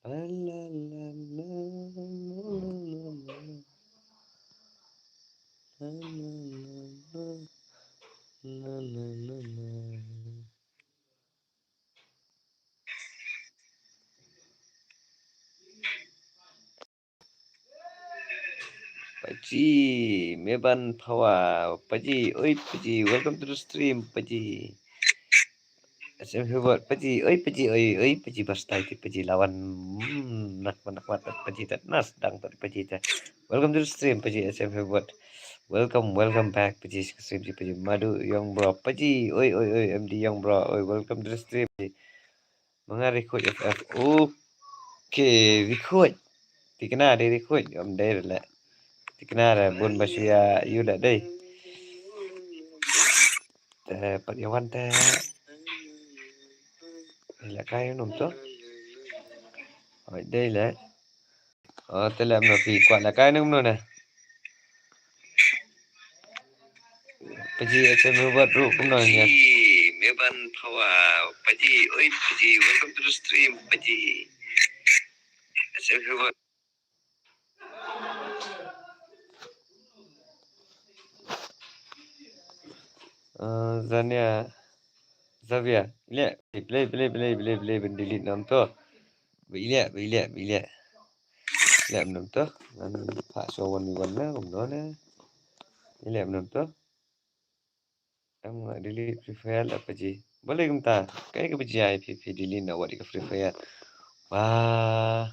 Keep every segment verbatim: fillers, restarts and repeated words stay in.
La, la, la, la, la, la, la, la. La, la, la, la, la, la, la, la. Paji, Meban Phawa, Paji, oi Paji, welcome to the stream, Paji. S M Hubert, Paji, oi Paji, oi, oi Paji, Bastai, Paji, lawan, hmm, nak, nak, nak, Paji, tat, nas, dang, tat, Paji, tat. Welcome to the stream, Paji, S M Hubert. Welcome, welcome back, Paji, stream, Paji, Madu, Young Bro, Paji, oi, oi, oi, M D Young Bro, oi, welcome to the stream, Paji. Manga request F F. Okay, request. Tikna dei request. Om dei le. Tikna re bun ba shu ïa yu da dei. Te pat ïa wan te. Le kai num to. Oi dei le. Oh, te lem no phi kwah la kai nang mano na. Paji, H M Hubert ruh kumno nya. Meban Phawa, Paji, oi Paji, welcome to the stream, Paji. H M Hubert. Uh, Zania, Xavier, ile, play, play, play, play, play, ben delete nam to. Ba ile, ba ile, ba ile. Ile nam to. Ngan pha so one v one na, kumno na. Ile nam to. Em nga delete Free Fire la Paji. Balei kumta? Kai ka Paji ai phi phi delete na wat ka Free Fire. Wah.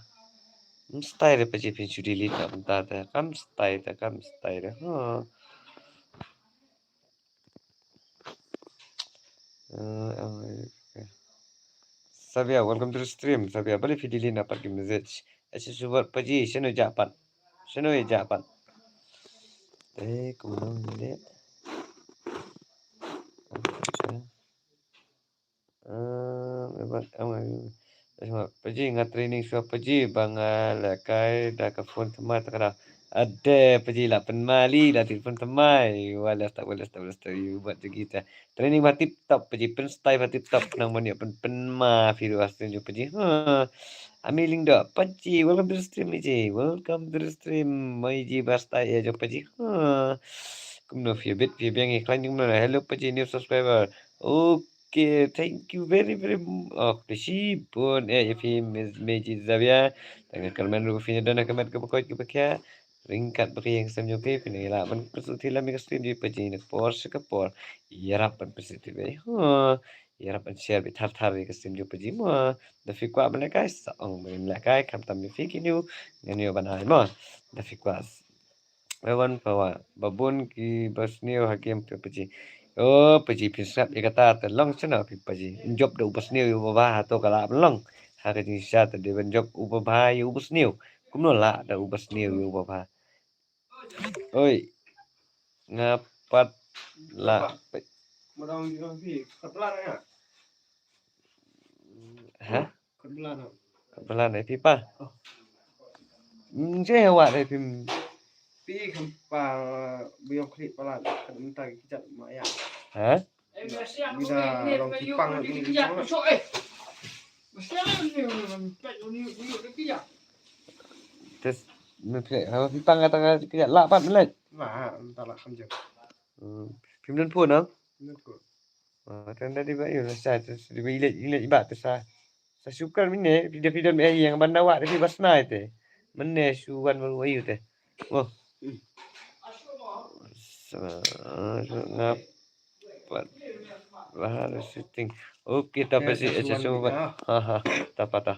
Mstai re Paji phi shu delete na kumta te. Kam stai te, kam stai re. Ha. Eh, eh, okay. Sabia, welcome to the stream. Sabia, balei phi delete na pat ki message. Acha subat Paji, shano ja pat. Shano ja pat. Eh, kumno ni le. Ah, Paji nga training shuwa Paji ba nga lehkai da ka phone thymmai ta ka da. Ade Paji la pynmali la ti phone thymmai. Wala sta wala sta wala sta yu bat jagi ta. Training ba tip top Paji, pynstyle ba tip top, nang ban ïa pyn pynma phi ruh ha stream jong Paji. Ha. Ami Lyngdoh, Paji, welcome to the stream Paji. Welcome to the stream. Mai ji ba style ïa jong Paji. Ha. Kumno phi bit phi biang ïa khlaiñ jong kumno. Hello Paji, new subscriber. Okay, thank you very very m-, oh, khublei shibun eh ïa phi Miss Meji Xavier. Tang ka kyrmen ruh phi don ha ka met kaba koit kaba khia. Ryngkat ba ka ïeng sem jong phi phin ïa lah ban pynsuh ti lem ïa ka stream jong Paji na ka por sha ka por. Ïarap ban pynsuh ti beit. Huh. Ïarap ban share beit thar thar ïa ka stream jong Paji mo. Da phi kwah ban lehkai sa ong ban lehkai khamtam ïa phi ki new ngan ïoh ban ai mo. Da phi kwah. Ewan pawa ba bun ki ba sniew ha game phi Paji. Oh Paji phin sngap ïa kata te long shano phi Paji. Jop da u ba sniew ïa u ba bha ha to ka lah ban long. Ha ka jingshisha te dei ban jop u ba bha ïa u ba sniew. Kumno lah da u ba sniew ïa u ba bha. Oi. Nga pat lah. Ha? Ka plan eh phi pa. Nje wa de phi. Phi kham pa biong khri palat kan ta ki jat ma ya. Ha? Ida long phi pang ni pang. Tes me phi ha phi pang ta ki jat la pat me. Ma ta la kham jam. Phi mdon phone no? Mdon phone. Ah, tang da di ba yu sa di ba ile ile ba ta sa. Sa shukar mine, phi da phi da me yang ban da wa da phi ba snai te. Mene shu wan ba wa yu te. Oh. Sa nga pat. Bahar setting. Okay, ta pa si acha shu ba. Ha ha. Ta pa ta.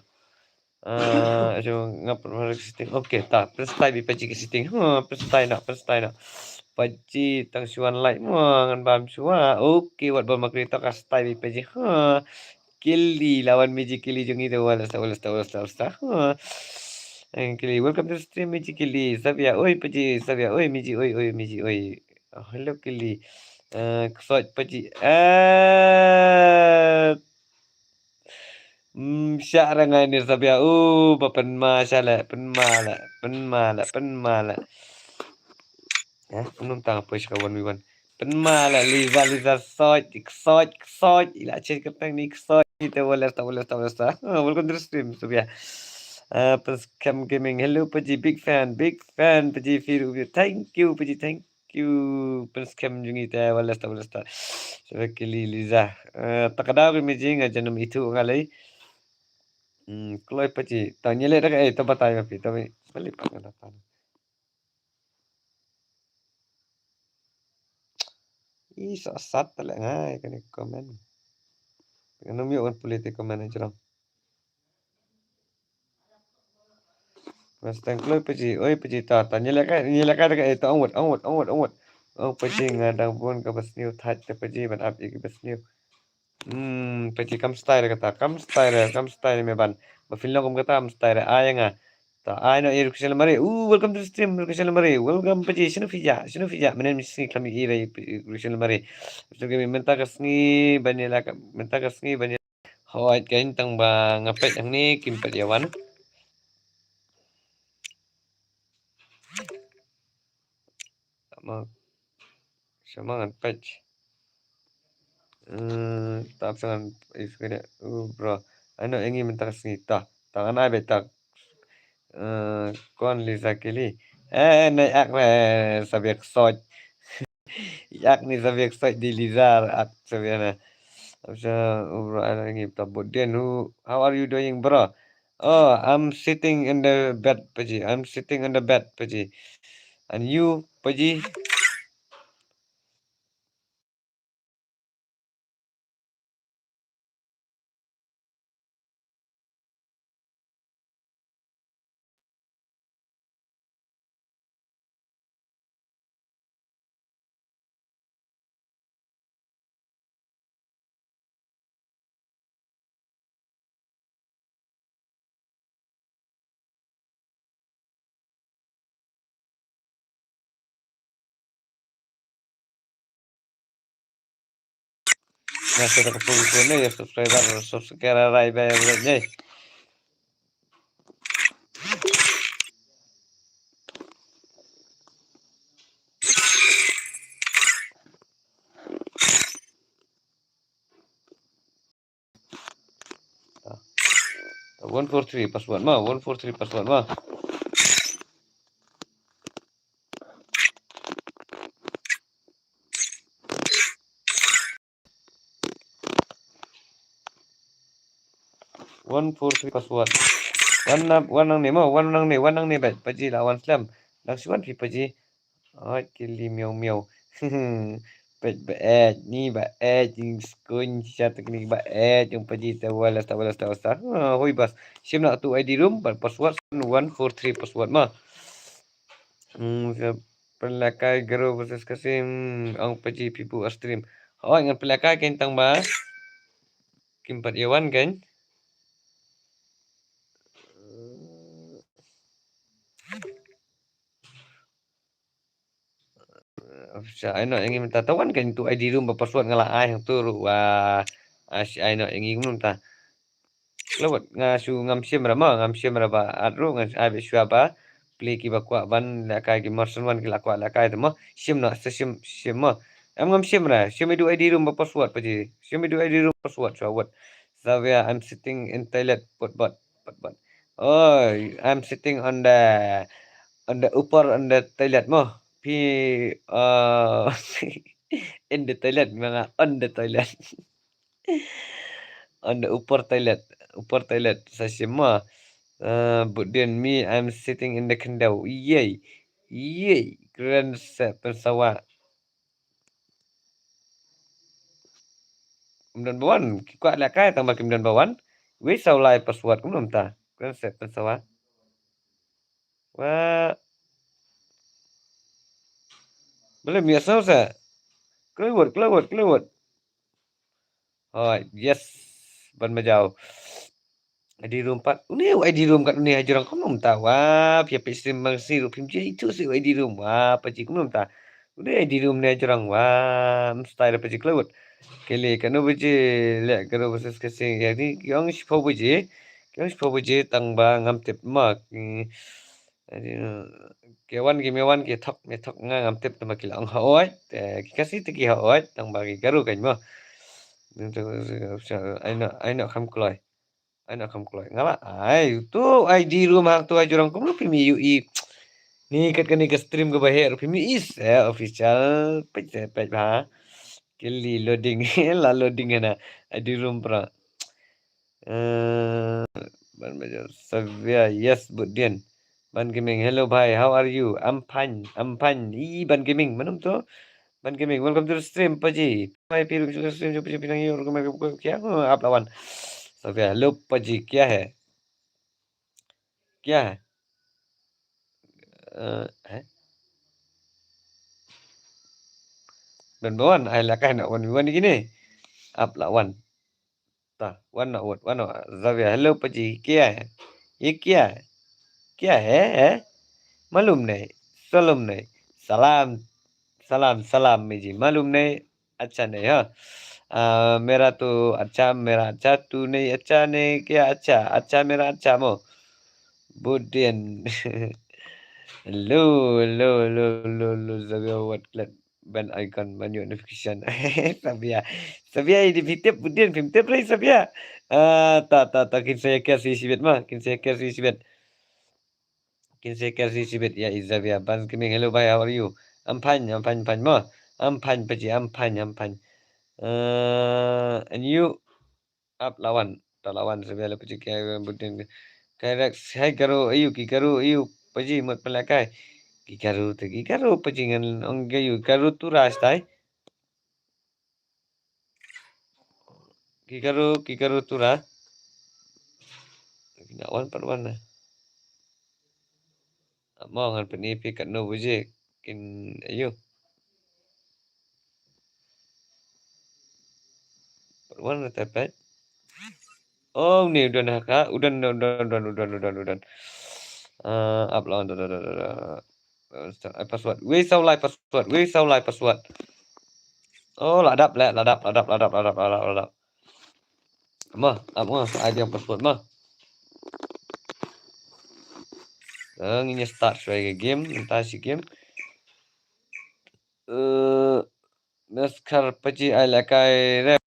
Ah, acha nga pat bahar setting. Okay, ta. Pynstyle bi Paji ki setting. Ha, pynstyle na, pynstyle na. Paji tang shu wan like mo ngan bam shu wa. Okay, wat ba makri ta ka style bi Paji. Ha. Kili lawan Meji kili jong i te wala sta wala sta wala sta wala sta. Ha. Eh, kili, welcome to the stream Meji kili. Sabia oi Paji, Sabia oi Meji oi oi Meji oi. Oh, hello kili. Eh, ksoj Paji. Eh. Mm, sha rangai ni Sabia. Uh, ba pynma sha le, pynma le, pynma le, pynma le. Eh, pynum tang apa sha ka one v one. Pynma le Liza, Liza soj, ksoj, ksoj. Ila chet ka tang ni ksoj. Ita wala sta, wala sta, wala sta. Ah, welcome to the stream, Sabia. Ah, Prince Cam Gaming, hello Paji, big fan, big fan Paji, phi ruh. Thank you Paji, thank you. Prince Cam jong ngi te, wala sta, wala sta. Sha ba kili Liza. Ah, ta ka daw ki me ji nga janam itu nga lei. Hmm, kloi Paji. Ta nyele da ka, eh, ta batai ma phi, ta ba, balik pa ka daw pa. Ih, sa sat ta leh ngai kane comment. Kane mi wan pule te comment jrong. Mas tang kloi Paji, oi Paji ta, ta nyele kai, nyele kai da ka, eh, ta ong wut, ong wut, ong wut, ong wut. Ong Paji nga dang bun ka ba sniew thait te Paji ban ap ïa ki ba sniew. Hmm, Paji kam style kata, kam style, kam style me ban. Ba phin long kum kata kam style, ai nga. Ta ai no, eh, Rukshan Lamare. Ooh, welcome to the stream, Rukshan Lamare. Welcome Paji, shano phi jah, shano phi jah. Mynne sngi kham ïohi re, Rukshan Lamare. Rukshan Lamare, mynta ka sngi ban ïa la ka, mynta ka sngi ban ïa. Hooid, kein tang ba nga peit hangne kim pat ïa wan. Tama. Shama ngan peit. Hmm, tap sa ngan is kene. Uh, bro. Ano engi mynta ka sngi ta. Ta ngan ai beit ta. Eh, kon Liza kili. Eh, na ïak re sa biak sot. Ïak ni sa biak sot di Liza ak sa biak na. Tap sa, uh, bro, ano engi ta bud den. Who, how are you doing, bro? Oh, I'm sitting in the bed, Paji. I'm sitting in the bed, Paji. And you, Paji? Nga sa da ka pun pun ne, ya subscriber, subscriber rai ba ya ne. One four three password ma, one four three password ma. One four three password. Wan na, wan nangne ma, wan nangne, wan nangne bad Paji la wan slem. Nang shu wan phi Paji. Oi, kili miau miau. Peit ba eh, ni ba eh, jingskun shisha teknik ba eh, jong Paji ta wala sta, wala sta, wala sta. Ah, hoi bas. Shim na tu I D room, ba password one four three password ma. Hmm, sa pynlakai Garo versus Kasim, ong Paji phi buh stream. Hoi, ngan pynlakai kein tang ba kim pat ïa wan kein. Sa ai noh ïa ngi mynta, ta wan kein tu I D room ba password nga la ai hangtu ruh wa. Ai noh ïa ngi mynta. Lawat nga shu ngam shim ra ma, ngam shim ra ba at ruh nga ai ba shuwa ba. Pli ki ba kwah ban lehkai ki marsan wan ki la kwah lehkai te ma. Shim noh, sa shim, shim ma. Em ngam shim ra, shim i du I D room ba password Paji. Shim i du I D room password shuwa wat. Xavier, I'm sitting in toilet, but, but, but, but. Oh, I'm sitting on the, on the upper, on the toilet mo. Phi, uh, in the toilet, manga on the toilet. On the upper toilet, upper toilet, sa shim mo. Uh, but then me, I'm sitting in the khyndew. Yay, yay, kren sa pynsawa. Kim don ba wan, ki kwah lehkai tang ba kim don ba wan. Wei saw lai password kumno mynta. Kren sa pynsawa. Wa. Bele mi asal sa. Klewot, klewot, klewot. Hoi, yes. Ban majau. I D room pat. Une u I D room kat une hajrong kumno mynta. Wa, phi phi sim mang si ruh phim je itu si u I D room. Wa, Paji kumno mynta. Une I D room ne hajrong. Wa, mstai da Paji klewot. Kele kano baje le kano basis kasing. Ya ni ki ong shiphew baje. Ki ong shiphew baje tang ba ngam tip ma. Ki, ki wan ki me wan ki thok me thok nga ngam tip tang ba ki la ong ha oi. Te ki Khasi te ki ha oi tang ba ki Garo kan ma. Ai noh, ai noh kham kloi. Ai na kham kloi. Nga la ai tu I D room hangtu ha jrong kumno phim ïohi. Ni kat kane ka stream kaba heh ruh phim ïohi se official. Peit se peit bha. Kili loading. La loading hana. I D room pra. Eh, ban baja Savia, yes, Budin. Ban Gaming, hello bhai, how are you? I'm fine, I'm fine. Ih, Ban Gaming, mano to? Ban Gaming, welcome to the stream, Paji. Bhai, phi ruh shu stream, shu phi nang ïoh rukom kya? Oh, ap lawan. Savia, hello Paji, kya hai? Kya hai? Eh, hai? Ban bawan, ai la kai na wan wan kine. Ap lawan. Ta, wan na wot, wan na wot. Zavia, hello Paji, kya hai? Ye kya hai? Kya hai, hai? Malum nahi, salum nahi. Salam, salam, salam, miji. Malum nahi, acha nahi, ha. Ah, mera to acha, mera acha, tu nahi acha nahi, kya acha? Acha mera acha mo. Budin. Hello, hello, hello, hello, hello, Zavia, what glad. Ban icon, ban ïoh notification. Savia. Savia, i di phim tip, Budin, phim tip rai Savia. Ah, ta, ta, ta, kin sa ïa care shi bit ma, kin sa ïa care shi bit. Kin sa ïa care shi bit, ïa i Savia. Ban Gaming, hello bhai, how are you? I'm fine, I'm fine, fine ma. I'm fine, Paji, I'm fine, I'm fine. Uh, and you? Ap lawan, ta lawan Savia la Paji kya Budin. Kai rak hai Garo ayu ki Garo ayu Paji mut pala kai. Ki Garo te ki Garo Paji ngan ong ayu Garo tu ras tai. Ki Garo, ki Garo tu ra. Ki na wan pat wan na. Mo ngan pyni phi katno baje kin ayu. Wan na tepet. Oh, ni udan haka, udan, udan, udan, udan, udan, udan. Ah, ap lawan, udan, udan, udan, udan. Ah, password. Wei saw lai password, wei saw lai password. Oh, la dap le, la dap, la dap, la dap, la dap, la dap, la dap. Ma, ap ma, ai dia password ma. Ah, ngin ïa start shuwa ïa ka game, mynta shi game. Eh, Namaskar Paji, ai la kai re.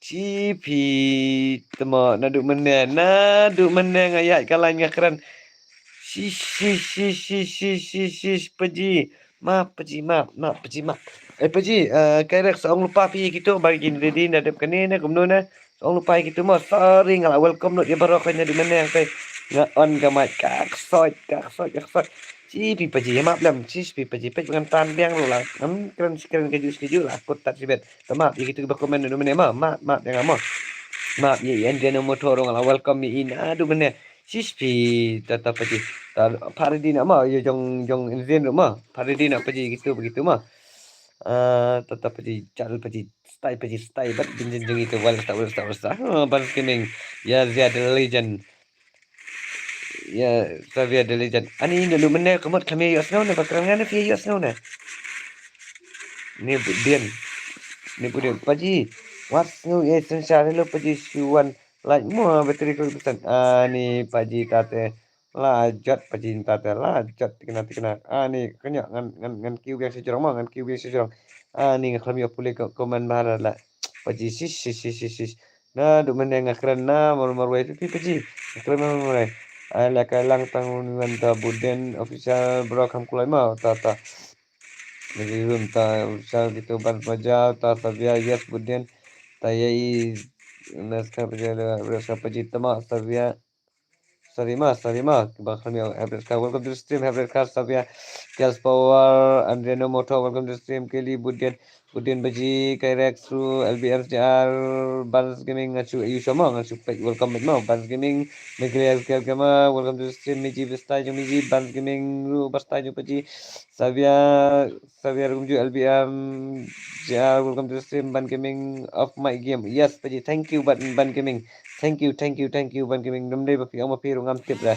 Shi phi tama naduh mynne, naduh mynne nga ïaid ka line nga kren. Shish, shish, shish, shish, shish, shish, shish, Paji. Map, Paji, map, map, Paji, map. Eh, Paji, eh, Kyrek sa ong lypa phi ïa kito ba kin ready na dep kane ne kumno ne. Sa ong lypa ïa kito mo, sorry nga la welcome lut ïa baroh kane naduh mynne, okay. Nga on ka mic, ka ksoit, ka ksoit, ka ksoit. Shi phi Paji, map lem, shish phi Paji, peit ba ngan tan biang ruh la. Ngam kren shi kren kajuh shi kajuh la, kut tat shibit. Te map ïa kito kiba comment naduh mynne mo, map, map ïa nga mo. Map ïa i Andriano Motor ruh nga la welcome ïa i naduh mynne. Shish phi, ta ta Paji. Ta Paridina mo, ïa jong, jong Indien ruh mo. Paridina Paji kito ba kito mo. Ah, ta ta Paji, chal Paji, style Paji, style bad binjin jong ito, wal sta, wal sta, wal sta. Ah, Bans Gaming, ïa Zia the legend. Ïa Xavier the legend. Ani naduh mynne ka mut kami ïohsngew ne ba kren ngan ne phi ïohsngew ne. Ni Budien. Ni Budien. Paji. Wat sngew ïa synshar hello Paji shu wan. Like mo battery ko percent. Ani Paji tate. La jot Paji tate. La jot tikna tikna. Ani kynnoh ngan ngan ngan kiew biang sha jrong mo, ngan kiew biang sha jrong. Ani nga khlem ïoh pule ko comment ba la. Paji shish shish shish shish shish. Naduh mynne nga kren na mar marwei phi Paji. Nga kren na mar marwei. Ai la kai lang tang un wan ta Budien official bro kham kulai ma ta ta. Jadi run ta official kito ban maja ta Xavier yes Budien. Ta ïa i na ska Paji da ska Paji tama Xavier. Sorry ma, sorry ma. Kiba kham ïa Hebreska, welcome to the stream Hebreska, Xavier. Girls Power, Andriano Motor, welcome to the stream. Kelly Budien. Budien Baji, Kyrek Sru, L B M S D R, Bans Gaming, ngan shu ïa u sha mo, ngan shu peit welcome back mo, Bans Gaming, Meglia Kel Gamer, welcome to the stream, Miji Basta jong Miji, Bans Gaming, Ru Basta jong Paji, Xavier, Xavier Gumju, L B M S D R, welcome to the stream, Bans Gaming, Off Mic Game, yes, Paji, thank you, Ban, Bans Gaming, thank you, thank you, thank you, Bans Gaming, dum dei ba phi ong ma phi ruh ngam tip dah.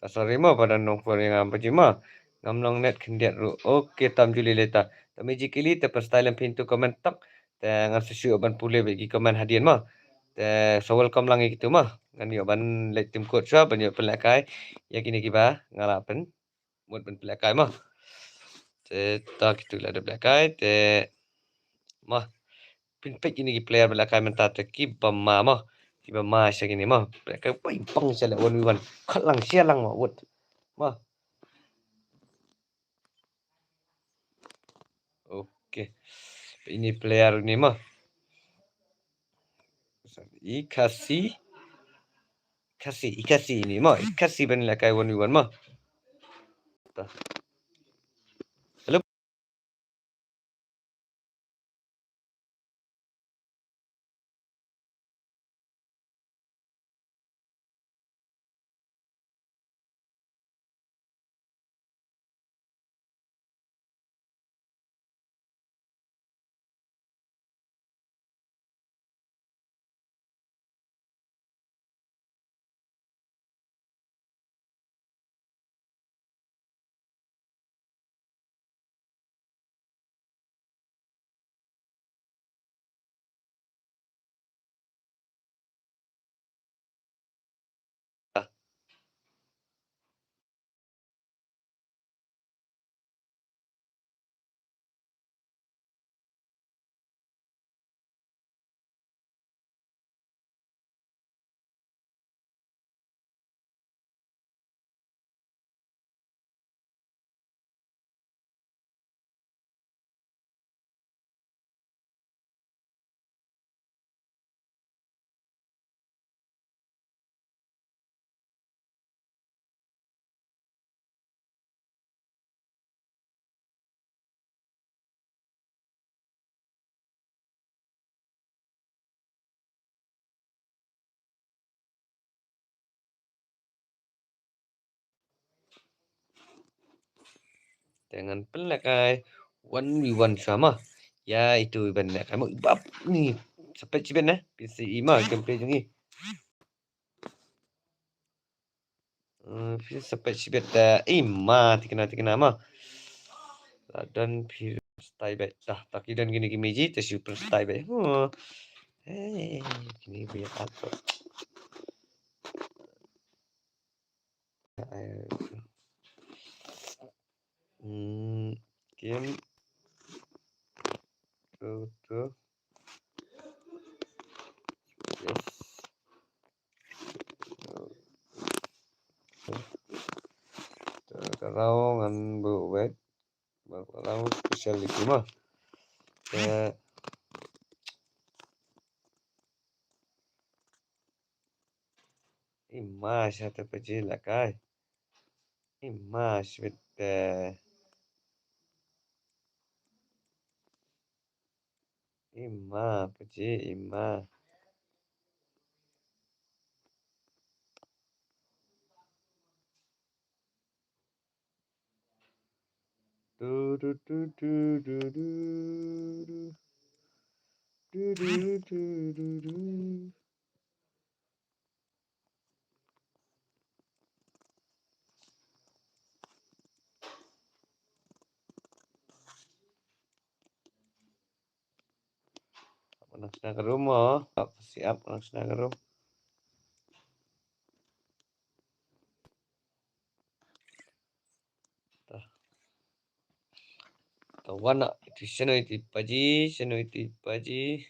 Ta sorry mo, ba don nongphone ïa nga Paji mo. Ngam long net khyndiat ruh. Okay, tam ju lei lei ta. Te Meji Kili te pynstyle lem phi into comment tak. Te ngan sa shu ban pule bad ki comment hadien mo. Te sa welcome lang ïa kitu mo. Ngan ïoh ban leit tim court shuwa ban ïoh pynlehkai ïa kine kiba nga la pyn mut ban pynlehkai mo. Te ta kitu la dep lehkai te mo. Phin peit kine ki player ba lehkai mynta te kiba ma mo. Kiba ma sha kine mo. Pynlehkai bai bang sha leh one v one. Khat lang sha lang mo wut. Mo. Okay. Ini player ni mo. I Khasi. Khasi, i Khasi ini mo. I Khasi ban lehkai one v one mo. Ta. Hello. Te ngan pynlehkai one v one shuwa mo. Ïa itu iban lehkai mo. Bap ni. Sa peit shibit ne. Phi sa i mo gameplay jong ngi. Eh, phi sa peit shibit ta. I ma tikna tikna mo. La don phi stai beit ta. Ta ki don kine ki Meji ta shu pynlehkai beit. Huh. Hey, kine beit ta. Hmm, game. Tu, tu. Yes. Tu, ka raw ngan buh wait. Ba ka raw special liki mo. Te i ma sha te Paji lehkai. I ma shibit te. I ma Paji i ma. Du, du, du, du, du, du, du. Du, du, du, du, du, du. Ap nang shna ka room mo. Ap siap nang shna ka room. Tah. Ka wan na iti shano iti Paji, shano iti Paji.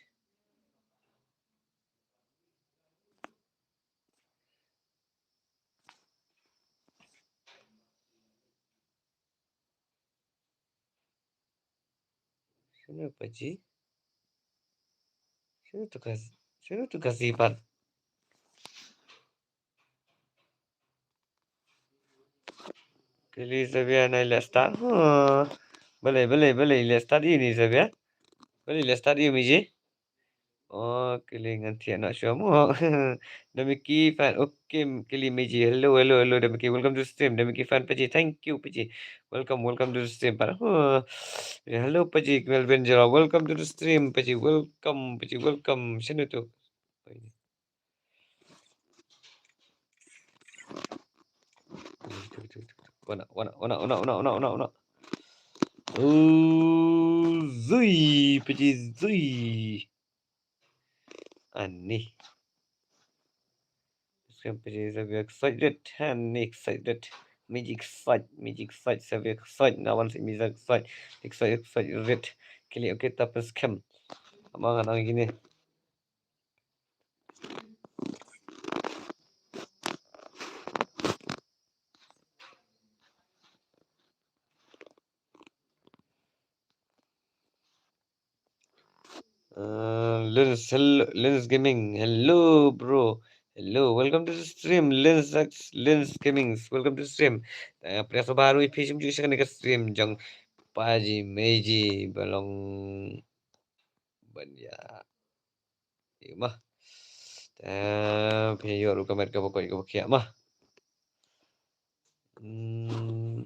Shano Paji? Shano tu ka, shano tu ka sipat? Kili Xavier na ila start. Huh. Balei, balei, balei ila start ini Xavier? Balei ila start ini Meji? Oh, kili ngan thiah noh shuwa mo. Damiki fan. Okay, kili Meji. Hello, hello, hello, Damiki. Welcome to the stream. Damiki fan Paji. Thank you, Paji. Welcome, welcome to the stream. Pat. Huh. Hello, Paji. Melvin Jero. Welcome to the stream, Paji. Welcome, Paji. Welcome. Shano tu? Paji. Wana, wana, wana, wana, wana, wana, wana, wana. Oh, zui, paji zui. Ani. Paji Xavier excited, ani excited. Magic excited, magic excited, Xavier excited. Nga wan si Miza excited, excited, excited. Kili, okay, tapos kem. Ama nga nang gini. Uh, Lens, hello, Lens Gaming, hello bro, hello, welcome to the stream, Lens, Lens Gaming, welcome to the stream. Uh, pria so baru ipi jumpa juga ka stream jong Paji Meji Balong Banya. Ïa mah. Te phi ïoh ruh ka met kaba koit kaba khiah mah. Hmm.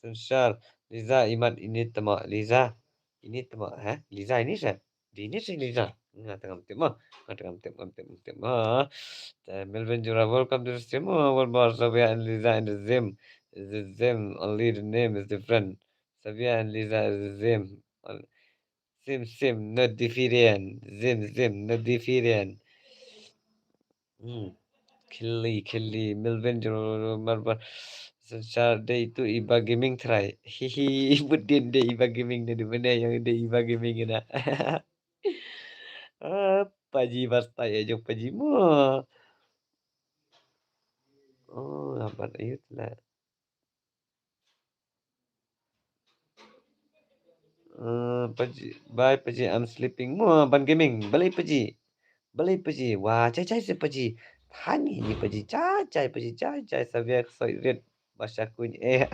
Synshar. Liza imat ini tema. Liza ini tema, ha? Liza ini sa? Di ini si Liza. Nga tengah tip mah. Nga tengah tip, ngam tip, ngam tip mah. Te Melvin Jura, welcome to the stream. Oh, one more. Sabia and Liza in the same. It's the same, only the name is different. Sabia and Liza is the same. Sim, sim, no different. Sim, sim, no different. Hmm. Khili, khili, Melvin, Jolo, Marbar. Synshar dei tu Iba Gaming try. Hihi, budin dei Iba Gaming, dei mana yang dei Iba Gaming na. Ah, Paji, basta ya jong Paji mo. Oh, apa itu lah. Uh, Paji, bye Paji, I'm sleeping. Mo, Ban Gaming, balei Paji? Balei Paji? Wah, chai chai se Paji. Hani ni Paji, chai chai Paji, chai chai Sabia soi rit. Basha kuny eh.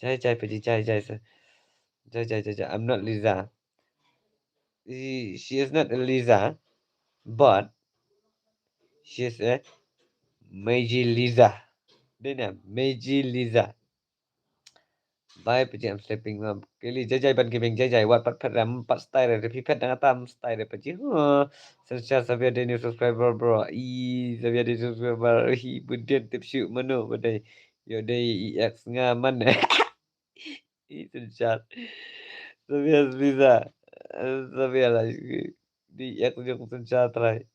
Chai chai Paji, chai chai se. Chai chai chai chai. I'm not Liza. She, she is not a Liza, but she is a Meiji Liza. Dei na, Meiji Liza. Bye Paji, I'm sleeping. Mam kili jai jai Ban Gaming, jai jai. Wat pat phet ram pat style re, phi phet dang atam style re Paji. Huh. Sensha Xavier Daniel subscriber bro. I Xavier Daniel subscriber. Hi budin tip shu mano badai. Yo dei E X nga man. I Sensha. Xavier Liza. Xavier lah. Di E X jong Sensha try.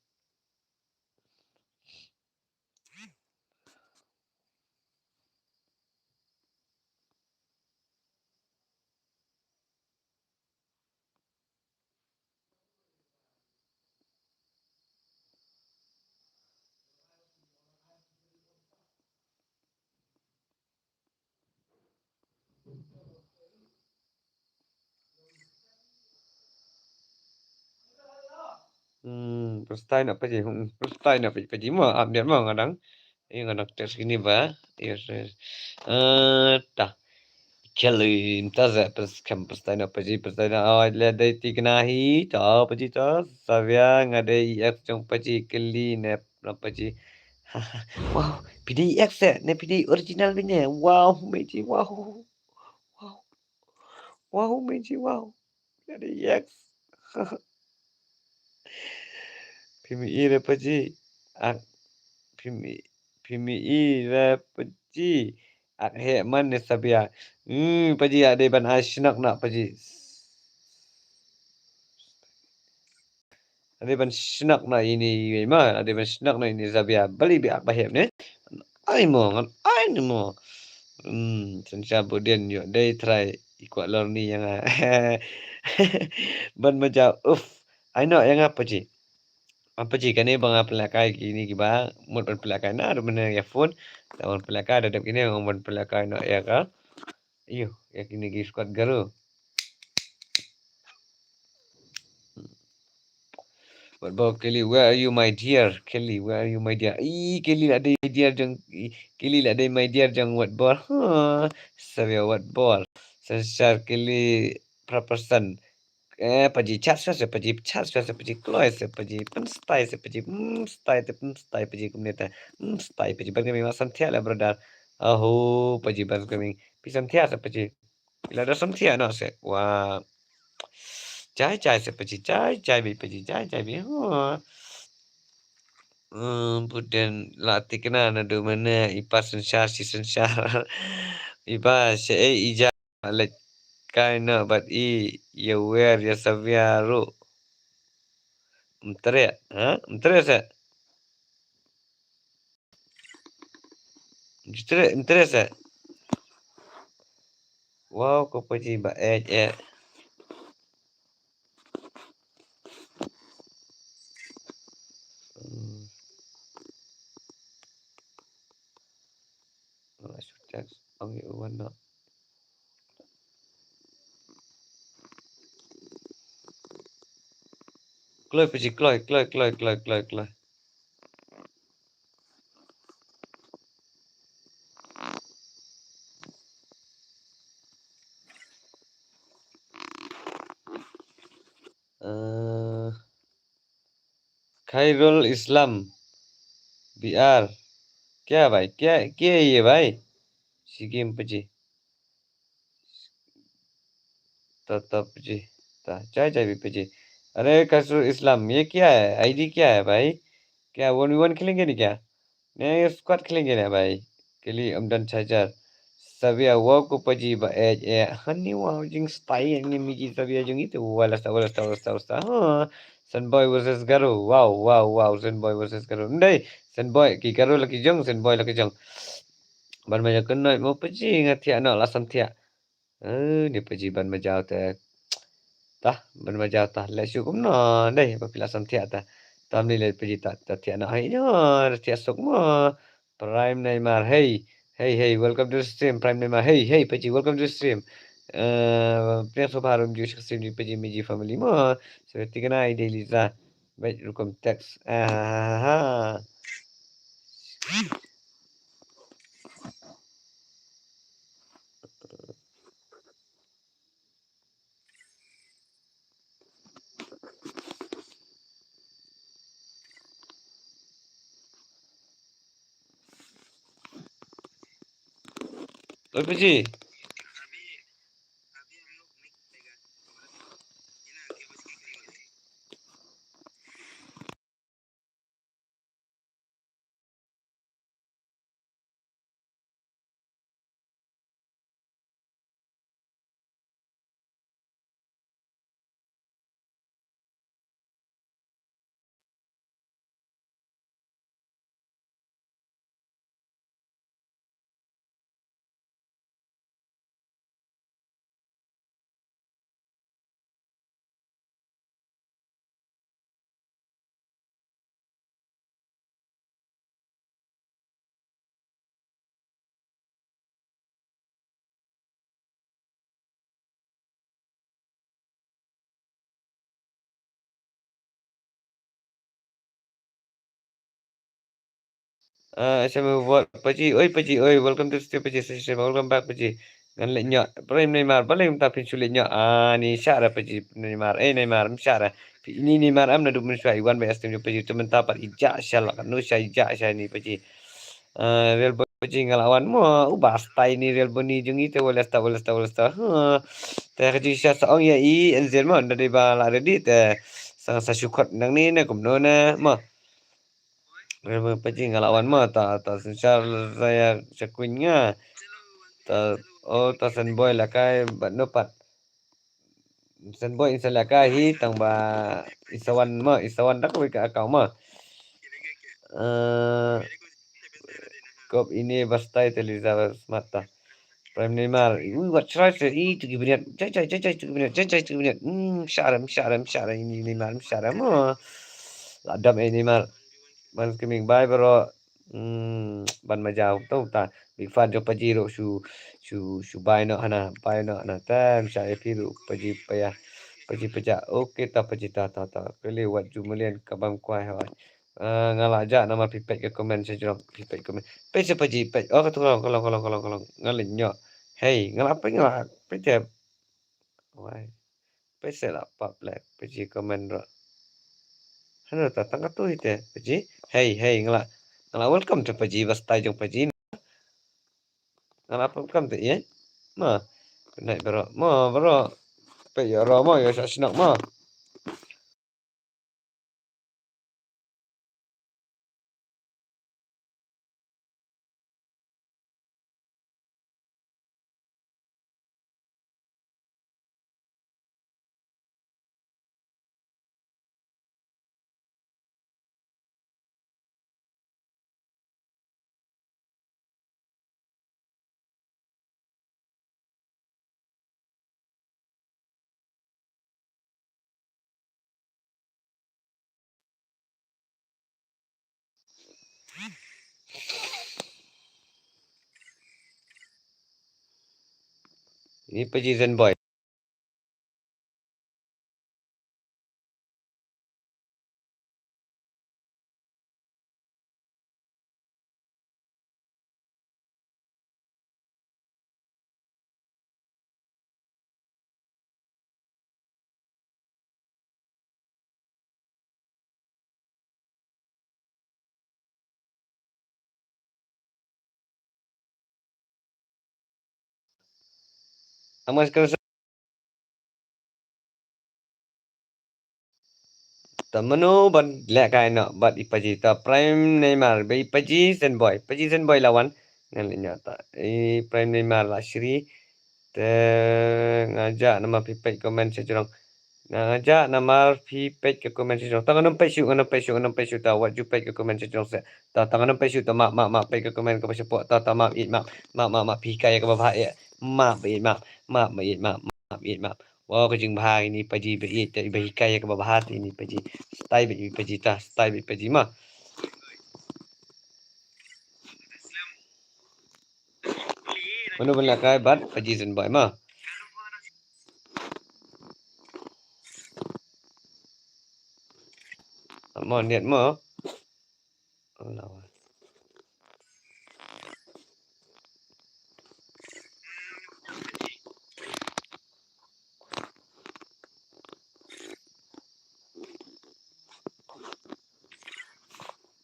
Hmm, pyrthai na Paji, hmm, pyrthai na Paji, Paji mo, update mo nga dang. Ïa nga dang test kini ba. Yes, yes. Eh, ta. Kili nta za pyrthai, pyrthai na Paji, pyrthai na, oh, le dei ti kena hi, ta Paji ta. Xavier nga dei E X jong Paji, kili ne na Paji. Wow, phi dei E X eh, ne phi dei original bine. Wow, Meiji, wow. Wow. Wow, Meiji, wow. Phi dei E X. Phi mih ïa re Paji. Ak, phi mih, phi mih ïa re Paji. Ak heh man ne Xavier. Hmm, Paji, ak dei ban ai shnok na Paji. Ade ban shnok na ini ma, ade ban shnok na ini Xavier. Bali bi ak ba hep ne. Ai mo, ngan ai ni mo. Hmm, Sensha budin yo dei try i kwah lor ni ïa nga. Ban maja uf. Ai no ïa nga Paji. Apa Paji kane ba nga pynlehkai kini kiba mut ban pynlehkai na ruh mynne ïa phone. Ta ban pynlehkai da dep kine ban pynlehkai no ïa ka. Iyo, ïa kine ki squad Garo. Wat bor Kelly, where are you, my dear? Kelly, where are you, my dear? Ih, Kelly la dei dear jong, ih, Kelly la dei my dear jong wat bor. Ha, Xavier wat bor. Sensha Kelly per person. Eh, Paji chat sha se Paji, chat sha se Paji, kloi se Paji, pyn stai se Paji, hmm, stai te, hmm, stai Paji kumne te, hmm, stai Paji, ban kami ma samthiah le brother. Aho, Paji ban kami, pi samthiah se Paji. Ila da samthiah no se. Wa. Jai jai se Paji, jai jai bi Paji, jai jai bi. Huh. Hmm, puten la tikna naduh mynne i pa synshar shi synshar. I pa sha ei i ja leit kai noh bad i ïa wer ïa Savia ruh. Ym treh, ha? Ym treh seh. Ym treh, ym treh seh. Wow, ko pa ji ba eh eh. Hmm. Let's text. Okay, one not. Kloi pa ji, kloi, kloi, kloi, kloi, kloi, kloi. Eh, Khairul Islam B R. क्या भाई, क्या, क्या है ये भाई? Shi game pa ji. Ta, ta pa ji. Ta, jai, jai bhi pa ji. अरे Khairul Islam, ये क्या है? आईडी क्या है भाई? क्या वन वी वन खेलेंगे नहीं क्या? नहीं, स्क्वाड खेलेंगे ना भाई? के लिए अमदन छाजर। Savia, wow, ko pa ji ba eh eh. Hani, wow, jing style ni mi ji Savia jong itu. Wala sta, wala sta, wala sta, wala sta. Ha. Sunboy versus Garo. Wow, wow, wow. Sunboy versus Garo. Ndai. Sunboy ki Garo la ki jong, Sunboy la ki jong. Ban ma jong kynnoh mo pa ji nga thiah noh la sam thiah. Eh, ni pa ji ban ma jaw te. Tah, ban ma jaw tah. Leh shu kumno. Ndai, ba phi la sam thiah tah. Tam ni leh pa ji tah, tah thiah noh. Hai noh, thiah suk mo. Prime Neymar. Hey, hey, hey, welcome to the stream, Prime Neymar. Hey, hey, pa ji, welcome to the stream. Eh, pynïasoh bha ruh ym ju sha ka stream jong pa ji, mi ji family mo. So, tikna i daily za. Bad rukom text. Ah, ha, ha. Oi pa ji. Ah, S M Award, pa ji, oi, pa ji, oi, welcome to the stream, pa ji, welcome back, pa ji. Ngan leit ñiah, Prime Neymar, balei mynta phin shu leit ñiah, ah, ni shah re, pa ji, Neymar, eh, Neymar, ym shah re. Phi, ni Neymar, am naduh mynshuwa, i wan bad ïa stream, pa ji, te mynta pat i jah sha la, katno sha i jah sha ni, pa ji. Ah, Real Boni nga la wan mo, u ba style ni Real Boni jong i te wala sta, wala sta, wala sta. Huh. Te ka jingshisha sa ong ïa i N Z mo, nda dei ba la ready te sa, sa shu khot nangne ne kumno ne mo. Real Boni pa ji nga la wan mo, ta, ta synshar sa ïa sha kwin nga. Ta, oh, ta Sunboy la kai bad no pat. Sunboy in sa leh ka hi tang ba in sa wan mo, in sa wan da kawei ka account mo. Eh, kop ine ba style te Liza ba smat ta. Prime Neymar, ui, wat shrai te, i, tu ki bniat, jai, jai, jai, jai, tu ki bniat, jai, jai, tu ki bniat. Hmm, share, share, share, ini Neymar, share mo. La dam eh Neymar. Man keming bai bro. Hmm, ban ma jaw to ta. Big fan jong pa ji ruh shu, shu, shu bai noh hana, bai noh hana. Tam sha ïa phi ruh pa ji pa ïa. Pa ji pa ja. Okay ta pa ji ta ta ta. Kali wat ju malian ka bam kwai hawai. Ah, nga la ja namar phi peit ka comment sha jrong, phi peit comment. Peit sha pa ji peit. Oh, ka tu ka long, ka long, ka long, ka long, ka long. Nga la ñiah. Hey, nga la peit, nga la peit te. Wai. Peit seh la pap leh, pa ji comment ruh. Hano ta tang katu hi te, pa ji. Hey, hey, nga la, nga la welcome te pa ji, ba style jong pa ji. Nga la welcome te, eh. Ma. Good night, bro. Ma, bro. Peit ïa ro mo, ïa sha shnong mo. Ini Paji Zen Boy. Amas kan sa-, ta mano ban lehkai noh bad i Paji, ta Prime Neymar bad i Paji Zen Boy, Paji Zen Boy la wan. Ngan leh noh ta i Prime Neymar la shri. Te nga jah namar phi peit comment sha jrong. Nga jah namar phi peit ka comment sha jrong. Ta ngan ym peit shuh, ngan ym peit shuh, ngan ym peit shuh, ta wat ju peit ka comment sha jrong seh. Ta, ta ngan ym peit shuh, ta map, map, map, peit ka comment kaba shapoh. Ta, ta map, ïeit map, map, map, map, phi hikai ïa kaba bha ïeit. Map, ïeit map, map, map, ïeit map, map, ïeit map. Wow, ka jingbha ini Paji ba ïeit, ta iba hikai ïa kaba bha te ini Paji. Style ba i Paji ta, style ba i Paji ma. Mano ban lehkai bad Paji Zen Boy ma. Mo, niat mo.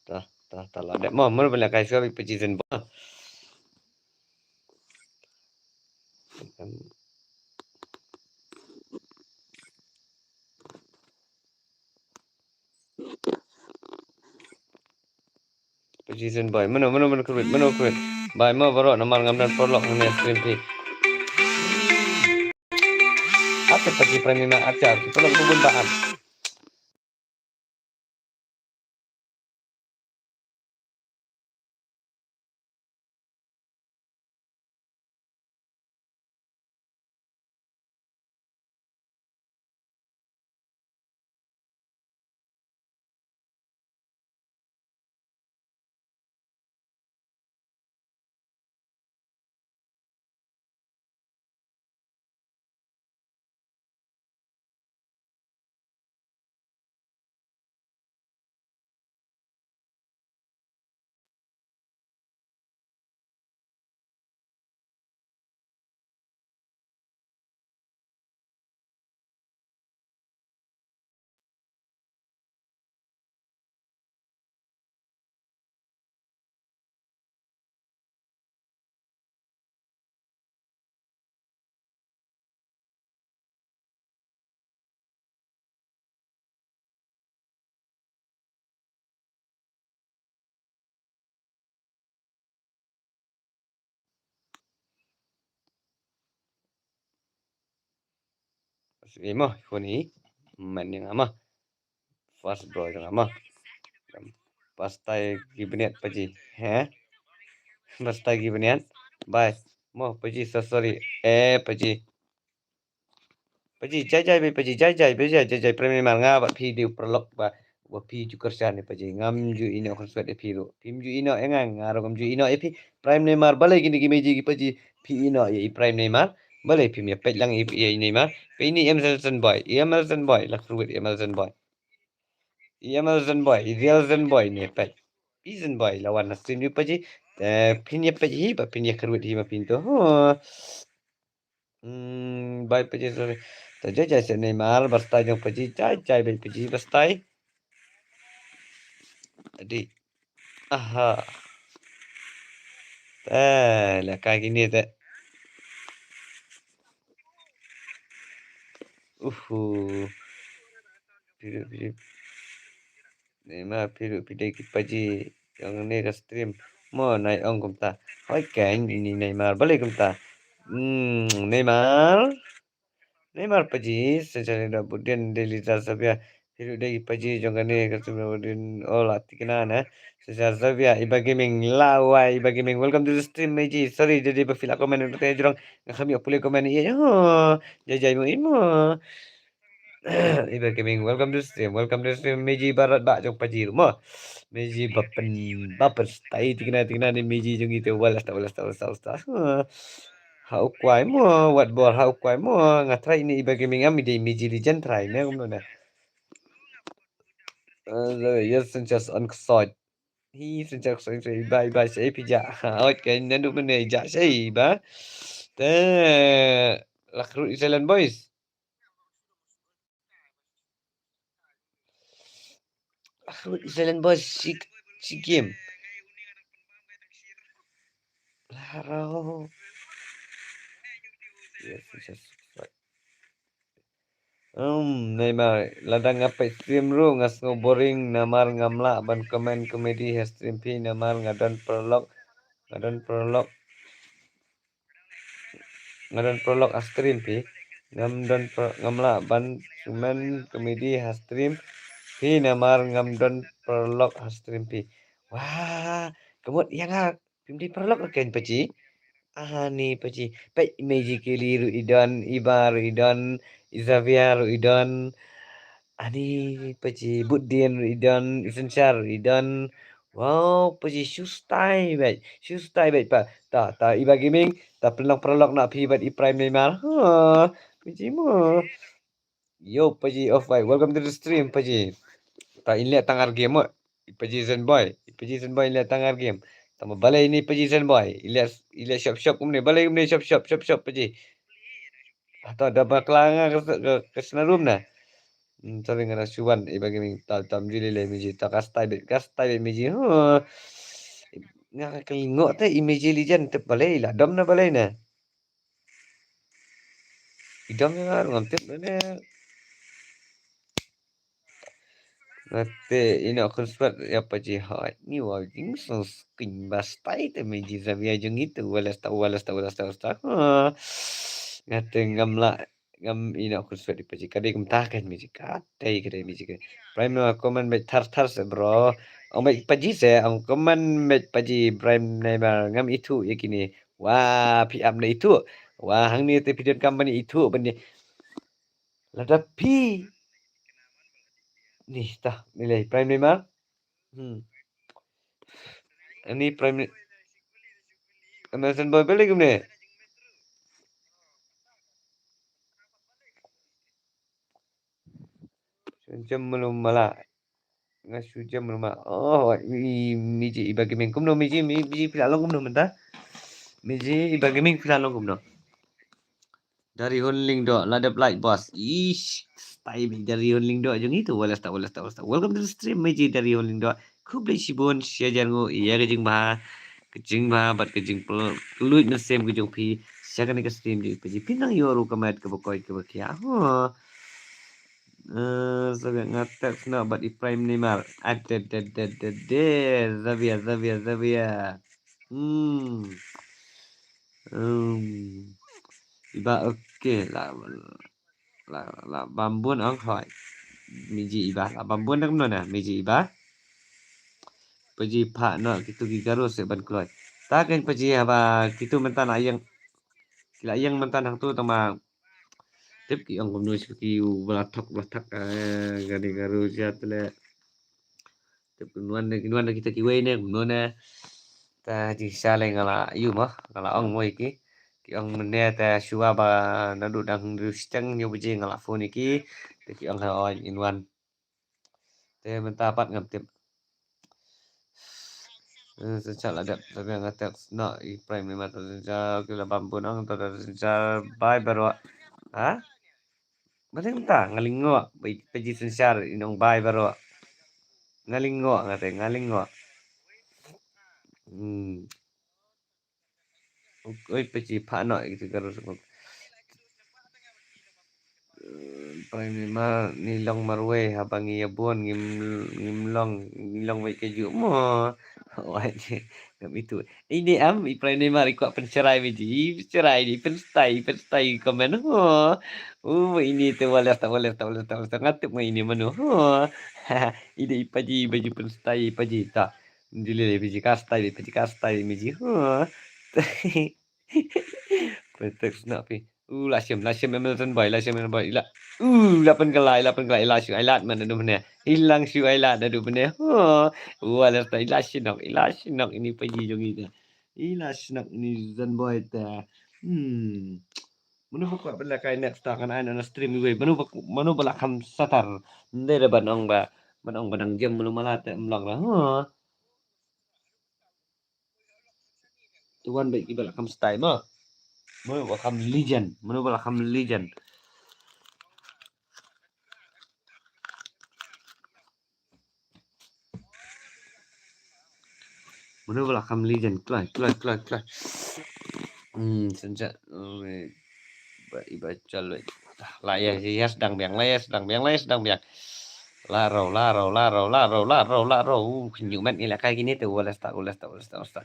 Ta, ta, ta la dep mo, mano ban lehkai shuwa bad i Paji Zen Boy. Paji Zen Boy, mano, mano, mano kyrwit, mano kyrwit. Bye mo baroh, namar ngam don paralok hangne stream phi. Ate Paji Prime Neymar, ate, ate, paralok bun bun ba am. Imo, kuni, man yang ama. First bro jong ama. Pastai ki bniat Paji. He? Pastai ki bniat. Bye. Mo Paji, so sorry. Eh, Paji. Paji, jai jai, Paji, jai jai, Paji, jai jai, Prime Neymar, nga bad phi dei u paralok ba, ba phi ju kyrshan ïa Paji. Ngam ju ïehnoh khunswet ïa phi ruh. Phim ju ïehnoh ïa nga, nga ruh ngam ju ïehnoh ïa phi. Prime Neymar, balei kine ki Meji ki Paji, phi ïehnoh ïa i Prime Neymar. Balei phim ïa peit lang ïa i Neymar. Peit ine i Emerson Boy, i Emerson Boy, la kyrwit i Emerson Boy. I Emerson Boy, i real Zen Boy ne peit. I Zen Boy la wan na stream jong Paji. Eh, phin ïa peit hi, ba phin ïa kyrwit hi ma phin to. Huh. Hmm, bye Paji, sorry. Ta jai jai seh Neymar, ba style jong Paji, jai jai bye Paji, ba style. Adi. Aha. Eh, la ka kini te. Uhu. Phi ruh, phi ruh. Neymar, phi ruh phi dei ki Paji jong kane ka stream. Mo, nai ong kumta. Hoi keiñ, ini Neymar balei kumta. Hmm, Neymar. Neymar Paji, sejali da budin dei Liza Xavier. Phi ruh dei ki Paji jong kane ka stream da budin. Oh, la thikna ne. Liza Xavier, Iba Gaming, lawai Iba Gaming. Welcome to the stream, Meji. Sorry, dei dei ba phi la comment te jrong. Nga kham ïoh pule comment ïa. Oh, jai jai mo imo. Iba Gaming, welcome to stream, welcome to stream. Meji barat ba jong Paji ruh mo. Meji ba pen, ba pen style tikna, tikna ne Meji jong ite, wala sta, wala sta, wala sta, wala sta. Huh. Ha u kwai mo, wat bor ha u kwai mo, nga try ine i ba gaming am i dei Miji Legend try ne kumno ne. Eh, yes, just on side. Hi, sejak sejak bye bye sei phi ja. Ha, ot ka nanu mene ja sei ba. Te, la khrut i Silent Boys. La khrut i Silent Boys si, si game. La ro. Yes, yes, yes. Um, Neymar, lada nga peit stream ruh nga sngew boring namar ngam lah ban comment comedy ha stream phi namar nga don paralok, nga don paralok, nga don paralok ha stream phi. Ngam don par-, ngam lah ban comment comedy ha stream phi namar ngam don paralok ha stream phi. Wah, ka mut ïa nga phim dei paralok ruh kein paji. Ani paji. Peit i Meji Kelly ruh i don, Iba ruh i don, i Xavier ruh i don. Ani paji, Budin ruh i don, i Synshar ruh i don. Wow, paji shu style beit, shu style beit pa. Ta, ta Iba Gaming, ta pynlong paralok na phi bad i Prime Neymar. Ha, paji mo. Yo, paji off by. Welcome to the stream, paji. Ta in leh tang ar game mo. I paji Zen Boy. I paji Zen Boy in leh tang ar game. Tama balei ni paji Zen Boy. I leh, i leh shop shop kumne. Balei kumne shop shop, shop shop, paji. Ata da bakla nga ka, ka, ka sna room na. Hmm, sorry nga na suwan, i ba gaming ta, tam juli le miji. Ta ka style bit, ka style bit miji. Huh. Nga ka kali ngok te i Meji Legend te balei la. Dom na balei na. I dom ïa nga ruh ngam tip ne. Nga te ïa noh khun swet ïa paji hoi. Ni wa jingsngewsih ba style te Meji Xavier jong ngi te wa la sta, wa la sta, wa la sta, wa la sta. Ha. Nga te ngam lah, ngam ïa noh khun swet ïa paji. Ka dei kumta ka Meji, ka dei, ka dei Meji ka. Prime Neymar comment beit thar thar se bro. Ong beit paji se, ong comment beit paji Prime Neymar ngam ithuh ïa kine. Wa, phi ap na ithuh. Wa, hangne te phi donkam ban ithuh ban ïa. Lada phi. Ni ta, ni lei Prime Neymar. Hmm. Ani Prime Ni-, Amazon Boy balik kumne. Jam belum malah. Nga shu jam rumah. Oh, i, Miji Iba Gaming. Kumno Miji, Mi-, Miji phi la long kumno mynta? Miji Iba Gaming phi la long kumno? Dari Hunling do, la dep like boss. Ish, style Miji Dari Hunling do jong itu. Wa la sta, wa la sta, wa la sta. Welcome to the stream, Miji Dari Hunling do. Khublei shibun, sha jan ngu, ïa ka jingbha, ka jingbha, bad ka jingpluit mynsiem ka jong phi. Sha kane ka stream jong phi. Phi nang ïoh ruh ka met ka ba koit ka ba khiah. Huh. Eh, Xavier nga text noh bad i Prime Neymar. Ade, de, de, de, de, Xavier, Xavier, Xavier. Hmm. Hmm. Iba, okay, la, la, la, bambun ong hoi. Miji Iba, la, bambun dang no na, Miji Iba. Paji phah noh kitu ki Garo se ban kloi. Ta kan paji haba kitu mynta la ïeng. Ki la ïeng mynta hangtu tang ma. Tip ki ong kumno shu ki u ba la thok, ba la thok, eh, kane Garo jat le. Tip ki nuan ne, ki nuan ne kita kiwei ne, kumno ne. Ta ji sha le nga la ïu mo, nga la ong mo ïa ki. Ki ong mynne ta shuwa ba naduh dang hynriew shiteng hynñiew baje nga la phone ïa ki. Te ki ong ha oi in wan. Te mynta pat ngam tip. Eh, sejak la dep, tapi nga text noh i Prime Neymar tu sejak ki la bambun ong tu sejak bye baroh. Ha? Mane mynta nga lyngngoh, paji Synshar in ong bye baroh. Nga lyngngoh nga te, nga lyngngoh. Hmm. Oi, paji phah noh ïa kitu Garo sngewbha. Eh, Prime Neymar, ngi long marwei haba ngi ïa bun, ngim, ngim long, ngi long wei kajuh mo. Wai, ngam ithuh. Ine am, i Prime Neymar i kwah pynshrai Miji, i pynshrai, i pynstyle, i pynstyle comment. Ho. Oh, ine te wa la sta, wa la sta, wa la sta, wa la sta. Nga tip nga ine mano. Ho. Ine i paji, i paji pynstyle, i paji ta. Juli le Miji ka style, i paji ka style Miji. Ho. Pyntek sna phi. U la shim, la shim Amazon Boy, la shim Amazon Boy. La, u la pynkylla, la pynkylla, la shu ai lad man naduh mynne. I lang shu ai lad naduh mynne. Ho. Wa la sta, i la shnok, i la shnok ini paji jong i te. I la shnok ini Zen Boy te. Hmm. Mano ba kwah ban lehkai next ta kan ai na stream iwei. Mano ba, mano ba la kham satar. Ndei da ban ong ba, ban ong ba dang jem mano mala te mlong da. Huh. Tu wan ba ki ba la kham style ma. Mano ba kham legend. Mano ba la kham legend. Mano ba la kham legend, kloi, kloi, kloi, kloi. Hmm, sensei, hmm, ba, iba chal, ba. La ya, ya sdang biang, la ya sdang biang, la ya sdang biang. La ro, la ro, la ro, la ro, la ro, la ro. Uh, nyu met ni la kai kini te, wala sta, wala sta, wala sta, wala sta.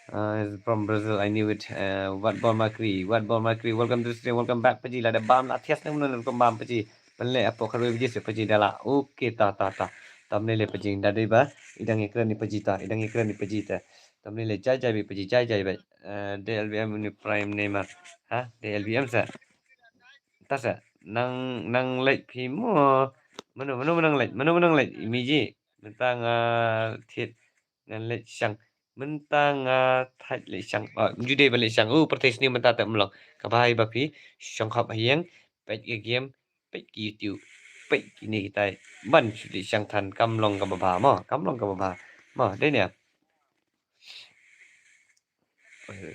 Uh, is from Brazil, I knew it. Uh, Wat Bor Makri, Wat Bor Makri, welcome to the stream, welcome back, Paji. Lada bam, la thias ne mano, welcome bam, Paji. Pynleh hapoh kharwei baje seh Paji da lah. Okay, ta, ta, ta. Tam ne le Paji da dei ba. I dang ïakren ïa Paji ta. I dang ïakren ïa Paji ta. Tam ne le jai jai beit Paji, jai jai beit. Eh, D L B M uni Prime Neymar. Ha? D L B M sa? Ta sa? Nang, nang leit phi mo. Mano, mano, mano nang leit? Mano, mano nang leit? Imi ji. Mynta nga thied ngan leit shang. Mynta nga thait leit shang. Oh, ju dei ban leit shang. Uh, pyrthei sniew mynta te mlong. Kaba hai ba phi shong khop ha ïing. Peit ka game. Peit ki YouTube, peit kine kitai. Ban shu dei shang than kam long kaba bha mo, kam long kaba bha. Mo, dei ne. Eh,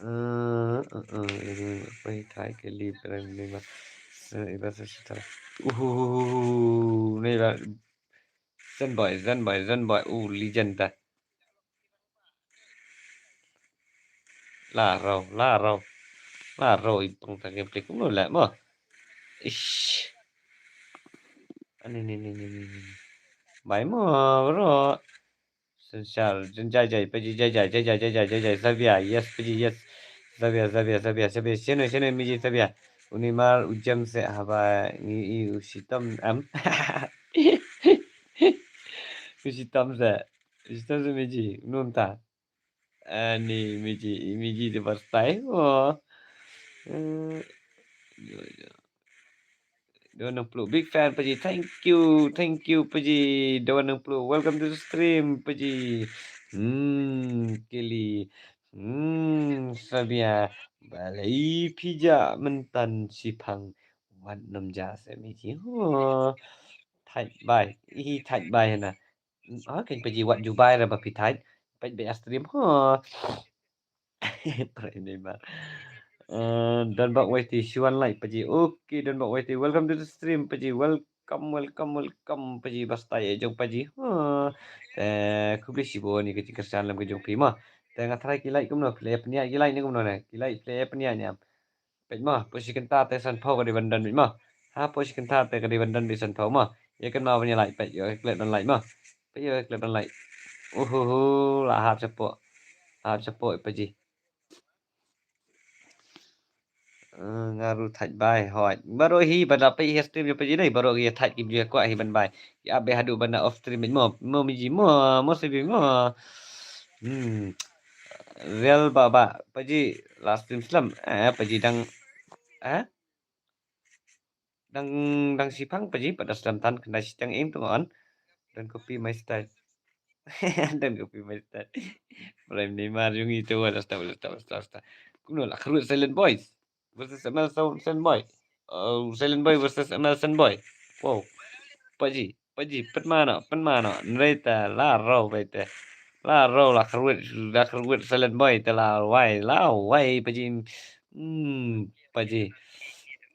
eh, eh, eh, peit thai ke li prem ni ma. Se iba se sita. Uhu, ne ba. Zen boy, zen boy, zen boy. Uh, legend ta. La ro, la ro. La ro i pang ta gameplay kumno la mo. Ish. Ani ni ni ni ni ni. Bai mo bro. Sensal, sen jai jai, Paji jai jai, jai jai, jai jai, jai jai, Xavier, yes, Paji, yes. Xavier, Xavier, Xavier, Xavier, sino, sino, miji Xavier. Uni mar u jam se haba ngi i u shitom am. U shitom se. Shitom se miji, nunta. Ani miji, miji de bastai. Oh. Eh, yo, yo. Don Nang Plu, big fan Paji. Thank you, thank you Paji. Don Nang Plu, welcome to the stream Paji. Hmm, Kili. Hmm, Sabia. Balei pija mentan sipang. Wat nam ja se miji. Oh. Thait bai. Hi thait bai na. Ah, kan Paji wat jubai ra ba phi thait. Peit ba stream ho. Prai ni ba. Eh, Don Bok Wai T, shu wan like Paji. Okay, Don Bok Wai T, welcome to the stream Paji. Welcome, welcome, welcome Paji. Basta ya jong Paji. Ha. Eh, khublei shibun ïa ka jingkyrshan lem ka jong phi mo. Te nga tharai ki like kumno, phi la pynïaid ki like ne kumno ne. Ki like phi la pynïaid ne. Peit mo, poi shi kynta te sanphew ka dei ban don beit mo. Ha, poi shi kynta te ka dei ban don beit sanphew mo. Ïa kynmaw ban ïa like peit, ïa klet ban like mo. Peit ïa klet ban like. Uhuhu, la hap shapoh. La hap shapoh Paji. Eh, nga ruh thait bai hoi. Baroh hi ban da peit hi stream jong Paji dei, baroh hi thait kim ju kwah hi ban bai. Ïa be haduh ban da off stream mo. Mo miji mo, mo sebi mo. Hmm. Real ba ba Paji la stream slem. Eh, Paji dang, eh? Dang, dang sipang Paji pat da slem tan kynda shiteng im tu on. Don't copy my style. Don't copy my style. Prime Neymar jong i tu, wala sta, wala sta, wala sta, wala sta. Kumno la khrut Silent Boys versus M L Sound, Silent Boy. Oh, Silent Boy versus M L Sound Boy. Wow. Paji. Paji, pynmano, pynmano. Nrei ta, la ro bai te. La ro la khrut, la khrut Silent Boy te la wai, la wai Paji. Hmm, Paji.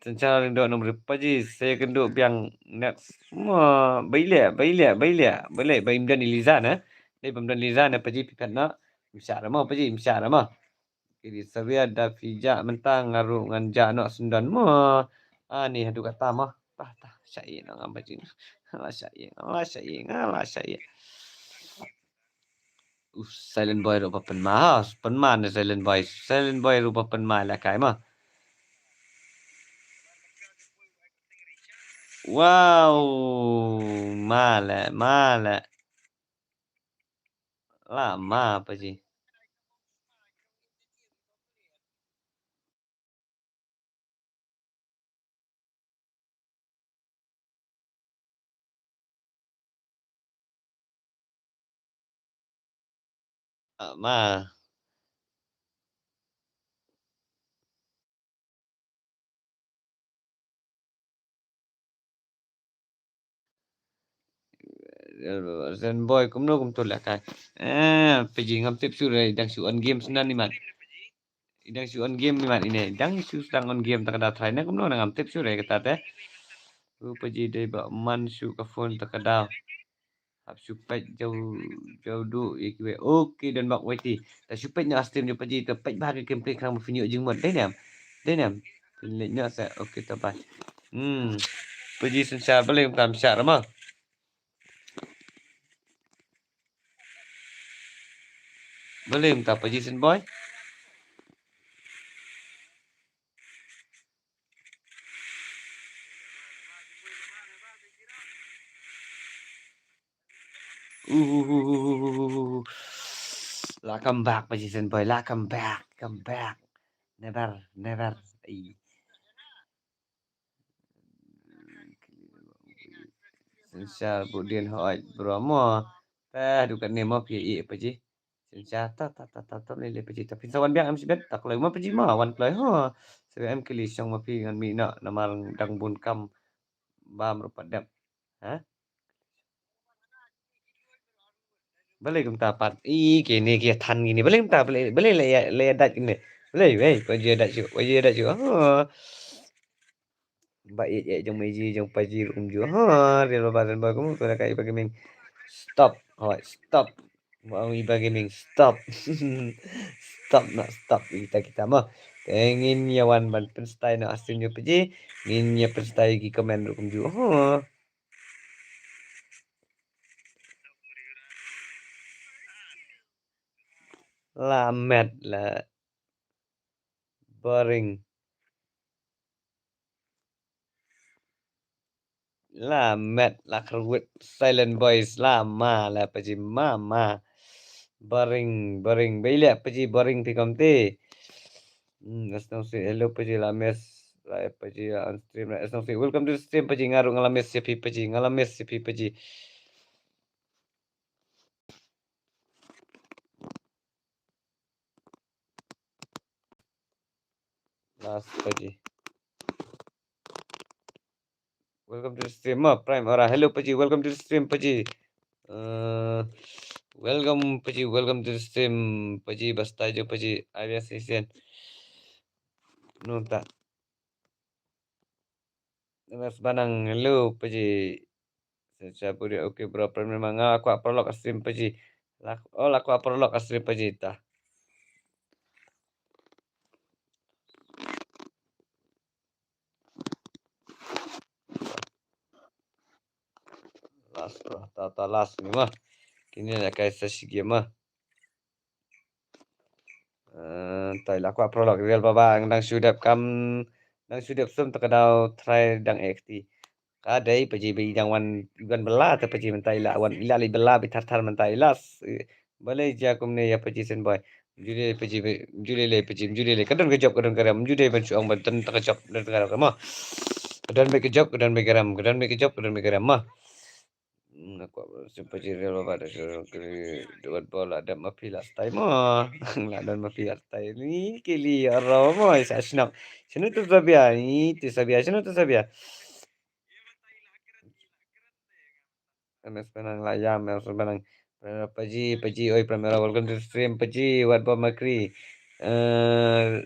Tynchar ring dok nomor Paji, saya kenduk biang next. Ma, baile, baile, baile. Baile, bai imdan Eliza na. Dei bamdan Eliza na Paji pipat na. Msha rama Paji, msha rama. Kiri Xavier da phi jah mynta nga ruh ngan jah noh syndon mo. Ani haduh kata mo. Tah, tah, sha ïing nga ba jing. La sha ïing, la sha ïing, la sha ïing. Uh, Silent Boy ruh ba pynma, pynma ne Silent Boy. Silent Boy ruh ba pynma la kai mo. Wow, ma le, ma le. Lama Paji. Ah, ma. Zen boy kumno kumto la kai. Eh, Paji ngam tip shuh re, dang shu on game snan imat. Dang shu on game imat ine. Dang shu sdang on game ta ka da try na kumno na ngam tip shuh re kata te. U Paji dei ba man shu ka phone ta ka da. Hap shu peit jaw jaw du ïa kiwei. Okay, don bak wei ti. Ta shu peit na stream jong Paji ta peit ba ka gameplay khang ba phin ïoh jingmut. Dei nem. Dei nem. Phin leit noh sa. Okay, ta bye. Hmm. Paji synshar balei tam shar ma. Balei mynta Paji Sen boy? Uh, la come back Paji Sen boy, la come back, come back. Never, never. Ai. Synshar bud dien hooid bro mo. Tah du katne mo phi ïa Paji. Synshar ta ta ta ta ta lei lei Paji ta phin sa wan biang em shibit ta kloi mo Paji mo wan kloi ho. Sa em kylli shong mo phi ngan mih noh namar dang bun kam bam ruh pat dep. Ha? Balei kumta pat? Ih, kine ki than kine. Balei kumta? Balei, balei la ïa, la ïa dait kine? Balei, wei, Paji ïa dait shuh, Paji ïa dait shuh. Ha. Ba ïeit ïeit jong Meji jong Paji ruh kumjuh. Ha, Real Baba Zen Boy kumjuh la ka Iba Gaming. Stop. Hoi, stop. Ba ong Iba Gaming, stop. Stop, nak stop kita kita mo. Te ngin ïa wan ban pynstyle na stream jong Paji. Ngin ïa pynstyle ki comment ruh kumjuh. Ha. La met la. Boring. La met la kyrwit silent boys la ma la Paji ma ma. Boring, boring. Ba ïa la Paji boring phi kumte. Hmm, Asnong si hello Paji la miss. La Paji la on stream la Asnong si. Welcome to the stream Paji, nga ruh nga la miss ïa phi Paji, nga la miss ïa phi Paji. Last Paji. Welcome to the stream, ma Prime Aura. Hello Paji, welcome to the stream Paji. Uh, welcome Paji, welcome to the stream Paji. Basta jo Paji. Abia session. Nunta. Mas Banang, hello Paji. Sa pudi, okay bro, Prime memang nga kwah paralok stream Paji. Lak, oh, la kwah paralok stream Paji ta. Last bro, ta ta last ni ma. Kini la kai sa shi game ma. Eh, tai la kwah paralok Real Baba nang shu dep kam nang shu dep sum ta ka dau try dang X T. Ka dei Paji ba i dang wan wan bela ta Paji mynta i la wan i la li bela bi thar thar mynta i la. Balei ja kumne ïa Paji Sen boy. Juli Paji juli le Paji juli le ka don ka job ka don ka rem juli ban shu ong ban don ta ka job don ka rem ma. Ka don be ka job ka don be ka rem ka don be ka job ka don be ka rem ma. Hmm, aku apa si Paji Real Baba da suruh kiri duat bola da mapi la stai ma. La don mapi la stai ni kili aro ma sa snap. Sino tu sabia ni tu sabia sino tu sabia. M S Penang la ya M S Penang. Paji Paji oi Primera welcome to the stream Paji wat ba makri. Eh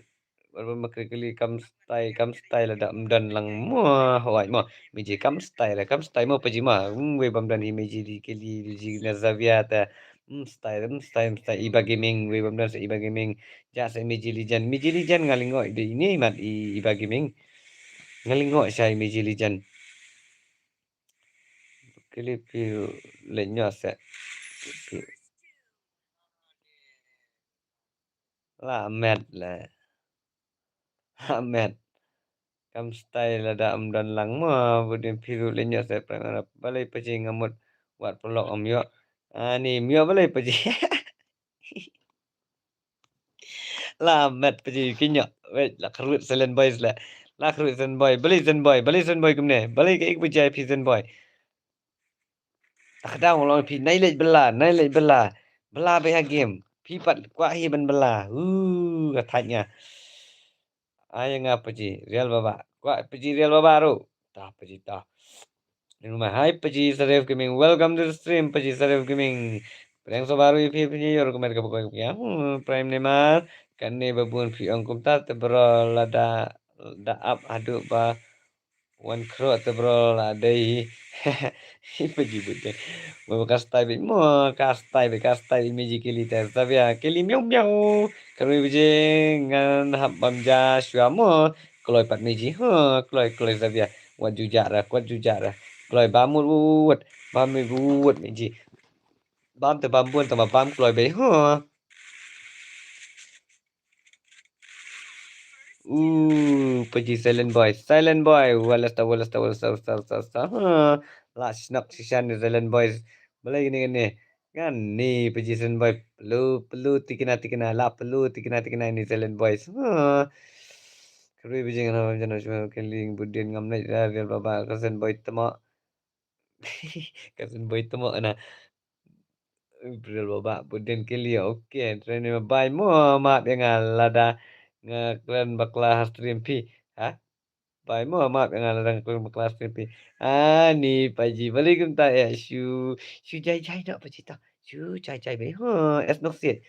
Wat ba makri kali kam stai kam stai la da mdan lang mo hoi mo. Meji kam stai la kam stai mo Paji ma. Wei bam dan hi meji di kali di ji na Zavia ta. Stai stai stai Iba Gaming wei bam dan sa Iba Gaming. Ja sa meji lijan meji lijan ngalingo di ini mat Iba Gaming. Ngalingo sa meji lijan. Kali piu lenyo sa. La met la. Ha met. Kam stai la da am don lang mo budin piru lenyo sa pran arap balai Paji ngamut wat pelok am yo. Ani myo balai Paji. La met Paji kinyo. Wait la kruit silent boys la. La kruit silent boy balai silent boy balai silent boy kumne balai ka ik bujai pi silent boy. Takdang long phi nai lej bela nai lej bela bela be ha game phi pat kwah hi ban bela. Uh ka thait nga. Ai nga Paji Real Baba kwah Paji Real Baba ru. Ta Paji ta. Hi Paji Sarif Gaming, welcome to the stream Paji Sarif Gaming. Pyrshang sha baroh ïa phi, phi ïoh rukom ka bakoi ka. Hmm, Prime Neymar, kane ba bun phi ong kumta te bro, lada da ap haduh ba wan khroh te bro la dei. Hi Paji Buden. Mo ka style bit, mo ka style bit, ka style bit Meji kili te. Xavier kili miau miau. Kharui Paji ngan hap bam ja shuwa mo. Kloi pat Meji. Ha, kloi, kloi Xavier. Wat ju ja ra, wat ju ja ra. Kloi bam mut, wat. Bam mut, wat Meji. Bam te bam bun te ma bam kloi bei. Ha. Uh, Paji Silent Boy. Silent Boy. Walasta, walasta, walasta, walasta, walasta. Ha. La shnok shishan ni Silent Boy. Balei kini kini. Kan ni Paji Silent Boy. Pelu, pelu tikina, tikina. La pelu tikina, tikina ni Silent Boy. Ha. Kharui Paji ngam jana cuma keling Buden ngam naik dah real baba ka Silent Boy temo. Ka Silent Boy temo na. Real baba Buden kili. Okay, train ni bai mo map ïa nga lada nga kren bakla ha stream phi. Ha? Bai mo map ïa nga lada nga kren bakla ha stream phi. Ani Paji balik kumta ïa shu shu jai jai dok Paji ta. Shu jai jai bai. Ha, es nok siet.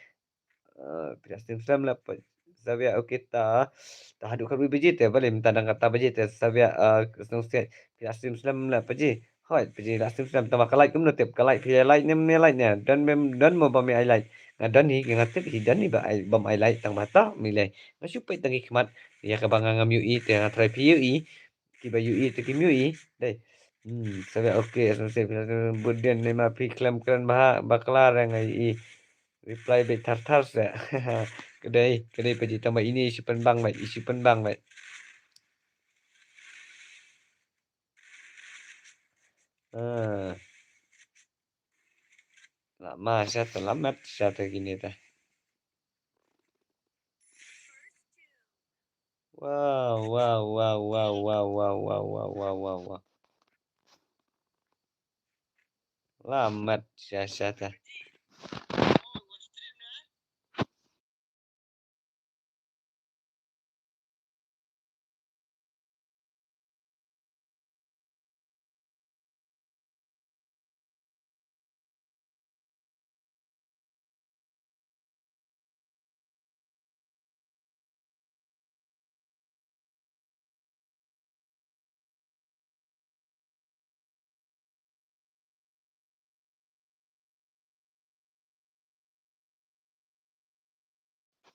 Ah, phi la stream slem la Paji. Xavier, okay ta. Ta haduh kharui Paji te, balik mynta dang kata Paji te. Xavier, ah, snong siet. Phi la stream slem la Paji. Hoi, Paji la stream slem. Tang ba ka like kumno tip, ka like, phi like ne, me like ne. Don mem, don mo ba me ai like. Nga don hi, nga tip hi don hi ba ai, bam ai like tang ba ta, me like. Nga shu peit tang ki khmat. Ïa kaba nga ngam ïohi te nga try phi ïohi. Kiba ïohi te kim ïohi. Dei. Hmm, Xavier, okay, snong siet. Phi la stream Buden ne ma phi khlem kren ba bakla re nga ïohi. Reply beit thar thar sa. Ka dei, ka dei Paji tang ba ini issue pynbang beit, issue pynbang beit. Ah. La ma sha ta la mat sha ta kini ta. Wow, wow, wow. La mat sha sha ta.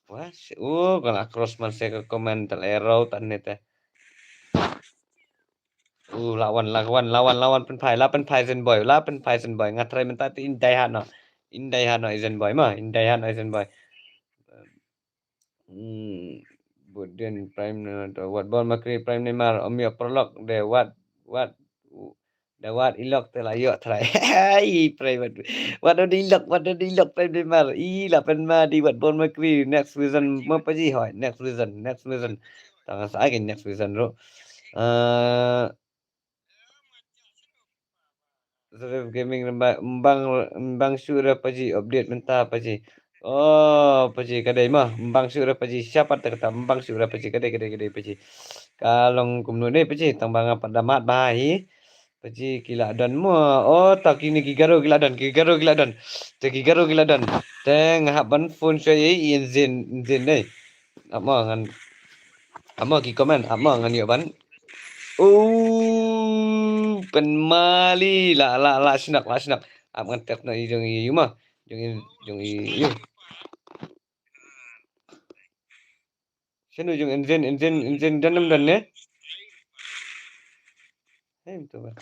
Wah, si, uh, kena cross man saya ke comment tel arrow tan ni teh. Uh, lawan, lawan, lawan, lawan pynphai, la pynphai Zen Boy, la pynphai Zen Boy. Nga try mynta te indai hano. Indai hano Zen Boy, ma, indai hano Zen Boy. Hmm, Buden Prime Neymar, wat bol makri Prime Neymar, om ïoh prolog de wat, wat, de wat ilok te la ïoh try. Ai, Prime wat, wat do ilok, wat do ilok Prime Neymar. I la pen ma di wat bol makri next season ma Paji hoi, next season, next season. Tang sa ai next season ro. Eh, Zrev Gaming, embang, embang, embang shuh re Paji, update mynta Paji. Oh, Paji ka dei ma, embang shuh re Paji, siapa te kata embang shuh re Paji, ka dei, ka dei, ka dei Paji. Ka long kumno dei Paji, tang ba nga pat da mad ba hi. Paji ki la don mo. Oh, ta kine ki Garo ki la don, ki Garo ki la don. Te ki Garo ki la don. Te nga hap ban phone shuwa ïa i Enzin, Enzin dei. Ap mo ngan, ap mo ki comment, ap mo ngan ïoh ban. Uh, pen mali la, la, la shnok, la shnok. Ap ngan text na i jong i yu ma. Jong i, jong i yu. Shano jong Enzin, Enzin, Enzin don nam don ne? Hey, tu ba.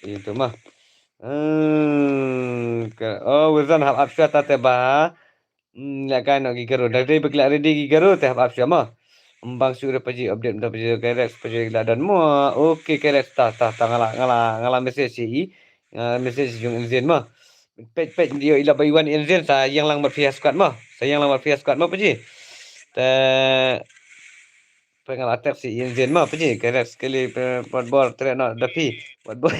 Itu mah. Hmm, ka, oh, Wilson hap ap shuwa ta te ba. Hmm, la kai no ki Garo. Dah dei ba ki la ready ki Garo te hap ap shuwa mo. Embang shuh re Paji update mynta Paji Kyrex Paji la don mo. Okay Kyrex ta ta ta nga la nga la nga la message i. Nga la message jong Enzin mo. Peit peit ïoh i la ba i wan Enzin sa ïeng lang bad phi ha squad mo. Sa ïeng lang bad phi ha squad mo Paji. te. Pyngal attack si yin zin ma, pynji, kerek sekali, pe-, Wat Bor, trek no, da phi, Wat Bor.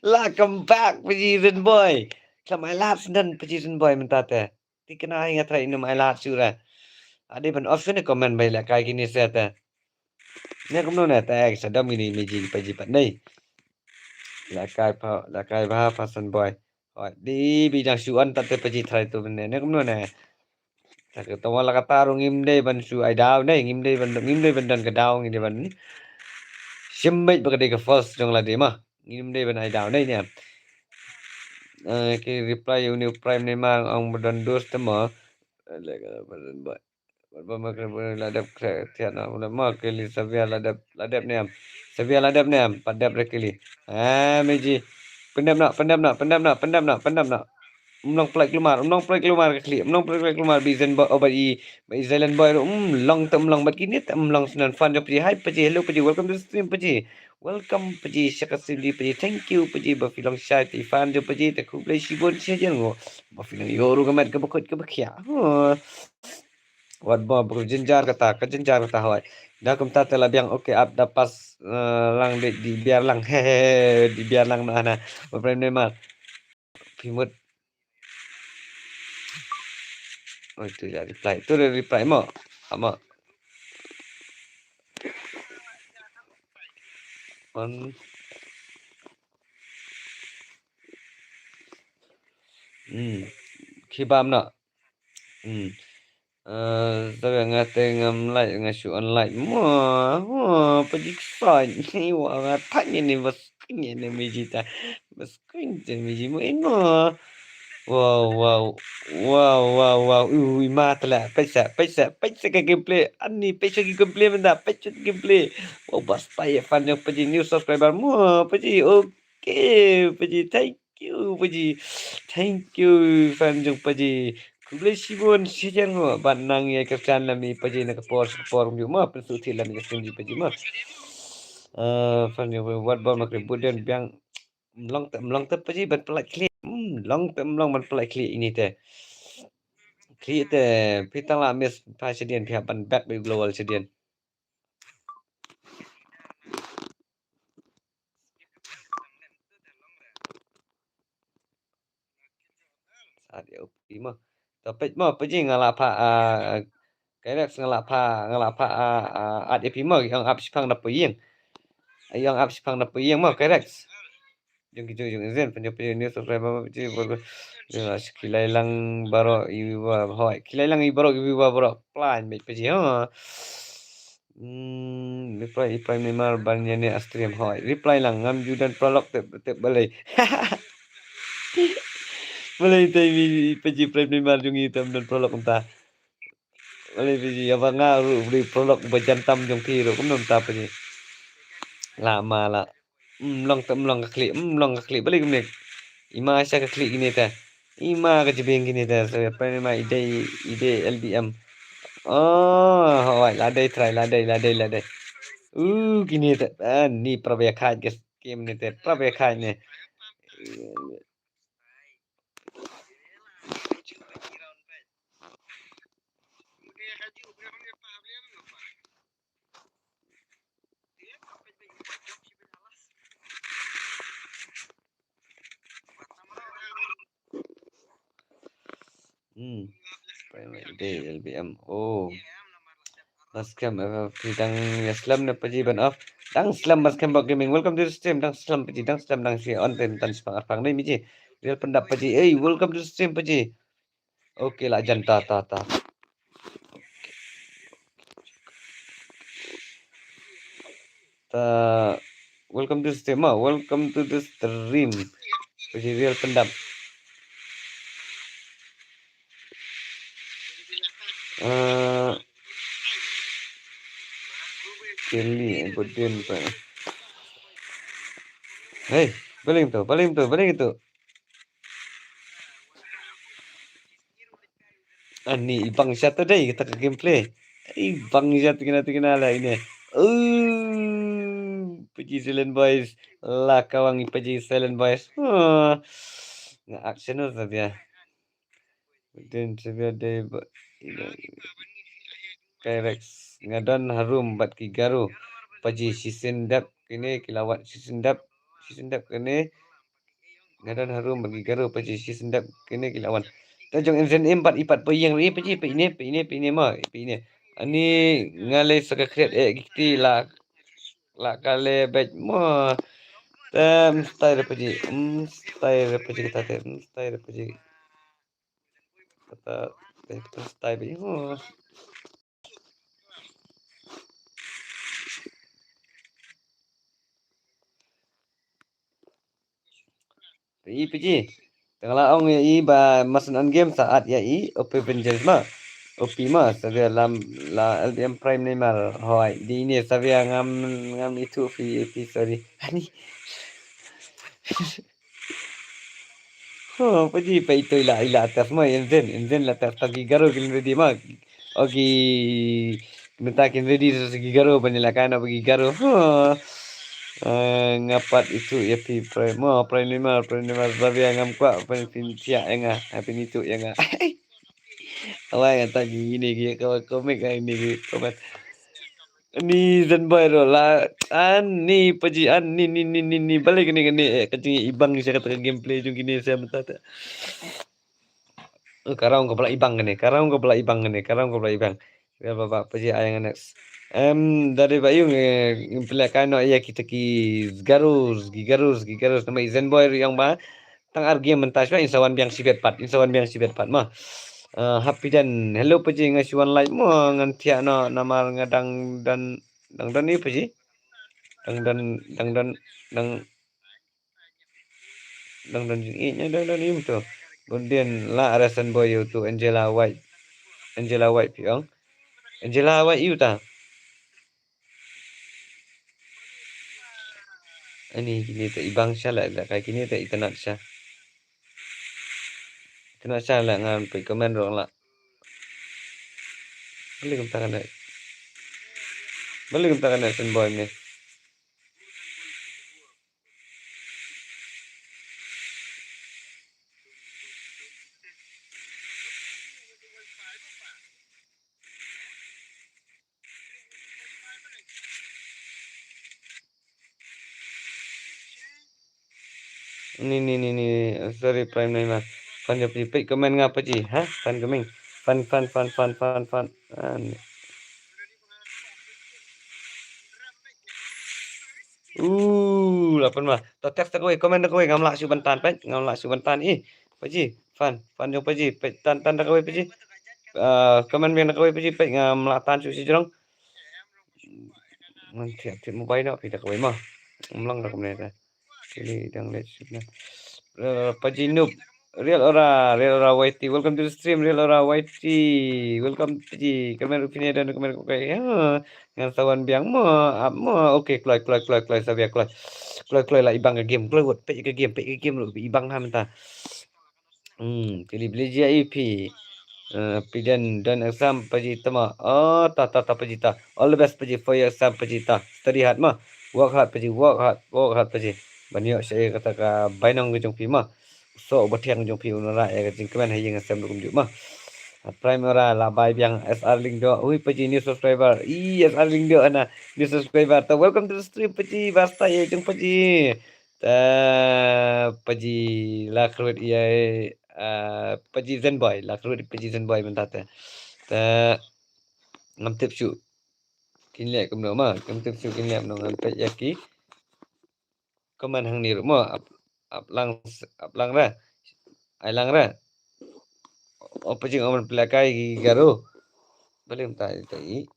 La come back, pynji Rin Boy. Khlem ai lad sendon, pynji Rin Boy mynta te. Ti kena hi nga trai inu mai lad sura. Adi ban off sini comment bai la kai kini se te. Ne kumno ne te ek sadam ini miji pynji pat nei. La kai pa, la kai ba pa san boy. Hoi, di bi dang shu an tat te pynji trai tu ne, ne kumno ne. Ta ka tawala kata ru ngim dei ban shu ai daw ne, ngim dei ban, ngim dei ban don ka daw, ngim dei ban. Shim beit ba ka dei ka first jong la dei ma. Ngim dei ban ai daw ne ne. Eh, ki reply uni Prime ne ma ong ba don dos te ma. Eh, le ka ba don ba. Wat ba ma kre ba la dep kre tiat na, ma ke li Xavier la dep, la dep ne em. Xavier la dep ne em, pat dep re ke li. Ah, miji. Pyndep na, pyndep na, pyndep na, pyndep na, pyndep na. Ym long plek lumar, ym long plek lumar ka khlieh, ym long plek lumar bi Zen Boy, oh, ba i, ba i Zelen Boy ruh, ym long te ym long, bad kine te ym long snan fan jong pynji, hi pynji, hello pynji, welcome to the stream pynji. Welcome pynji, sha ka stream ji pynji, thank you pynji, ba phi long shai te fan jong pynji, te khublei shibun shi hajar nguh. Ba phi nang ïoh ruh ka met kaba khuid kaba khiah. Huh. Wat ba, ba ka jynjar kata, ka jynjar kata hoi. Da kumta te la biang, okay, ap da pas, eh, lang di, di biar lang. Hehehe, di biar lang na na. Ba prem ne mar. Phi mut. Oh, tu ïa reply. Tu ïa reply mo. Ama. On. Hmm. Khibam na. Hmm. Eh, tapi nga te ngam like, nga shu unlike. Mo, mo, pynji ksoit. Ni wa nga thak ni ni bas ni ni miji ta. Bas ni ni miji mo ino. Wow, wow. Wow, wow, wow. Ui, ma tala. Pisa, pisa, pisa ka gameplay. Ani pisa ka gameplay benda. Pisa ka gameplay. Wow, bas tai fan jong pynji new subscriber. Mo, pynji. Okay, pynji. Thank you, pynji. Thank you, fan jong pynji. Khublei shibun, shi hajar nguh, ban nang ïa kyrshan lem ïa pynji na ka por, shi ka por, kum ju ma, pynsuh thied lem ïa ka stream ji pynji ma. Eh, fan jong pynji, wat ba ma kre bud den biang, mlong te, mlong te pynji, ban pynlait khlieh, hmm, mlong te, mlong ban pynlait khlieh ini te. Khlieh te, phi tang la miss, pha shadien, phi hap ban back, bi global shadien. At ïa u pi mo. To peit mo, peit nga la pha, ah, Kyrex nga la pha, nga la pha, ah, ah, at ïa pi mo, ong ap shipang na puying. Ong ap shipang na puying mo, Kyrex. Jong ki jong jong zen, pynjong pynjong news subscribe mo, peit mo. Ki lai lang baroh i wa hoi. Ki lai lang i baroh i wa baroh. Plan meit peit mo. Hmm, reply, reply member ban ïa ne a stream hoi. Reply lang ngam ju don prolog tep, tep balei. Balei te mi pynji reply member jong i tam don prolog mynta. Balei pynji ïa ba nga ruh bri prolog ba jan tam jong phi ruh kumno mynta pynji. La ma la. Hmm, long te, hmm, long ka khlieh, hmm, long ka khlieh. Balei kumne. Ima sha ka khlieh kine te. Ima ka jibeng kine te. So, apa nama ide, ide L B M. Oh, hoi, la dei try, la dei, la dei, la dei. Uh, kine te. Ah, ni pra ba ïa khaid ka skim ni te. Pra ba ïa khaid ni. Hmm. Primary day L B M. Oh. Maskhem, eh, phi dang ïa slem ne pynji ban off. Dang slem Maskhem Bok Gaming. Welcome to the stream. Dang slem pynji, dang slem dang shi on ten tan spang arpang dei miji. Real pyndap pynji. Hey, welcome to the stream pynji. Okay, la jan ta, ta, ta. Ta, welcome to the stream, ah. Welcome to the stream. Pynji real pyndap. Ah. Kelly, Budin pa. Hey, baling tu, baling tu, baling tu. Ani ibang shat dei kata ka gameplay. Ibang shat kena, kena lah ini. Oh, pynji Silent Boys. La kawang pynji Silent Boys. Huh. Nga action tu dia. Din Xavier dei ba, Kyrex. Nga don harum bad ki Garo. Paji shisien dep kine ki la wan, shisien dep, shisien dep kine. Nga don harum bad ki Garo, paji shisien dep kine ki la wan. Ta jong insen im bad ipat pa ïeng ri, paji, pa ine, pa ine, pa ine ma, pa ine. Ani nga lei sa ka khriat eh ki kti la, la ka le bej mo. Te mstai re paji, mstai re paji kata te, mstai re paji. Kata te, mstai paji. Oh. I paji. Tang la ong ïa i ba masan on game sa at ïa i, O P Avengers ma. O P ma, sa ga lam la L B M Prime Neymar. Hoi, di ne sa ga ngam, ngam itu pi, pi, sorry. Ani. Ho, paji pa itu ila, ila atas ma, insen, insen la atas ta ki Garo kin ready ma. O ki, mynta kin ready sa ki Garo, ban ila kain o ki Garo. Ho. Eh, nga pat itu ïa phi Prime, mo, Prime Neymar, Prime Neymar, Xavier ngam kwah, Prime phin thiah ïa nga, ha phin itu ïa nga. Awai, nga ta ki ini ki, ka, komik, ha, ini ki, comment. Ni Zenboy ro la, ani paji, ani, ni, ni, ni, ni, balik ni, ni, eh, ka jing ibang sha kata ka gameplay jong kine sa mynta ta. Eh, ka raung ka bla ibang kane, ka raung ka bla ibang kane, ka raung ka bla ibang. Ya, ba, ba, paji ai nga next. Em, dari ba ïu ngi, ngi pynleh kai noh ïa kita ki Garus, ki Garus, ki Garus, namar i Zenboy ruh ïong ba. Tang ar game mynta shuwa, in sa wan biang shibit pat, in sa wan biang shibit pat ma. Eh, Happy Dan, hello paji, nga shu wan like mo, ngan thiah noh namar nga dang don, dang don ïu paji. Dang don, dang don, dang Dang don jingïeit, dang don im to. Bun dien la Resenboy ïa utu Angela White. Angela White phi ong. Angela White ïa uta. Ani kine te ibang sha la, la kai kine te itynnat sha. Itynnat sha la ngan peit comment ruh la. Balei kumta kane. Balei kumta kane Resenboy ne. Ni, ni, ni, ni, sorry, Prime Neymar. Fan jong paji, peit comment nga paji, ha? Fan coming. Fan, fan, fan, fan, fan, fan. Ah, ni. Uh, lapan ma. To text da kawei, comment da kawei, ngam lah shuh ban tan, peit, ngam lah shuh ban tan. Ih, paji, fan, fan jong paji, peit, tan, tan da kawei paji. Ah, comment biang da kawei paji, peit, ngam lah tan shuh shijrong. Ngan thiah, thiah mobile noh, peit da kawei ma. Ngam long da kumne da. Kini dang leh shuh na. Eh, paji Noob. Real Aura, Real Aura Y T. Welcome to the stream, Real Aura Y T. Welcome paji. Comment ruh phi ne don comment ruh kai. Ya, ngan sa wan biang mo, ap mo. Okay, kloi, kloi, kloi, kloi, sa biang kloi. Kloi, kloi la ibang ka game. Kloi wat, peit ka game, peit ka game ruh ibang ha mynta. Hmm, kali beli jia ipi. Eh, piden don exam paji tama. Oh, ta, ta, ta paji ta. All the best paji for your exam paji ta. Study hard ma. Work hard paji, work hard, work hard paji. Ban ïoh sha kata ka bainong ka jong phi ma. So ba thiang jong phi un rah ïa ka jingkmen ha ïing ha sem ruh kumjuh ma. Prime Aura la bai biang S R Lyngdoh. Ui paji new subscriber. Ih, S R Lyngdoh ana new subscriber. Ta welcome to the stream paji. Basta ïa jong paji. Ta paji la kyrwit ïa, ah, paji Zenboy, la kyrwit paji Zenboy mynta te. Ta ngam tip shuh. Kin leh kumno ma, ngam tip shuh kin leh kumno, ngan peit ïa ki comment hangne ruh mo, ap, ap lang, ap lang ra. Ai lang ra. O paji ngam pynleh kai ki Garo. Balei mynta ita i.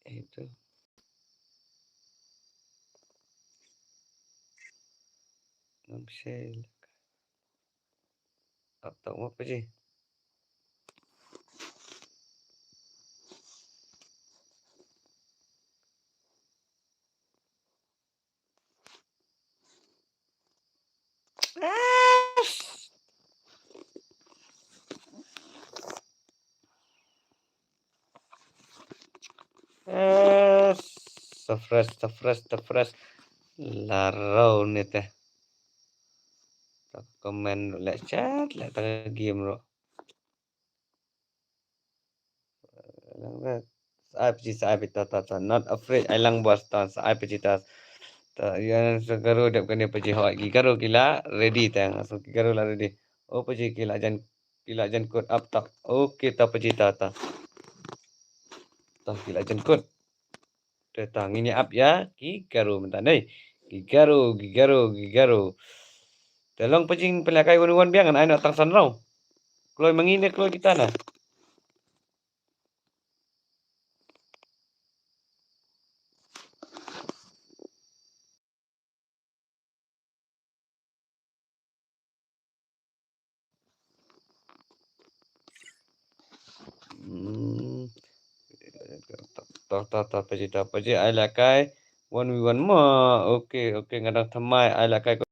Itu. Ngam share. Atau apa sih? Eh, so fresh, so fresh, so fresh. La rau ni teh. comment ruh leh chat leh tang game ruh. Sa ai piji, sa ai piji, ta, ta, ta. Not afraid, ai lang bos, ta, sa ai piji, ta. Ta, ïa, sa Garo dep kane piji, hoi, ki Garo ki la ready, ta, so ki Garo la ready. Oh, piji ki la jan, ki la jan kut up, ta. Okay, ta, piji, ta, ta. Ta, ki la jan kut. Te ta ngin ïa ap ïa ki Garo mynta nei. Ki Garo, ki Garo, ki Garo. Te long pajing pynlehkai wan wan biang, ngan ai noh tang san rau. Kloi ma ngi ne kloi kita na. Hmm. Ta, ta, ta, pajih, ta, pajih, ai lehkai. One v one mo. Okay, okay, nga dang thymmai, ai lehkai.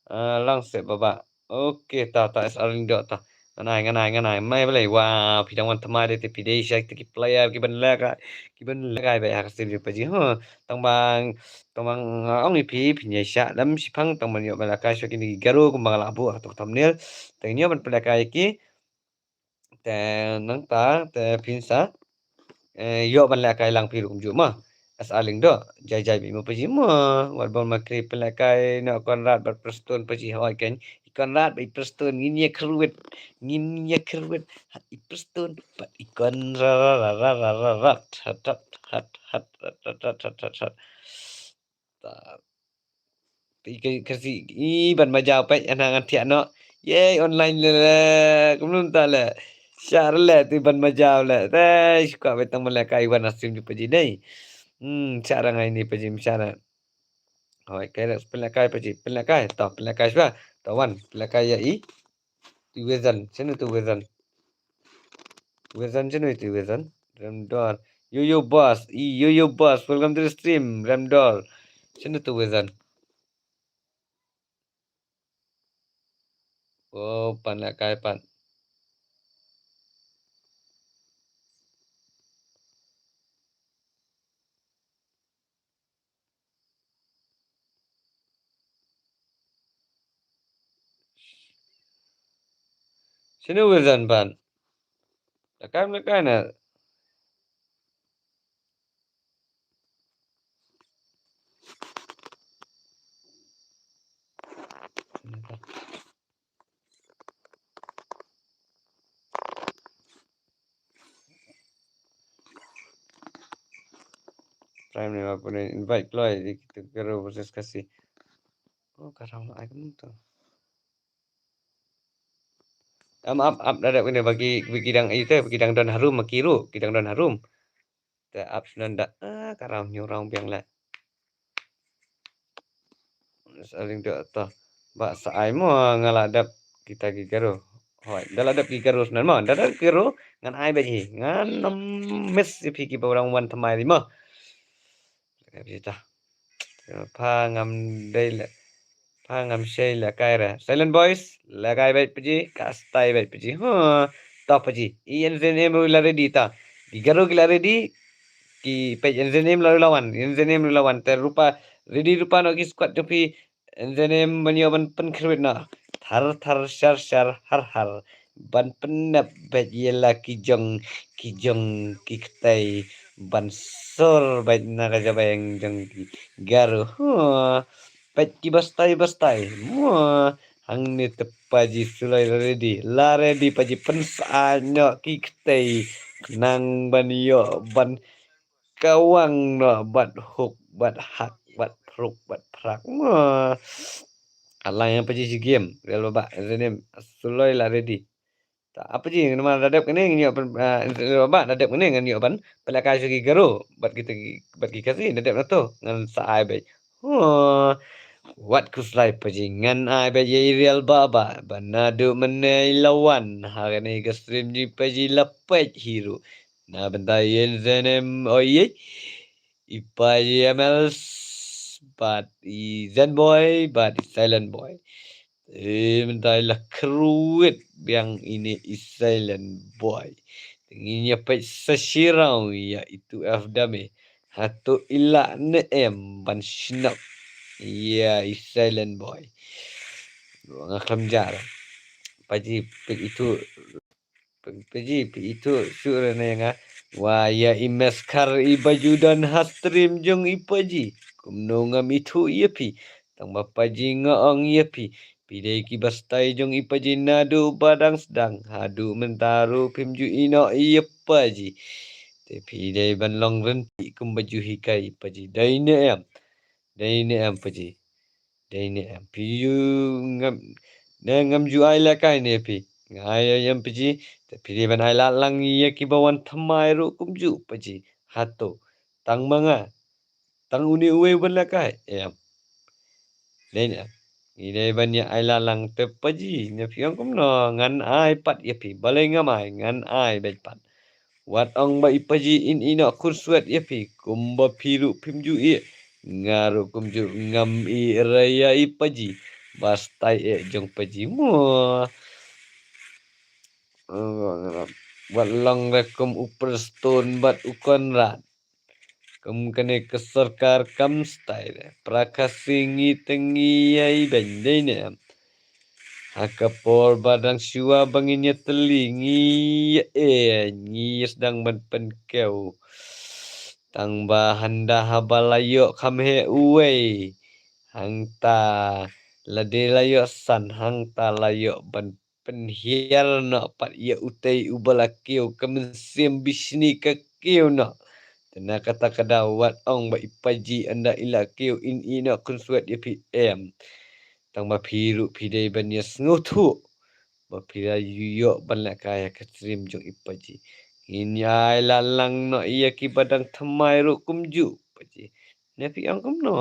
Ah, lang seh baba. Okay, ta, ta, S R Lyngdoh, ta. Ngan ai, ngan ai, ngan ai. Mai balei, wow, phi dang wan thymmai de, te phi dei sha kita ki player, ki ban lehkai, ki ban lehkai beit ha ka stream jong pajih. Huh, tang ba, tang ba, ah, ong ïa phi, phin ïa shah lem shiphang, tang ban ïoh ban lehkai sha kine ki Garo, kumba nga la buh ha ka thumbnail. Te ngin ïoh ban pynlehkai ïa ki. Te nangta, te phin sa, eh, ïoh ban lehkai lang phi ruh kumjuh mo. S R Lyngdoh, jai jai beit mo pajih mo. Wat bor ma kri pynlehkai noh Conrad bad Prestone pajih, hoi kein. I Conrad bad i Prestone ngin ïa kyrwit, ngin ïa kyrwit. Ha i Prestone bad i Conrad. Ta. Te i ka, ka si, i ban majaw peit, ana ngan thiah noh. Yei, online le, le, kumno ta le. Shah le, te i ban majaw le. Te, shu kwah peit tang ban lehkai wan ha stream jong pajih nei. Hmm, shah ra ngai ni pajih, shah ra. Hoi, kai ra, pynlehkai pajih, pynlehkai. To, pynlehkai shuwa. To wan, pynlehkai ïa i. Ti Wizan, shano tu Wizan? Wizan shano tu Wizan? Remdor. Yo yo boss, i yo yo boss, welcome to the stream, Remdor. Shano tu Wizan? Oh, pan la kai pan. Shano Wizan pan? Lakam lakam na. Prime ne ma pune invite kloi di kita Garo versus Khasi. Oh, Garo ai kumno to. Am ap ap da da kine bagi bagi dang ite bagi dang don harum maki ru ki dang don harum. Te ap sunan da ah Garo nyu rong biang la. Saling tu to. Ba sa ai mo nga la dap kita ki Garo. Hoi, da la dap ki Garo sunan mo, da dap ki Garo ngan ai ba hi. Ngan nam miss pi ki ba orang wan thamai di mo. Ka bita. Pha ngam dei le. Pha ngam shei le kai re. Silent boys, le kai bait paji, ka stai bait paji. Huh. Ta paji. I N Z M la ready ta. Ki Garo ki la ready. Ki peit N Z M la lawan. N Z M la lawan. Te rupa ready rupa no ki squad jong phi. N Z M ban ïoh ban pynkhrwit noh. Thar thar shar shar har har. Ban pynnep beit ïa la ki jong ki jong ki ktei. Ban sur beit na ka jabeng jong ki Garo. Huh. Beit ki bastai bastai. Mua. Hangne te paji suloi la ready. La ready paji pynsa noh ki ktei. Khnang ban ïoh ban kawang noh bad huk bad hak bad phruk bad phrak. Wah. Alang yang paji si game. Real baba, ready. Suloi la ready. Ta apa ji nama dadep kene ngin ïoh ban, ah, real baba dadep kene ngin ïoh ban pynlehkai sha ki Garo bad kita ki, bad ki Khasi dadep na to ngan sa ai beit. Huh. Wat khuslai paji ngan ai beit ïa i real baba. Ban naduh mynne i la wan ha kane ka stream ji paji la peit hi ruh. Na bynta i N Z M, oi, i paji M L S, bad i Zen Boy, bad i Silent Boy. I bynta i la kyrwit biang ine i Silent Boy. Te ngin ïa peit sa shi round ïa i tu F dame. Hato i lah ne em ban shnok ïa i Silent Boy. Nga khlem jah. Paji peit itu. Paji peit itu shuh re na ïa nga. Wa ïa i Meskar i ba ju don ha stream jong i paji. Kumno ngam ithuh ïa phi. Tang ba paji nga ong ïa phi. Phi dei ki ba stai jong i paji naduh ba dang sdang. Haduh mynta ruh phim ju ïeh noh ïa paji. Te phi dei ban long rynti kum ba ju hikai i paji. Dei ne em. Dei ne em paji. Dei ne em. Phi ju ngam, ne ngam ju ai lehkai ne phi. Nga ai em paji. Te phi dei ban ai lad lang ïa ki ba wan thymmai ruh kumjuh paji. Hato. Tang ma nga. Tang une uwei u ban lehkai. Em. Dei ne em. Ngi dei ban ïa ai lad lang te paji. Ne phi ong kumno ngan ai pat ïa phi. Balei ngam ai, ngan ai beit pat. Wat ong ba i paji in ïeh noh khun swet ïa phi. Kumba phi ruh phim ju ïeh. Nga ruh kumjuh ngam ïeh re ïa i paji. Ba stai eh jong paji mo. Wat long re kum u Prestone bad u Conrad. Kum kane ka sorkar kam stai re. Pra Khasi ngi te ngi ïai beiñ dei ne em. Ha ka por ba dang shuwa ba ngin ïatylli ngi ïa e ngi ïa sdang ban pynkiew. Tang ba hynda haba la ïoh kham heh uwei. Hangta lade la ïoh san hangta la ïoh ban pynhiar noh pat ïa utei uba la kiew ka mynsiem bishni ka kiew noh. Te na kata ka daw wat ong ba i paji ynda i la kiew in ïeh noh khun swet ïa phi em. Tang ba phi ruh phi dei ban ïa sngewthuh. Ba phi la ïoh ban lehkai ha ka stream jong i paji. Ngin ïai lad lang noh ïa ki ba dang thymmai ruh kumjuh paji. Ne phi ong kumno.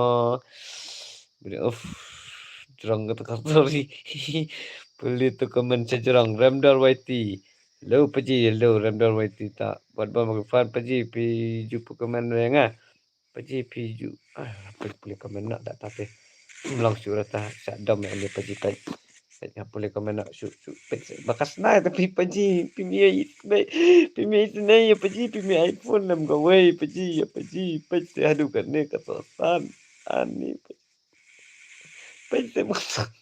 Bri of jrong kata ka story. Pule tu comment sa jrong Remdor Y T. Hello paji, hello Remdor Y T ta. Buat ba ma fan paji phi ju pu comment re nga. Paji phi ju. Ah, phi pule comment na da ta te. Long shu rata sa dom ya ni paji tai. Peit nga pule comment na shu shu peit bakas na tapi paji phi mi ai phi mi ai ne ya paji phi mi iPhone nam ga wei paji ya paji peit te hadu kan ne ka to san ani peit te masak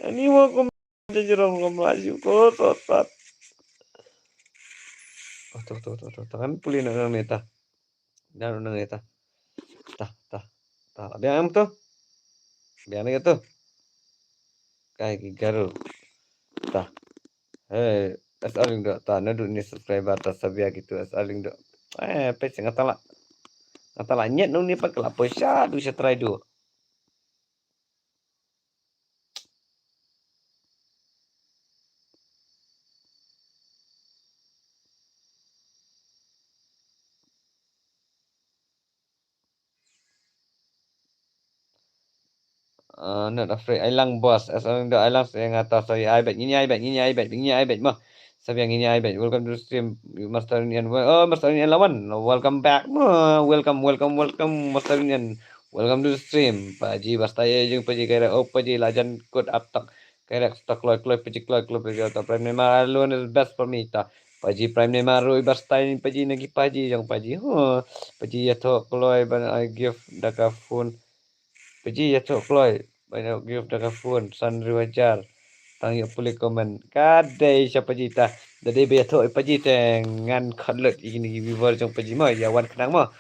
ani wa ko jrong ko ma shu ko to san. Oh, to to to to tangan pule na ne ta. Dan unang ita. Tah, tah. Tah, biang tu. Biang lagi tu. Kai ki garu. Tah. Hey, as aling do. Tah, nadu ni subscriber tah sabia gitu as aling do. Eh, pet sing atala. Atala nyet nu ni pa kala poisa du sa try du. Uh, not afraid. Ai lang boss. As long do ai lang sa nga ta sa ai bet ngin ai bet ngin ai bet ngin ai bet mo. Sabiang ngin ai bet. Welcome to the stream Master Union. Oh Master Union lawan. Welcome back. Mo. Welcome welcome welcome Master Union. Welcome to the stream. Paji basta ye jung paji kira. Oh paji lajan kut aptak. Kira stok kloi kloi paji kloi kloi paji ta Prime Neymar alone is best for me ta. Paji Prime Neymar roi basta ni paji nagi paji jung paji. Huh. Paji ya thok kloi ban I give daka phone. Paji ya thok kloi ban I give daka phone san riwajar. Tang yuk puli komen. Kadai sha paji ta. Dadai ba ya thok paji te ngan khadlut iki nagi viewer jung paji mo. Ya wan kenang mo.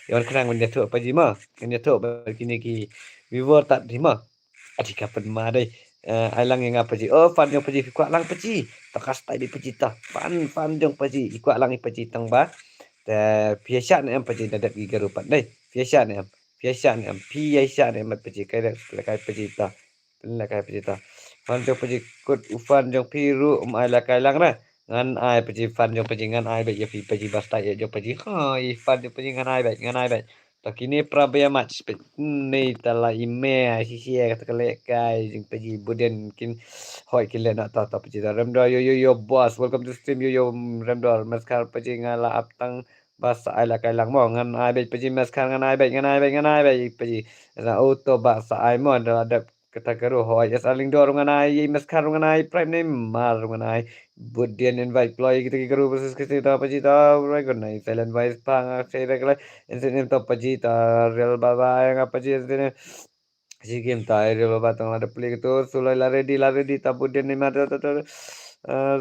Ya wan kenang ban ya thok paji mo. Ngan ya thok ba kini ki viewer tat di mo. Ati ka pynma dei. Eh, ai lang ïa nga paji. Oh, fan jong paji, phi kwah lang paji. Tokas tai di paji ta. Fan, fan jong paji. I kwah lang i paji tang ba. Te phi ïa shah ne em paji da dep gi garu pat dei. Phi ïa shah ne em. Phi ïa shah ne em. Phi ïa shah ne em paji. Kai dep lekai paji ta. Lekai paji ta. Fan jong paji kut u fan jong phi ruh um ai lekai lang re. Ngan ai paji fan jong paji ngan ai beit ïa phi paji basta ïa jong paji. Ha, i fan jong paji ngan ai beit, ngan ai beit. Ta kine pra bia match peit. Nei ta la i me ai si si ai kata ka leh kai jing paji buden kin hoi kin leh na ta ta paji ta Remdor yo yo yo boss. Welcome to stream yo yo Remdor Meskar paji nga la ap tang ba sa ai la kai lang mo ngan ai beit paji Meskar ngan ai beit ngan ai beit ngan ai beit paji. Na auto ba sa ai mo da la dep kata ka ruh hoi as aling dor ngan ai i Meskar ngan ai Prime Neymar ngan ai. Bud dian invite kloi kita ki guru versus kita ta paji ta recognize silent voice pa nga sei recognize instant to paji ta real ba ba nga paji instant Shi game ta ai re baba tang la da pli katu suloi la ready la ready ta budin ni ma ta ta ta.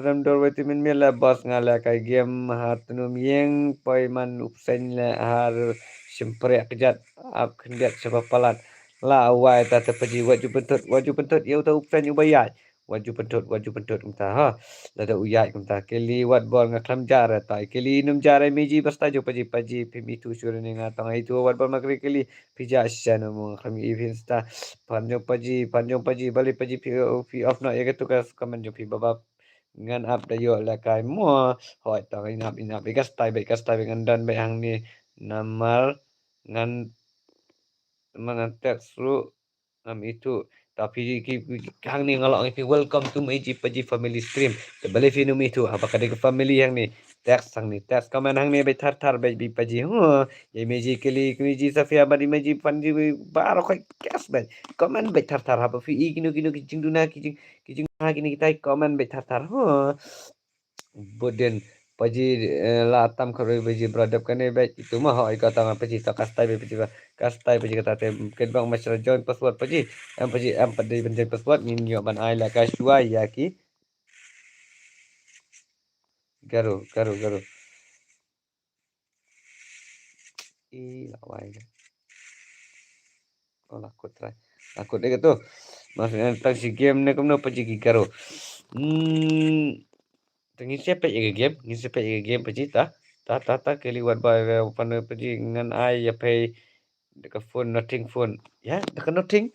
Rem dor wei timin mir la boss nga la kai game ha tnum yeng poi man upsen la har shimprek jat ap khyndiat shaba palat. La wai ta ta paji waju pentut waju pentut yau ta upsen ubayai. Waju pentut waju pentut kumta ha. Lada uyai kumta keli wat bor nga klam jare ta keli num jare meji basta jo paji paji pimi tu sure ni nga tang ai tu wat bor makri keli. Pija shan mo kham i phin sta. Panjong paji panjong paji bali paji pi pi of na ya tu ka comment jo pi baba. Ngan ap da yo la kai mo. Hoi tang inap inap ikas tai be ikas tai be ngan dan be hang ni. Namar ngan mangan text ru. Am itu tapi ki hang ni ngalok ngi welcome to my ji paji family stream. Te bale fi num itu apa ka de family hang ni. Text hang ni text comment hang ni be thar thar be bi paji. Huh. Ye meji keli meji safia badi meji panji baro kai kes be. Comment be thar thar haba fi i kino kino ki jingduna ki jing ki jing ha kini kitai comment be thar thar. Huh. Budin paji la tam kharoi paji bradap kane be itu ma hoi ka tang paji ta kastai be paji kastai paji kata te ket bang mas join password paji. Em paji em pat dei ban join password ngin yo ban ai la ka shuwa ya ki. Garu garu garu. I la wai ga. Oh la kut try. La kut deh tu. Maksudnya tang si game ne kumno paji ki garu. Hmm. Tang ngin sepet ya game, ngin sepet ya game paji ta. Ta ta ta keli wat ba pan paji ngan ai ya pay. Deka phone nothing phone ya deka nothing.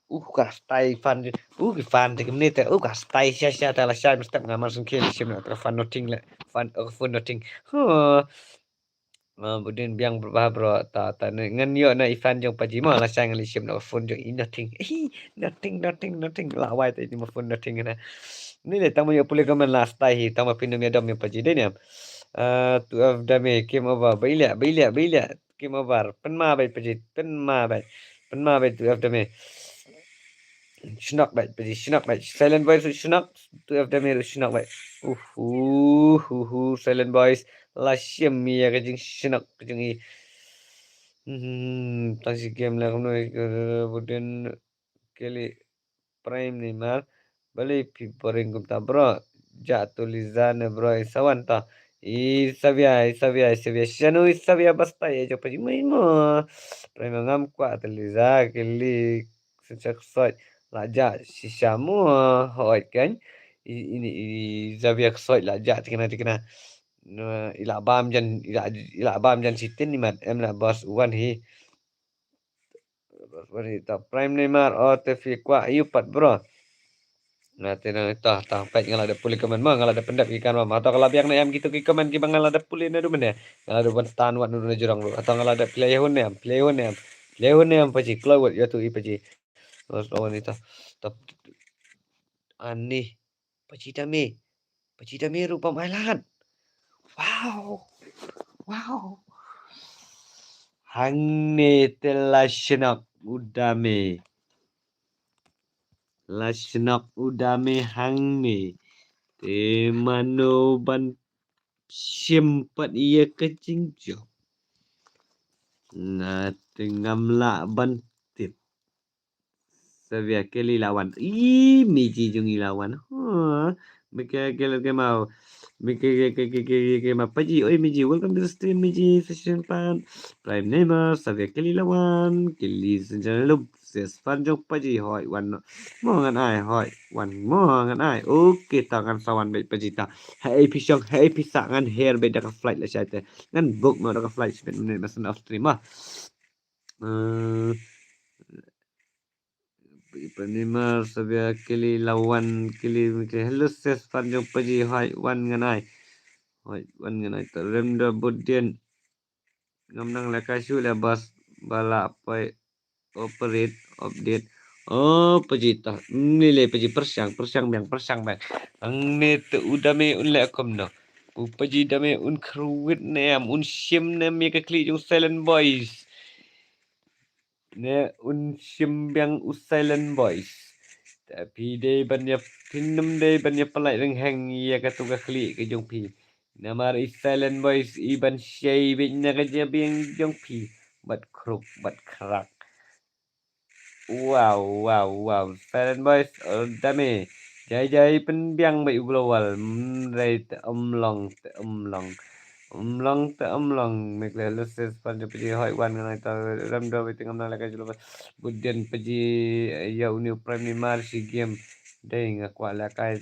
Uh ka stai fan uh ki fan te kemne te uh ka stai sha sha ta la sha mesti nga mar sengke li shim na ka fan nothing le fan uh phone nothing. Huh. Budin biang berubah bro ta ta ngan yo na ifan jong paji ma la sha ngan li shim na phone jong i nothing. Nothing nothing nothing la wai ta ini ma phone nothing na. Ni le tang ma yo pule comment la stai hi tang ma pinu mi dom mi paji de ni am. Tu of dame game over ba ile ba ile ba ile. Game over. Penma bai paji. Penma bai. Penma bai tu F dame. Shnok bai paji. Shnok bai. Silent voice shnok. Tu F dame shnok bai. Uhu uhu silent voice. La shim ya ka jing shnok ka jing i. Hmm, tang si game la kumno budin keli. Prime Neymar. Bali pi boring kumta bro. Ja tu Liza ne bro isawan ta. Isavia isavia isavia shanu isavia basta ya jo paji mai mo. Prime ngam kwa tu Liza kili. Sensak soi la ja shisha mo. Hoi kan. Ini isavia soi la ja tikna tikna. Ila bam jan ila bam jan sitin ni mat em la bos wan hi. Prime Neymar oh te fi kwah ayu pat bro. Na te na ta ta pet ngala da puli comment ma ngala da pendap ki kan ma ta kala biang na em kitu ki comment ki ba ngala da puli na du mene. Ngala da ban tan wat nu na jurang du ta ngala da play hun ne em play hun ne em play hun ne em paji kloi wat ya tu i paji. Terus lawan ni ta ta ani. Pachitame. Pachitame rupam ai lahat. Wow. Wow. Hangne te la shnok udame. La shnok udame hangne. Te mano ban shim pat iya ka jingjop. Na te ngam lah ban tip. Savia keli lawan. Ih, miji jung i lawan. Huh. Mika keli ke mau. Mika ke ke ke ke ke ke ma paji. Oi miji, welcome to the stream miji. Session pan. Prime Neymar, Savia keli lawan. Keli senjana lup. Ses pan jong paji hoi wan. Mo ngan ai hoi. Wan mo ngan ai. Okay, ta ngan sawan bai paji ta. Hai pisong, hai pisak ngan hair bai da ka flight la shai te. Ngan book mo da ka flight sibet minit masan off stream ah. Eh, Ipanimar Savia keli lawan keli keli hello ses pan jong paji hai wan ngan ai. Hai wan ngan ai ta rem da budien. Ngam nang leka shu le bas bala pai operate update. Oh paji ta ni le paji persang persang bang persang bang. Ang ne te udame un le kumno. U paji dame un khruit ne am un shim ne me ka kli jong silent boys. Ne un shim biang u silent boys. Tapi dei ban ya pinum dei ban ya palai ring heng ya ka tu ka khli ka jong pi. Namar i silent boys i ban shei bit na ka ja biang jong pi. Bat kruk bat krak. Wow, wow, wow. Fan boys, oh, dame. Jai jai pynbiang bad u global. Mrei te umlong, te umlong. Umlong, te umlong. Mekle lusis pan jai paji hoi wan ngan ta ram do bad ngam na lehkai jelo. Budien paji, ya, uni u Prime Neymar shi game. Dei nga kwah lehkai.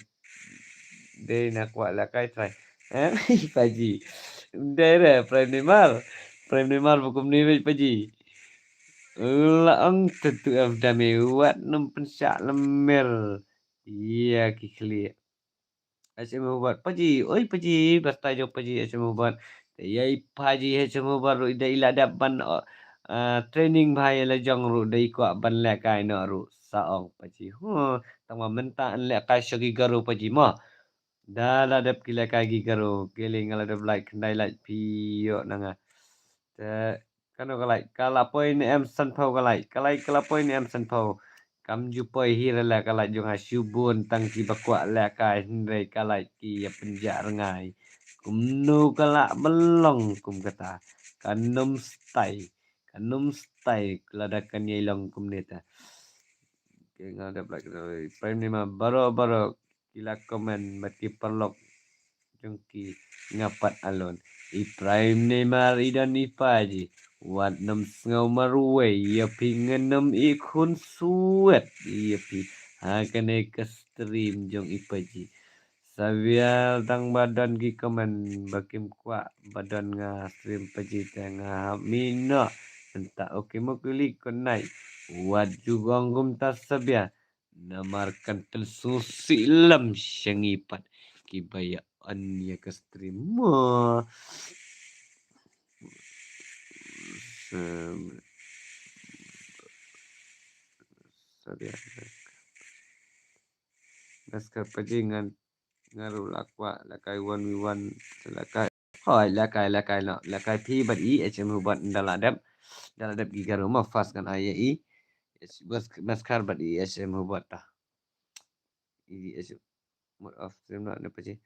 Dei na kwah lehkai trai. Eh, paji. Dei re, Prime Neymar. Prime Neymar bukum ni bad paji. La ang tentu em dame wat num pensak lemir. Iya ki khlieh. H M Hubat paji, oi paji, bastai jong paji H M Hubat. Te yai paji H M Hubat ruh ida ila dap ban, uh, training bha ïa la jong ruh dei kwah ban lehkai noh ruh sa ong paji. Huh, tang ma mynta an lehkai sha ki Garo paji mo. Da la dep ki lehkai ki Garo, ki lei nga la dep like, khyndai like phi ïoh na nga. Te kano ka like, ka la poi ne em sanphew ka like, ka like ka la poi ne em sanphew. Kam ju poi hi re la ka like jong nga, shu bun tang ki ba kwah lehkai hynrei ka like ki ïa pynjah rngai. Kumno ka lah ban long kum kata. Kan ym stai, kan ym stai lada kan ïai long kumne ta. Ki nga dep like, Prime Neymar baroh baroh ki la comment bad ki paralok jong ki nga pat alon. I Prime Neymar i don i paji. Wat num sngew marwei ïa phi, ngan num i khun suet ïa phi ha kane ka stream jong i paji. Sabia tang ba don ki comment ba kim kwah ba don nga stream paji te nga hap mih noh. Mynta okay mo kuli kon nai. Wat ju ong kumta sabia. Namar kan tun sngewsih lem sha ngi pat kiba ïa on ïa ka stream mo. Sa-, sabia. Maskar paji ngan nga ruh la kwah lehkai one v one, lehkai. Hoi, lehkai, lehkai noh, lehkai phi bad i H M Hubat nda la dep. Nda la dep ki Garo ma fast kan ai ïa i. Bas, maskar bad i H M Hubat ta. I H M mut off stream noh ne paji.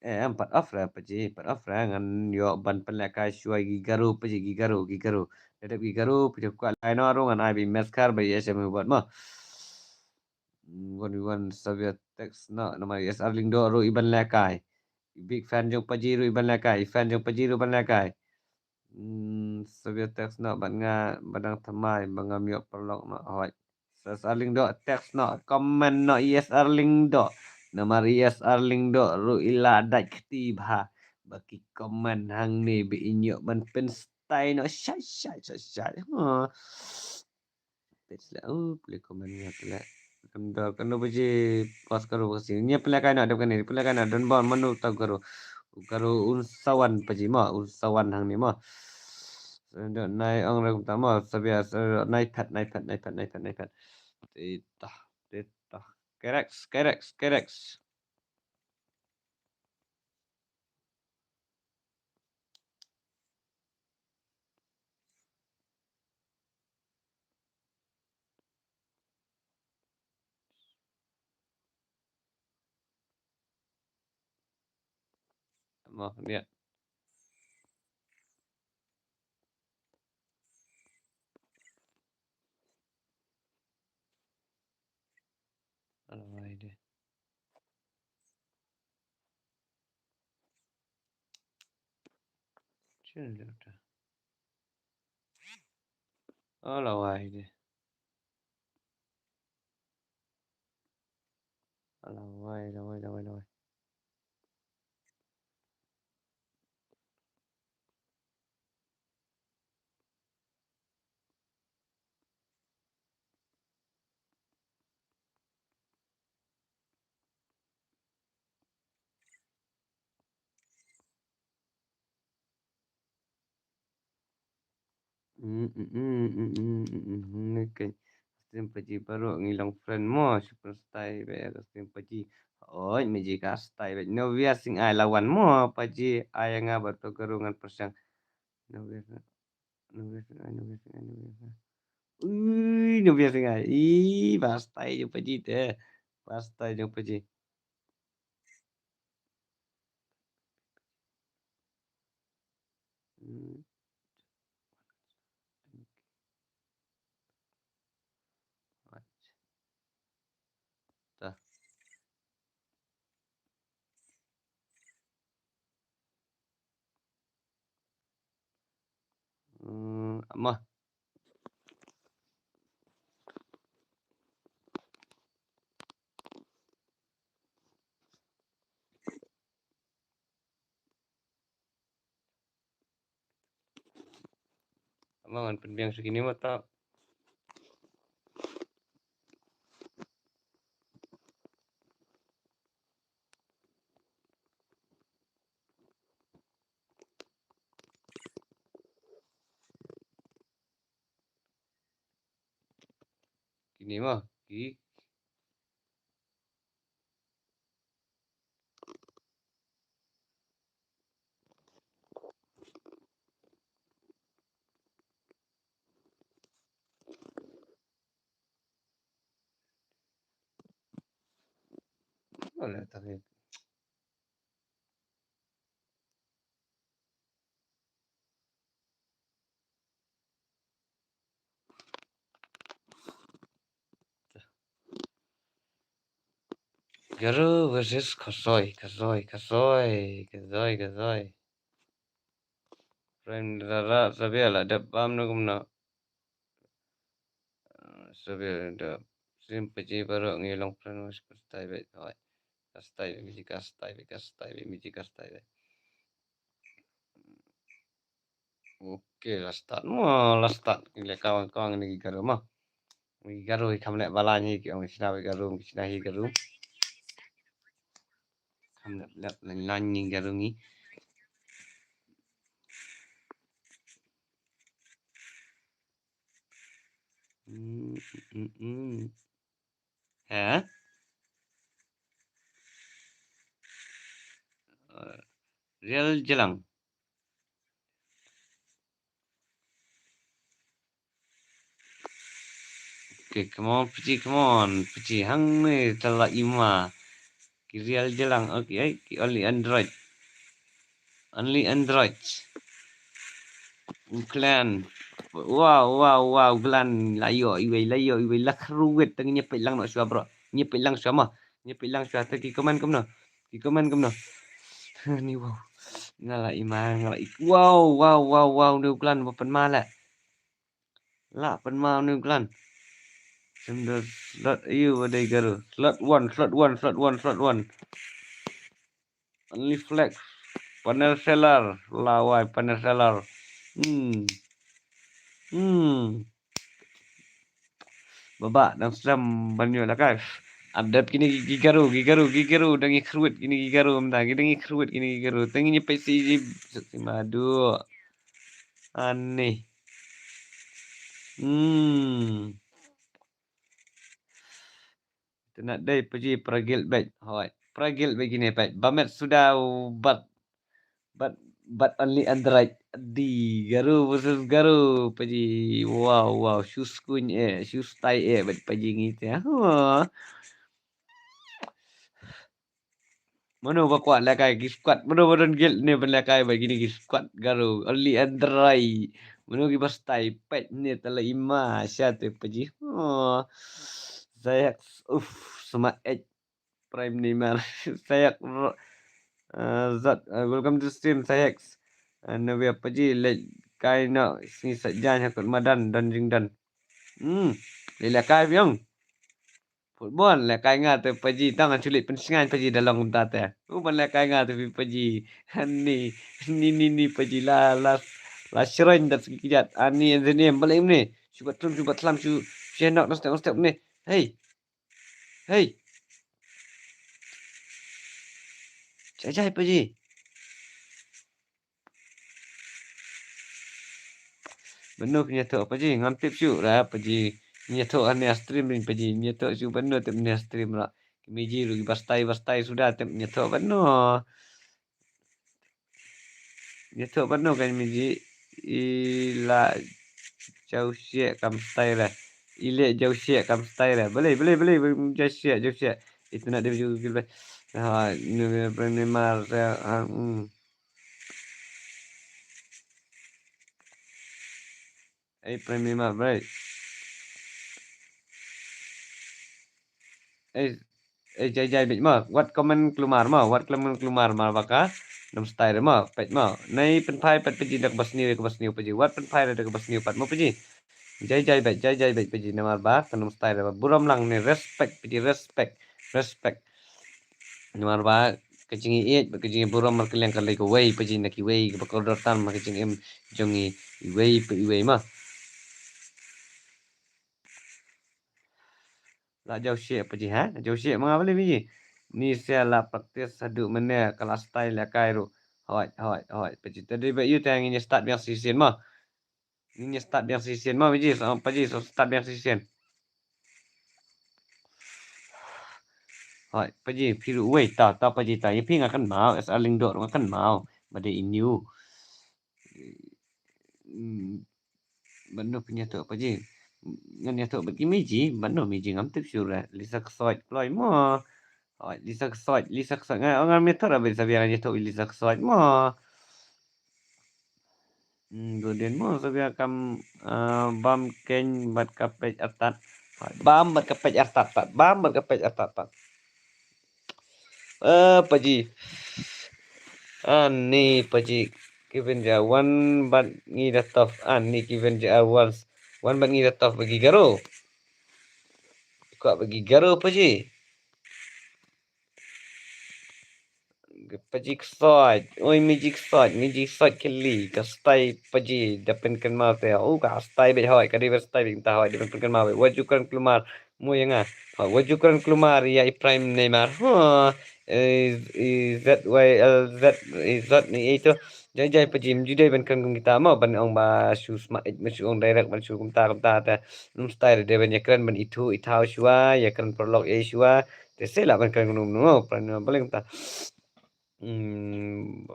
Eh, em pat off ra paji, pat off ra ngan ïoh ban pynlehkai shuwa ki Garo paji, ki Garo, ki Garo. Nda dep ki Garo paji kwah lehkai noh ruh ngan ai ba i maskar bad i H M Hubat ma. Wan wan sabia text noh namar i S R Lyngdoh ruh i ban lehkai. Big fan jong paji ruh i ban lehkai, fan jong paji ruh ban lehkai. Hmm, sabia text noh bad nga ba dang thymmai ba ngam ïoh paralok noh hoi. S R Lyngdoh text noh, comment noh i S R Lyngdoh. Namar i S R Lyngdoh ruh i la dait kti bha ba ki comment hangne ba in ïoh ban pynstai noh shai shai shai shai. Huh. Page la, oh, pli comment nga pli. Kam dor kano paji post Garo ba ka sien. Nia pynlehkai noh dep kane, pynlehkai noh don bor mano ta Garo. Garo un sawan paji mo, un sawan hangne mo. Dot nai ong ra kumta mo, sabia, dot nai phet, nai phet, nai phet, nai phet, nai phet. Tita, tita. Kerex, kerex, kerex. Mo, nia. Alright. Shino leh ta? Oh, lawai de. Lawai, lawai, lawai, lawai. Mm, mm, mm, mm, mm, mm, mm, mm, okay. Stream paji baroh ngi long friend mo, super stay ba ïa ka stream paji. Oi, meji ka stay ba. Novia Singh ai lawan mo, paji ai nga ba to Garo ngan pyrshang. Novia Singh ai, Novia Singh ai, Novia Singh ai, Novia Singh ai. Ui, Novia Singh ai. Ih, ba stay jong paji te. Ba stay jong paji. Hmm. Mo. Mo, ngan pynbiang sha kine mo, to. Kine mo, ki Wala, tangin. Garo versus Khosoi, Khosoi, Khosoi, Khosoi, Khosoi. Friend, Rara, Sabia la dep bam no kumno. Sabia dep sim paji baroh ngi long friend, mas kastai bet, hoi. Kastai bet, miji kastai bet, kastai bet, miji kastai bet. Okay, la start mo, la start. Ki leh kawang kawang ni ki Garo mo. Ni ki Garo ki kham leh balang hi, ki ong ki shna ki Garo, ki shna hi Garo. Kham leh leh leh leh ni Garo ni. Hmm, hmm, hmm. Heh? Uh, Real Jalang. Okay, come on, Piji, come on, Piji, hangne tala ima. Ki Real Jalang, okay, ai, ki only Android. Only Android. Uklan. Wow, wow, wow, Glan. La ïoh iwei, la ïoh iwei, la kyrwit, tang ngin ïa peit lang noh shuwa bro. Ngin ïa peit lang shuwa mo. Ngin ïa peit lang shuwa, te ki comment kumno. Ki comment kumno. Ni wow. Nga la ima, nga la i-, wow, wow, wow, wow, ni Uklan, ba pynma la. La pynma ni Uklan. Sim da slot aïu ba dei Garo. Slot one, slot one, slot one, slot one. Only Flex. Panel seller. Lawai panel seller. Hmm. Hmm. Baba, dang slem ban ïoh la kai. Update kine ki, ki Garo, ki Garo, ki Garo, dang ïa kyrwit kine ki Garo, mynta, ki dang ïa kyrwit kine ki Garo. Tang ïa peit si ji, si madu. Ani. Hmm. Te na dei Paji para guild bad. Hoi. Para guild bad kine bad. Ba met suda u bad. Bad, bad only Android. Di Garo versus Garo. Paji. Wow, wow. Shu skuñ eh. Shu style eh. Bad Paji ngi te. Huh. Mano ba kwah lehkai ki squad, mano ba don guild ne ban lehkai bad kine ki squad Garo, only Android. Mano ki ba style pet ne tala ima sha te Paji. Oh. Zayak, uff, sama ek Prime Neymar. Zayak ro-, eh, Zat, eh, welcome to stream, Zayak. Eh, Navia Paji, lehkai no, sini sajan hakut madan, dan jingdan. Hmm, lehkai biang. Football lehkai nga te Paji, tang ngan shu leit pynsngain Paji da long kumta te. U ban lehkai nga te Paji. Ni, ni, ni, ni Paji la, la, la shrine dat sgi kjat. Ani engineer balai mne. Shu bat trum, shu bat tlam, shu, shu nok, nok step, nok step mne. Hey. Hey. Jai, jai Paji. Bano pynïathoh Paji, ngam tip shuh ra Paji. Pynïathoh hangne ha stream ring Paji, pynïathoh shuh bano tip hangne ha stream ra. Ki Miji ruh ki ba style, ba style suda tip pynïathoh bano. Pynïathoh bano ka Miji. I la jaw shek kam style ra. I le jaw shek kam style ra. Balei, balei, balei, jaw shek, jaw shek. Itu nak dia juga gila. Ha, ni, ni, ni, mar, ha, hmm. Ei, Prime Neymar, bhai. Ei, ei, jai, jai, bit ma. Wat comment klumar ma. Wat comment klumar ma baka. Num stai re mo, peit mo. Nai pynphai pat paji da kaba sniew, kaba sniew paji. Wat pynphai re da kaba sniew pat mo paji. Jai jai beit, jai jai beit paji namar ba ka num stai re ba burom lang ne respect paji, respect, respect. Namar ba ka jingïeit bad ka jingïaburom markylliang ka lei kawei paji na kiwei kaba kordor tam ha ka jingim jong ngi iwei pa iwei ma. La jaw sheh paji ha, jaw sheh ma nga balei paji. Ni sia la practice haduh mynne ka la stai lehkai ruh. Hoi, hoi, hoi paji. Te dei ba ïa te ngin ïa start biang shisien ma. Ngin ïa start biang shisien ma paji, so paji so start biang shisien. Hoi paji phi ruh wei ta, ta paji ta. Ïa phi nga kynmaw, S R Lyngdoh ruh nga kynmaw. Ba dei iniu. Hmm, ban no pynïathuh paji. Ngan ïathuh bad ki miji, ban no miji ngam tip shuh re. Lisa Ksoit kloi mo. Hoi, Lisa Ksoit, Lisa Ksoit. Ngan, ngan ïathuh re bad Xavier, ngan ïathuh Lisa Ksoit mo. Hmm, Golden mo, Xavier kam, ah, bam keiñ bad ka peit artat. Hoi, bam bad ka peit artat pat, bam bad ka peit artat pat. Eh, paji. Ani paji. Kevin Jar, wan bad ngi da tough. Ani Kevin Jar, wan, wan bad ngi da tough bad ki Garo. Kwah bad ki Garo paji. Paji Ksoit. Oi, miji Ksoit, miji Ksoit kylli. Ka stai paji da pynkynmaw te. Oh, ka stai beit hoi, ka dei ban stai beit mynta hoi, da pynkynmaw beit. Wat ju kren klumar mo ïa nga. Hoi, wat ju kren klumar ïa i Prime Neymar. Hoi, i, i Z Y L Z, i Z ni itu. Jai jai paji, ym ju dei ban kren kum kita mo, ban ong ba shu sma ej, ban shu ong direct, ban shu kumta kumta te. Num stai re dei ban ïa kren ban ithuh ithaw shuwa, ïa kren paralok ïa shuwa. Te se lah ban kren kum no, Prime Neymar balei kumta. Hmm.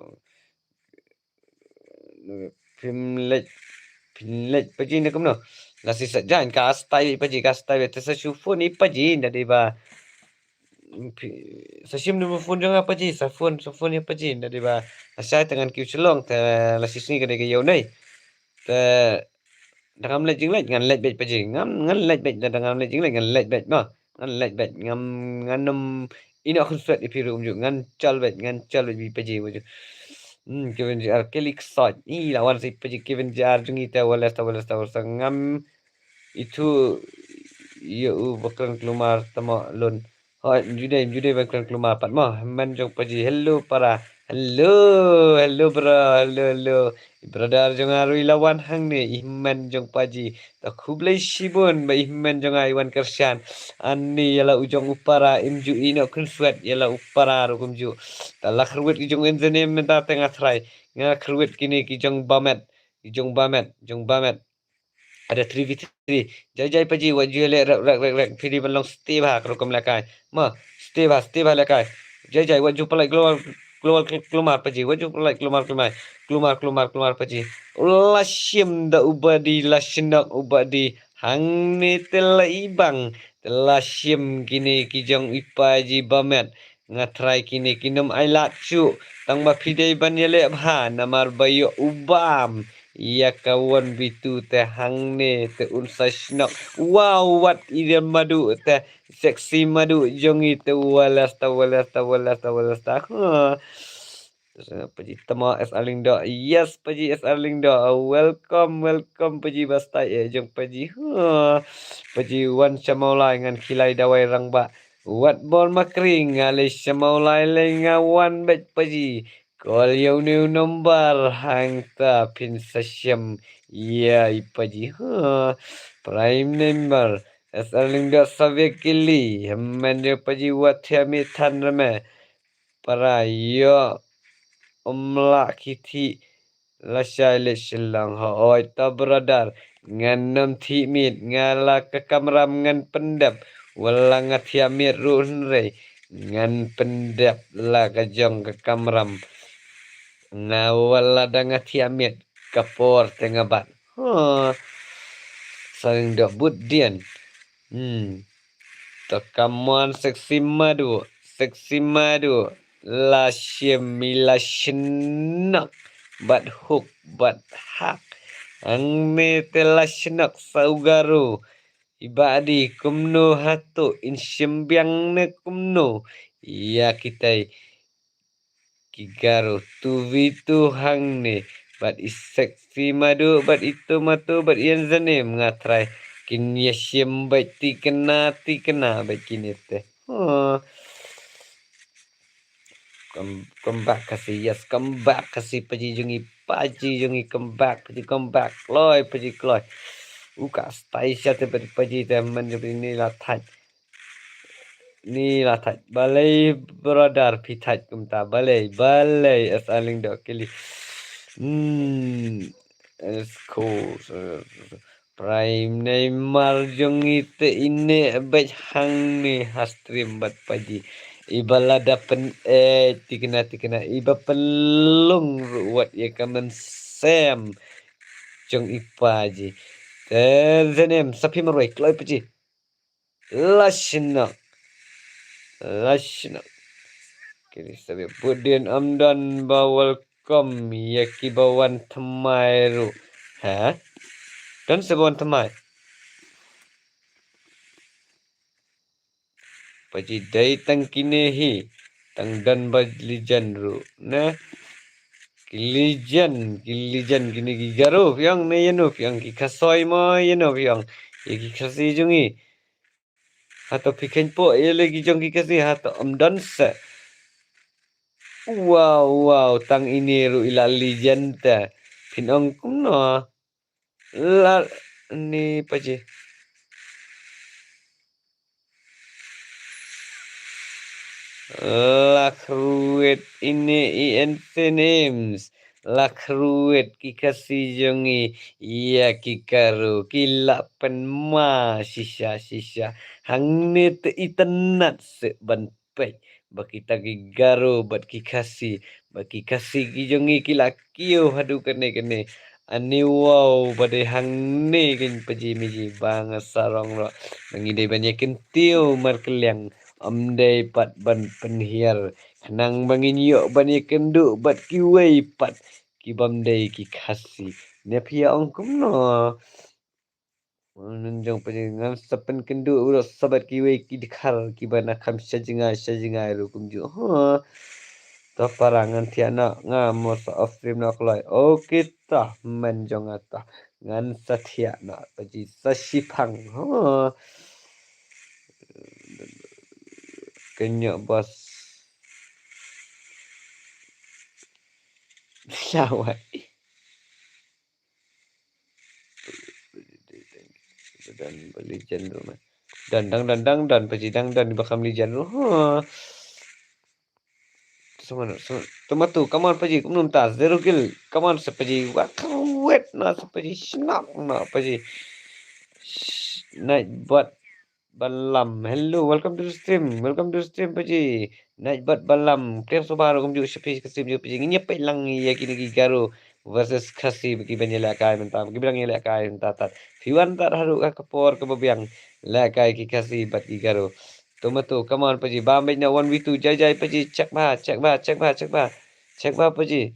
Phim leit, phim leit paji ne kumno. La shisha jan ka stai paji, ka stai te sa shu phone i paji, nda dei ba. Phi, sa shim ne phone jong nga paji, sa phone, sa phone ïa paji, nda dei ba. Sa shai te ngan kiew shlong te la shisngi ka dei ka ïew nei. Te da ngam leit jingleit ngan leit beit paji. Ngam, ngan leit beit, da ngam leit jingleit ngan leit beit ma. Ngan leit beit, ngam, ngan ym ïehnoh khunswet ïa phi ruh kumjuh. Ngan chal beit, ngan chal beit paji kumjuh. Hmm, Kevin J R, Kelly Ksoit. I la wan sa paji Kevin J R jong ngi te, wales ta, wales ta, wales ta. Ngam ithuh ïa u ba kren klumar tama lun. Hoi, ym ju dei, ym ju dei ban kren klumar pat mo. Hynmen jong paji, hello para. Hello, hello bro, hello, hello. Brother jong nga ruh i la wan hangne, i hynmen jong paji. Ta khublei shibun ba i hynmen jong nga i wan kyrshan. Ani ïa la u jong u para, im ju ïehnoh khunswet ïa la u para ruh kumjuh. Ta la kyrwit ki jong u engineer mynta te nga trai. Nga kyrwit kine ki jong Bamet, ki jong Bamet, jong Bamet. Ada three v three. Jai jai paji, wat ju leh rek rek rek rek. Phi dei ban long stay bha ka rukom lehkai. Ma, stay bha, stay bha lehkai. Jai jai, wat ju pynlait klumar, klumar, klumar paji. Wat ju pynlait klumar, klumar. Klumar, klumar, klumar paji. La shim da u badi, la shnok u badi. Hangne te la i bang. Te la shim kine ki jong i paji Bamet. Nga trai kine kin ym ai lad shuh. Tang ba phi dei ban ïaleh bha namar ba ïoh u bam ïa ka wan bitu te hangne te un sa shnok. Wow, wat i dei madu te sexy madu jong i te, wales ta, wales ta, wales ta, wales ta. Huh. Paji tama S R Lyngdoh. Yes, paji S R Lyngdoh. Welcome, welcome paji ba stai eh jong paji. Huh. Paji wan sha Mawlai ngan khie lai dawai rangbah. Wat bor makri nga lei sha Mawlai lei nga wan beit paji. Call ïa une u number hangta phin sa shem ïa i paji. Huh. Prime number. S R Lyngdoh sa beh kylli. Hynmen jong paji wat thiah miet than re me. Para ïoh ym lah ki thih. Lashai leit Shillong, hooid ta brother. Ngan ym thih miet, nga la ka kamram ngan pyndep. Wat la nga thiah miet ruh hynrei ngan pyndep la ka jong ka kamram. Nga, wat la da nga thiah miet ka por te nga bat. Huh. Saling dok but dien. Hmm. To come on, sexy madu, sexy madu. La shim i la shnok. Bad hook, bad hak. Hangne te la shnok sa u Garo. I badi kumno hato, in shim biang ne kumno. Ïa kitai. ki Garo tu vi tu hangne, bad i Sexy Madu, bad i Tomato, bad i Anzanem, nga trai kin ïa shim bad tikna tikna bad kine te. Oh. Come, come back Khasi, yes, come back Khasi, paji jong ngi, paji jong ngi, come back paji, come back, kloi paji, kloi. U ka stai sha te bad paji te man jong ni la thait. Ni la thait. Balei brother phi thait kumta? Balei, balei as aling dok kili. Hmm. As ko. Prime Neymar jong ngi te ine bad hangne ha stream bad paji. Iba lada pyn-eh tikna tikna, iba pynlong ruh wat ïa ka mynsiem jong i paji. Te Zenem sa phi marwei kloi paji. Lashna. Lashna. Kini sabi budin amdan ba welcome ïa kiba wan thymmai ruh. Ha? Don sa ba wan thymmai. Paji dei tang kine hi. Tang don ba legend ruh. Na. Ki legend, ki legend kine ki Garo phi ong ne ïano phi ong, ki Khasi mo ïano phi ong. Ïa ki Khasi jong ngi. Hato phi kheiñ poh ïa la ki jong ki Khasi, hato ym don se. Wow, wow, tang ine ruh i la legend te. Phin ong kumno. La ni paji. La khruit ine i N C Names. La khruit ki Khasi jong ngi, ïa ki Garo, ki la pynma shisha shisha. Hangne te itynnad se ban peit ba kita ki Garo bad ki Khasi, ba ki Khasi ki jong ngi ki la kiew haduh kane kane. Ani wow ba dei hangne kein paji miji ba nga sarong ruh. Ba ngi dei ban ïa kyntiew markylliang, ym dei pat ban pynhiar. Khnang ba ngin ïoh ban ïa kynduh bad kiwei pat ki bym dei ki Khasi. Ne phi ïa ong kumno? Ngan jong paji ngan sa pynkynduh ruh sa bad kiwei ki dkhar kiba na kham sha jngai sha jngai ruh kumjuh. Ha. To para ngan thiah noh, nga mo sa off stream noh kloi. Okay ta, men jong nga ta. Ngan sa thiah noh paji sa shiphang. Ha. Kenyok bos. Shawai. Dan ba legend ruh man. Dan dang dan dang dan paji dang dan ba kham legend ruh. Ha. Sama sama. Tomato, come on paji, kumno mynta zero kill. Come on sa paji. Wa khawet na sa paji. Shnap na paji. Sh-, Nightbot Balam. Hello, welcome to the stream. Welcome to the stream paji. Nightbot Balam. Kem soba ruh kumjuh sha phi ka stream jong paji. Ngin ïa peit lang ïa kine ki Garo versus Khasi ba ki ban ïalehkai mynta, ba ki ban ïalehkai mynta tad. Phi wan tad haduh ka por kaba biang lehkai ki Khasi bad ki Garo. Tomato, come on paji, bam beit na one v two, jai jai paji, check bha, check bha, check bha, check bha. Check bha paji.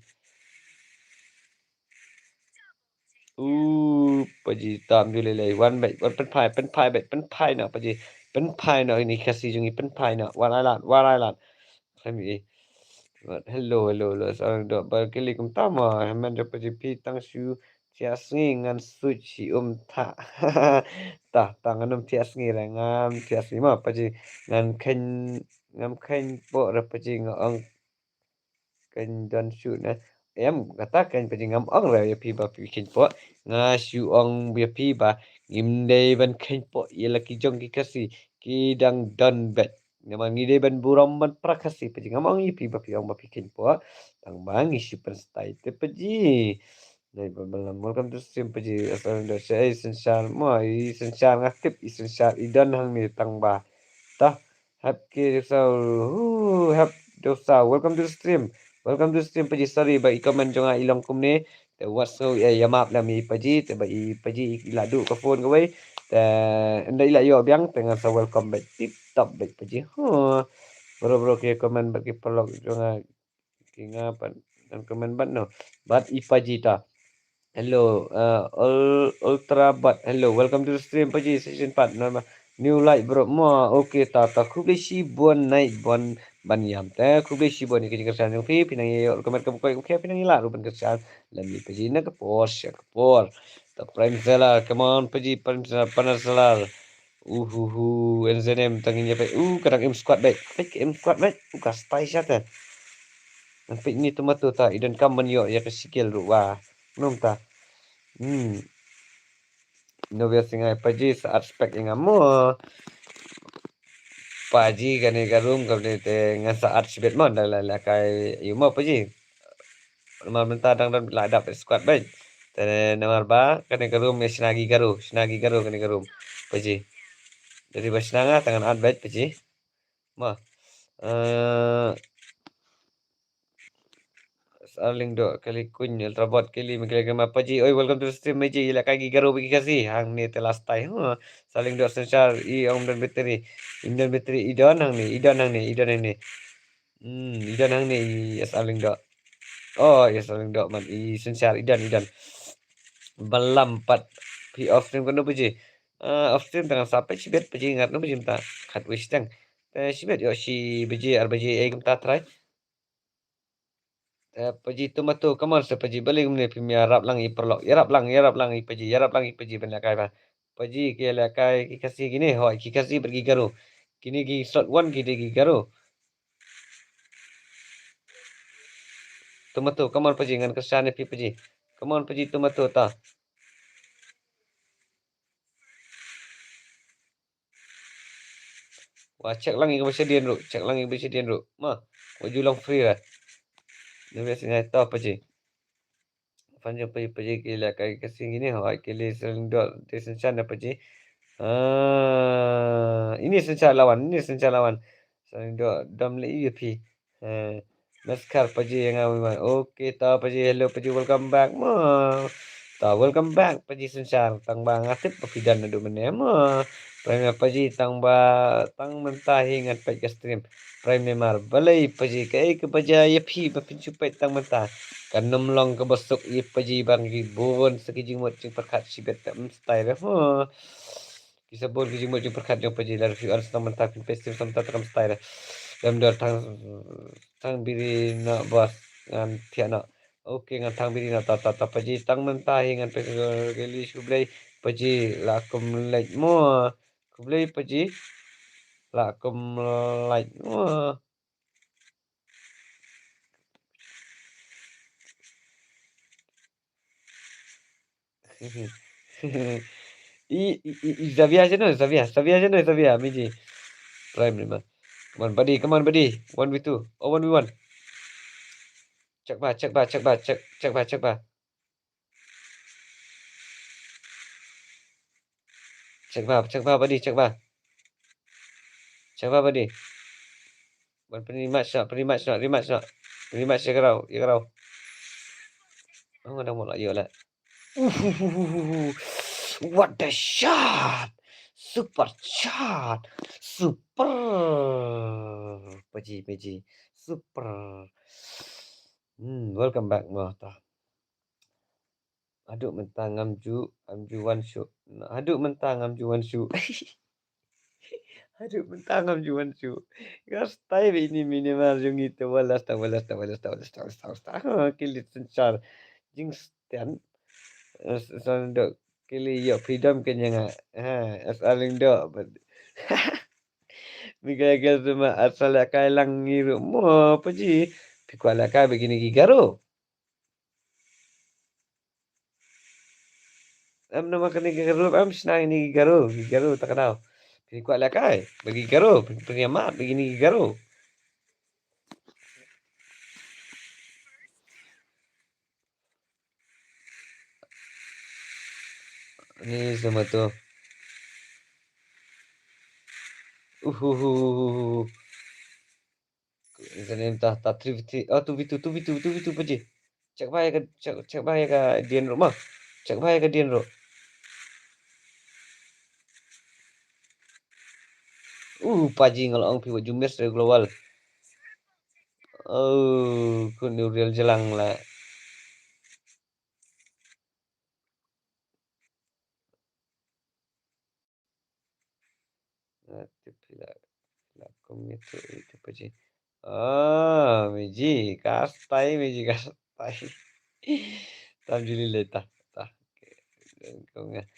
U paji tam ju lei lei, wan beit, wan pynphai, pynphai beit, pynphai noh paji. Pynphai noh ini Khasi jong ngi, pynphai noh, wan ai lad, wan ai lad. Khlem i. Hello, hello, hello. Sa dok ba kylli kumta ma, hynmen jong paji phi tang shu thiah sngi ngan suit shi um tha. Ta, ta ngan um thiah sngi re, ngan thiah sngi ma paji ngan kheiñ, ngam kheiñ poh re paji nga ong kheiñ don shu na. Em, kata kheiñ paji ngam ong re ïa phi ba phi kheiñ poh. Nga shu ong ïa phi ba ngim dei ban kheiñ poh ïa la ki jong ki Khasi ki dang don beit. Namar ngi dei ban burom ban pra Khasi paji, ngam ong ïa phi ba phi ong ba phi kheiñ poh. Tang ba ngi shu pynstyle te paji. Nai ba balam, welcome to stream paji. Asal da sha i synshar mo, i synshar nga tip i synshar i don hangne tang ba. Ta hap ki dosa. Hu, hap dosa. Welcome to the stream. Welcome to the stream paji. Sorry ba i comment jong nga i long kumne. Te wat sngew ïa, ïa map lem ïa i paji, te ba i paji i la duh ka phone kawei. Te ynda i la ïoh biang te ngan sa welcome beit, tip top beit paji. Huh. Bro bro ki comment bad ki paralok jong nga, ki nga pat don comment bad no. Bad i paji ta. Hello, uh, Ul-, Ultra Bot. Hello, welcome to the stream paji, session pat. No, ma-, new light bro. Mo, okay ta ta. Khublei shibun Nightbot ban ïam. Te khublei shibun ïa ka jingkyrshan jong phi, phi nang ïa ïoh ka met ka bakoi, ka bakoi, phi nang ïa lah ruh ban kyrshan lem ïa phi na ka por sha ka por. Te Prime Seller, come on Paji, Prime Seller, Prime Seller. Uhuhu, N Z M tang ïa phi. Uh, ka dang im squad bad. Phi ka im squad bad. Uh, ka style shata. Ngan peit ni tomato ta, i donkam ban ïoh ïa ka skill ruh ba. Nom ta. Hmm. Novia Singai, Paji sa add spec ïa nga mo. Paji kane ka room kane te ngan sa add shibit mo, da la la kai ïa mo Paji. Namar mynta dang don la dap squad bad. Te namar ba kane ka room ïa shna gi Garo, shna gi Garo kane ka room. Paji. Jadi ba shna nga te ngan add bad Paji. Mo. Eh, Arling Dok, Kali Kuny, Ultrabot, Kali, Mikali Gama, Paji. Oi, welcome to the stream, Paji. Ila kai gi Garo bagi Khasi. Hangne te last time. Huh. Arling Dok, Sensar, i ong don battery. Im don battery, i don hangne, i don hangne, i don hangne. Hmm, i don hangne, i Arling Dok. Oh, i Arling Dok, man, i Sensar, i don, i don. Balam pat, phi off stream kano Paji. Ah, off stream tang sa peit shibit Paji ngat no Paji mynta. Khat wish tang. Te shibit ïoh shi baje, ar baje, ei kumta trai. Eh, Paji tomato, come on, sa Paji, balei kumne phim ïarap lang i paralok, ïarap lang, ïarap lang i Paji, ïarap lang i Paji, ban lehkai ba. Paji, ki lehkai, ki Khasi kine, hoi, ki Khasi bad ki Garo. Kine ki slot one, ki dei ki Garo. Tomato, come on, Paji, ngan kyrshan ïa phi, Paji. Come on, Paji, tomato, ta. Wa check lang ïa ka ba shadien ruh, check lang ïa ka ba shadien ruh. Ma, wa ju long free ra. Nang biasa ngai to Paji. Fan jong Paji, Paji ki lehkai ka sing ini, hoi ki leh Saling Dok, te Sensar na Paji. Ah, ini Sensar lawan, ini Sensar lawan. Saling Dok, dam le ïa phi. Eh, Maskar Paji ïa nga wi man. Okay, ta Paji, hello Paji, welcome back mo. Ta welcome back Paji Sensar. Tang ba nga tip ba phi don naduh mynne mo. Prime Paji, tang ba, tang mynta hi ngan peit ka stream. Prime Mar, balei Paji, kaei kaba jia ïa phi ba phin shu peit tang mynta. Kan ym long kaba suk ïa Paji ba ngi bun sa ki jingmut jingpyrkhat shibit, te ym style mo. Ki sa bun ki jingmut jingpyrkhat jong Paji, lada phi wan sa tang mynta phin peit stream sa mynta te kam style. Lem dor thang, thang biri noh boss, ngan thiah noh. Okay, ngan thang biri noh, ta ta ta Paji, tang mynta hi ngan peit, khublei Paji, la kum like mo. Khublei Paji, la kum like mo. I, i, i, i Xavier je no, Xavier, Xavier je no, Xavier, Miji. Prime ni ma. Come on, buddy, come on, buddy. One v two. Oh, one v one. Check ba, check ba, check ba, check, check ba, check ba. Check ba, check ba, buddy, check ba. Check ba, buddy. Ban pynrematch noh, pynrematch noh, rematch noh. Pynrematch ïa ka rau, ïa ka rau. Oh, nga dang mut lah ïoh lah. Uhuhuhuhu. What a shot! Super shot! Super! Paji, Paji. Super. Hmm, welcome back mo ta. Haduh mynta ngam ju, ngam ju wan shuh. Haduh mynta ngam ju wan shuh. Haduh mynta ngam ju wan shuh. Ka style ba ini minimal jong ngi te, wala sta, wala sta, wala sta, wala sta, wala sta, wala sta. Ha, ki leh Sensar. Jingstian. Eh, Saling Dok, ki leh ïoh freedom kane nga. Ha, Saling Dok. Miguel Gazuma, asal lehkai lang ngi ruh mo Paji. Phi kwah lehkai ba kine ki Garo. Em, namar kane ki Garo, em, shna kine ki Garo, ki Garo ta ka daw. Phi kwah lehkai ba ki Garo, phi, phi ïa mad ba kine ki Garo. Ni sama tu. Uhuhuhuhu. Username ta, ta three v three. Oh, two v two, two v two, two v two Paji. Check ba ïa ka, check, check ba ïa ka Dien ruh ma. Check ba ïa ka Dien ruh. Uh, Paji, nga la ong phi wat ju miss re global. Oh, khun ni real jelang la. Ah, tu phi la, phi la kum ïa tu, ïa tu Paji. Ah, Miji, kastai, Miji, kastai. Tam juli leta. Ta. Kong ya.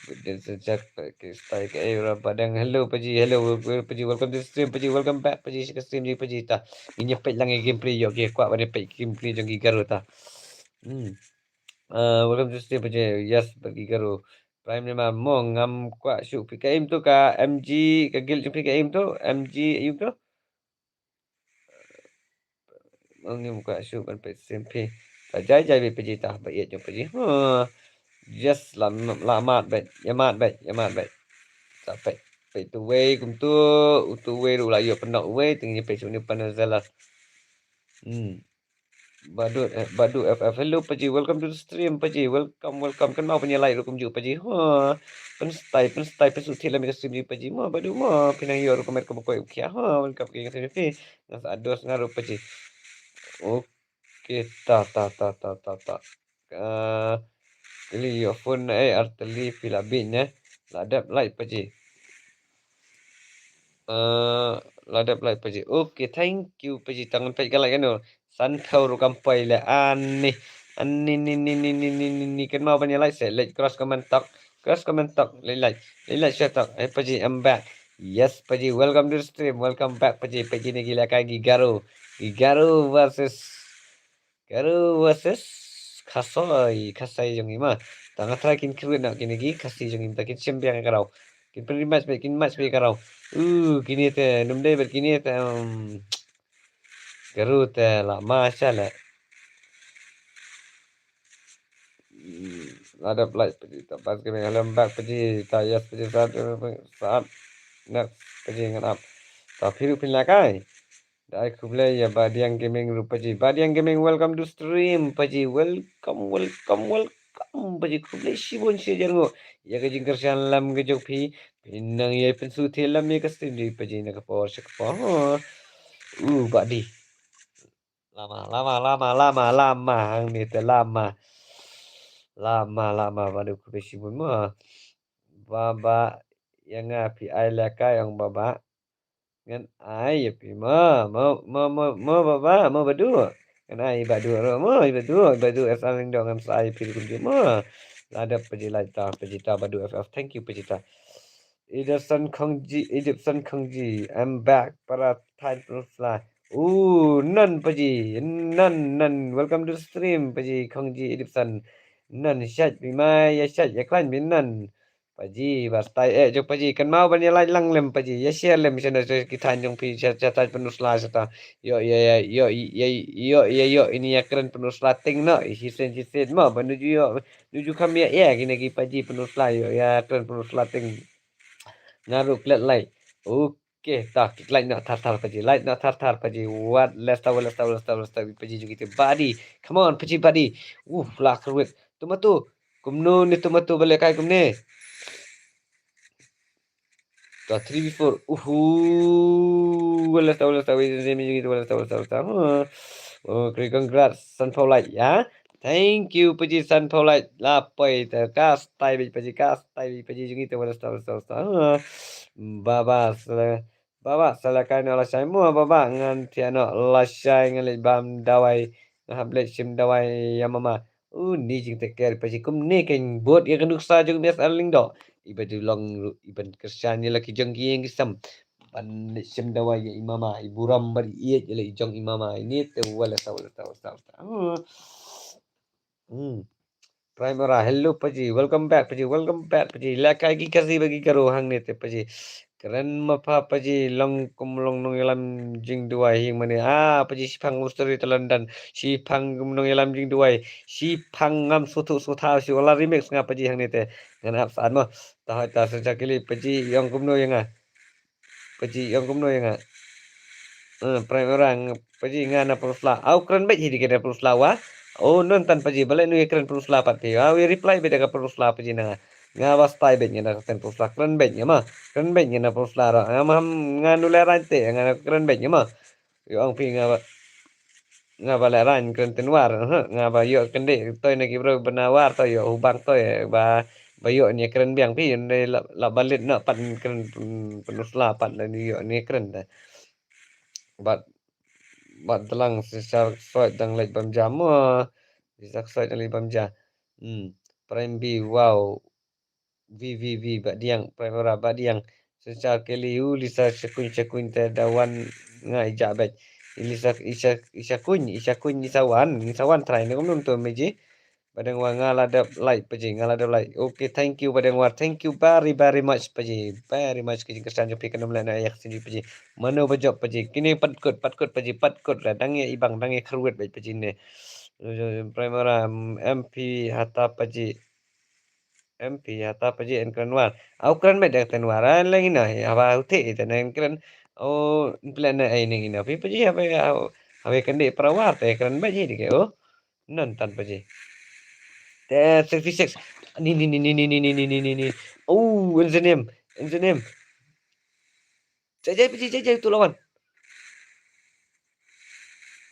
Budin sejak ke style ke eh, orang padang. Hello, Paji. Hello, Paji. Welcome to the stream, Paji. Welcome back, Paji. Sha ka stream ji, Paji, ta. Ini page lang gameplay, yo, ke kwah pada page gameplay jong ki Garo, ta. Hmm. Uh, welcome to the stream, Paji. Yes, bad ki Garo. Prime ni ma mo ngam kwah shu P K M tu ka M G, ka guild jong P K M tu, M G ayu tu. Mo ngam kwah shu ban page stream phi. Ka jai jai bad Paji, ta ba ïa jong Paji. Huh. Yes, la, la mat bad, ïa mat bad, ïa mat bad. Sa page, page tu wei kum tu, utu wei ru la ïoh pyndoh wei, ting ïa page shu ni pan zela. Hmm. Badu, eh, Badu F F. Hello, Paji. Welcome to the stream, Paji. Welcome, welcome. Kan mau pynïalai rukum ju, Paji. Ha. Pynstyle, pynstyle, pynsuh thik lem ka stream ji, Paji. Mo, Badu, mo. Pynang ïoh rukum met ka bakoi ukhia. Ha. Welcome ka stream ji. Ngas ados ngaru, Paji. Okay, ta, ta, ta, ta, ta, ta. Uh, kali ïoh phone na eh, arteli pila bin, eh. La dep like, Paji. Uh, la dep like, Paji. Okay, thank you, Paji. Tangan page ka like anu. San thau ru kam poi le ani. Ani ni ni ni ni ni ni ni kan mau ban ïa like se. Like cross comment tok. Cross comment tok. Like like. Like like share tok. Eh, Paji, I'm back. Yes, Paji. Welcome to the stream. Welcome back, Paji. Paji ni gila kai gi Garo. Gi Garo versus Garo versus Khasi, Khasi jong i ma. Tang nga try kin kyrwit na kine ki Khasi jong i, ta kin shem biang ka rau. Kin pynri match bad, kin match bad ka rau. Uh, kine te, num dei bad kine te, um, Garo te la ma sha le. Hmm, la dep like, Paji, ta bas kane, hello, I'm back, Paji, ta yes, Paji, saat, saat. Next, Paji, ngan ap. Ta phi ruh phin la kai. Dei khublei ïa Badiang Gaming ruh, Paji. Badiang Gaming, welcome to stream, Paji. Welcome, welcome, welcome, Paji. Khublei shibun shi jar nguh ïa ka jingkyrshan lem ka jong phi. Phi nang ïa pynsuh thik lem ïa ka stream ji, Paji, na ka por sha ka por. Uh, Badi. Lama, lama, lama, lama, lama. Hangne te lama. Lama, lama, Badu, khublei shibun mo. Baba, ïa nga phi ai lehkai ong Baba. Ngan ai ïa phi mo, mo, mo, mo, mo Baba, mo Badu. Ngan ai Badu ruh mo, Badu, Badu S R Lyngdoh ngan sa ai phi ruh kumjuh mo. La dep Paji, like ta, Paji ta, Badu F F. Thank you, Paji ta. Edipson Khongji, Edipson Khongji. I'm back, para thaiñ pynusla. Ooh, nan Paji, nan, nan. Welcome to the stream, Paji Khongji Edipson. Nan, shait phi ma ïa shait ïa khlaiñ phi nan. Paji, ba style eh jong Paji, kan mau ban ïa like lang lem Paji, ïa share lem sha na ki thaiñ jong phi, sha, sha thaiñ pynusla sha ta. Ïoh, ïa, ïa, ïoh, ïa, ïoh, ïa, ïoh, ini ïa kren pynusla ting noh, i shisien, shisien mo, ba nuju ïoh, nuju kham ïa, ïa, kine ki Paji pynusla, ïoh, ïa kren pynusla ting. Nga ruh klet like. Okay, ta, kik like noh thar thar Paji, like noh thar thar Paji. Wat, let's go, let's go, let's go, let's go, Paji jong kita Badi. Come on, Paji Badi. Uh, la kyrwit. Tomato. Kumno ne tomato ba lehkai kumne. Ta three v four. Uhu. Wala ta, wala ta, wala ta, wala ta, wala ta. Huh. Okay, congrats, San Paulite, ya. Thank you, Paji San Paulite. La poi ta, ka style bad Paji, ka style bad Paji jong i ta, wala ta, wala ta, wala ta. Huh. Baba, sala, Baba, sa lehkai noh lashai mo, Baba, ngan thiah noh lashai, ngan leit bam dawai, ngan hap leit shim dawai ïa mama. Uni jingteh ker Paji, kumne kein bud ïa ka nuksa jong Miss Arlindo. Iba ju long ruh, iban kyrshan ïa la ki jong ki ïing ki sem. Ban leit shim dawai ïa i mama, i burom bad i ïeit ïa la i jong i mama. Ini te wala sa, wala sa, wala sa, wala sa. Hmm. Hmm. Primera, hello Paji, welcome back Paji, welcome back Paji. Lehkai ki Khasi bad ki Garo hangne te Paji. Kren ma pha Paji, long kum long nongïalam jingduwai hi mane. Ah, Paji, shiphang u story ta London. Shiphang kum nongïalam jingduwai. Shiphang ngam suthu sutha shi wala remix nga Paji hangne te. Ngan ap saan mo. Ta hoi ta sa kili Paji ong kumno ïa nga. Paji ong kumno ïa nga. Eh, Primera, Paji nga na pyrusla. Au kren beit hi dei ka na pyrusla wa. Oh, non tan Paji, balei nu ïa kren pyrusla pat phi. Au ïa reply beit da ka pyrusla Paji na nga. Nga ba style beit nga na kren pyrusla, kren beit nga ma. Kren beit nga na pyrusla ra. Nga ma ham nga nu lehrain te, nga na kren beit nga ma. Ïa ong phi nga ba, nga ba lehrain kren tynwar, huh, nga ba ïoh kyndit toi na ki briew ba na war toi ïoh hubang toi ba, ba ïoh ne kren biang phi ne la, la ba lit na pat kren pyn-, pynusla pat la ne ïoh ne kren te. Bad Bat Dlang, Sisar Soit dang leit bam ja mo. Sisar Soit dang leit bam ja. Hmm. Prime B, wow. V V V, Badiang, Primera, Badiang. Sisar Kelly, u Lisa Shakuin, Shakuin te da wan nga ija bek. Lisa, Isa, Isa Kuin, Isa Kuin, Isa wan, Isa wan try ne kumno to meji. Badeng War nga la dep like paji, nga la dep like. Okay, thank you Badeng War, thank you very very much paji. Very much ki jingkyrshan jong phi kan ym leh na yak sini paji. Mano ba jop paji. Kine pat kut, pat kut paji, pat kut la dang ïa ibang, dang ïa kyrwit bad paji ne. Primera, M P Hata paji. M P Hata paji en kren War. Au kren bad dang ten War. Leng ina haba u te ita nang kren. Oh, plan na ai ning ina. Phi paji haba haba kan de para War te kren bad ji dike. Oh. Non tan paji. Te sixty six. Ni ni ni ni ni ni ni ni ni ni. Oh, enzenem. Enzenem. Jai jai paji, jai jai tu lawan.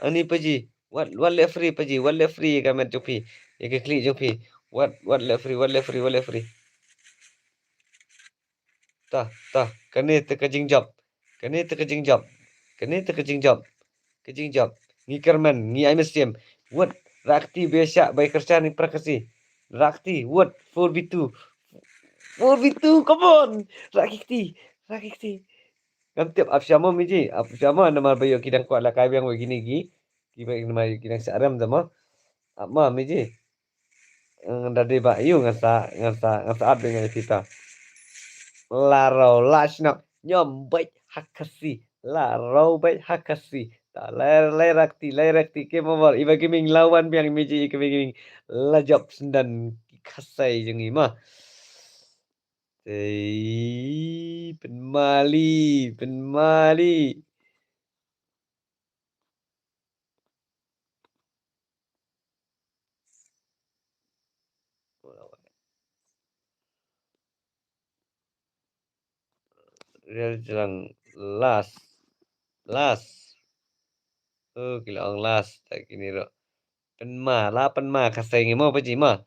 Ani paji. Wat, wat le free paji, wat le free ka met jong phi. Ïa ka klik jong phi. Wat, wat le free, wat le free, wat le free. Ta, ta, kane te ka jingjop. Kane te ka jingjop. Kane te ka jingjop. Ka jingjop. Ngi kyrmen, ngi ai mynsiem. Wat, rakti biasa bai kyrshan ni prakasi. Rakti, wat, four v two. Four v two, come on. Rakti, rakti. Ngam tip ap shamo miji, ap shamo namar ba ïoh ki dang kwah la kai biang wa gini gi. Ki ba namar ki dang sa rem da mo. Ap ma miji. Ngan da dei ba ïoh ngan sa, ngan sa, ngan sa ap dengan kita. La rau la shnap nyom bait hakasi. La rau bait hakasi. Ta lai lai rakti, lai rakti ke mawar. Iba ki ming lawan biang miji ki ming la jop sendan ki khasai jong i ma. Ei, pynmali, pynmali. Real jlang last. Last. Oh, ki la ong last. Ta kini ro. Pynma, la pynma ka seng mo paji ma.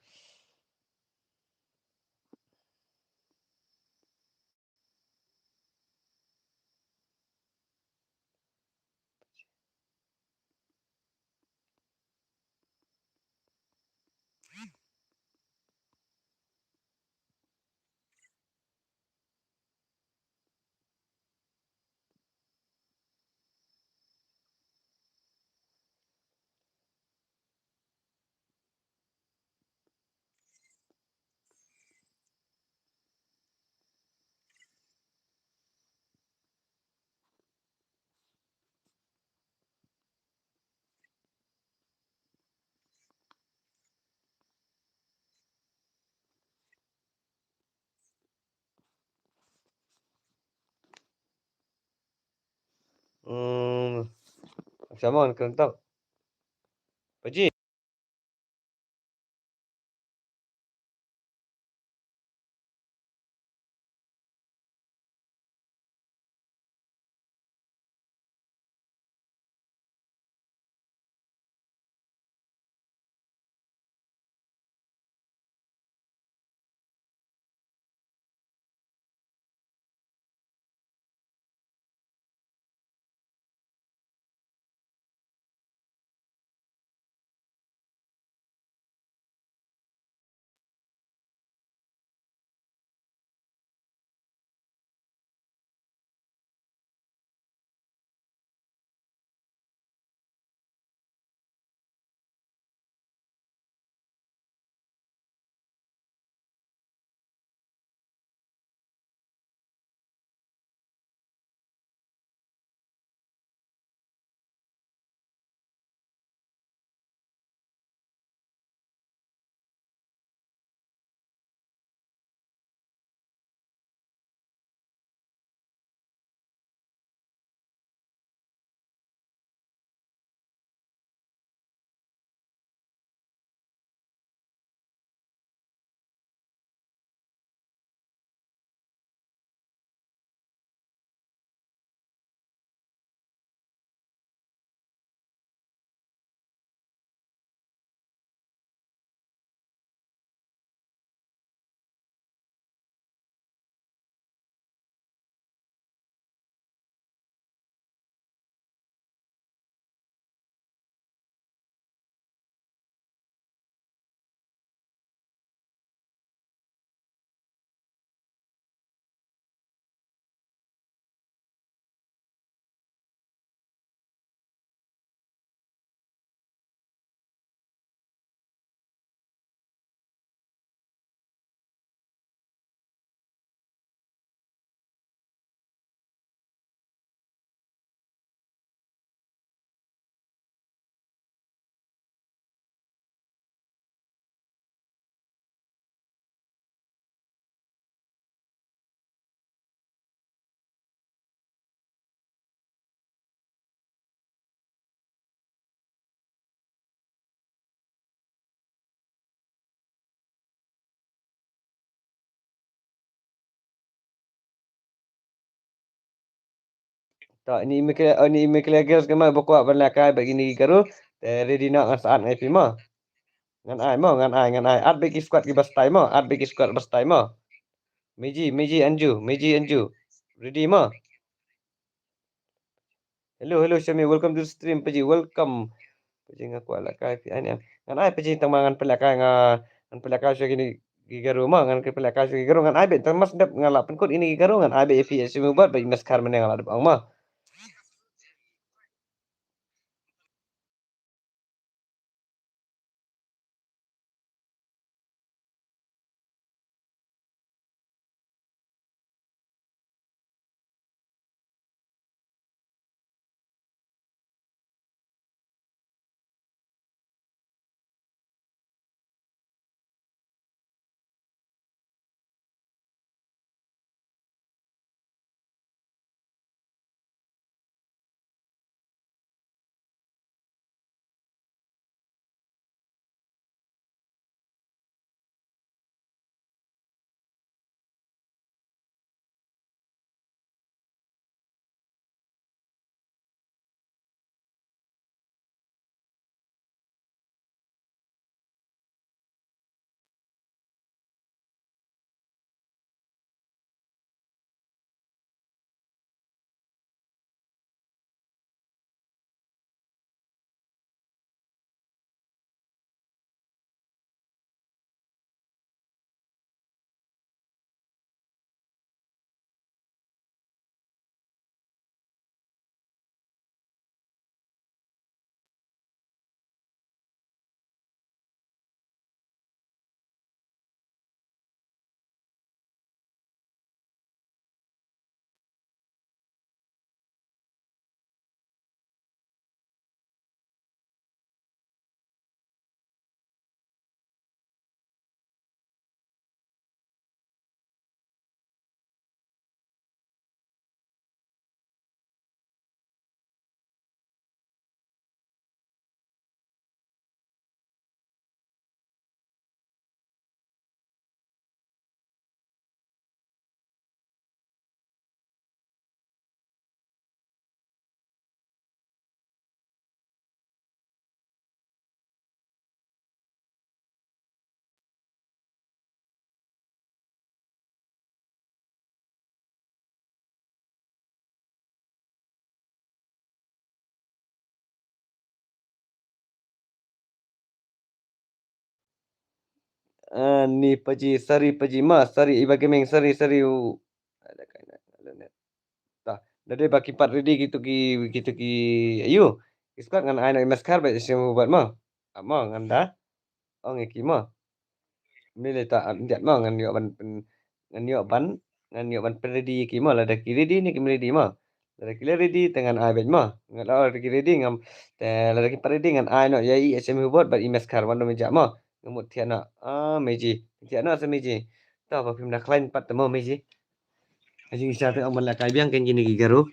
Hmm, sama kan kentok. Paji. To, ini email clear, ini email clear girls kama ba kwah ban lehkai bad ini ki Garo. Te ready noh ngan sa add ngai phi mo. Ngan ai mo, ngan ai, ngan ai. Add bad ki squad ki ba stai mo, add bad ki squad ba stai mo. Meji, Meji Anju, Meji Anju. Ready mo. Hello, hello, Shami, welcome to the stream, Paji, welcome. Paji nga kwah lehkai phi ai ne em. Ngan ai Paji tang ma ngan pynlehkai nga, ngan pynlehkai sha kine ki Garo ma, ngan pynlehkai sha ki Garo ngan ai bad tang mas dep nga la pynkut ine ki Garo ngan ai bad ïa phi ïa Shami Hubert bad i Meskar mynne nga la dep ong ma. Ani Paji, sorry Paji ma, sorry Iba Gaming, sorry, sorry. U- Ta, da dei ba ki pat ready kitu ki, kitu ki, ayu. Ki squad ngan ai na i Meskar bad i Shami Hubert ma. Ap ma ngan da ong ïa ki ma. Mele ta ap ndiat ma ngan ïoh ban pyn, ngan ïoh ban, ngan ïoh ban pyn ready ïa ki ma, lada ki ready ne kim ready ma. Lada ki la ready te ngan ai bad ma. Ngan la, lada ki ready ngam, te lada ki pat ready ngan ai noh ïa i Shami Hubert bad i Meskar wan da meja ma. Ngan mut thiah noh. Ah, Meji. Thiah noh sa Meji. Ta ba phim da khlaiñ pat te ma Meji. Ka jingshisha te ong ban lehkai biang kein kine ki Garo.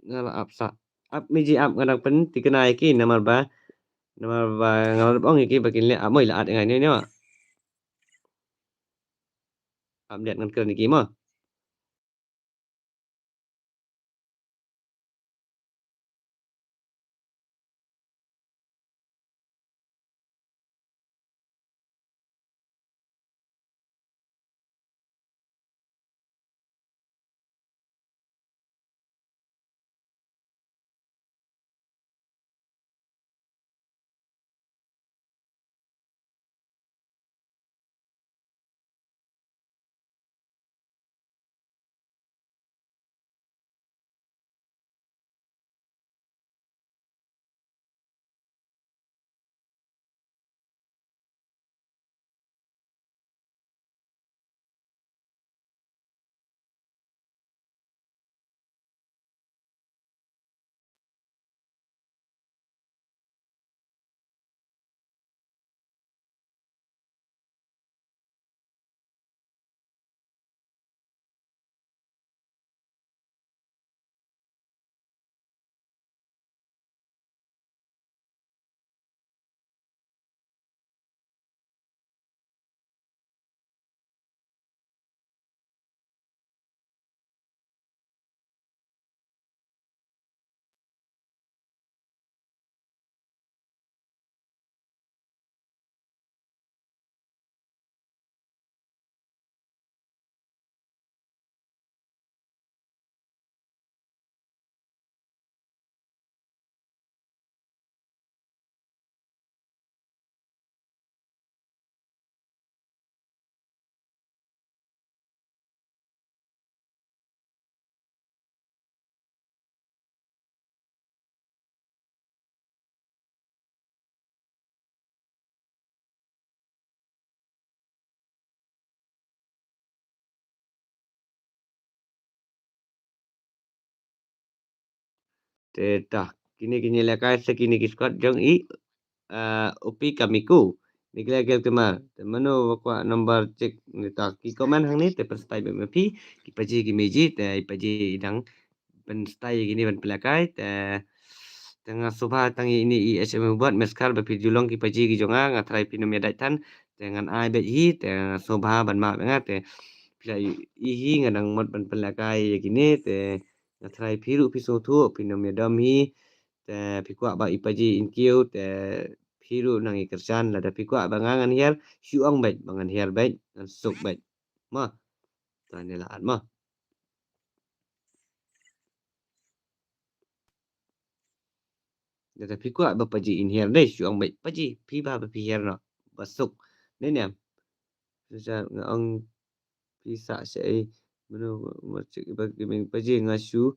Nga la ap sa. Ap Meji ap, nga dang pynthikna ïa ki namar ba, namar ba nga la dep ong ïa ki ba kin leh ap mo, i la add ïa nga ne ne. Ap diat ngan kren ïa ki mo. Te ta kine kine lehkai sa kine ki squad jong i, ah, Upi Kamiko. Ni kila gel kemar. Te mano wa kwah number check ni ta ki comment hangne te pyrshah bad ma phi ki paji ki meji te i paji i dang pynstyle ïa kine ban pynlehkai te, te nga sngewbha tang ïa ine i H M bot meskar ba phi ju long ki paji ki jong nga, nga tharai phin ym ïa dait than te ngan ai beit hi te nga sngewbha ban map ïa nga te phi la i hi nga dang mut ban pynlehkai ïa kine te nga tharai phi ruh phi sngewthuh phin ym ïa dom hi te phi kwah ba i paji in kiew te phi ruh nang ïa kyrshan lada phi kwah ba nga ngan hiar shu ong beit ba ngan hiar beit ngan suk beit. Mo. Ta ne la at mo. Lada phi kwah ba paji in hiar dei shu ong beit paji phi ba ba phi hiar no ba suk. Ne ne am. Sa nga ong phi sa sa ei mano mo check ba gaming paji nga shu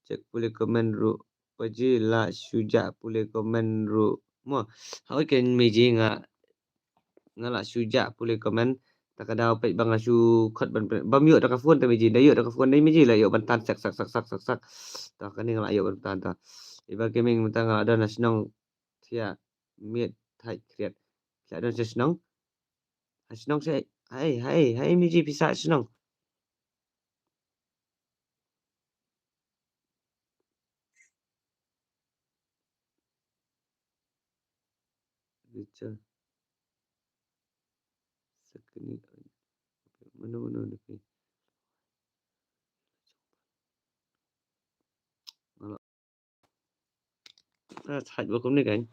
check pule comment ruh paji la shu ja pule comment ruh mo. Hoi ken meji nga nga la shu ja pule comment ta ka daw peit ba nga shu khot ban bam ïoh da ka phone ta meji da ïoh da ka phone dei meji la ïoh ban tan sak sak sak sak sak sak ta kane nga la ïoh ban tan ta. Iba gaming mynta nga la don ha shnong thiah miet thait khriat la don ha shnong ha shnong se hai hai hai meji pisa shnong. Bicha. Sakni. Mano mano ni pi. Ala. Ah, thait ba kum ni kan.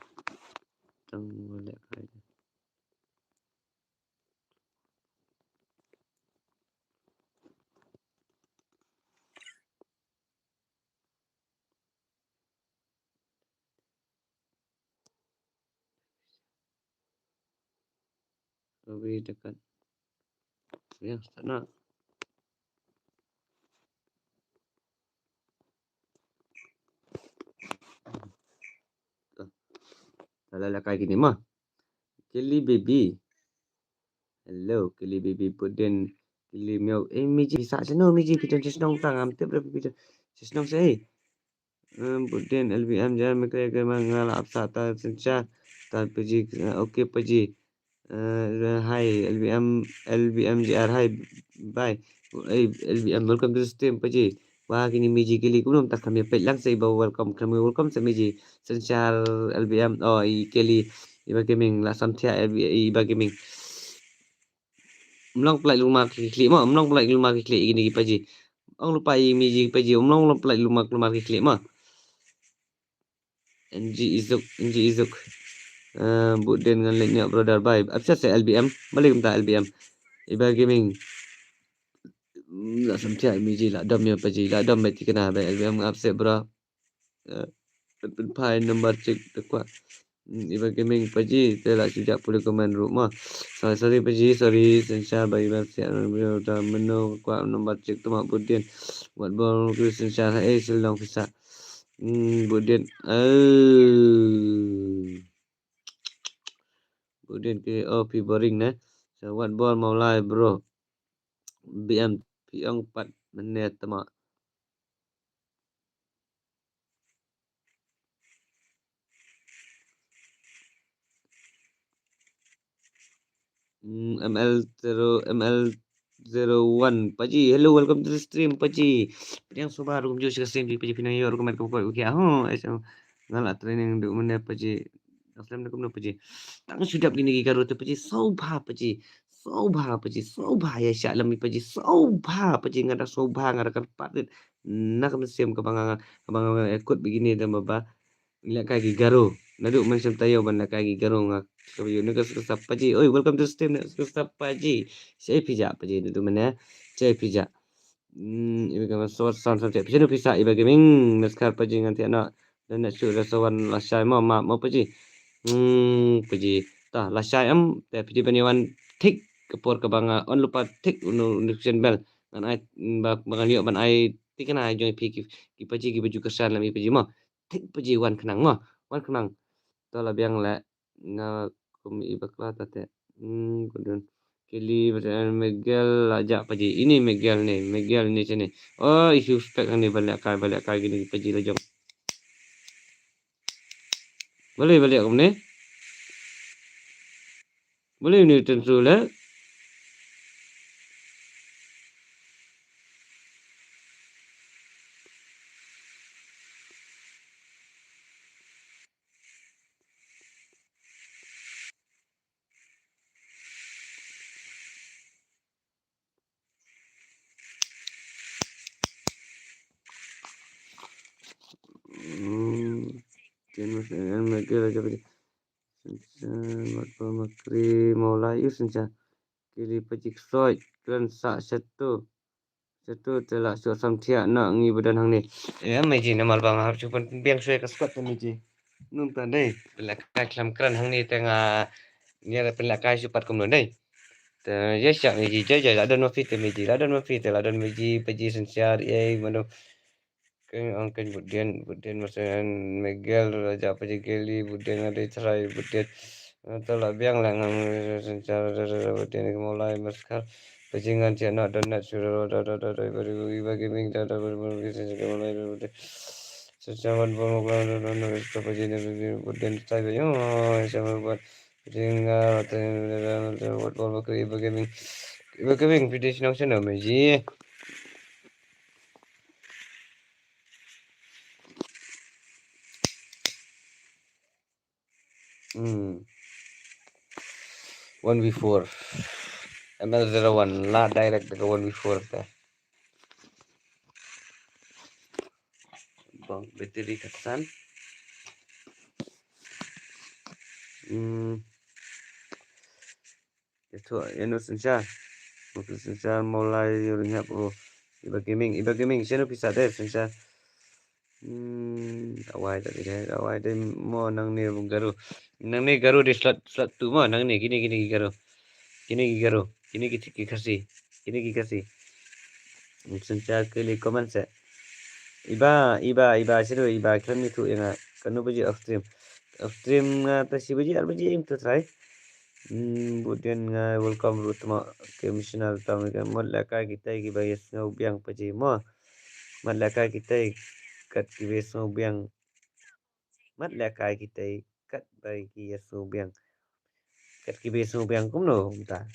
Tang wala kai. Rawi dekat. Ya, sana. Tuh. Dah lah lakai gini mah. Kelly baby. Hello, Kelly baby put in Kelly miau. Eh, miji sa seno miji piton sesnong tang am tip rep piton sesnong sei. Em, put in L B M jar me kre kre ma nga la apsa ta sencha ta paji, eh, okay paji. Eh, hai L B M, L B M J R hai. Bye. Eh, L B M welcome to the stream paji. Wah kini miji Kelly kumno ta kami peit lang sei ba welcome kami welcome sei miji. Sencha L B M oh i Kelly iba gaming la samthia iba gaming. Mlong plai luma ki klik mo, mlong plai luma ki klik ini ki paji. Ong lupa i miji ki paji, mlong mlong plai luma luma ki klik mo. N G Izuk, N G Izuk. Eh, but den ngan lek nyok brother bye. Apsa se L B M, balik kumta L B M. Iba gaming. Mm, la samthia miji la dom ya paji, la dom beti kena bye L B M apsa bro. Eh, pyn pyn phai number check te kwah. Hmm, iba gaming paji te la shu ja pule comment ruh mo. Sorry sorry paji sorry sencha ba iba sia da meno kwah number check te ma budin. Wat bol ku sencha ha eh sil dong pisa. Hmm, budin. Eh. Budin ke oh pi boring ne. So wat bol mau lai bro. B M pi ong pat mene te ma. Mm, M L zero, M L zero one, paji. Hello, welcome to the stream, paji. Pdiang soba rukum jo shika stream, paji pina yo rukum ko ko okay. Ho, eh, so, ngala training du mene paji. Assalamualaikum no paji. Tang sudap gini ki garo te paji. Soba paji. Soba paji. Soba ya sha lami paji. Soba paji ngada soba ngada kan patit. Nak na sem ka banga ka banga ekut begini dan baba. Lehkai ki garo. Naduh mynsiem taïew ban lehkai ki garo nga. Ka ba ïoh ne ka suksa paji. Oi, welcome to the stream ne suksa paji. Shai pija paji naduh mane. Shai pija. Hmm, iba ka sot san san shai pija no pisa iba gaming. Meskar paji ngan tiak na. Dan nak shu rasa wan la shai ma ma ma paji. Hmm, paji. Ta la shai am te piji ban ïa wan tik ka por ka ba nga on lupa tik unu notification bell. Ngan ai ba ba ngan ïoh ban ai tik na ai jong i pi ki ki paji ki baju kesan la mi paji ma. Thik paji wan khnang mo, wan khnang. To la biang le nga kum i bakla ta te. Hmm, kudun. Kili bata Miguel la ja paji. Ini Miguel ni, Miguel ni sini. Oh, i suspek ni balik kai, balik kai gini paji la jong. Balei balei kumne? Balei une u Tenzo le? Hmm. Ken mas en me ke la jabi. Sensa mat pa makri mau la yu sensa. Kili pajik soi kren sa satu. Satu te la soi sam thiah na ngi badan hangne. Ya me ji namar bang hap chupan biang soi ka squad te me ji. Num ta dei. Pynlehkai khlem kren hangne te nga nia pynlehkai shu pat kumno dei. Te ya sha me ji ja ja la don ma phi te me ji la don ma phi te la don me ji pa ji synshar ei mano. Keng ang keng Butdian Butdian Masen Miguel Raja pa ji Geli Butdian Ngadi Trai Butdian. Te la biang la ngam synshar Butdian Kemolai Maskar. Pa ji ngan tia na don na sura da da da da bari bagi bagi ming da da bari bagi synshar Kemolai Butdian. Sachawan pun mukla nurun nurun sto pajin nurun pajin pudin tai bayu. Sachawan pun pajin ngar pajin wat pun bakri iba gaming. Iba gaming pidis nong sana meji. Hmm. One v four. M L zero one la direct daga one v four te. Bang battery khatsan. Hmm. Itu eno synshar. Mungkin synshar mulai ring hap o. Iba gaming, iba gaming. Sino pisa deh synshar. Hmm, awai tadi deh, awai deh mo nangne bung garu. Nangne garu di slot, slot tu mo nangne gini, gini garu. Gini garu, gini ki, ki Khasi. Gini ki Khasi. Synshar kili comment se. Iba, iba, iba, sino iba, kren ni tu yang kanu baji off stream. Off stream nga ta si baji, ar baji im tu try. Hmm, budin nga welcome root mo ke missionary tam ke mo lehkai kitai ki ba yes ngau biang paji mo. Mat lehkai kitai kat ki bes ngau biang. Mat lehkai kitai kat ba ki yes ngau biang. Kat ki bes ngau biang kumno ta.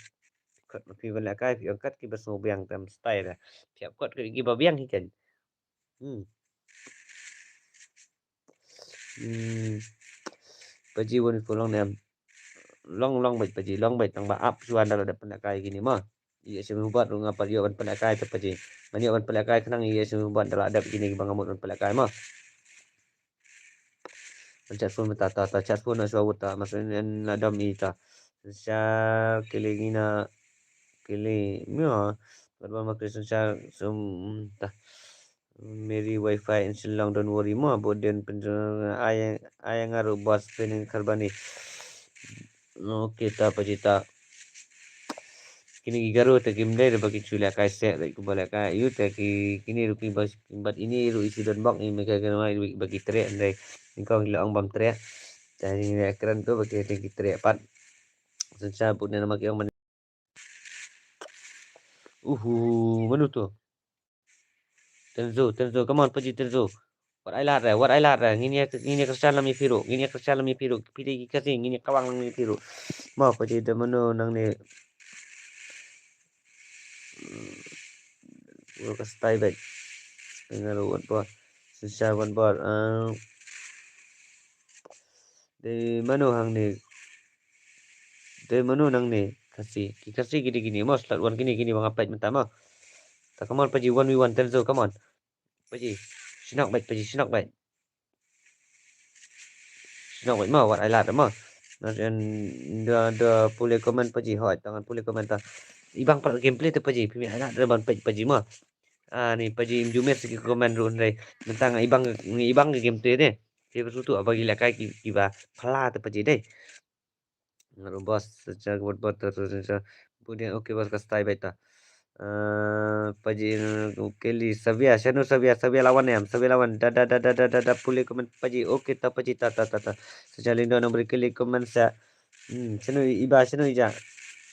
Kat ma phi ban lehkai phi ong kat ki bes ngau biang tam style da. Phi ap kat ki ba biang hi kan. Hmm. Hmm. Paji won fu long nem. Long long bait paji long bait tang ba ap suan da la dep pynlehkai kini ma. Iya simi hubat rung apa dio ban pynlehkai te paji. Mani ban pynlehkai khnang iya simi hubat da la dep kini ba ngamut ban pynlehkai ma. Pencet phone ta ta ta chat phone na suawut ta maksudnya na dom i ta. Sa kili ngina kili mia. Bat ba makri sa sum ta. Mary wifi in Shillong, don't worry mo, bo den pen ai ai ngaru bas pening karbani. Okay ta paji ta. Kini ki garu ta kim dei ba ki chu lehkai se, ba ki ba lehkai yu ta ki kini ru ki bas bat ini ru isi don bok ni mega kena mai ba ki treh ndai. Ni kong ki la ong bam treh. Ta ni kren tu ba ki treh pat. Sen sa bu ne nama ki ong ban Uhu, mano tu? Tenzo, Tenzo, come on, paji Tenzo. Wat ai lad re, wat ai lad re. Ngin ïa, ngin ïa kyrshan lam ïa phi ruh, ngin ïa kyrshan lam ïa phi ruh. Phi dei ki Khasi, ngin ïa kawang lam ïa phi ruh. Mo paji da mano nangne. Wo ka style bad. Ngan ruh wat bor. Sensar wan bor. Ah. Dei mano hangne? Dei mano nangne? Khasi. Ki Khasi kini kini mo, slot one kini kini ba nga peit mynta mo. Ta come on paji one v one Tenzo, come on. Paji. Shnok bad paji, shnok bad. Shnok bad mo, wat ai lad mo. Not en da da pule comment paji hoi, tangan pule comment ta. Ibang pat gameplay te paji, pimi ai lad ban peit paji mo. Ah, ni paji im jumet siki comment run re. Mynta nga ibang, nga ibang ke game te ne. Te besutu apa gila kai ki, ki ba phala te paji dei. Ngaru bos, sejak buat buat terus sejak. Kemudian okay bos ka style baita. Ah, paji okay li Savia, Shanu Savia, Savia lawan em, Savia lawan. Da da da da da da da puli comment paji. Okay ta paji ta ta ta ta. Sejak lindo nombor kili comment sa. Hmm, Shanu iba, Shanu ija.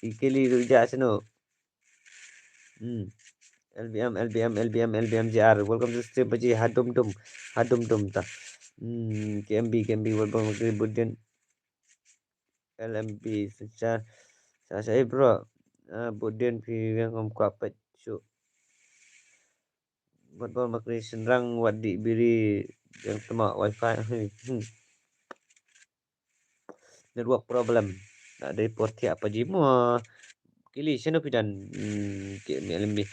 Ikili ru ija Shanu. Hmm. L B M, L B M, L B M, L B M J R. Welcome to the stream, paji. Hadum dum. Hadum dum ta. Hmm, K M B, K M B, wat bom kri budin. L M B, sa, sa, sa, eh, bro. Ah, budin phi weng hom kwah peit shu. Wat bom kri shynrang wat di biri yang tema wifi. Hmm. Network problem. Na dei por thiah pa ji mo. Kili shano phi don, hmm, ki mi lem bi.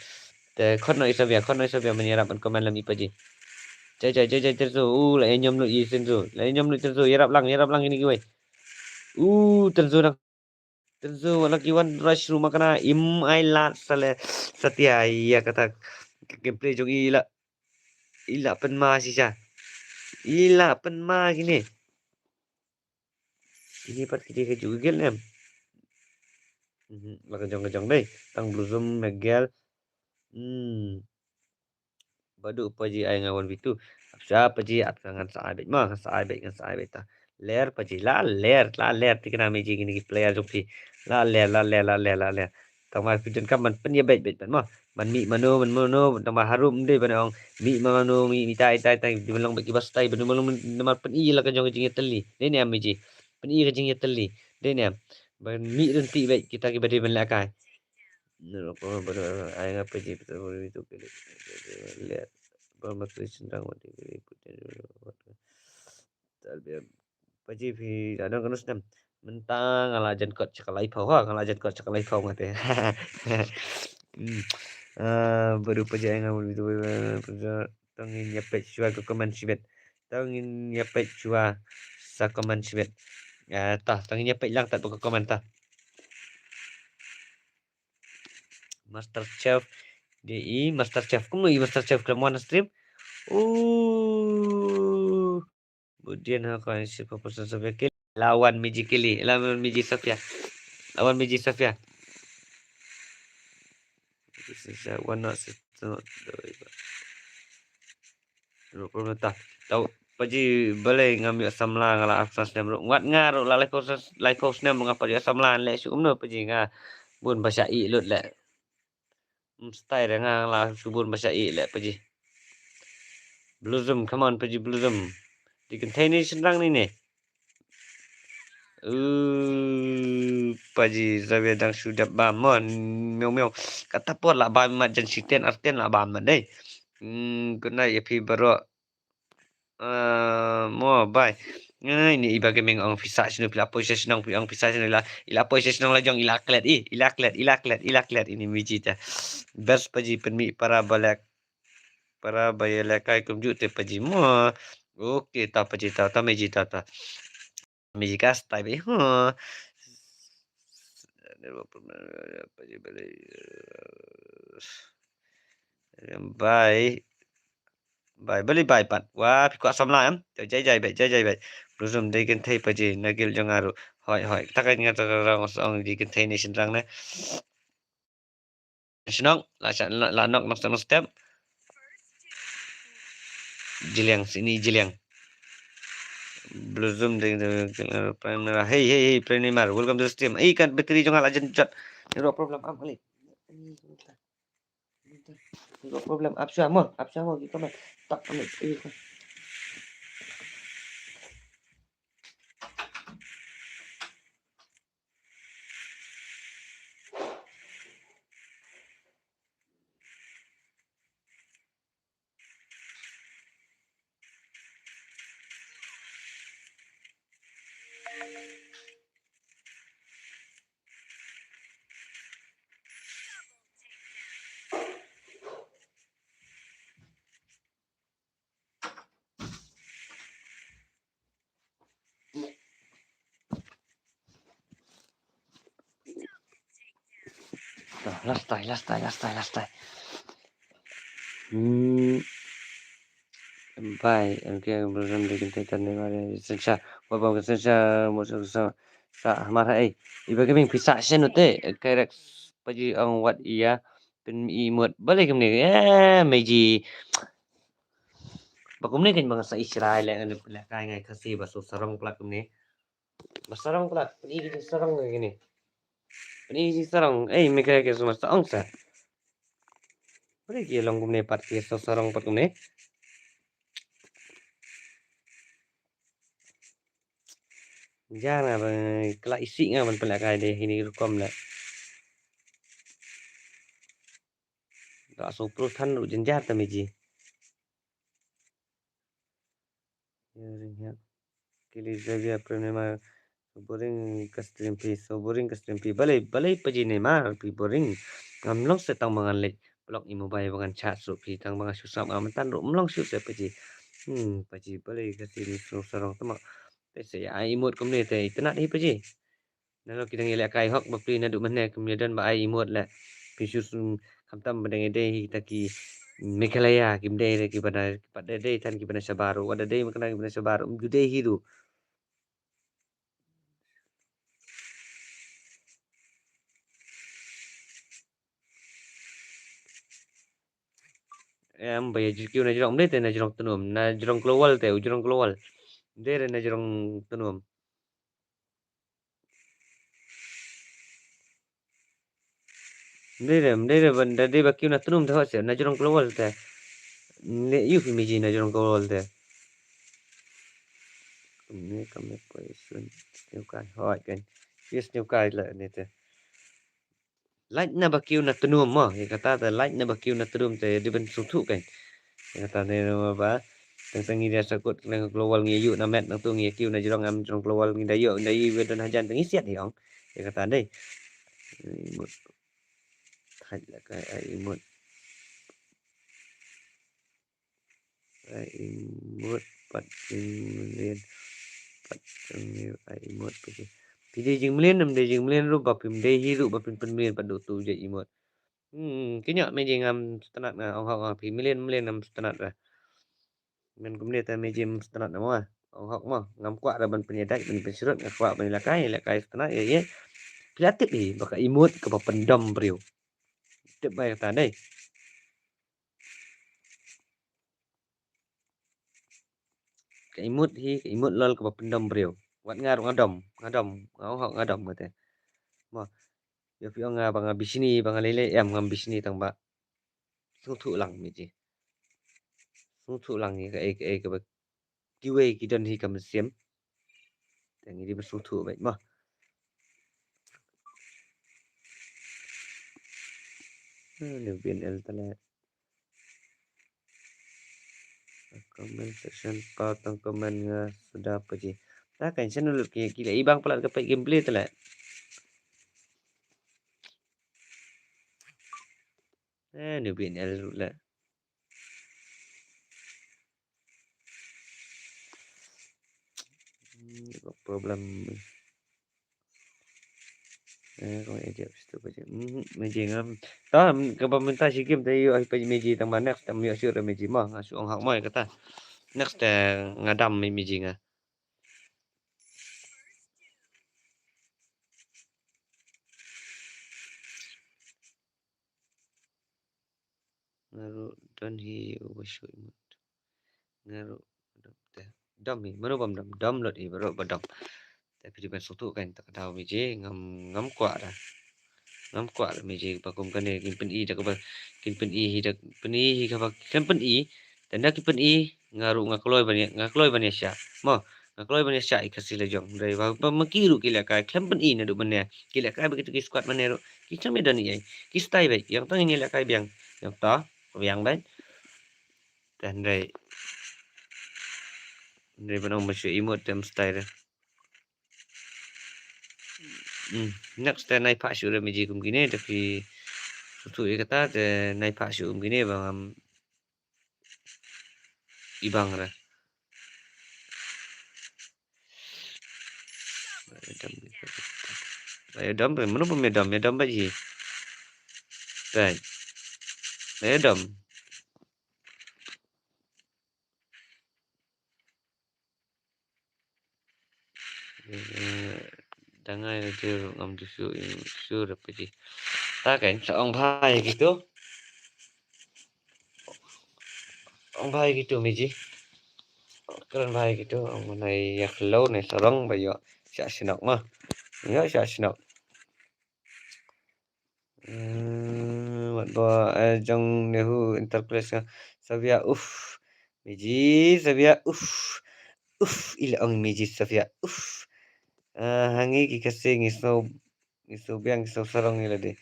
Te khot no i Savia, khot no i Savia, men ïarap ban comment lem i pa ji. Jai jai jai jai Terzo, u la ïa ñiom lut i Terzo. La ïa ñiom lut Terzo, ïarap lang, ïarap lang kine kiwei. U Terzo na. Terzo la ki wan rush ruh ma kane im ai lad sa le satia ïa kata ka gameplay jong i la. I la pynma shisha. I la pynma kine. Ini pat ki dei ka ju gel ne em. Mhm, la ka jong ka jong dei. Tang Blossom Miguel. Hmm. Badu pa ji ai nga wan bitu. Apsa pa ji at ka ngan sa ai beit ma, ngan sa ai beit, ngan sa ai beit ta. Ler pa ji la ler, la ler ti kena mi ji kini ki player jong phi. La ler, la ler, la ler, la ler. Tang ma phi don kam ban pynïa beit beit ban ma. Ban mih mano, ban mano, tang ma harum dei ban ong mih mano, mih mih tai tai tai, di ban long beit ki ba stai, ban long ban ma pyn-i la ka jong ka jingïatylli. Dei ne em mi ji. Pyn-i ka jingïatylli. Dei ne em. Ban mih rynti beit kita ki ba dei ban lehkai. Ai nga pa ji pynta bor itu kali. Lihat. Ba ma tu sendang wa di beri putih. Tal biar pa ji phi adang kanu snem. Mynta nga la jan kot chaka lai phaw ha, nga la jan kot chaka lai phaw nga te. Hmm. Ah, baru pa ji ai nga itu. Tang ngin ïa peit shuwa ka comment shibit. Tang ngin ïa peit shuwa sa comment shibit. Ah, ta, tang ngin ïa peit lang tat ba ka comment ta. Master Chef. Dia i Master Chef. Kumno i Master Chef khlem wan stream? Uh. Budian ha ka si pa person Sofia kili. Lawan Miji kili. Lawan Miji Sofia. Lawan Miji Sofia. Sofia wan na si. No problem ta. Tau pa ji balei ngam ïoh samla nga la arphew snem ruh. Ngat nga ruh la laiphew snem nga pat ïoh samla leh shu kumno pa ji nga bun ba sha i lut leh. Mstai re nga la shu bun ba sha i leh pa ji. Blossom, come on pa ji Blossom. Di kynthei ni shynrang ni ne. Uh, pa ji Xavier dang shu dep bam mo miaw miaw. Kata por la bam mat jan shiten arten la bam mat dei. Hmm, good night ïa phi baroh. Uh, mo bai. Ngai ni iba gaming ong pisa sinu pila poi sinu pila ong pisa sinu la ila poi sinu la jong ila klet i ila klet ila klet ila klet ini miji ta. Best pa ji pynmih para balek. Para ba ïalehkai kumjuh te pa ji mo. Okay, ta pa ji ta, ta me ji ta ta. Me ji ka stai be. Huh. Pa ji bale. Bye. Bye. Bale bye pat. Wah, phi kwah samla em. Jai jai bye, jai jai bye. Blossom dei kynthei pa ji, na guild jong nga ruh. Hoi hoi. Ta ka nga ta ka rong song dei kynthei ni shynrang ne. Shnong, la sha-, la, la nok, nok step, nok step. Jiliang, sini jiliang. Blossom ding, ding, ding, Prime Neymar. Hey, hey, hey, Prime Neymar. Welcome to the stream. Eh, kan battery jong nga la jan jot. No problem, am, ali. No problem. Ap shuwa mo, ap shuwa mo, ki comment. Tak, ali. Eh, Last time, last time, last time, last time. Hmm. Bye. Okay, belum di kita tadi mari sensa. Buat bang sensa, musuh sa sa hamar hai. Iba kami pisah senu te. Kerek paji ang wat iya. Pynmih mut balei kumne, eh, meji. Ba kumne kan bang sa Israel le, le kai ngai Khasi ba su sarong plat kumne. Ba sarong plat, pynmih sarong kini. Pynmih sarong, eh, me kai ke su ma sarong sa. Balei ki long kumne pat ki su sarong pat kumne. Jynjar nga ba, khlem isih nga ban pynlehkai de hini rukom leh. Da sngewpruh than ruh jynjar ta miji. Ïa ring ïa. Kili Xavier Prem Neymar. So boring ka stream phi, so boring ka stream phi. Balei, balei Paji Neymar phi boring. Ngam long se tang ba ngan leit block i mobile ba ngan chat ruh phi, tang ba nga shu sngap nga mynta ruh ym long shuh se Paji. Hmm, Paji balei ka stream shu sarong tama. Te se ai emote kumne te itynnat hi Paji. Nalor ki dang ïalehkai hok bapli naduh mynne kim ïadon ba ai emote leh. Phi shu sum khamtam ba dang ïadei hi kita ki Meghalaya kim dei re ki bana, ki pat dei dei than ki bana shabar. Wat da dei ma kane ki bana shabar um ju dei hi ruh. Em ba ïa jingkiew na jrong, ym dei te na jrong Tnum, na jrong Klowal te, u jrong Klowal. Ym dei re na jrong Tnum. Ym dei re, ym dei re ban da dei ba kiew na Tnum te hok se, na jrong Klowal te. Ne ïu phi miji na jrong Klowal te. Kumne kam ne poi sun sniew kai hoi kan. Sniew kai la ne te. Lait na ba kiew na Tnum mo, ïa kata te lait na ba kiew na Tnum te dei ban sngewthuh kan. Ïa kata ne ba tang tang ngi da sakut na Klowal ngi ïa ïu na met nangtu ngi ïa kiew na jrong am jrong Klowal ngi da ïu ngi da ïu don hajan tang ngi siat hi ong. Ïa kata dei. Emote. Thait la kai ai emote. Ai emote pat jingmlien. Pat jingmlien ai emote pat jing. Phi dei jingmlien, ym dei jingmlien ruh ba phim dei hi ruh ba phin pynmlien pat da utu u jait emote. Hmm, ki ñiah me ji ngam sngewtynnat nga ong hok nga phi mlien mlien ngam sngewtynnat ra. Men kumne te me ji ngam sngewtynnat nga mo. Ong hok mo, ngam kwah ra ban pynïadait ban pynsyrut, nga kwah ban ïalehkai, ïalehkai sngewtynnat ïa ïa. Phi la tip hi ba ka emote kaba pyndom briew. Tip ba ïa kata dei. Ka emote hi, ka emote lol kaba pyndom briew. Wat nga ruh nga dom, nga dom, nga ong hok nga dom kata. Mo. Ïa phi ong nga ba nga bishni ba nga lei lei em ngam bishni tang ba. Sngewthuh lang me ji. Sngewthuh lang ïa kaei kaei kaba kiwei ki don hi ka mynsiem. Te ngi dei ban sngewthuh beit mo. New B N L tale. Comment section pa tang comment nga suda Paji. Ta kan channel ki ki la ibang palat ka peit gameplay tale. Eh, New B N L ruh la. Hmm, problem. Eh, kong ejek situ Paji. Hmm, me ji ngam. Ta kaba mynta shi game te ïoh hi Paji me ji tang ba next time ïoh shuh re me ji mo. Nga shu ong hok mo ïa kata. Next te nga dam me ji nga. Nga ruh don hi uba shu emote. Nga ruh dom te. Dom hi, mano bym dom, dom lut hi baroh ba dom. Te phi dei ban sngewthuh kan ta ka daw me ji ngam ngam kwah da. Ngam kwah da me ji ba kum kane kin pyni da kaba kin pyni hi da pyni hi kaba khlem pyni. Te nda ki pyni nga ruh nga kloi ban ïa nga kloi ban ïa shah. Mo, nga kloi ban ïa shah i Khasi la jong. Dei ba ma ki ruh ki lehkai khlem pyni naduh mynne. Ki lehkai ba kitu ki squad mynne ruh ki khlem ïa don ei. Ki stai beit, ïa tang ïa lehkai biang. Ïa ta, biang beit. Te hynrei hynrei ban ong ba shu emote te ym stai re. Hmm, next te nai phah shuh re me ji kum kine te phi sngewthuh ïa kata te nai phah shuh kum kine ba ngam ibang re. Ïa dom re, mano bym ïa dom, ïa dom beit hi. Beit. Ïa dom. Eh, da ngai na jur ngam ju shu, shu re Paji. Ta kan sa ong bha ïa kitu. Ong bha ïa kitu me ji. Kren bha ïa kitu, ong nai ïa khlo nai sarong ba ïoh shah shnok ma. Ïoh shah shnok. Eh, wat ba, eh, jong Nehu Enterprise nga. Sabia, uff. Me ji, Sabia, uff. Uff, ila ong me ji, Sabia, uff. Ah, ha ngi ki Khasi ngi sngew, ngi sngew biang, ngi sngew sarong ngi lade.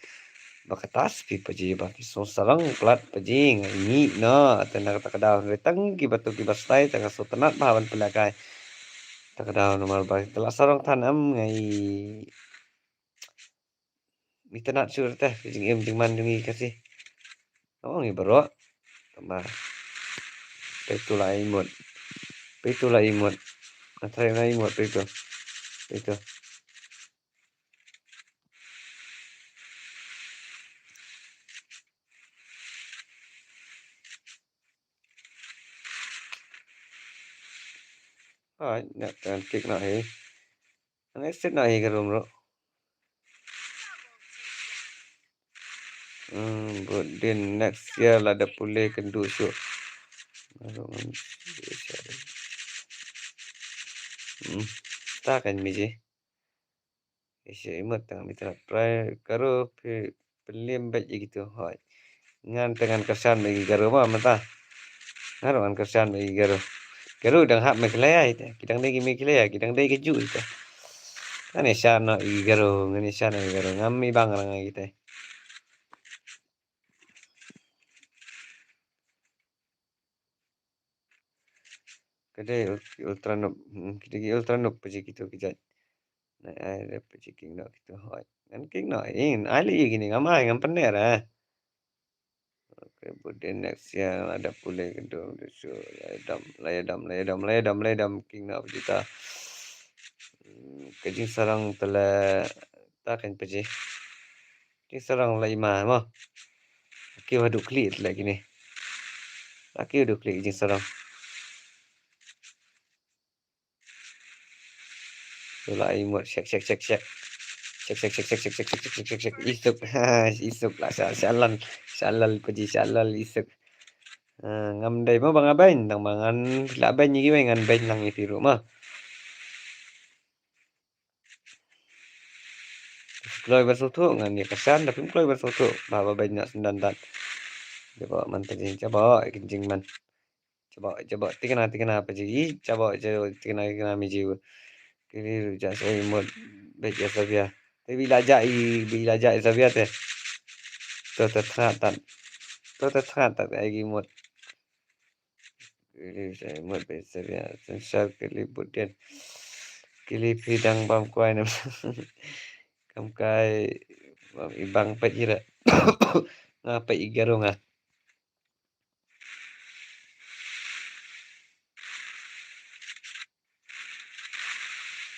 Ba kata spi paji ba ki sngew sarong palat paji, nga ngi no, te na kata ka daw hynrei tang ki ba tu ki ba stai, tang ka sngewtynnat ba ban pynlehkai. Ta ka daw namar ba te la sarong than em ngi, ngi tynnat shuh te ka jingim jingman jong ngi Khasi. Ong ngi baroh. Tama. Peitu la imut. Peitu la imut. Nga try na imut peitu. Peitu. Ai, nak kan kick na hi. Ang exit na hi ka room ro. Hmm, but then next year lada pule kynduh shuh. Hmm, ta kan miji. Isi imut tang mitra try karo phi pynlem bad igi tu hoi. Ngan te ngan kyrshan bad igi Garo ma mynta. Ngan ruh ngan kyrshan bad igi Garo. Garo dang hap Meghalaya ite. Ki dang dei ki Meghalaya, ki dang dei ki ju ite. Ngan ïashan noh igi Garo, ngan ïashan noh igi Garo. Ngam ibang rang ite. Ka dei ul-, ultra noob, hmm, ki dei ki ultra noob paji kitu ki jait. Na ai da paji king no kitu hoi. Ngan king no, in ai li kini ngam ai ngam pynner eh. Okay, but then next year ada pule kynduh shuh, la ïadom, la ïadom, la ïadom, la ïadom, la ïadom king no paji ta. Hmm, ka jingsarong te la ta kan paji. Jingsarong la ima mo. Ki wa dukli la kini. Aki dukli jingsarong. Tu la imut shek shek shek shek. Shek shek shek shek shek shek shek shek shek shek. Isuk. Ha, isuk la sha-, shalal. Shalal paji shalal isuk. Ha, ngam dei mo ba nga beiñ, tang ba ngan la beiñ ïa kiwei ngan beiñ lang ïa phi ruh mo. Kloi ban sngewthuh ngan ïa ka shan da phim kloi ban sngewthuh ba ba beiñ na syndan dan. Jabo man ta jing jabo kin jing man. Jabo jabo tikna tikna pa jigi jabo jabo tikna tikna mi jiu. Kiri ru ja sai mut beit ya sabia. Te bi la ja i bi la ja i sabia te. To te thra tan. To te thra tan ai gi mut. Kili sai mut beit sabia. Sensor kili butian. Kili pidang bam kuai nam. Kam kai bam ibang peit ira. Nga peit i Garo nga.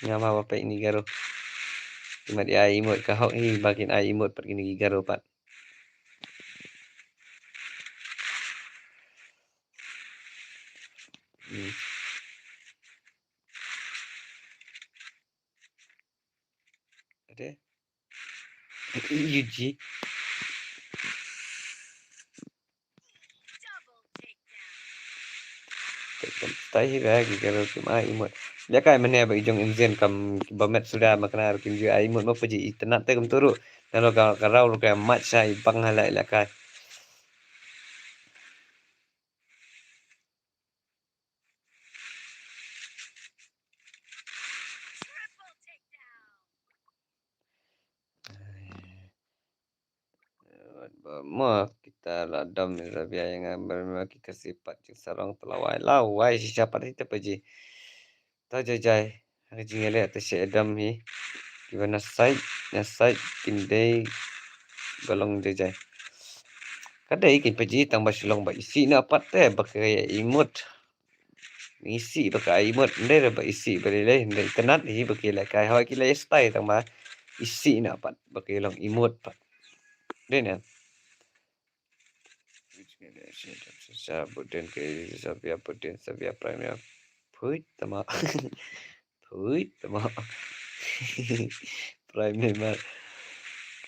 Nga ma ba peit ni Garo. Ki mat ai imut ka hok hi ba kin ai imut pat kini ki Garo pat. Hmm. Ade. U G. Stai hi ba ki Garo kim ai imut. Ïa kai mane ba i jong Indian kam ba met suda ma kane ruh kim ju ai imut ma paji i tnat te kum turu. Nano ka ka rau ruh ka mat shai bang halai la kai. Ba mo kita la dom ni rabia yang ngambar ma ki kasi pat jing sarong te lawai lawai shisha pat hita paji. Ta jai jai. Ka jingïaleh te sha Adam hi. Kiba na sait na sait kin dei ba long jai jai. Ka dei kin paji tang ba shu long ba isih na pat te ba ka ïa imut. Isih ba ka imut ndei ba isih ba lei lei ndei tnat hi ba ki leh kai hoi ki leh stai tang ba isih na pat ba ki long imut pat. Dei na. Sa buten ke sa bia buten sa bia prime ya. Phuit tama. Phuit tama. Prime ma.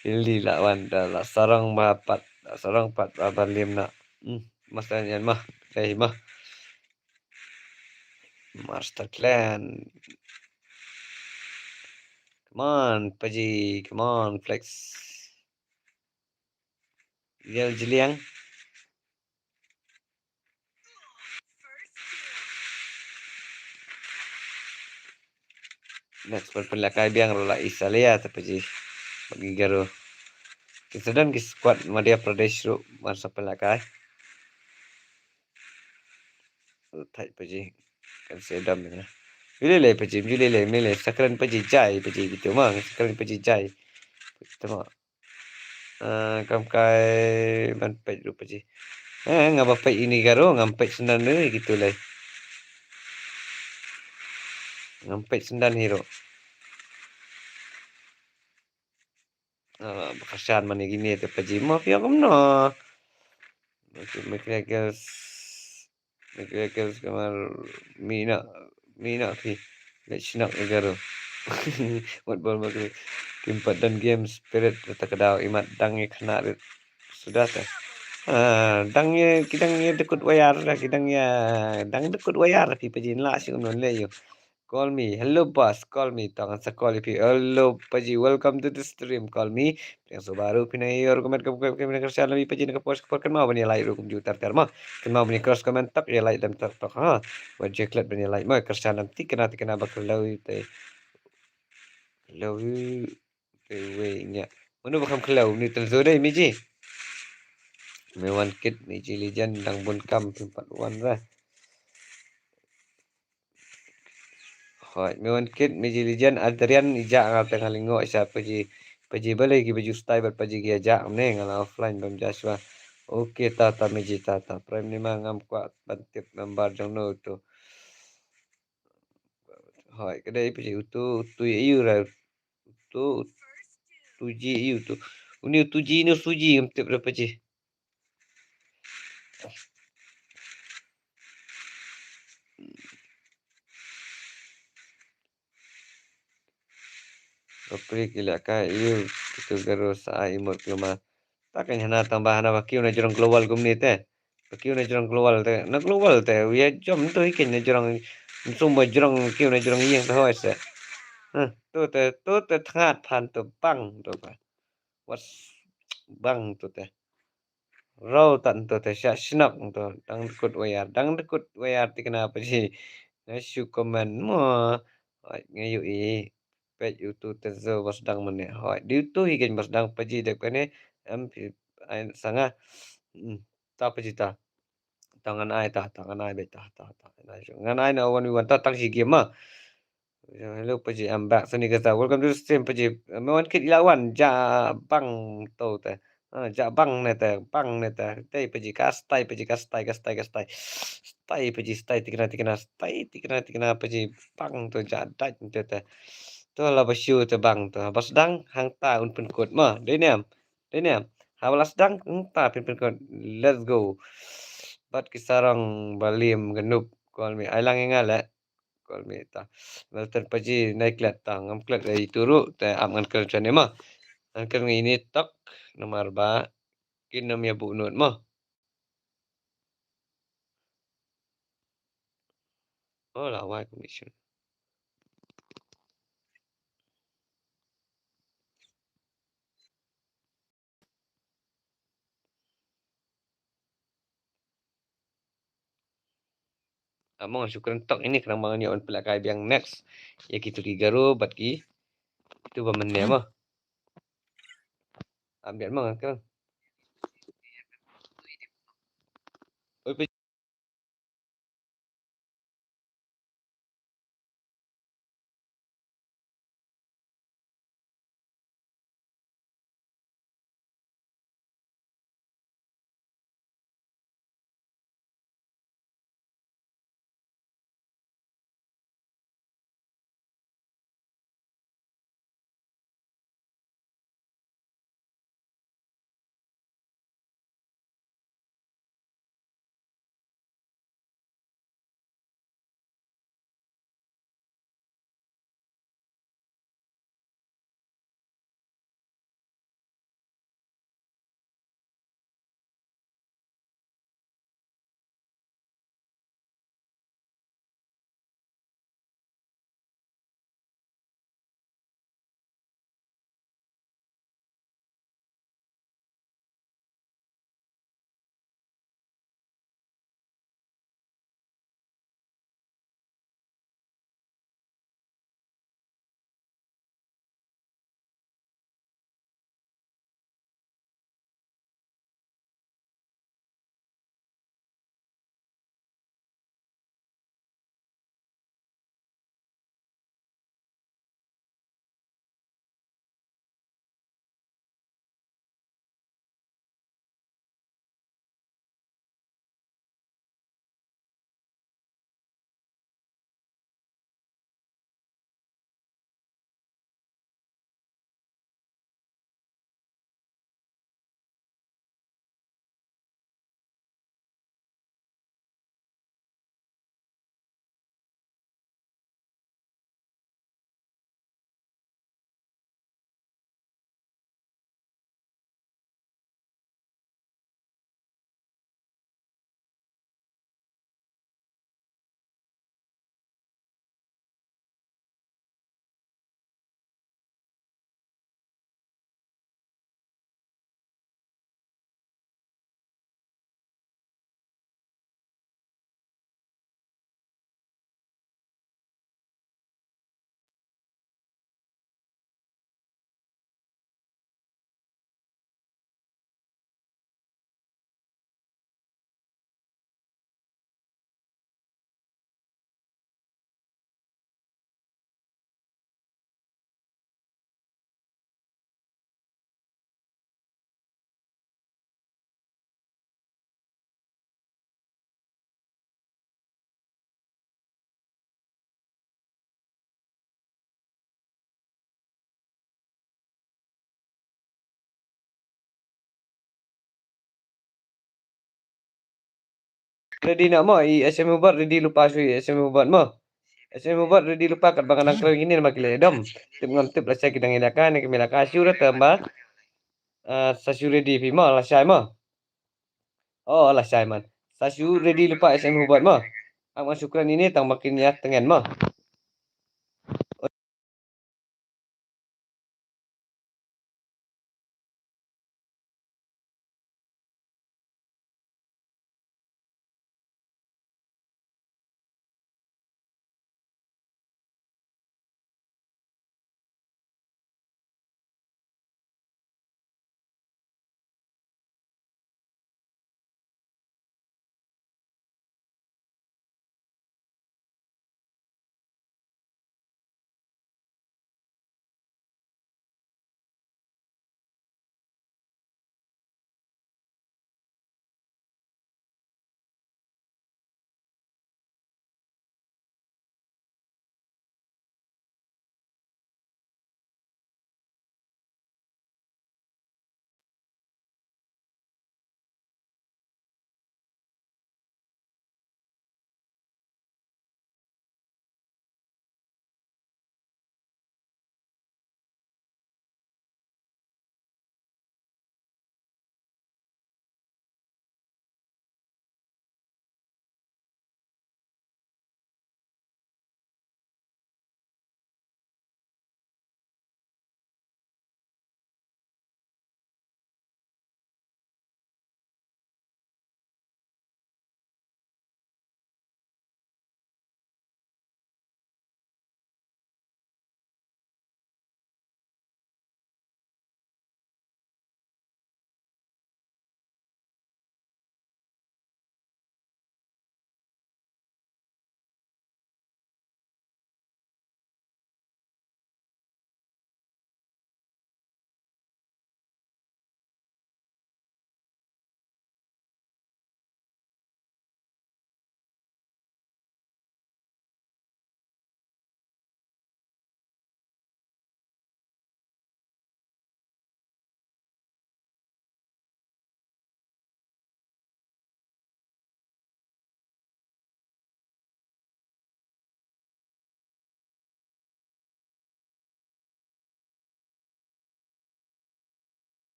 Kili la wan da la sarong ba pat, la sarong pat ba ba lim na. Hmm, mas ta nyan mah. Dei mah. Master Clan. Come on, Paji. Come on, Flex. Yel Jiliang. Next ban pynlehkai biang ruh la Isalia te paji. Bad ki Garo. Ki sa don ki squad Madhya Pradesh ruh ban sa pynlehkai. Thait paji. Kan sa dam ïa. Ju lei lei paji, ju lei lei, lei lei. Sa kren paji jai paji kito ma, sa kren paji jai. Kito ma. Ah, kam kai ban peit ruh paji. Eh, nga ba peit ine i Garo, ngam peit syndan ne kito lei. Ngam peit syndan hi ruh. Ah, ba kyrshan mane kine te paji, ma phi ong kumno. Okay, McGregor. McGregor kamar mina, mina phi. Leit shnok ïa Garo. Wat bol ma ki. Kim pat don game spirit kata ka daw, imat dang ïa khynnah rit suda te. Ah, dang ïa, ki dang ïa dkut wayar da, ki dang ïa, dang dkut wayar phi paji, la shu kumno leh ïoh. Call me. Hello boss, call me. Tang sa call ïa phi. Hello paji, welcome to the stream. Call me. Pdiang sngewbha ruh phi nang ïa ïoh ruh comment, comment, comment, comment, kyrshan lem ïa paji na ka post ka por, kynmaw ban ïa like ruh kumjuh ter ter ma. Kynmaw ban ïa cross comment tok, ïa like dem tok tok ha. Wat ju klet ban ïa like ma, kyrshan lem thikna thikna ba khlem ïa te. Khlem ïa te wei ïa. Mano ba kham khlem ïa te, so dei Miji. Me wan kit Miji Legend dang bun kam phim pat wan re. Hooid, me wan kit Miji Legend, Adrian, i jah nga te nga lyngngoh sha paji, paji balei kiba ju stay bad paji ki ïa jah ne, nga la offline bym jah shuwa. Okay, ta ta Miji, ta ta. Prime ni ma ngam kwah ban tip member jong no to. Hooid, ka dei paji uto, uto ïa u ra. Uto, uto ji ïa uto. Uni uto ji, uni uto ji ngam tip ra paji. Bapli ki lehkai ïa u, kito Garo sa ai emote kulmar. Ta kan hana tang ba hana ba kiew na jrong global kumne te. Ba kiew na jrong global te. Na global te. Ïa jom to hi ken na jrong. Sum ba jrong kiew na jrong ïing te hoi se. Huh, to te, to te thngat phan to bang to ba. Wat bang to te. Raw tan to te sha shnok to. Dang dkut wayar. Dang dkut wayar thikna paji. Na shu comment mo. Ai, nga ïohi. Peit uto te zo ba sdang mane. Hooid, dei uto hi kein ba sdang paji dep kane. Em phi ai sa nga. Hmm, ta paji ta. Ta ngan ai ta, ta ngan ai beit ta, ta, ta. Ngan ai na one v one ta tang shi game ma. Hello paji, I'm back. Sani kata, welcome to the stream paji. Me wan kit ila wan, ja bang to te. Ah, ja bang ne te, bang ne te. Tei paji ka stay, paji ka stay, ka stay, ka stay. Stay paji, stay thikna, thikna, stay thikna, thikna paji. Bang to ja dait ne te. To la ba shu te bang to. Ba sdang hangta un pynkut ma. Dei ne em. Dei ne em. Haba la sdang hangta phin pynkut. Let's go. Bad ki sarong ba lim ka noob. Call me. Ai lang ïa nga leh. Call me ta. Melton paji nai klet ta. Ngam klet ïa itu ruh. Te ap ngan klet shane ma. Ngan klet ngi ini tok. Namar ba kin ym ïa buh nud ma. Oh, la wai commission. Among shukran tok ini khnang ba ngan ïoh ban pynlehkai biang next. Ïa kitu ki Garo bad ki. Itu ba mynne mo. Update mo ngan kren. Oi, Ready na mo, i S M Hubert ready lypa shuh, i S M Hubert mo. S M Hubert ready lypa, katba nga dang kren kine namar ki la dom. Tip ngam tip lashai ki dang ïalehkai ne kim ïalehkai shuh, tangba, ah, sa shu ready phi mo, lashai mo. Oh, lashai man. Sa shu ready lypa S M Hubert mo. Ap nga shu kren ine tangba kin ïa tngen mo.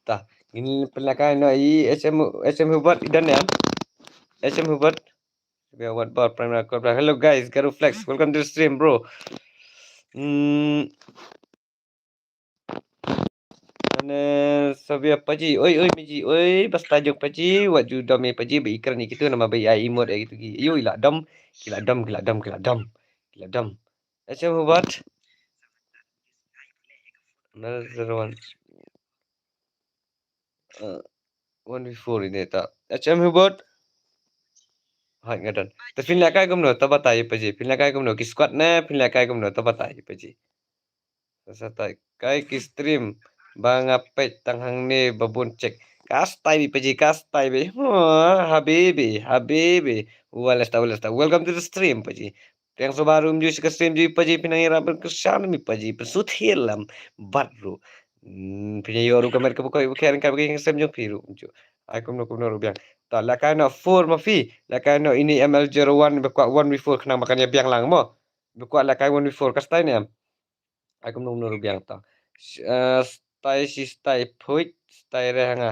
Ta, ngin pynlehkai noh i S M, S M Hubert, i don em? S M Hubert. Sabia Watbor, Prime Record. Hello guys, Garo Flex, welcome to the stream, bro. Hmm. Ane Sabia Paji, oi, oi, Miji, oi, basta jong Paji, wat ju dom i Paji, ba i kren i kitu namar ba i ai emote i kitu ki. Ayo, i la dom, ki la dom, ki la dom, ki la dom, ki la dom. S M Hubert. Another zero one. Uh, one v four ine ta. H M Hubert. Hai, nga don. Te phin lehkai kumno, to batai Paji. Phin lehkai kumno, ki squad ne, phin lehkai kumno, to batai Paji. Sa tai kai ki stream ba nga peit tang hangne ba bun check. Ka style Paji, ka style be. Ha, habibi, habibi. Welesta, welesta. Welcome to the stream, Paji. Tang soba rum ju sha ka stream ju Paji, phin nang ïarap ban kyrshan mi Paji, pynsut hilam bad ru. Hmm, phin ïoh ru ka met kaba koit ba kher ka ba ka stream jong phi ru ju. Ai kumno kumno ru biang. Ta lehkai noh four ma phi, lehkai noh ine M L zero one ba kwah one v four khnang ba kan ïa biang lang mo. Ba kwah lehkai one v four ka style ne em. Ai kumno kumno ru biang ta. Sh-, eh, style shi style phuit, style re hanga.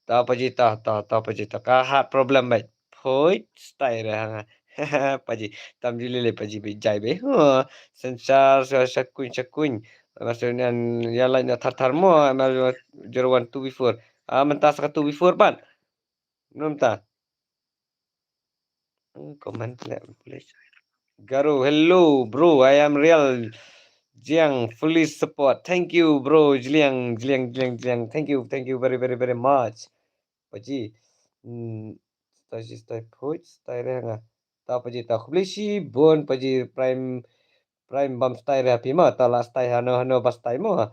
Ta Paji ta, ta, ta Paji ta. Ka hat problem bai. Phuit, style re hanga. Paji, tam ju lele Paji bai jai bai. Huh. Sensor sa sa kuin sa kuin. Maksudnya ya lain na thar thar mo, M L zero one two v four. Ah, mynta sa ka two v four pat. Mynta. Hmm, comment leh, please. Garo, hello, bro. I am real. Jiang, fully support. Thank you, bro. Jliang, Jliang, Jliang, Jliang. Thank you, thank you very, very, very much. Paji. Hmm, style shi style phuit, style re hanga. Ta Paji ta. Khublei shibun Paji Prime, Prime bam style re ha phi ma. Ta la style hano hano ba style mo.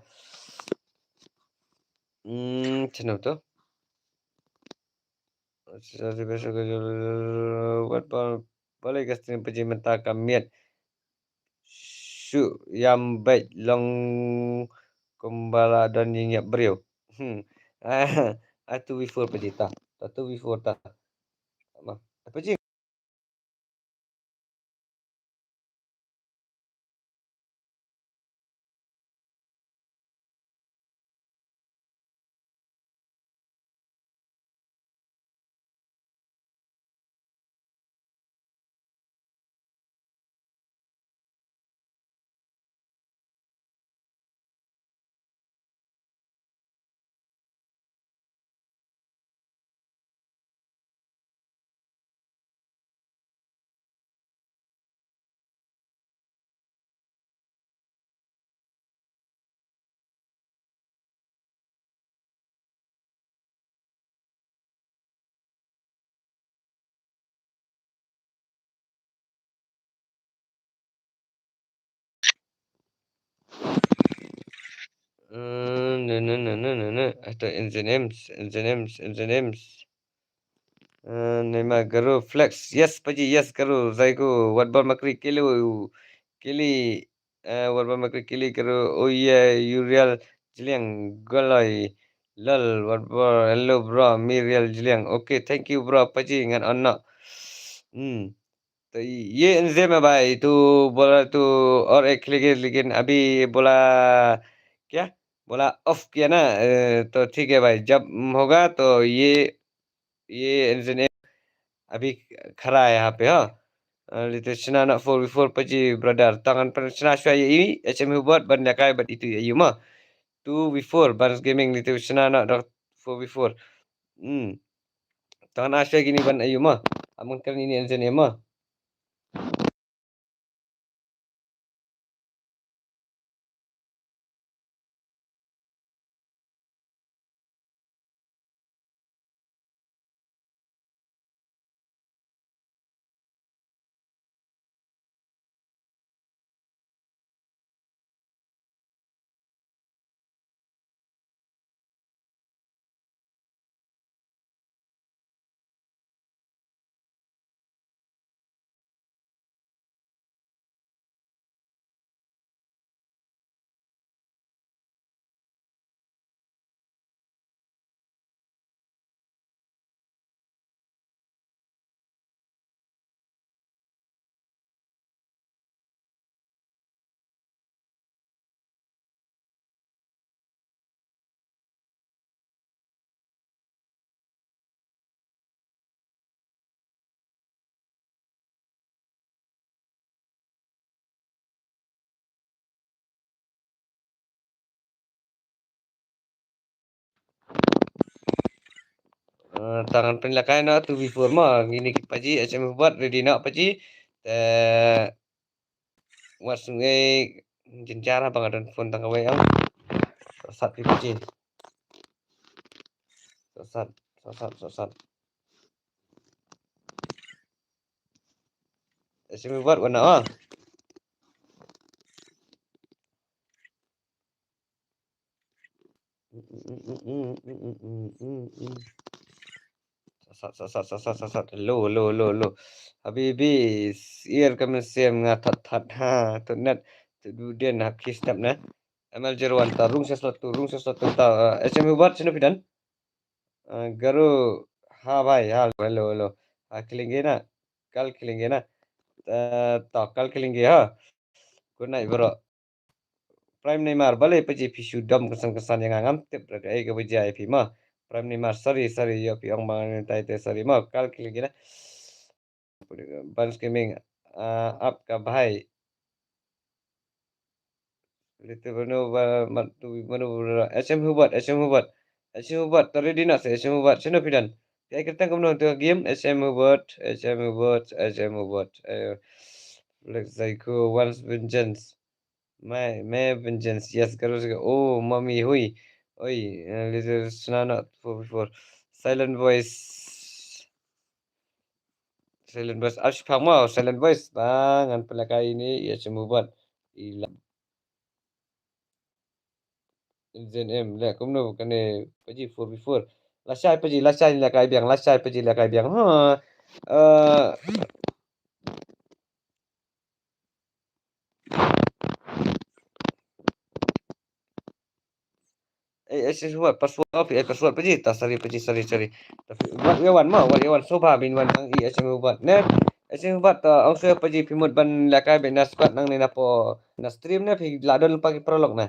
Hmm, chano to. Wat bal, balei ka stream Paji mynta ka miet. Shu ïam beit long kumba la don ïing ïap briew. Hmm. Ah, ah, two v four Paji ta. Ta two v four ta. Ma, Paji. Eh, ne, ne, ne, ne, ne, ne. Ata N Z Ms, N Z Ms, N Z Ms. Eh, Neymar, Garo, Flex. Yes, Paji, yes, Garo, Zaigo, Wat Bor Makri, Kili, Kili, eh, Wat Bor Makri, Kili, Garo, oh yeah, Uriel, Jiliang, Goloi, Lol, Wat Bor, hello, bro, Miriel, Jiliang. Okay, thank you, bro, Paji, ngan on no. Hmm. तो ये एंजाइम है भाई, तू बोला तू और एक लेकिन, लेकिन अभी बोला क्या? बोला ऑफ किया ना? अ, तो ठीक है भाई, जब होगा तो ये, ये एंजाइम अभी खड़ा है यहाँ पे, हाँ। अ, लेकिन शना ना फोर वी फोर Paji brother, tangan pen shna shwa ye i, H M Hubert ban yakai bat itu ya yuma. Two v four, Bans Gaming, lekitu shna na dok four v four. Hmm. Tangan asya gini ban ayu ma. Amang kan ini anjen ya ma. Eh, tangan pynlakai no two v four ma, ngini ki Paji, H M Hubert, ready no Paji. Te wat sungai jenjara bang adan phone tang kawai ang. Sat pi Paji. Sat, sat, sat, sat. Simi buat warna ah. Sasat, sasat, sasat, sasat. Lo, lo, lo, lo. Habibi, ir kami sem nga that, that. Ha, tu net, tu duden ha kistap na. M L zero one ta, rung sasat tu, rung sasat tu ta. H M Hubert, sino pidan? Garu, ha bhai, ha, hello, hello. Ha, khilenge na? Kal khilenge na? Ta, kal khilenge ha. Good night, bro. Prime Neymar, balei Paji phi shu dom kynsan kynsan ïa nga, ngam tip re kaei kaba jia ïa phi ma. Prime Neymar, sorry, sorry, ïa phi ong bang tai te sorry ma, kal khilenge na? Bans Gaming, ah, aap ka bhai. Little Bruno, ba, mat, tu, Bruno, Bruno. H M Hubert, H M Hubert. H M Hubert, tadi di nak se, H M Hubert. Sino pidan? Phi ai kyrteng kumno tu game? H M Hubert, H M Hubert, H M Hubert. Eh, Black Psycho, Once Vengeance. My, my Vengeance. Yes, garu se. Oh, Mommy, hui. Oi, eh, Little Snana, four four. Silent Voice. Silent Voice, ap shipang mo, Silent Voice. Ba ngan pynlehkai ine ïa H M Hubert. Ila. Zen M, le kumno kane Paji four v four. Lashai Paji, lashai lehkai biang, lashai Paji lehkai biang. Ha. Eh, eh, eh, shu buat password, eh, password Paji. Ta, sorry Paji, sorry, sorry. Tapi wat ïa wan mo, wat ïa wan, sngewbha ban wan tang i, eh, shu buat ne. Eh, shu buat, ta, ong shu Paji phi mut ban lehkai bad na squad nangne napoh na stream ne, phi la don lypa ki paralok ne.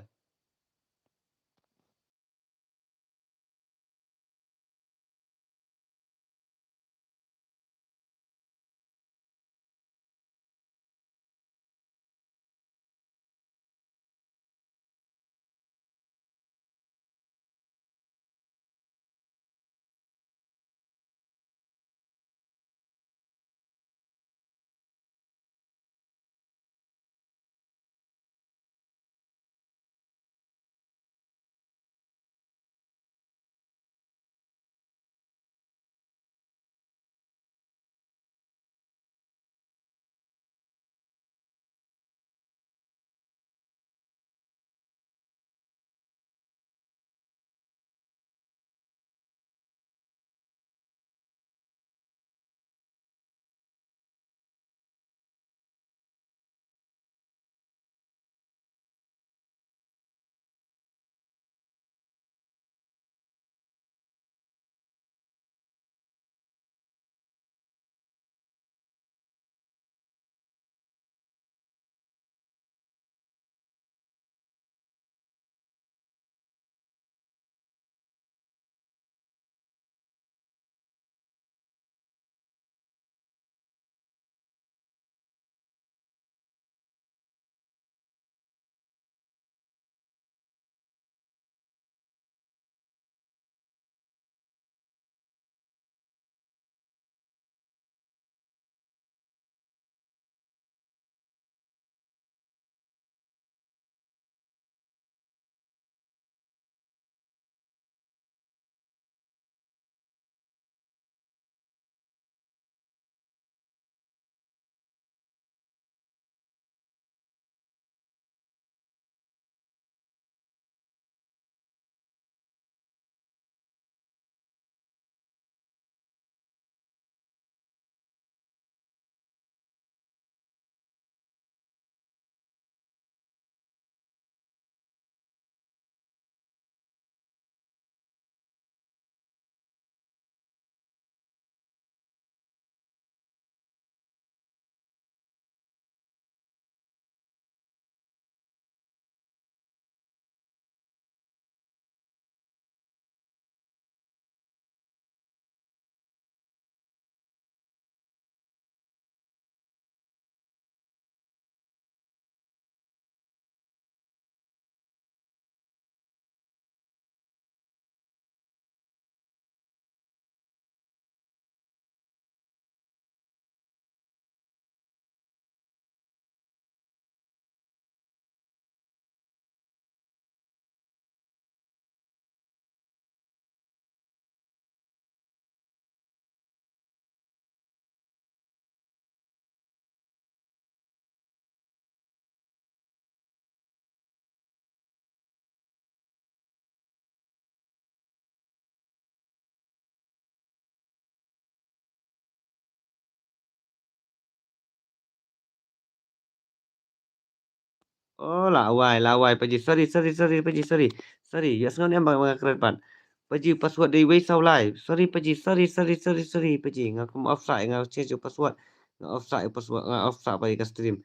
Oh, la wai, la wai, Paji. Sorry, sorry, sorry, Paji, sorry. Sorry, ïa sngew ne em ba nga kren pat. Paji, password dei wei saw lai. Sorry, Paji, sorry, sorry, sorry, sorry, Paji. Nga kum off site, nga change password. Nga off site password, nga off site Paji ka stream.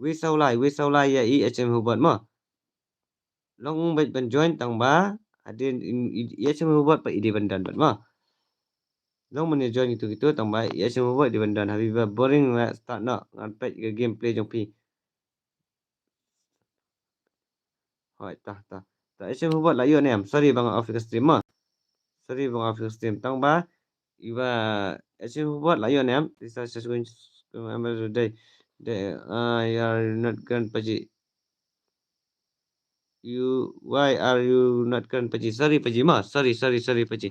Wei saw lai, wei saw lai ïa i H M Hubert mo. Long bad ban join tang ba hadien i, i, i H M Hubert pat i dei ban don bad mo. Long ban ïa join kitu kitu tang ba i H M Hubert i dei ban don. Habiba boring, la start noh. Ngan peit ka gameplay jong phi. Hoi, ta, ta. Ta, H M Hubert la ïoh ne em. Sorry ba nga off ka stream mo. Sorry ba nga off ka stream. Tang ba iba H M Hubert la ïoh ne em. This is just going to, I'm dei, dei, ah, you are not gonna Paji. You, why are you not gonna Paji? Sorry Paji mo. Sorry, sorry, sorry Paji.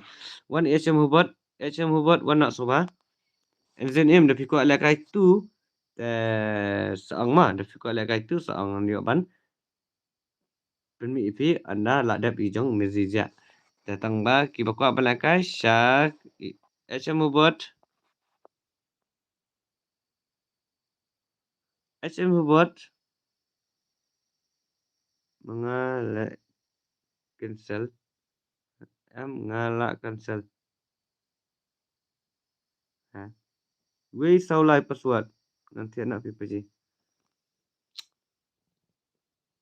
Wan H M Hubert, H M Hubert wan noh sngewbha. N Z M da phi kwah lehkai tu. Te sa ong mo, da phi kwah lehkai tu sa ong, ngan ïoh ban pynmih ïa phi ynda la dep i jong Mezizia. Te tang ba kiba kwah ban lehkai sha H M Hubot. H M Hubot. Ma nga leh cancel. Em, nga lah cancel. Ha. Wei saw lai password. Ngan thiah noh phi Paji.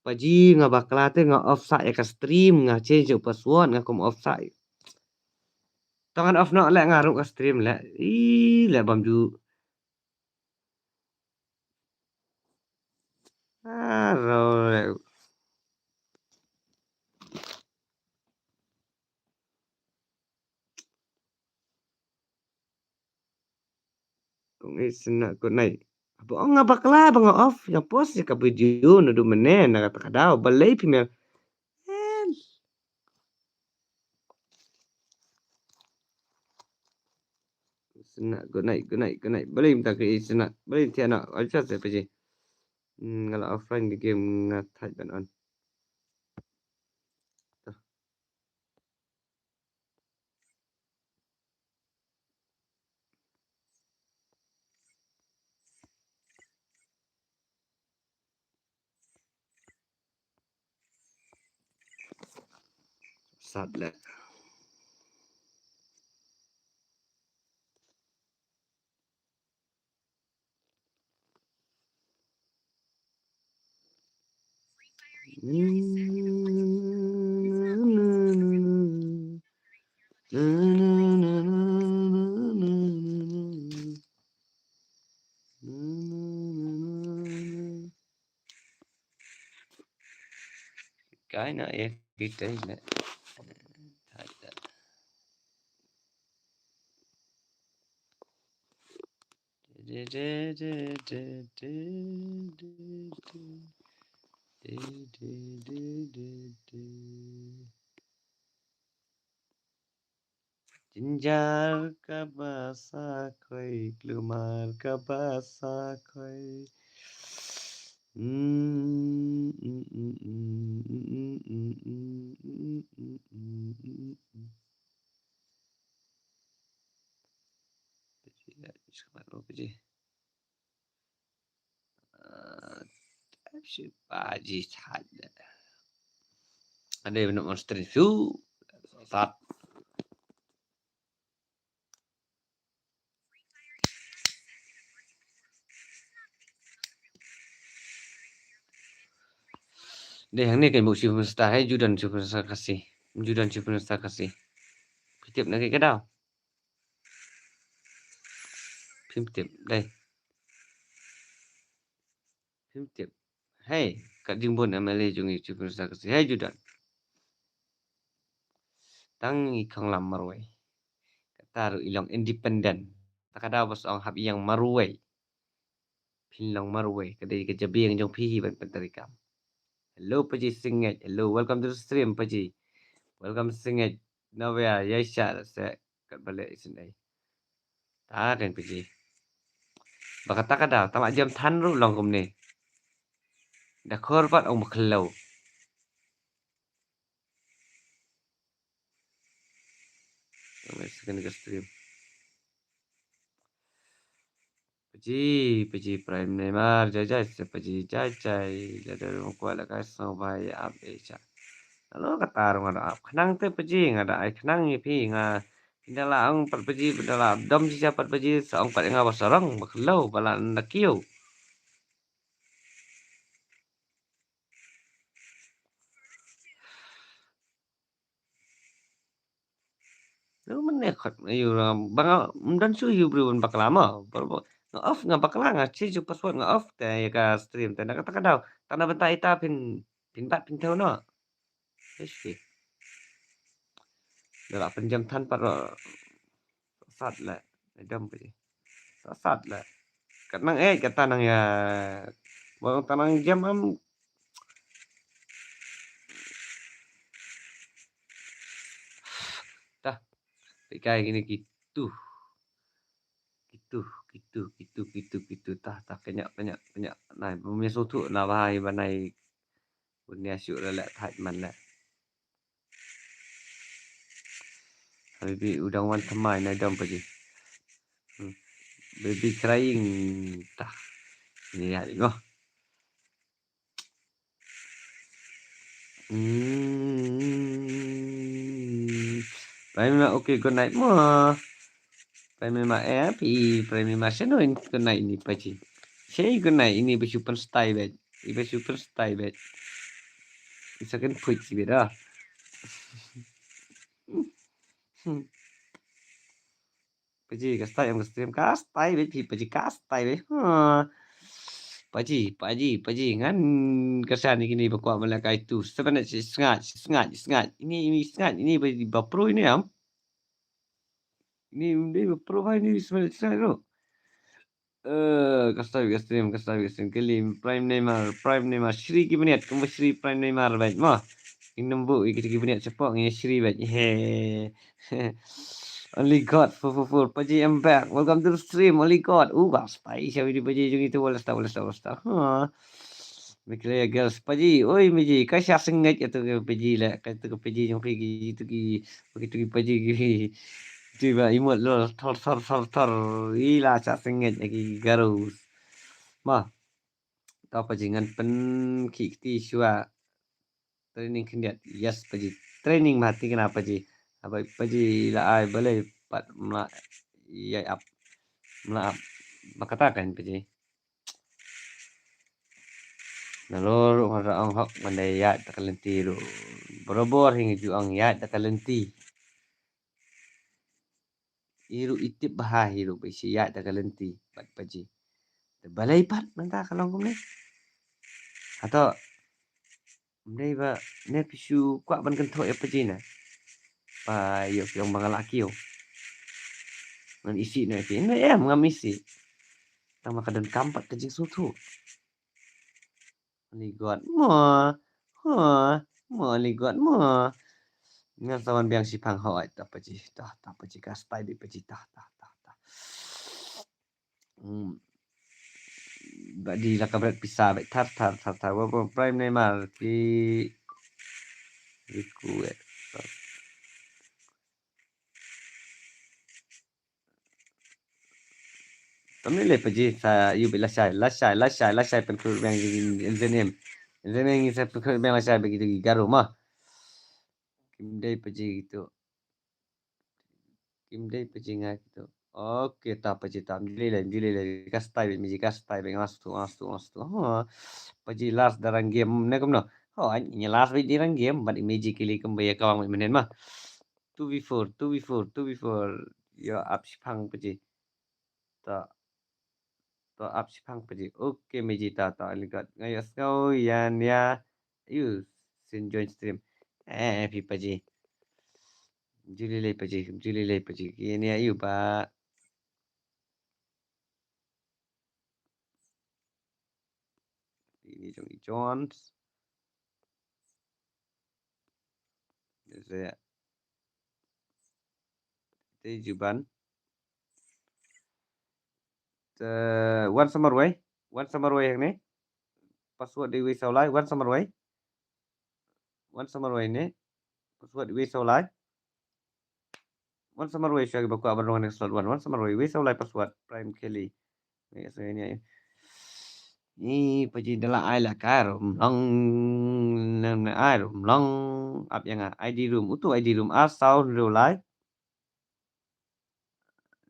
Paji, nga bakla te nga off sa ïa ka stream, nga change ïa u password, nga kum off sa. To ngan off noh leh nga ruh ka stream leh. Ih, leh bam ju. Ah, ro leh. Kong i sna ko nai. Ba ong nga bakla ba nga off, nga post ïa ka video naduh mynne na kata ka daw, balei phi mel. Hel. Sna, good night, good night, good night. Balei mynta ka i sna, balei thiah noh, aja se Paji. Hmm, nga la offline the game, nga thait ban on. Sat leh. Kaei na ïa kita ne. Jynjar kaba sa khoi, kulmar kaba sa khoi. Ade bynuk monster shu. Sat. Dei hangne kan buk Chief Minister, hai ju don Chief Minister Khasi. Ju don Chief Minister Khasi. Phi tip na ki ka daw. Phim tip, dei. Phim tip. Hei, ka jingbun M L A jong ngi Chief Minister Khasi. Hei ju don. Tang i khonglam marwei. Kata ruh i long independent. Ta ka daw ba shu ong hap ïeng marwei. Phin long marwei, ka dei ka jabieng jong phi hi ban pyntreikam. Hello Paji Singej. Hello, welcome to the stream Paji. Welcome Singej. Navia, ïa sha se kat ba leh isynei. Ta kan Paji. Ba kata ka daw tang la jem than ruh long kumne. Da khor pat ong ba khlaw. Second ka stream. Paji, Paji Prime Neymar, jai jai se Paji, jai jai. Lada ruh kwah la kai sngewbha ïa ap eh cha. Alo kata ruh nga da ap khnang te Paji, nga da ai khnang ïa phi, nga phin da la ong pat Paji, phin da la dom ji ja pat Paji, sa ong pat ïa nga ba sarong, ba khlaw, ba la na kiew. Lo mane khot ayu, ba nga ym don shuh ïa u briew ban bakla mo. Ba, ba, nga off, nga bakla, nga change u password, nga off te ïa ka stream te na kata ka daw. Tang na bynta ita phin, phin bat phin thew noh. Eish, da la pynjem than pat ruh. Sat leh. Ai dom Paji. Sat leh. Kat nang eh, kata nang ïa. Ba tang nang jem am. Tah. Te kai kine kitu. Kitu, kitu, kitu, kitu, kitu. Tah, tah, kynjah, kynjah, kynjah. Nai, bym ïa sngewthuh na ba hai ba nai. Bun ïa shu la leh thait man leh. Baby u dang wan thymmai na dom Paji. Hmm. Baby crying. Tah. Ini ya, ini, oh. Hmm. Prime Neymar, okay, good night mo. Prime Neymar, eh, phi, Prime Neymar, shano in good night ini Paji. Shei good night ini ba shu pynstyle bet. Iba shu pynstyle bet. Isa kan put si bet ah. Hmm. Paji, ka style em ka stream, ka style bet phi, Paji, ka style bet. Ha. Paji, Paji, Paji, ngan ka shan ni kini ba kwah mala kai tu. Sebenarnya si sngat, si sngat, si sngat. Ini, ini sngat, ini ba, ba pro ini am. Ini, ini ba pro ba ini sebenarnya sngat tu. Eh, ka style ka stream, ka style ka stream. Kali Prime Neymar, Prime Neymar, Shri ki bniat, kumba Shri Prime Neymar bet mo. Ing nang bu, ing ki bniat chapo, ing Shri bet. He. Only God four four four. Paji, I'm back. Welcome to the stream. Only God. Uh, ka style sha video Paji jong itu, wala sta, wala sta, wala sta. Ha. Mikle girls, Paji. Oi, Miji, ka sha sengej itu ka Paji le. Ka itu ka Paji jong phi ki, itu ki, itu ki Paji ki. Itu ba imut lol, thor, thor, thor, thor. Ila sha sengej ki garus. Ma. Tau Paji ngan pynkhih kti shuwa. Training khyndiat. Yes, Paji. Training ma ti kena Paji. Abai Paji la ai balei pat mla ïai ap. Mla ap. Ba kata kan Paji. Nalor ong ra ong hok ban da ïaid da ka lynti ruh. Barabor hi nga ju ong ïaid da ka lynti. Hi ruh i tip bha hi ruh ba shi ïaid da ka lynti bad Paji. Te balei pat mynta ka long kumne? Hato ym dei ba ne phi shu kwah ban kynthoh ïa Paji ne? Ba ïoh phi ong ba nga lah kiew. Ngan isih ne phi. Ne em ngam isih. Tang ma ka donkam pat ka jingsngewthuh. Only God mo. Huh. Mo, only God mo. Ngan sa wan biang shiphang hoi, tah Paji, tah, tah Paji, ka style beit Paji, tah, tah, tah, tah. Hmm. Ba di la ka bret pisa beit thar, thar, thar, thar. Wa, wa, Prime Neymar ki, ki ku, eh. Tam ne le Paji sa ïoh beit lashai, lashai, lashai, lashai pynkhruh biang jingim. Ngi sa pynkhruh biang lashai beit ki Garo ma. Kim dei Paji gitu. Kim dei Paji nga gitu. Okay, tah Paji tah. Ym ju lei lei, ym ju lei lei. Ka style beit Paji, ka style beit, nga sngewthuh, nga sngewthuh, nga sngewthuh. Ha. Paji last da rang game ne kumno? Oh, ngi last beit da rang game, bad i Paji kili kumba ïa kawang beit mynnin ma. Two v four, two v four, two v four. Ïoh ap shiphang Paji. Tah. Tah ap shiphang Paji. Okay, Paji tah, tah, only God. Nga ïohsngew ïa nia. Ayu, sien join stream. Eh, phi Paji. Ym ju lei lei Paji, ym ju lei lei Paji. Ïa nia ayu ba. Ini jong i Jones. Ïa. Te ju ban. Te wan sa marwei. Wan sa marwei hangne. Password dei wei saw lai. Wan sa marwei. Wan sa marwei ne. Password wei saw lai. Wan sa marwei shuwa kiba kwah ban rung ha slot one. Wan sa marwei wei saw lai password. Prime Kelly. Wei saw ini. Ni Paji da la ai la ka room long. Nam na ai room long. Ap ïa nga I D room. Utu I D room. Ar saw hynriew lai.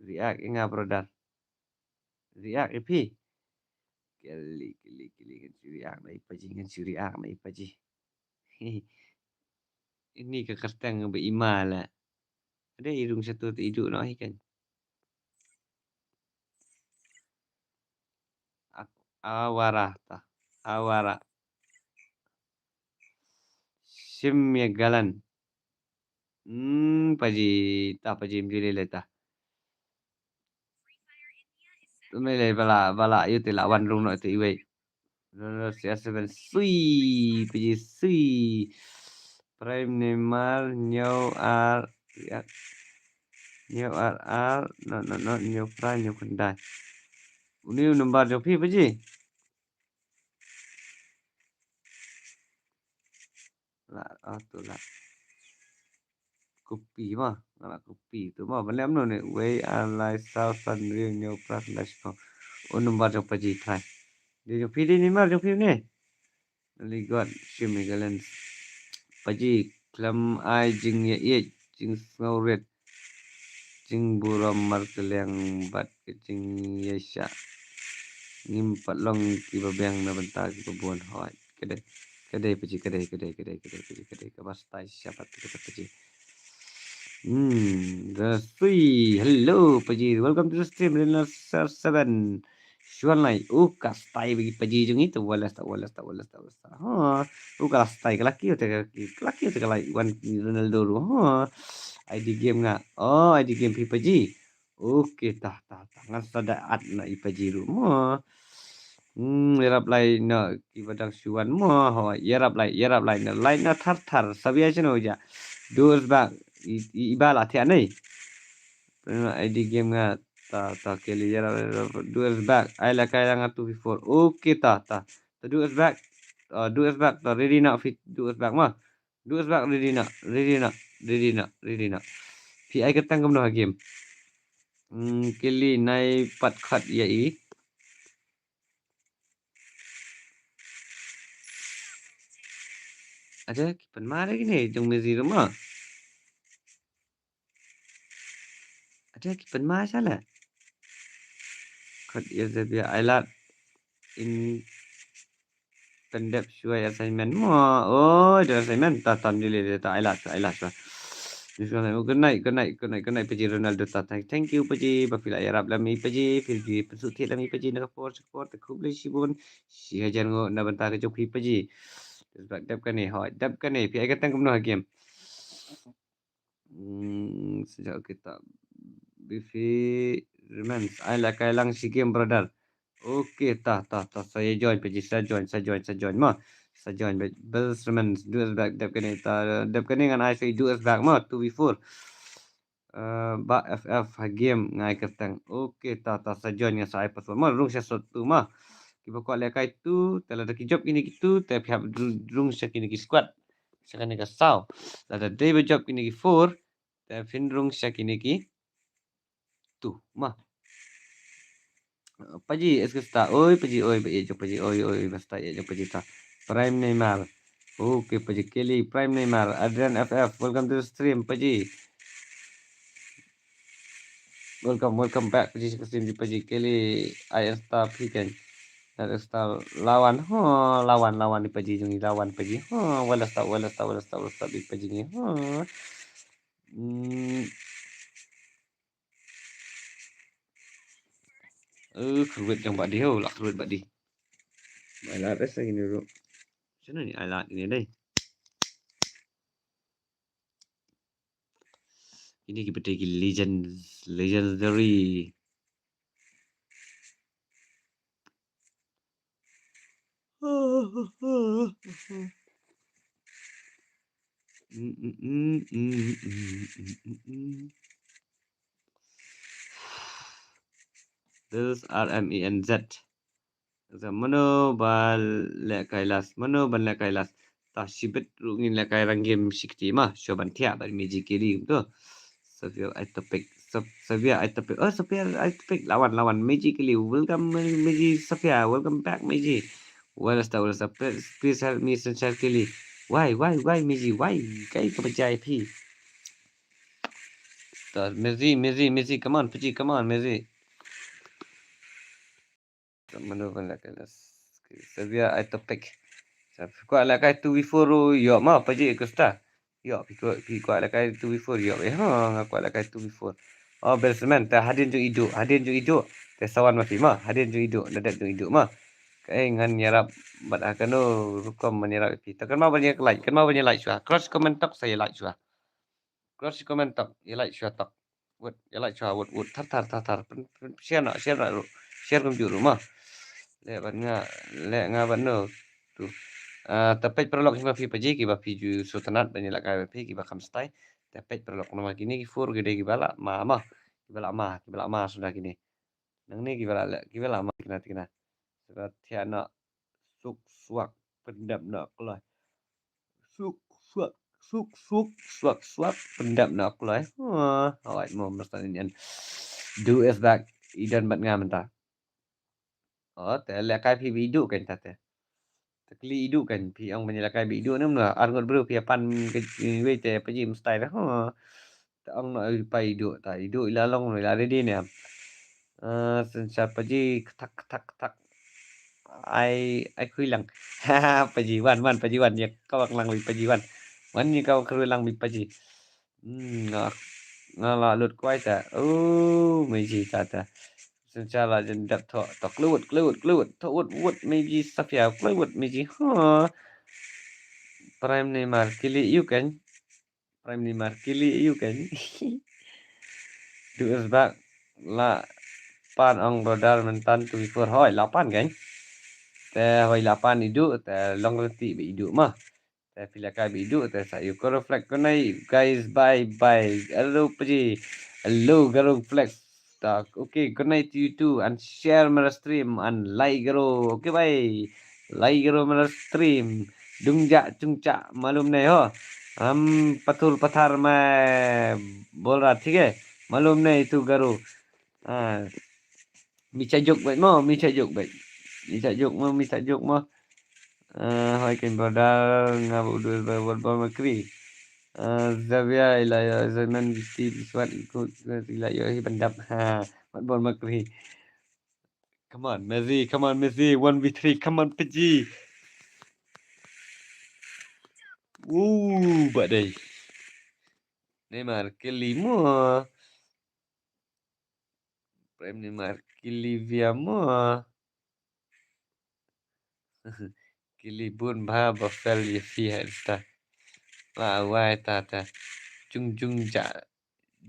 React ïa nga brother. React ïa phi. Kali, kali, kali, ngan shu react na i Paji, ngan shu react na i Paji. Ini ka kyrteng ba i ma la. Ada i rung satu te i duh noh hi kan. Ak-, awara ta. Awara. Shim ïa galan. Hmm, Paji, tah Paji, ym ju lei lei tah. Ym lei lei ba la, ba la, ïa te la wan rung noh te iwei. No, no, C R seven, sui, Paji, sui. Prime Neymar, hynñiew ar, ïa. Hynñiew ar ar, no, no, no, hynñiew phra, hynñiew khyndai. Uni u number jong phi, Paji. La, ah, tu la. Copy ma. Nga la copy tu mo, ban lem no ne, wei ar lai saw san riu hynñiew phra khyndai shiphew. Un number jong paji trai. Dei jong phi dei ne mar jong phi ne. Only God, shim ïa ka lens. Paji khlem ai jingïaieit, jingsngewrit, jingburom markylliang bad ka jingïaishah. Ngim pat long kiba biang na bynta kiba bun hoi. Ka dei, ka dei paji, ka dei, ka dei, ka dei, ka dei, paji, ka dei, kaba stai shabat ka dei paji. Hmm, Rasui, hello, paji. Welcome to the stream, Rinal Sir seven. Shuan lai, u ka stai bagi paji jong i, ta wala sta, wala sta, wala sta, wala sta. Ha, u ka stai, ka laki, u te ka laki, u te ka lai, wan Ronaldo ru. Ha, I D game nga. Oh, I D game phi paji. Okay, tah, tah, tah. Ngan sa da at na i paji ru mo. Hmm, ïarap lai na kiba dang shuan mo. Ho, ïarap lai, ïarap lai na, lai na thar thar. Sabia chano ja. Dos bak, i, i, iba la thiah nei. Pynlong I D game nga, ta, ta, keli, ïarap, ïarap, do us back. Ai la kai la nga two v four. Okay, ta, ta. Ta do us back. Ah, do us back, ta, ready na, fit, do us back ma. Do us back, ready na, ready na, ready na, ready na. Phi ai kyrteng kumno ha game. Hmm, keli nai pat khat ïa i. Ada ki pynmar kine jong Messi ruh ma. Ada ki pynmar shala. Khat ïa Xavier Ailat in pyndep shuwa assignment mo. Oh, da assignment ta tan dili ta Ailat, Ailat shuwa. Good night, good night, good night, good night, paji Ronaldo ta. Thank, thank you paji, ba phi la ïarap lem i paji, phi ju pynsuk thied lem i paji na ka por, sa ka por, te khublei shibun, shi hajar nguh na bynta ka jong phi paji. Dep kane, hoi, dep kane, phi ai kyrteng kumno ha game. Hmm, sejak kita bifi remains. Ai la kai lang shi game, brother. Okay, ta, ta, ta, sa ïa join paji, sa join, sa join, sa join ma. Sa join ba, Bills remains, do us back, dep kane, ta, dep kane ngan ai sa do us back ma, two v four. Eh, ba F F ha game ngai kyrteng. Okay, ta, ta, sa join ngan sa ai password ma, rung sha sot tu ma. Kiba kwah lehkai tu, te lada ki jop kine ki tu, te phi hap rung, rung sha kine ki squad. Sha kane ka saw. Lada dei ba jop kine ki four, te phin rung sha kine ki tu ma. Paji, es ke sta, oi, paji, oi, ba ïa jong paji, oi, oi, ba sta ïa jong paji ta. Prime Neymar. Okay, paji Kelly, Prime Neymar, Adrian F F, welcome to the stream, paji. Welcome, welcome back, paji, sha ka stream jong paji Kelly, I N star, P K. That is star, lawan, ha, lawan, lawan ni paji jong i, lawan paji, ha, wala sta, wala sta, wala sta, wala sta, bi paji ni, ha. Hmm. Eh, kyrwit jong badi, ho, la kyrwit badi. Ai lad rest lagi ni, bro. Macam mana ni ai lad ni, deh? Ini kita pergi legends, legendary. Bills, R M E N Z. Mano ba lehkai last, mano ban lehkai last. Ta shibit ruh ngin lehkai rang game shi kti ma, shuwa ban thiah bad Meji Kili kumto. Xavier Aitopik, Xav-, Xavier Aitopik. Oh, Xavier Aitopik, lawan, lawan Meji Kili. Welcome, Meji Xavier. Welcome back, Meji. Wala sta, wala sta. Please, please help me, Sunshine Kili. Why, why, why, Meji? Why? Kai ka bajai phi. Ta, Meji, Meji, Meji, come on, Meji, come on, Meji. Mano ban lehkai last. Xavier Aitopik. Sa phi kwah lehkai two v four ruh ïoh ma, paji Gusta. Ïoh, phi kwah, phi kwah lehkai two v four ïoh. Eh, ha, nga kwah lehkai two v four. Oh, Bills remains, te hadien jong i duh, hadien jong i duh. Te sa wan ma phi ma, hadien jong i duh, da dep jong i duh ma. Kaei ngan ïarap bad ha kano rukom ban ïarap ïa phi. Te kynmaw ban ïa like, kynmaw ban ïa like shuwa. Cross comment tok sa ïa like shuwa. Cross comment tok, ïa like shuwa tok. Wut, ïa like shuwa, wut, wut, thar, thar, thar, thar. Pyn, pyn, share noh, share noh ruh. Share kumjuh ruh ma. Leh bad nga, leh nga bad no. Tu. Ah, te peit paralok hi ma phi paji, kiba phi ju sngewtynnat ban ïalehkai bad phi, kiba kham stai. Te peit paralok, namar kine ki four ki dei kiba la ma, ma. Kiba la ma, kiba la ma suda kine. Nangne kiba la leh, kiba la ma kine, kine. Suda thiah noh suk suak pyndep noh kloi. Suk suak, suk, suk, suak, suak, pyndep na kloi. Ha, hawai mo, masa ni an. Du is back. I don bad nga mynta. Oh, te leh kai phi ba iduh kan ta te. Te kli iduh kan phi ong ban leh kai ba iduh ne mno. Ar ngut bru phi pan ke wei te pa ji mstai da. Ha. Te ong no pa iduh ta iduh ila long ila ready ne. Eh, sensor pa ji kthak, kthak, kthak. Ai, ai khui lang. Ha, pa ji wan, wan, pa ji wan. Ya kawak lang wi pa ji wan. Wan ya kawak khui lang wi pa ji. Hmm, nga, nga la lut kwai ta. Oh, me ji ta ta. Sensor la jan dap tho, tho kluwut, kluwut, kluwut. Tho wut, wut, me ji Safia, kluwut, me ji. Ha. Prime Neymar, kili you kan. Prime Neymar, kili you kan. Du is back. La pan ong brother myntan two before hoi, la pan kan. Te hoi la pan iduh, te long reti ba iduh mah. Te phi leh kai ba iduh, te sa ïa koro flex konai, guys, bye bye. Hello pa ji. Hello Garung Flex. Tak, okay, good night to you too. And share my stream and like Garung. Okay, bye. Like Garung my stream. Dung ja, chung cha, malum nahi ho. Hum pathur pathar mein bol raha, theek hai? Malum nahi tu Garung. Ah. Mi cha juk bad mo, mi cha juk bad. Mi cha juk mo, mi cha juk mo. Eh, hoi kan brother, nga ba udur ba wat bor makri. Eh, Xavier, ila yo, zaman bisti biswat ikut, ila yo hi bandap. Ha, wat bor makri. Come on, Messi, come on, Messi, one v three, come on, P G. Woo, bad dai. Neymar, kili mo. Prime Neymar, kili via mo. Kili bun bha ba fel ïa phi ha Insta. La wai ta ta. Jung jung ja.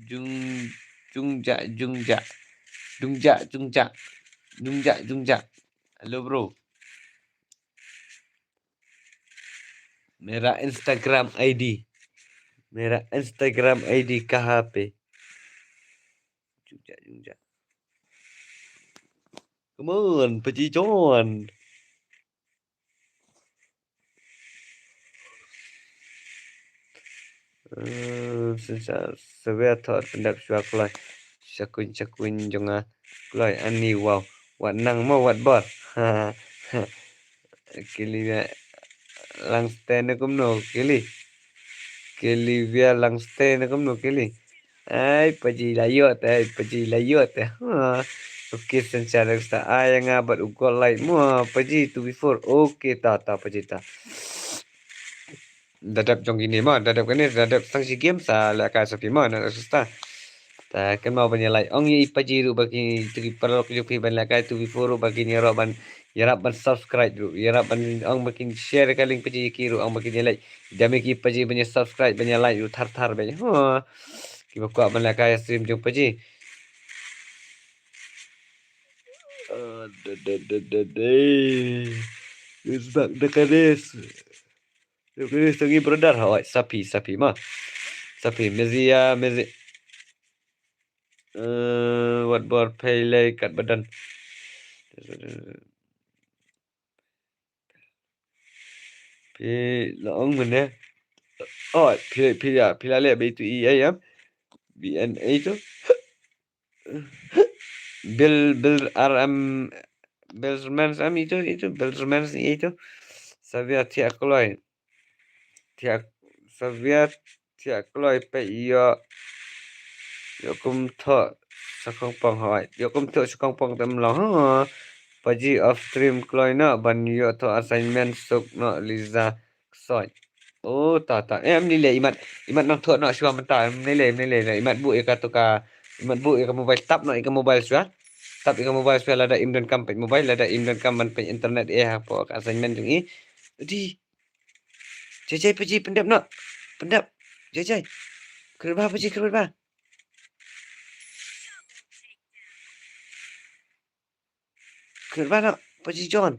Jung jung ja jung ja. Jung ja jung ja. Jung ja jung ja. Hello bro. Mera Instagram I D. Mera Instagram I D kaha pe. Jung ja jung ja. Come on, Paji John. Eh, sensor, sensor thot pyndap shuwa kloi. Shakuin, shakuin jong nga kloi ani wow. Wat nang mo wat bor. Kili bia lang stay ne kumno kili. Kili bia lang stay ne kumno kili. Ai, Paji la ïoh te, ai, Paji la ïoh te. Ha. Okay, sensor next ta. Ai, nga bad u gol light mo, Paji two before. Okay, ta, ta, Paji ta. Da dep jong kine mo, da dep kane, da dep tang shi game sa leh kai sa phi mo, na sa ta. Ta kynmaw ban ïa like. Ong ïa i Paji ruh ba ki, to ki paralok jong phi ban leh kai two before ruh ba kin ïaroh ban, ïarap ban subscribe ruh. Ïarap ban ong ba kin share ka link Paji ki ruh ong ba kin ïa like. Da me ki Paji ban ïa subscribe ban ïa like ruh thar thar ban. Ho. Ki ba kwah ban leh kai stream jong Paji. Ah, da, da, da, da, da. Who's back? Da Kades. Da Kades tangi brother. Hoi, sapi, sapi ma. Sapi, mezia, mezi. Eh, wat bor pele kat badan. Phi la ong mane. Oh, phi, phi ya, phi la leh ba itu i ai am. B N A itu. Bill, Bill R M, Bill Romans am itu, itu, Bill Romans itu. Savia thiah kloi. Thiah, Savia thiah kloi peit ïoh. Ïoh kum thoh sa khongpong hoi. Ïoh kum thoh sa khongpong tam long. Ha. Paji off stream kloi noh ban ïoh thoh assignment suk noh Liza Ksoi. Oh, ta, ta. Eh, em ni le imat, imat nang thoh noh shuwa mynta. Em ni le, em ni le. Imat bu ïa ka tu ka, imat bu ïa ka mobile, tap noh ïa ka mobile shuwa. Tap ïa ka mobile shuwa lada im donkam peit mobile, lada im donkam ban peit internet eh hapoh ka assignment jong i. Di. Jai jai Paji pyndep noh. Pyndep. Jai jai. Kyrpad Paji, kyrpad. Kyrpad noh Paji John.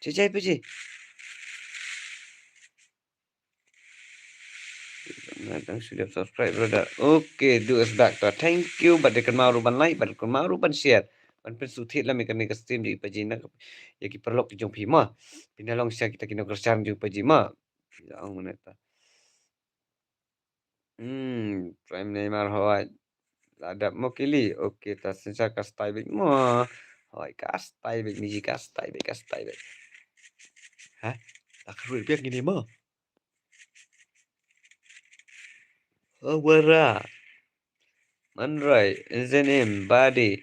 Jai jai Paji. Nga dang shu dep subscribe brother. Okay, du is back to. Thank you. Bad dei kynmaw ruh ban like, bad kynmaw ruh ban share. Ban pynsngewthuh lem ïa kane ka stream jong i Paji na ïa ki paralok ki jong phi ma. Phin da long sha kita ki nongkyrshan jong i Paji ma. Ong mynta. Hmm, Prime Neymar, hoi. La dap mo kili. Okay, ta synshar ka style beit mo. Hoi, ka style beit, Miji, ka style beit, ka style beit. Ha? La kyrwit biang kine mo. Awara. Manrai, N Z M, Badi.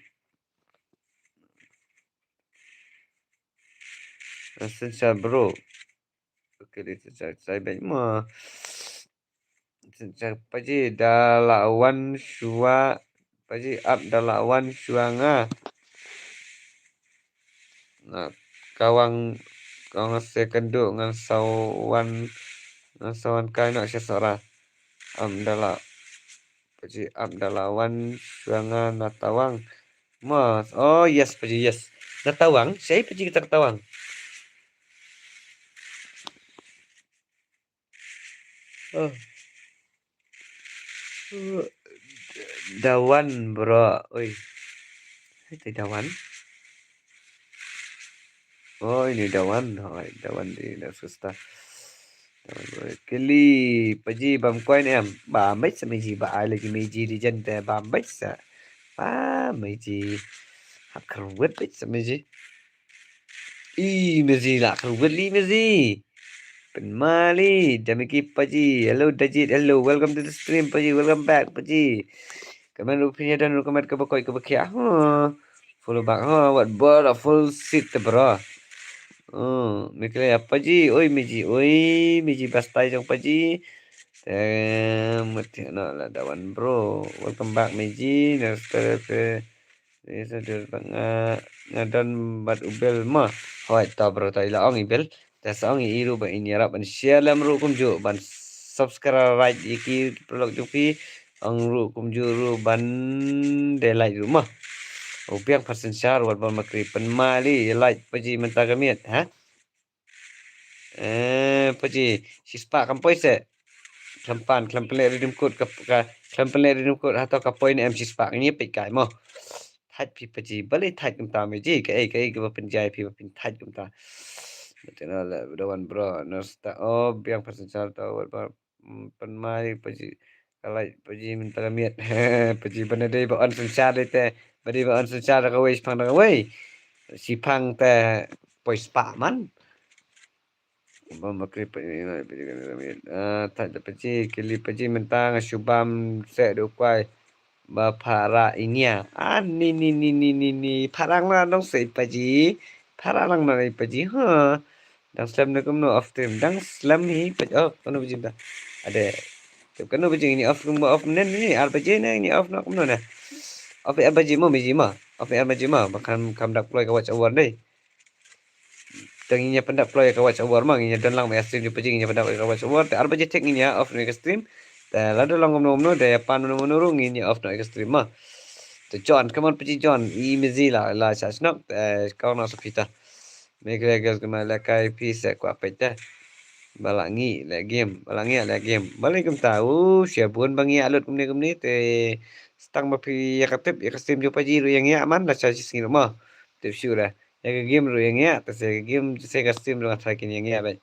Synshar bro. Okay, di synshar, synshar beit mo. Synshar Paji, da la wan shuwa. Paji ap da la wan shuwa nga. Na kawang, kawang se kynduh ngan sa wan, ngan sa wan kai noh sha Sohra. Ap da la, Paji ap da la wan shuwa nga na tawang. Mo, oh yes, Paji, yes. Na tawang, shaei Paji kata ka tawang? Oh. Oh, Dawan, bro. Oi. Hai, tai Dawan. Oh, ini Dawan. Hai, Dawan di Narsusta. Dawan, bro. Kili, Paji, bam coin em. Bam beit sa Miji, ba ai lagi Miji di jan te, bam beit sa. Bam Miji. Hap kyrwit beit sa Miji. I Miji, la kyrwit li Miji. Pynmali, Damiki Paji. Hello Dajit, hello. Welcome to the stream Paji. Welcome back Paji. Comment ruh phi ïa don ruh comment kaba koit kaba khiah. Huh. Follow back. Huh. Wat bor a full seat te bro. Oh, Miklea Paji. Oi Miji. Oi Miji, ba style jong Paji. Te mut no la Dawan bro. Welcome back Miji. Next time. Te sa dur ba nga, nga don bad u Bill mo. Hoi, to bro, to i la ong i Bill. Te sa ong i ruh ba in ïarap ban share lem ruh kumjuh, ban subscribe ïa ki, ki paralok jong phi. Ong ruh kumjuh ruh ban dei like ruh mo. U biang pat synshar wat ban makri, pynmali like Paji mynta ka miet, ha? Eh, Paji, shispah kam poi se. Khlem pan, khlem pynleh redeem code ka, ka, khlem pynleh redeem code, hato ka poi ne em shispah, ngi peit kai mo. Thait phi Paji, balei thait kumta Miji, kaei, kaei kaba pynjai phi ba phin thait kumta. Mutino la Dawan bro, Narsusta, oh, biang pat synshar to, wat ba, mm, pynmai Paji, ka like Paji mynta ka miet. Paji ba na dei ba on synshar dei te, ba dei ba on synshar da kawei, shiphang da kawei. Shiphang te poi spah man. Bam ba kri Paji, Paji kan kami. Ah, thait da Paji, kili Paji mynta nga shu bam seh da u kwai. Ba phara inia. Ah, ni, ni, ni, ni, ni, ni. Phara lang na dong seh Paji. Phara lang na Paji. Ha. Dang slem ne kumno off stream. Dang slem hi Paji. Oh, kumno Paji ta. Ade. Tip kumno Paji ni off kumno off nen ni. Ar Paji ne ni off na kumno ne. Off ar Paji mo, Miji mo. Off ar Paji mo. Ba kham, kham dak ploy ka watch hour dei. Te ngin ïa pyndap ploy ka watch hour ma, ngin ïa don lang ma ïa stream jong Paji, ngin ïa pyndap ka watch hour. Te ar baje thik ngin ïa off noh ïa ka stream. Te lada long kumno kumno, te ïa pan mano mano ruh ngin ïa off noh ïa ka stream ma. Te John, come on Paji John, i Miji la, la shah shnok, te kau noh sa phi ta. Me kre gas kema lehkai phi se kwah peit te. Ba la ngi leh game, ba la ngi leh game. Balei kumta, u, sha bun ba ngi lut kumne kumne, te stang ba phi ïa ka tip, ïa ka stream jong Paji ruh ïa ngi man, la shah shisngi ruh ma. Tip shu da. Ïa ka game ruh ïa ngi, te sa ka game, sa ka stream ruh nga try kin ïa ngi bad.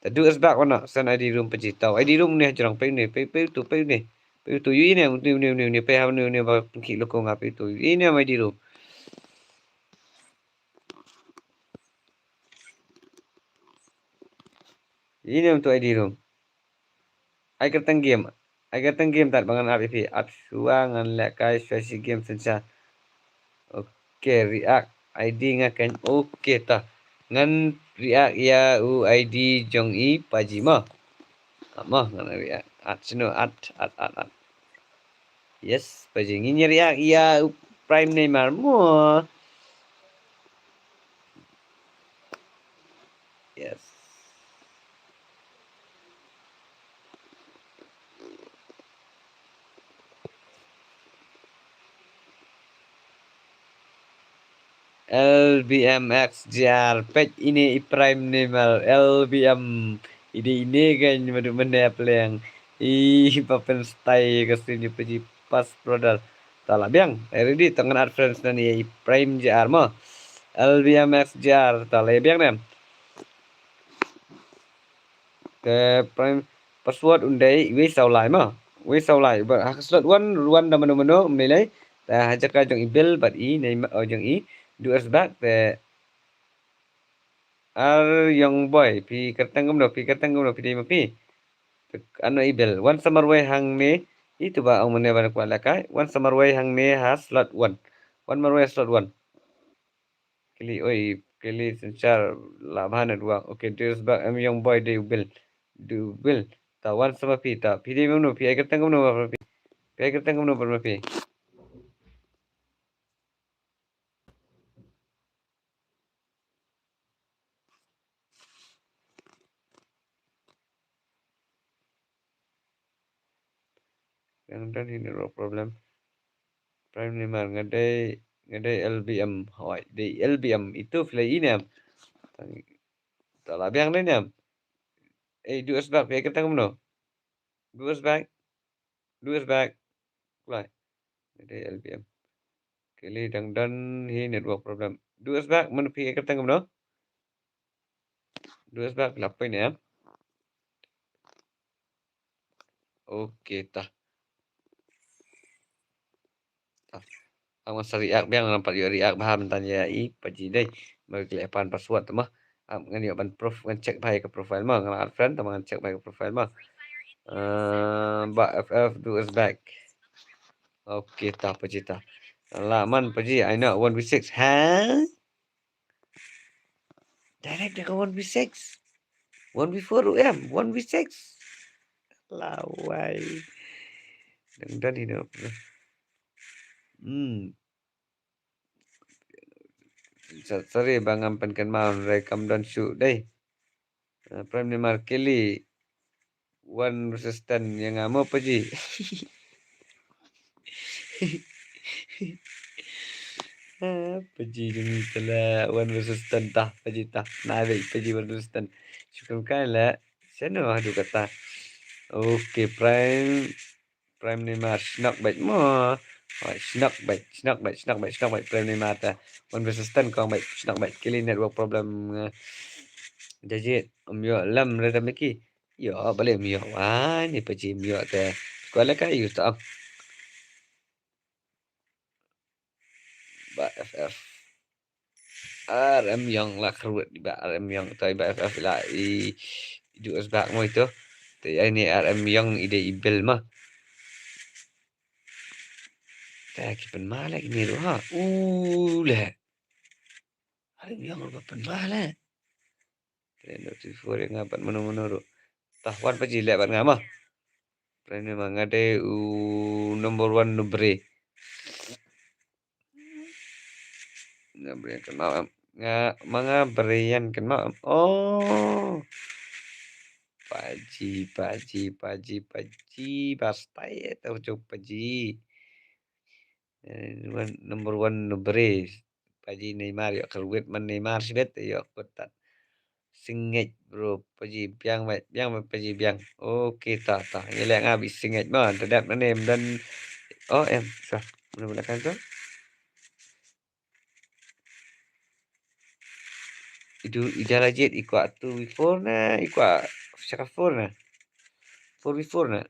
Te du is back wana, send I D room Paji tau. I D room ne jrong pei ne, pei, pei tu, pei ne. Pei tu, yu ne, ne, ne, ne, ne, pei ha ne, ne, ba pynkhih loko nga pei tu. Yu ne, I D room. Yu ne, tu I D room. Ai kyrteng game. Ai kyrteng game tad ba ngan ap ïa phi. Ap shuwa ngan lehkai shuwa shi game synshar. Okay, React I D nga khein. Okay ta. Ngan React ïa u I D jong i Paji mo. Ap mo ngan React. Add shano, add, add, add, add. Yes, Paji ngin ïa React ïa u Prime Neymar mo. Yes. L B M X J R, peit ine i Prime Neymar, L B M, ine ine kan madu mane pleng. I ba pen style ka sini Paji pas brother. Ta la biang, ready, tang ngan add friends na ni i Prime J R mo. L B M X J R, ta la biang nem. Te prime password un dei wei saw lai ma. Wei saw lai. Ba ha ka slot one, one da mano mano, um lei lei. Te ha jaka jong i Bill bad i Neymar, oh, jong i Dewis Dark te Ar Young Boy, phi kyrteng kumno, phi kyrteng kumno, phi dei ma phi. Ano i Bill, wan sa marwei hangne, itu ba ong mane ban kwah lehkai, wan sa marwei hangne ha slot one. Wan marwei slot one. Kili, oi, kili synshar la bha network. Okay, Dewis Dark, M Young Boy, dei u Bill. Dei u Bill. Ta wan sa ma phi ta. Phi dei ma mano, phi ai kyrteng kumno ma phi. Phi ai kyrteng kumno ma phi. Dang don hi network problem. Prime Neymar nga dei, nga dei L B M. Hoi, dei L B M. Itu phi la i ne em. Tang, ta la biang dei ne em. Eh, Dewis Dark, phi ai kyrteng kumno. Dewis Dark. Dewis Dark. Lai. Nga dei L B M. Kili dang don hi network problem. Dewis Dark, mano phi ai kyrteng kumno. Dewis Dark, phi la poi ne em. Okay, ta. Ta. Ang sa react biang, nampak ïoh react bha mynta ïa i Paji dei. Bad ki leh pan password te ma. Am ngan ïoh ban prof, ngan check bha ïa ka profile ma, ngan add friend, te ma ngan check bha ïa ka profile ma. Eh, ba F F Dewis Dark. Okay, ta Paji ta. La man Paji, ai noh one v six. Ha? Direct da ka one v six. One v four ruh em, one v six. Lawai. Dang don hi noh. Hmm. Sa-, sorry ba ngam pynkynmaw, hynrei kam don shuh dei. Eh, Prime Neymar, kili. One versus ten ïa nga mo Paji. Ah, Paji jong ngi te la one versus ten ta, Paji ta. Na dei Paji one versus ten. Shukum kai la. Seno haduh kata. Okay, Prime. Prime Neymar, shnok beit mo. Hoi, shnok beit, shnok beit, shnok beit, shnok beit, Prime Neymar ta. One versus ten kong beit, shnok beit. Kili network problem, eh, jajit, um ïoh lem reda miki. Ïoh, balei um ïoh. Wah, ni Paji um ïoh te. Kwah lehkai ïoh ta. Ba F F. R M Young la kyrwit ba R M Young, to i ba F F la i, i Dewis Dark mo ito. Te ïa ini R M Young i dei i Bill ma. Te ki pynmah leh kine ruh ha. U leh. R M Young ruh ba pynmah leh. Three hundred fifty-four ïa nga bad mano mano ruh. Tah wan Paji leh bad nga ma. Prime Neymar, nga dei u number one nubre. Nga bre kynmaw em. Nga, ma nga bre ïan kynmaw em. Oh. Paji, Paji, Paji, Paji. Ba stai eh tau jong Paji. Eh, one, number one nubre. Paji Neymar ïoh kyrwit man Neymar shibit ïoh kut tat. Sngewbha bro, Paji biang beit, biang beit Paji biang. Okay ta ta. Ngi leh nga bit sngewbha ma, da dep na nem dan. Oh em, sa. Mano mano kan tu. Idu ida la jied i kwah two v four na, i kwah sha ka four na. Four v four na.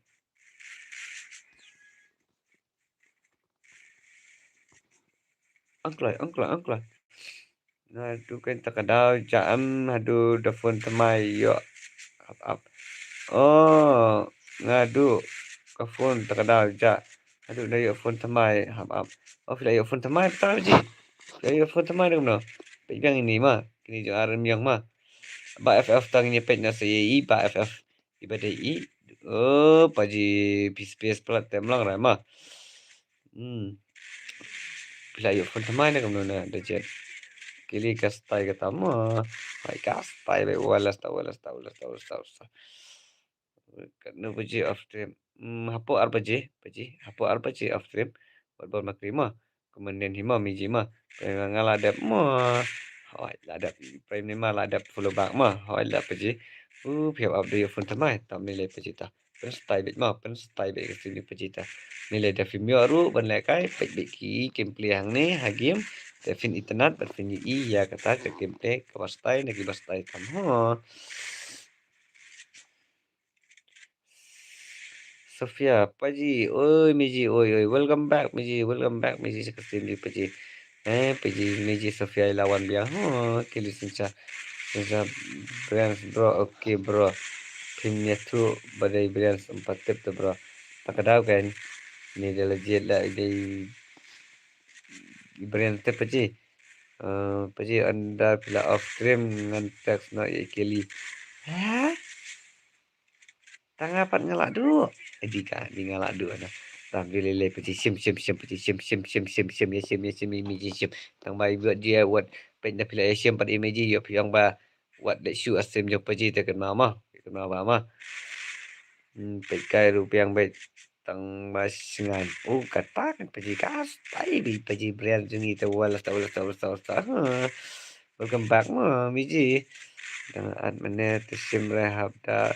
Angkloi, angkloi, angkloi. Nga du kein ta ka daw ja em haduh da phone thymmai ïoh. Ap, ap. Oh, nga du ka phone ta ka daw ja haduh da ïoh phone thymmai, ap, ap. Oh, phi la ïoh phone thymmai ta ji. Phi la ïoh phone thymmai da kumno. Peit biang ini ma, kini jong R M Young ma. Ba F F tang ini peit na sa i ba F F. Iba dei i. Oh, Paji P C P S plat tem lang rai ma. Hmm. Phi la ïoh phone thymmai na kumno na da jet. Kili ka stai kata ma. Hai ka stai bai walas ta, walas ta, walas ta, walas ta, walas ta. Katno baje off stream. Hmm, hapoh ar baje, Paji. Hapoh ar baje off stream. Wat bor ma kri ma. Kumne hi ma, miji ma. Prime Neymar nga la dep ma. Hoi, la dep. Prime Neymar la dep follow back ma. Hoi, la Paji. Uh, phi ap ap da ïoh phone thymmai. Tam ni le Paji ta. Pynstyle beit ma, pynstyle beit ka sini Paji ta. Ni le da phim ïoh ruh ban lehkai, peit beit ki gameplay hangne ha game. Te phin itynnad bad phin ïohi ïa kata ka gameplay kaba style na kiba style tam ho. Sofia, Paji, oi Miji, oi, oi, welcome back Miji, welcome back Miji, sha ka stream Ji Paji. Eh, Paji, Miji, Sofia i la wan biang. Ho, ki listen sha. Sha Brian, bro, okay bro. Phin ïathuh ba dei Brian, sympa tip te bro. Ta ka daw kan. Ni da la jied la dei Brian te Paji. Eh, Paji, ynda phi la off stream ngan text noh ïa i Kelly. Ha? Tang nga pat nga la duh. Eh, di ka, di nga la duh na. Tang phi lei lei Paji, shim shim shim Paji, shim shim shim shim shim, ïa shim ïa shim, ïa Miji shim. Tang ba i bad ji wat peit na phi la ïa shim pat i Miji, ïoh phi ong ba wat da shu off stream jong Paji te kynmaw mo. Kynmaw ba mo. Hmm, peit kai ruh biang beit. Tang ba sngan. Oh, kata kan Paji, ka stai bi Paji Brian jong ngi te, wala sta, wala sta, wala sta, wala sta. Ha. Welcome back mo Miji. Dang at mane te shim re hap da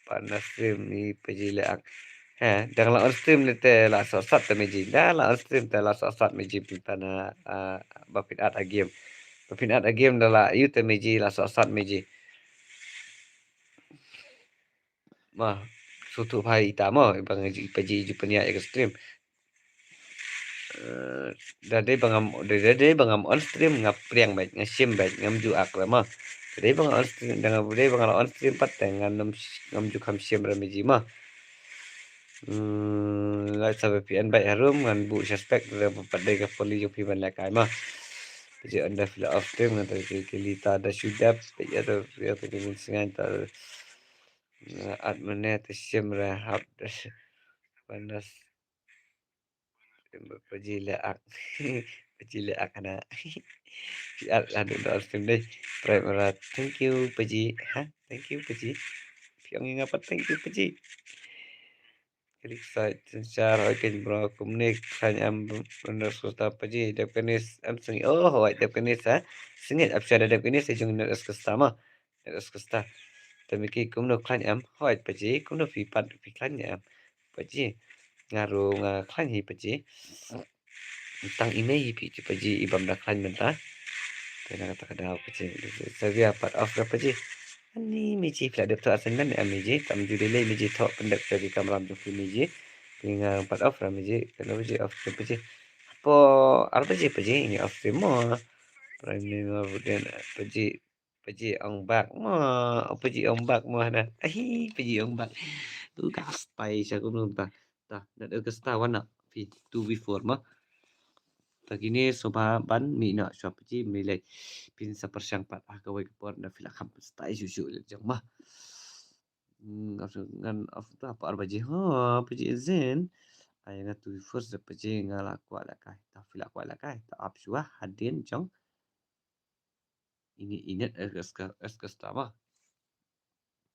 pan na stream i Paji Leak. He, dang la on stream ne te la sohsat te Miji. Da la on stream te la sohsat Miji, pynta na, ah, ba phin at a game. Ba phin at a game da la ïoh te Miji, la sohsat Miji. Ma, sngewthuh bha ita mo, ba nga ju, Paji ju pynïaid ïa ka stream. Eh, da dei ba ngam, da, da dei ba ngam on stream, nga pdiang beit, nga shim beit, ngam ju ak re mo. Da dei ba nga on stream, da nga, dei ba nga la on stream pat te ngan ym sh-, ngam ju kham shim re Miji mo. Hmm, lait sa ba phi en beit harum, ngan buh suspect re ba pat dei ka poli jong phi ban lehkai mo. Paji, ynda phi la off stream ngan trai ki lita da shu dep, peit ïa to, ïa to ki mun sngan ta. Nga at mane te shim re hap da. Panas. Paji Leak. Paji Leak na. Phi at la dei da stream dei. Prime Rat. Thank you Paji. Ha? Thank you Paji. Phi ong ïa nga pat thank you Paji. Klik site synshar, hooid keiñ bro, kumne khlaiñ em, bro, underscore star Paji, dep kane em sngewbha, oh, hooid, dep kane sa, sngewbha, ap sha da dep kane sa jong net underscore star mo, net underscore star. Te miki kumno khlaiñ em, hooid Paji, kumno phi pat, phi khlaiñ em, Paji, nga ruh nga khlaiñ hi Paji. Tang i mei hi phi Paji, i bym da khlaiñ mynta. Te na kata ka daw Paji. Sa ïa part of re Paji. Ani Miji phi la dep thoh assignment em Miji. Tam ju lei lei Miji thoh pyndep sha ki kamram jong phi Miji. Phi nga part of re Miji. Kano Miji off stream Paji. Hapoh ar baje Paji, ini off stream mo. Prime Minister Buden Paji. Paji ong bak mo, Paji ong bak mo hana. Ahi, Paji ong bak. Tu ka stai sha kumno ta. Ta, net underscore star wan na. Phi two v four mo. Ta kine soba ban mi na shwa Paji mi lei. Phin sa pyrshang pat ha kawei ka por na phi la kham stai shu shu le jong mo. Hmm, ngan off ta par baje. Ha, Paji izin. Ai nga two v four sa Paji nga la kwah la kai. Ta phi la kwah la kai. Ta ap shwa hadien jong. Ini i net underscore star mo.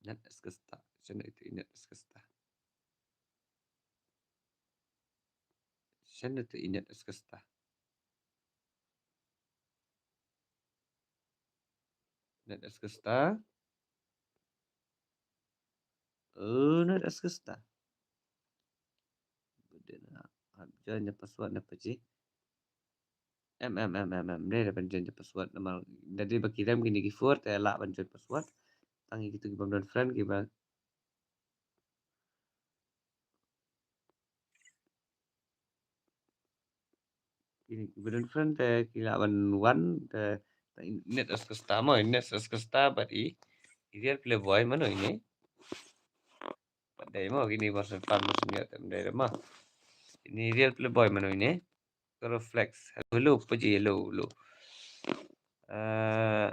Net underscore star. Shano ito i net underscore star? Shano ito i net underscore star? Net underscore star. Oh, net underscore star. Beden, ah, hap join da password na Paji. Em, em, em, em, em. Dei da ban join da password namar da dei ba ki rem kine ki four te lah ban join password. Tang ïa kitu ki bym don friend ki ba kine ki bym don friend te ki lah ban wan te, te net underscore star mo, net underscore star bad i, i real playboy mano ine. Pat dei mo kine version pan mo senior te dei mo. Ini real playboy mano ine. Karo Flex. Hello, hello, Paji, hello, hello. Eh,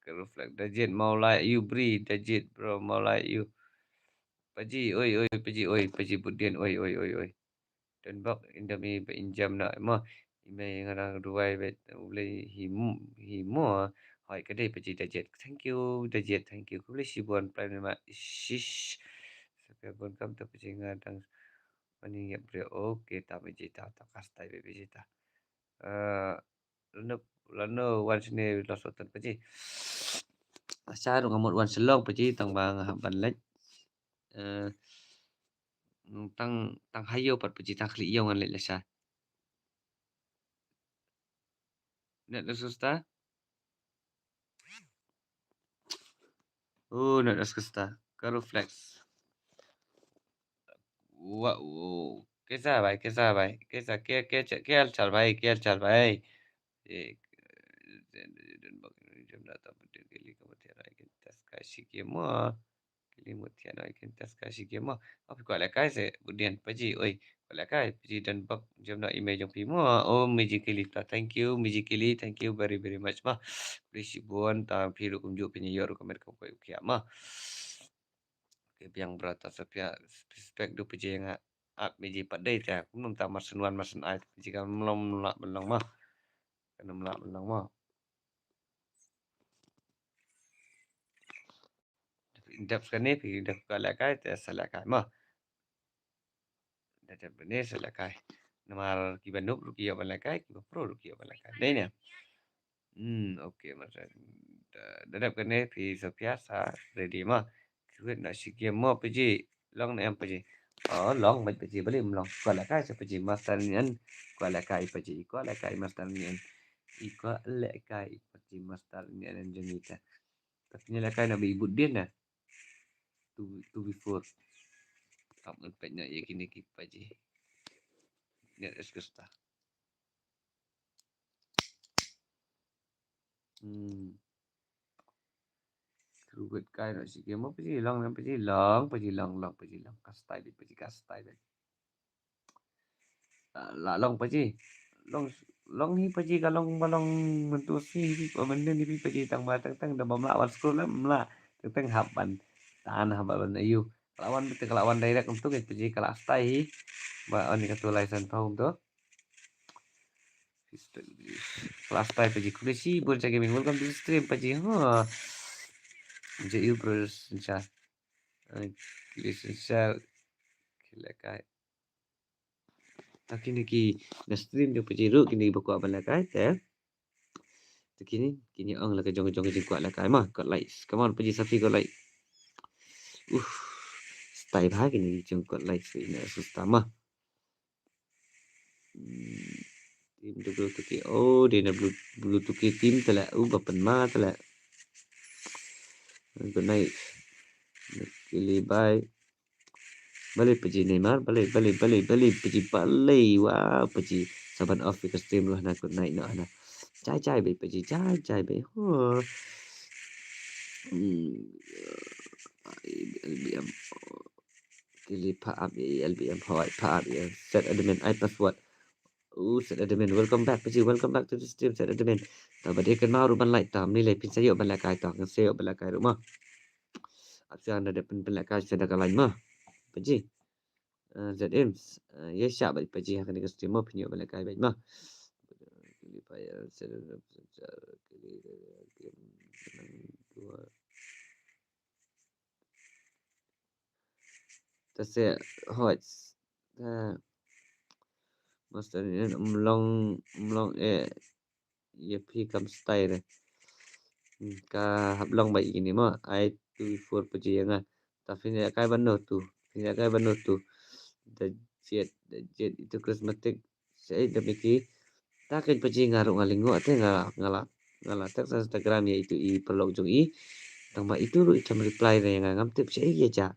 Karo Flex, Dajit, Maulai, you bri, Dajit, bro, Maulai, you. Paji, oi, oi, Paji, oi, Paji Budin, oi, oi, oi, oi. Don bok inda mi ba injam na mo. I mei ngarang duwai bet ulei hi mo, hi mo. Hoi ka dei Paji Dajit. Thank you, Dajit, thank you. Khublei shibun, Prime Minister. Shish. Saka bun kam ta Paji ngadang. Mani ngep bri. Okay, ta Paji ta, ta kastai Paji ta. Eh, lano, lano wan shane la sotan Paji. Sha ruh nga mut wan Shillong Paji tang ba nga hap ban leit. Eh, tang, tang hayo pat Paji tang khlieh ïew ngan leit lashai. Net underscore star. Oh, net underscore star. Karo Flex. Wow, wow. Kaisa bhai, kaisa bhai, kaisa, kya, kya, kya, kya haal chal bhai, kya haal chal bhai? Ye, don bak, jom da ta putih kili ka mutiara ikin tas ka shike mo. Kili mutiara ikin tas ka shike mo. Api ko lekai se, budian paji, oi. Ko lekai, paji don bak, jom da email jong pi mo. Oh, meji kili ta, thank you, meji kili, thank you very, very much ma. Please shibun, ta pi rukum ju pi nyor rukum mer ko ko kia ma. Okay, biang bra ta Sophia, respect du paji nga. Ap meji pat dei ta, kum num ta mar sun wan mar sun ai, paji ka mlom la belong ma. Ka mlom la belong ma. Dep kane, pi dep ka lekai, ta sa lekai ma. Dep kane sa lekai. Namar kiba noob ruh ki ïoh ban lekai, kiba pro ruh ki ïoh ban lekai. Dei ne? Hmm, okay, masa da, da dep kane phi Sophia sa ready ma. Kiwit na shi game mo paji. Long ne em paji. Oh, long mai paji, bali em long. Ko lekai sa paji master nien. Ko lekai paji. Ko lekai master nien. I ko lekai paji master nien jong ita. Tapi ni lekai na bi ibut dia na. Two, two before. Tap ngan pet na ye kini ki paji. Net es kesta. Hmm. Through good kai no shi game mo paji long, nam paji long, paji long, long, paji long. Ka style, paji ka style. Ah, la long paji. Long, long hi paji ka long ba long mentu si hi pa menen hi paji tang ba tang tang da bam la wan scroll la mla tang tang hap ban tan hap ban ayu. Ka la wan betul ka la wan direct untuk paji ka la style hi. Ba on ka tu license phone tu. Last time paji, kuli shi bun sa gaming. Welcome to the stream paji. Ha. Je you bro, sincha. Kuli sincha. Kila kai. Ta kini ki na stream jong paji ruh kini ba kwah ban lekai te. Ta kini, kini ong la ka jong jong jingkwah lekai ma, kwah likes. Come on paji Safi kwah like. Uh. Style bha kini jingkwah likes ina susta ma. Hmm, team tu blue tuki. Oh, dia na blue, blue tuki team tala. Uh, bapan ma tala. Good night. Kili bye. Balik paji Neymar, balik, balik, balik, balik, paji balik. Wow, paji saban off ka stream lah na good night no na. Jai jai bai paji, jai jai bai. Huh. Hmm. L B M. Kili pha ap ye L B M pha ap ye. Set admin I password. Oh, set admin. Welcome back paji. Welcome back to the stream set admin. Ta ba dei kan ma ruh ban like ta. Mni le pin sa ïoh ban lekai ta. Kan sa ïoh ban lekai ruh ma. Ap sa na dei pin pin lekai sa da ka line ma. Paji. Eh, Z M. Eh, ya sha ba paji ha kani ka stream ma pin ïoh ban lekai ba ma. Kili pha ya set admin. Ta se hot. Ta master ni em long em long eh. Ye phi kam style re. Hmm, ka hap long ba ini mo. Ai tu four paji ya nga. Ta phin ïa kai ban no tu. Phin ïa kai ban no tu. Da jet, da jet itu charismatic. Sa ïa da miki. Ta kan paji nga ruh nga lyngngoh te nga, nga la, nga la text Instagram ïa itu i paralok jong i. Tang ba itu ruh i kam reply re nga ngam tip sa ïa ja.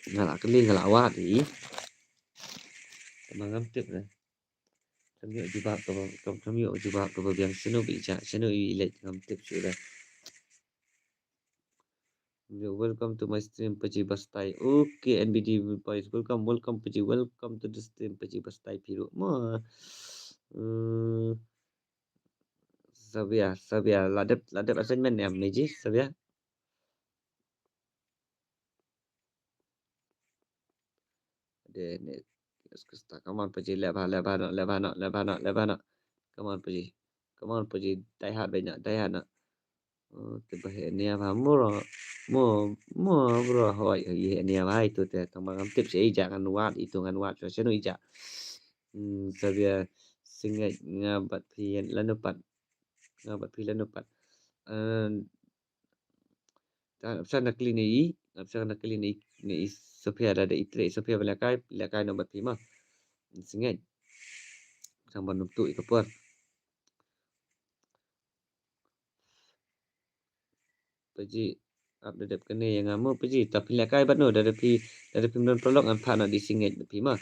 Nga la kylli nga la wad i. Tang ba ngam tip re. Kam ïoh jubab kaba, kam, kam ïoh jubab kaba biang shano ba i ja, shano i leit ngam tip shuh re. Welcome to my stream, paji Bastai. Okay, N B D boys, welcome, welcome, paji, welcome to the stream, paji Bastai phi ruh. Ma, eh, Sabia, Sabia, la dep, la dep assignment em, meji, Sabia. Dei ne, Kris Krista, come on, paji, leh bha, leh bha noh, leh bha noh, leh bha noh, leh bha noh. Come on, paji. Come on, paji, die hard bha noh, die hard noh. Oh, te ba heh nia bha, mo, mo, mo, bro, hoi, hoi, heh nia bha, itu te, tang ba ngam tip sha ija ngan wad, itu ngan wad, sha shano ija. Hmm, Xavier, Singait, nga bad phi lano pat. Nga bad phi lano pat. Eh, Te hap sa na kylli ne i, hap sa na kylli ne i, ne i Sophia da, da i trei Sophia ba lehkai, lehkai noh bad phi ma. Sngewbha. Tang ban ym tuh ïa ka por. Paji, Ap da dep kane ïa nga mo Paji, ta phi lehkai bad no, da da phi, da da phim don paralok ngan phah noh da i singek bad phi ma.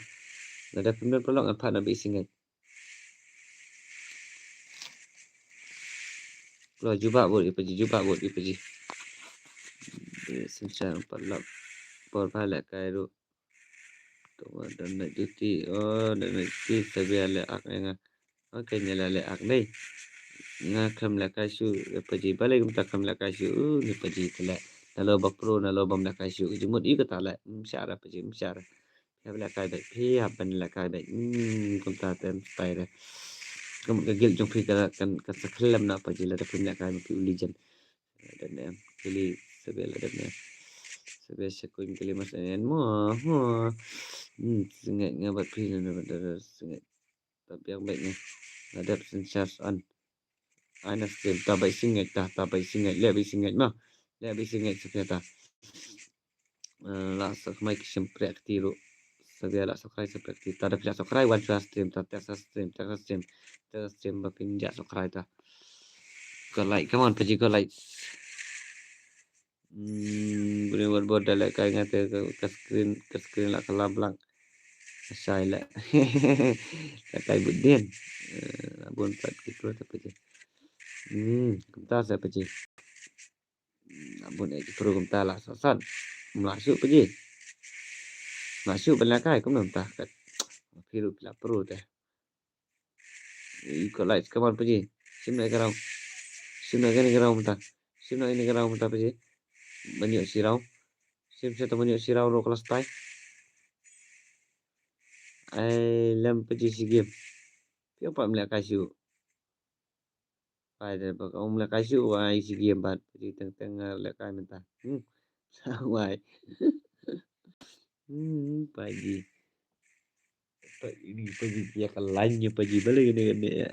Da da phim don paralok ngan phah noh da i singek. Lo jubab bud ïa Paji, jubab bud ïa Paji. Synshar paralok. Por ba lehkai ruh. To ma don na duty. Oh, don na duty, Sabia leh ak ïa nga. Okay, nga la leh ak dei. Nga khlem lehkai shuh ïa Paji, balei kumta khlem lehkai shuh, uh, ni Paji te leh. Nalor ba pro, nalor bym lehkai shuh. Jingmut ïa kata leh. Ym shah re Paji, ym shah re. Phi hap lehkai beit, phi hap ban lehkai beit. Hmm, kumta te ym stai re. Ka mut ka guilt jong phi ka, ka, ka sa khlem na Paji lada phim lehkai ma phi u legend. Lada ne em, kili Sabia lada ne em. Sabia sha kuñ kili mas ne em mo, mo. Hmm, sngewbha nga bad phi ne, ne, ne, sngewbha. Ta biang beit nga. Nga dep synshar on. Ai na stream, ta beit singek ta, ta beit singek, leh beit singek ma. Leh beit singek Sabia ta. Eh, la subscribe ki shim priak kti ruh. Sabia la subscribe shim priak kti. Ta da phi la subscribe wan sha stream, ta text ha stream, text ha stream. Text ha stream ba phin jah subscribe ta. Ko like, come on, Paji ko like. Hmm, bun wat bor da lehkai nga te ka, ka screen, ka screen la ka lam blank. Shai leh. Lehkai bud dien. Eh, bun pat ki pro ta Paji. Hmm, kumta sa Paji. Hmm, bun eh ki pro kumta la sa san. Mla shu Paji. Mla shu ban lehkai kumta ka. Phi ruh phi la pro te. Iko lights, come on Paji. Shim na ka rau. Shim na ka ni ka rau mynta. Shim na ka ni ka rau mynta Paji. Ban ïoh shi rau. Shim shata ban ïoh shi rau ruh ka la stai. Ai lem Paji shi game. Phi ong pat ym lehkai shuh. Pai de bak ym lehkai shuh, wai shi game pat. Paji teng teng nga lehkai mynta. Hmm. Wai. Hmm, Paji. Paji, Paji, ïa ka line ïa Paji, balei kane kane ïa.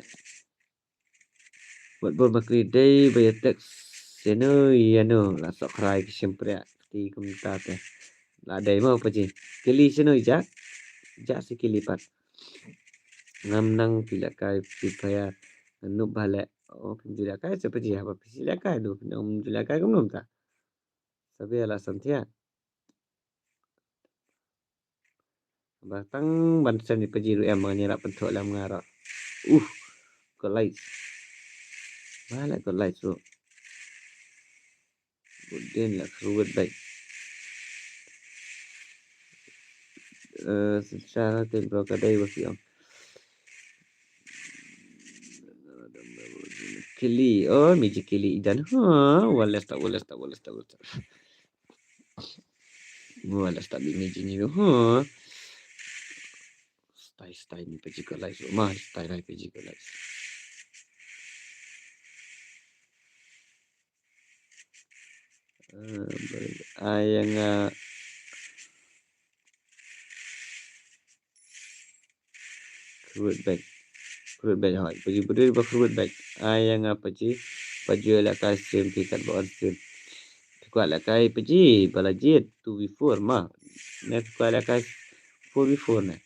Wat bor ma kri dei ba ïa text. Shano ïa no, la subscribe ki shim priak kti kumta te. La dei mo Paji. Kili shano ïa jak. Jak shi kili pat. Ngam nang phi lehkai phi paya. Ngan nup ba leh. Oh, phim ju lehkai sa Paji, haba phi shi lehkai no, phim ju lehkai kumno mynta. Sabia la san thiah. Ba tang ban send ïa Paji ruh em, ngan ïarap pynthoh lem nga ruh. Uh, ko lights. Ba la ko lights ruh. Budin la kruwet beit. Eh, secara te bro ka dei ba phi ong. Kili, oh, miji kili idan. Ha, wales ta, wales ta, wales ta, wales ta. Wales ta bi miji ni, ha. Stai, stai ni Paji ko lights. Ma, stai rai Paji ko lights. Eh, ai nga Kruwet beit. Kruwet beit hoi. Paji budi ba kruwet beit. Ai nga Paji. Paji lehkai stream phi kat ba on stream. Phi kwah lehkai Paji ba la jied two v four ma. Ne phi kwah lehkai four v four ne.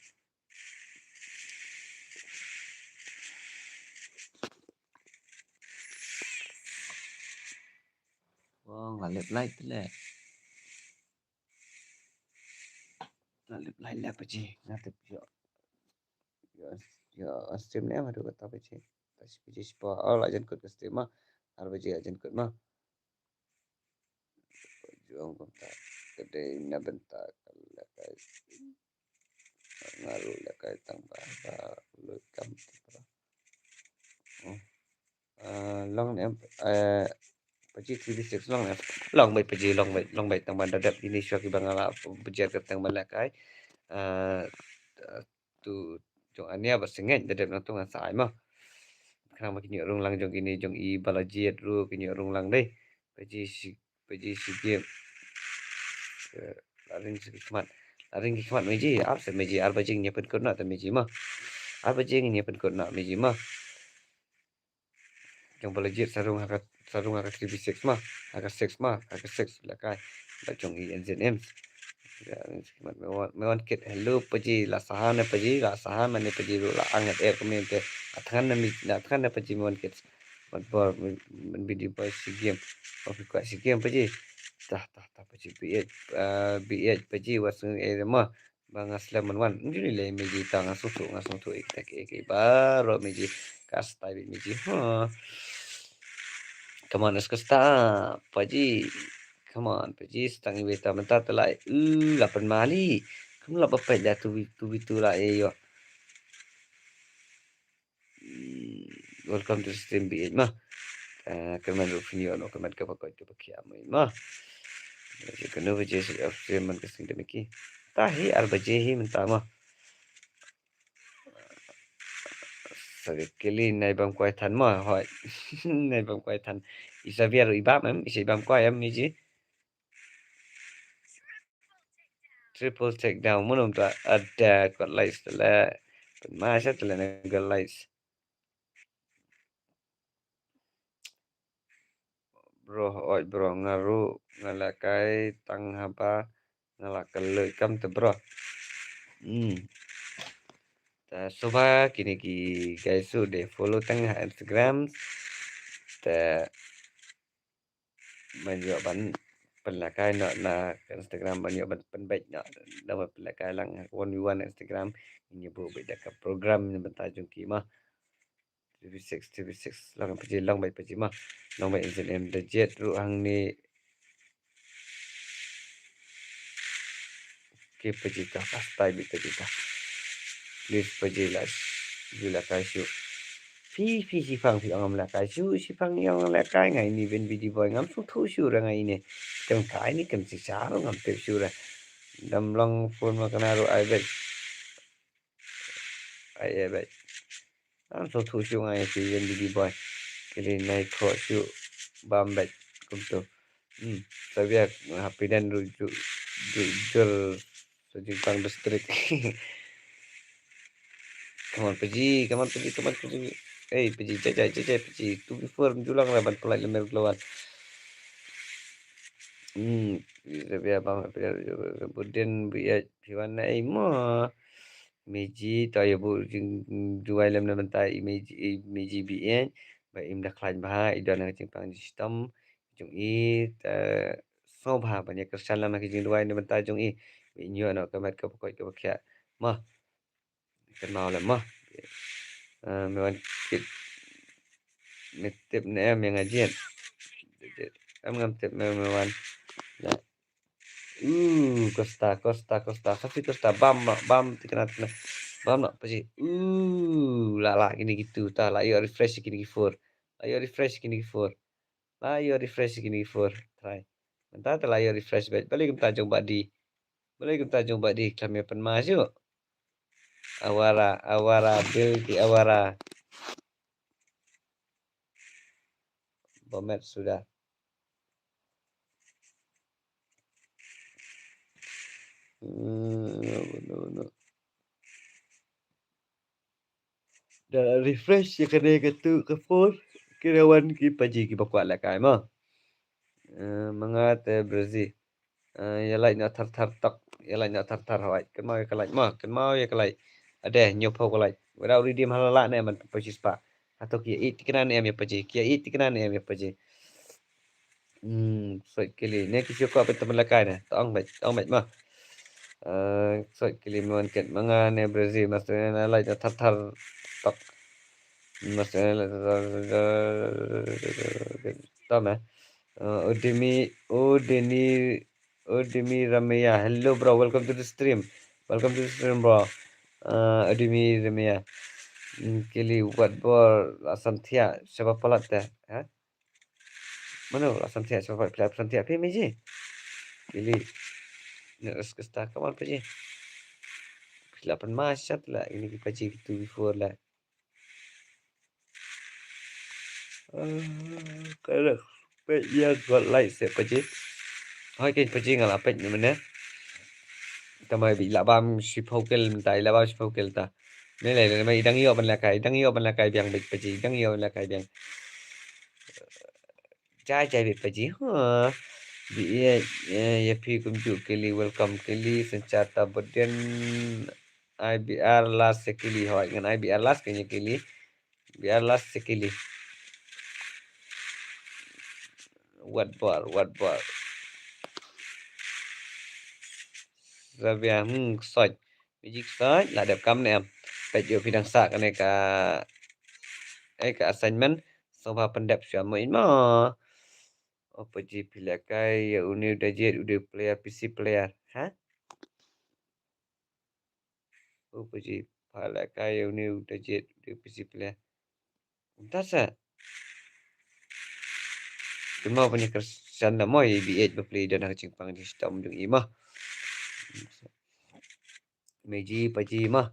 Wong la lep light le. La lep light le Paji. Nga tip yo. Yo, yo, stream ne ma tu kata Paji. Paji, Paji sipa. Oh, la jan kut ka stream ma. Ar Paji la jan kut ma. Juang kumta. Kedai na benta ka lehkai. Nga ruh lehkai tang ba, ba lui kam. Oh. Ah, long ne em, eh, Paji three v six long ne em. Long beit Paji, long beit, long beit tang ban da dep ini shuwa ki ba nga la bejek tang ban lehkai. Ah, tu jong ania ba sengej da dep nang tu ngan sa ai mo. Khnang ba kini rung lang jong kini jong i ba la jied ruh kini rung lang dei. Paji shi, Paji shi game. Eh, la ring shi khmat. La ring ki khmat meji, ar se meji, ar Paji ngin ïa pynkut noh te meji mo. Ar Paji ngin ïa pynkut noh meji mo. Jong ba la jied sa rung ha ka, sa rung ha ka three v six ma, ha ka six ma, ha ka six lehkai. Ba jong i N Z M. Ya, me wan, me wan kit, hello Paji, la sahan ne Paji, la sahan mane Paji ruh la ang et er kmen te. Athan ne mi, athan ne Paji me wan kit. Mat bor, men bidi ba shi game. Ba phi kwah shi game Paji. Tah, tah, tah, paji, bieit, ah, bieit, paji, wat sngew ei mo. Ba nga slem man wan. Ngi lei meji ta nga sngewthuh, nga sngewthuh ei kita ki, ei ki baroh meji. Ka stai bit meji. Ha. Come on, es ka sta, paji. Come on, paji, stang iwei ta mynta te lai. U, la pynmali. Kam la ba peit da tu wi, tu wi tu la ei yo. Mm, welcome to the stream, bieit ma. Ah, kyrmen ruh phin ïoh noh ka met kaba koit kaba khiah, bieit ma. Kano baje shu off stream man ka sngi da miki. Ta hi ar baje hi mynta ma. Sorry, kili nai bam kwai than ma, hoi. Nai bam kwai than. I Xavier i bam em, i sa i bam kwai em, i ji. Triple takedown. Mun um ta ada kot lights tele. Pynma sha tele na kot lights. Bro, oi bro, nga ruh nga la kai tang haba nga la ka leit kam te bro. Hmm. Ta soba kine ki guys ruh de follow tang ha Instagram. Te ban ïoh ban pynlakai noh na Instagram, ban ïoh ban pynbeit noh. Da ban pynlakai lang one v one Instagram. Ngin ïa buh beit da ka program na bynta jong ki ma. Three v six, three v six. Long paji, long beit paji ma. Long beit in em da jet ruh hangne. Ki paji ka, pastai bit paji ka. Please paji la, ju la kai shu. Phi, phi shipang phi ong ngam la kai shu, shipang ong la kai ngai ni ben bidi boy ngam sngewthuh shu ra ngai ni. Tem kai ni kem si sha ruh ngam tip shu ra. Dam long phone ma kana ruh ai bet. Ai ai bet. Ngam sngewthuh shu ngai si ben bidi boy. Kili nai kho shu bam bet kumtu. Hmm, Xavier, happy dan ruh ju, ju, jur Sojingpang district. Come on, paji, come on, paji, come on, paji. Hey, paji, jai, jai, jai, jai, paji. Two before, julang lah ban pulai lemar keluar. Hmm, Xavier bang, Xavier, Budin, biya, piwan na, eh, mo. Meji, to ya bu, jing, juai lem na bentai, meji, meji biya. Ba im da khlaiñ bha, i don ha ka jingpang jingchitom jong i, te sngewbha ban ïa kyrshan lem ha ka jingduwai na bynta jong i. Ba in ïoh noh ka met ka ba koit ka ba khiah. Mo. Kynmaw lem mo. Eh, me wan kit. Me tip ne em ïa nga jied. Em ngam tip me, me wan. Na. Uh, Costa, Costa, Costa. Safi Costa, bam, bam, tikna, tikna. Bam, na, paji. Uh, la, la, kini ki two, ta, la, ïoh refresh kini ki four. La, ïoh refresh kini ki four. La, ïoh refresh kini ki four. Try. Mynta, ta, la, ïoh refresh bad. Balei kumta jong bad di. Balei kumta jong bad di. Klam ïa pynma shu. Awara, awara, bil ki awara. Bomet sudah. Hmm, no, no, no. Da refresh ïa kane ka tu ka four. Ki rawan ki paji ki ba kwah lehkai mo. Eh, manga te Brazil. Eh, ïa like na thar thar tok. Ïa like na thar thar hawai. Kynmaw ïa ka like mo. Kynmaw ïa ka like. Ade, hynñiewphew ka like. Without redeem hala lah ne man pynpoi shispah. Hato ki ïa ïeit tikna ne em ïa paji. Ki ïa ïeit tikna ne em ïa paji. Hmm, soi kili. Ne ki shu kwah pynta lehkai ne. To ong beit, to ong beit mo. Eh, soi kili mon ket manga ne Brazil. Master ne like na thar thar tok. Master ne like na thar thar tok. Tom eh. Uh, Odemi, Odeni, Odemi Ramaya. Hello, bro. Welcome to the stream. Welcome to the stream, bro. Uh, Odemi Ramaya. Mm, kili wat bor la santia. Siapa palat teh? Ha? Mano la santia? Siapa palat? Pila santia? Pi meji. Kili. Ne res kesta. Come on, paji. Pila pan masat la. Ini ki paji gitu before la. Kada peit ïa ka like se paji. Hoi kein paji nga la peit ne mane. Tama bi la bam shiphew kill mynta, la bam shiphew kill ta. Ne le ne mai dang ïoh ban lehkai, dang ïoh ban lehkai biang beit paji, dang ïoh ban lehkai biang. Jai jai beit paji. Ha. Bi ïa ïa phi kumjuh kili, welcome kili, senjata beden. I B R last sekili hoi ngan I B R last kini kili. B R last sekili. Wat bor, wat bor. Xavier, hmm, ksoit. Meji ksoit, la dep kam ne em. Peit ïoh phi dang sah kane ka, eh, ka assignment. Sngewbha pyndep shuwa mo in mo. O Paji, phi lehkai ïa une u da jied, u da player, P C player. Ha? O Paji, pha lehkai ïa une u da jied, u da P C player. Kumta sa. Kumno ban ïa kyrshan da mo ïa i B H ba plie don ha ka jingpang jingshitom jong i mo. Meji Paji mo.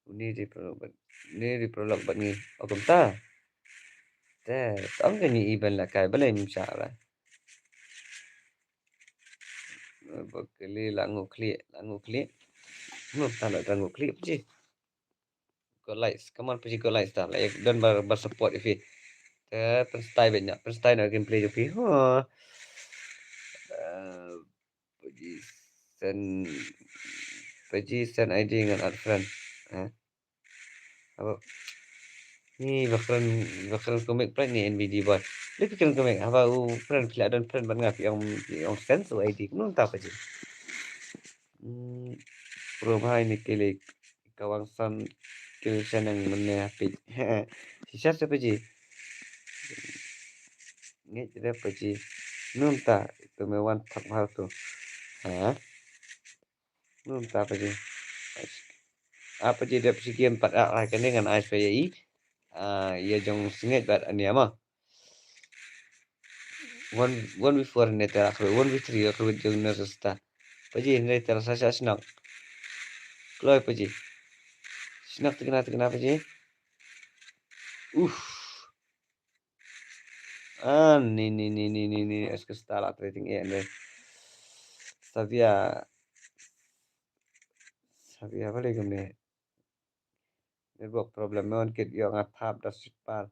Une dei paralok bad, une dei paralok bad ngi. O kumta. Te, tang kane i ban lehkai, balei ym shah la. Ba kali la nguh khlieh, la nguh khlieh. Kumno ta la nguh khlieh Paji. Go likes, come on Paji, go likes ta. La ïa don ba, ba support ïa phi. Te pynstyle beit noh, pynstyle noh gameplay jong phi. Ho. Eh, Paji send, Paji send I D ngan add friend. Ha? Haba. Ni ba kren, ba kren comic prank ni N B D boy. Lei phi kren comic, haba u friend phi la don friend bad nga phi ong, phi ong send u I D. Kumno ta Paji. Hmm, pro bhai ni kili ka wang san kil shanang mane happy. Shisha se Paji. Ngeit re Paji. Num ta tu me wan thak bhar tu. Ha? Num ta Paji. A Paji dep shi game pat a, a kane ngan ai sha i. A, ïa jong Sngeit bad Ania ma. One, one v four ne tera khlui, one v three khlui jong na sesta. Paji ne tera sa sa shnok. Kloi Paji. Shnok tikna tikna Paji. Uff. Ah, ni ni ni ni ni ni es ke stala trading e ne. Savia. Savia balik ne. Network problem mon kit ïoh nga thap da sipar.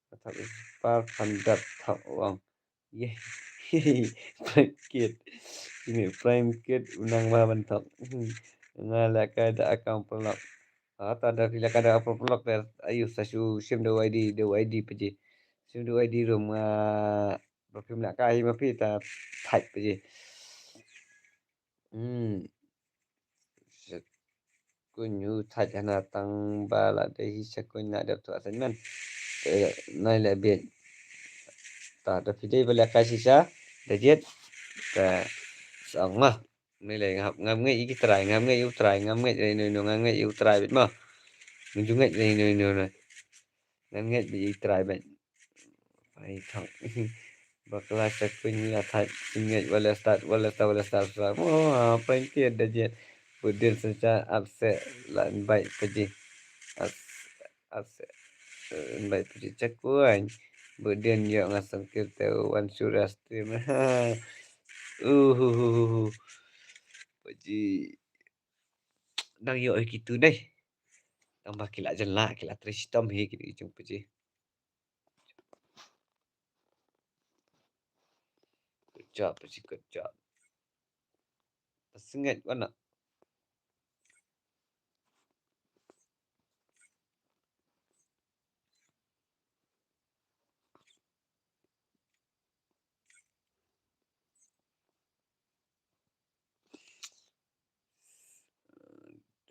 Nga thap da sipar phan dat thap wang. Ye. Prime kit. Ini prime kit unang ba ban thap. Nga lehkai da account paralok. Ah, ta da phi lehkai da account paralok da ayu sa shu shim da Y D, da Y D Paji. Shim da Y D room nga ba phim lehkai hi ma phi ta thait Paji. Hmm. Sha kuñ u thait hana tang ba la dei hi sha kuñ na dep tu assignment. Te nai le bit. Ta da phi dei ba lehkai shisha da jied. Ta song ma. Nai le ngam ngam ngeit ïa ki trai, ngam ngeit ïa u trai, ngam ngeit ïa ino ino, ngam ngeit ïa u trai bit ma. Ngam ju ngeit ïa ino ino. Ngam ngeit bit ïa u trai bit. Ai thong. Bakla sha kuñ la thait, ngeit wala start, wala start, wala start, start. Wah, prank kit da jied. Budin sensa apse la invite Paji. As, apse, eh, invite Paji sha kuñ. Budin ïoh nga sangkir te wan shu ra stream. Uhuhuhu. Paji. Dang ïoh ïa kitu dei. Tang ba ki la jan la, ki la trei shitom hi ki dei jong Paji. Good job, Paji, good job. Pasnget wana.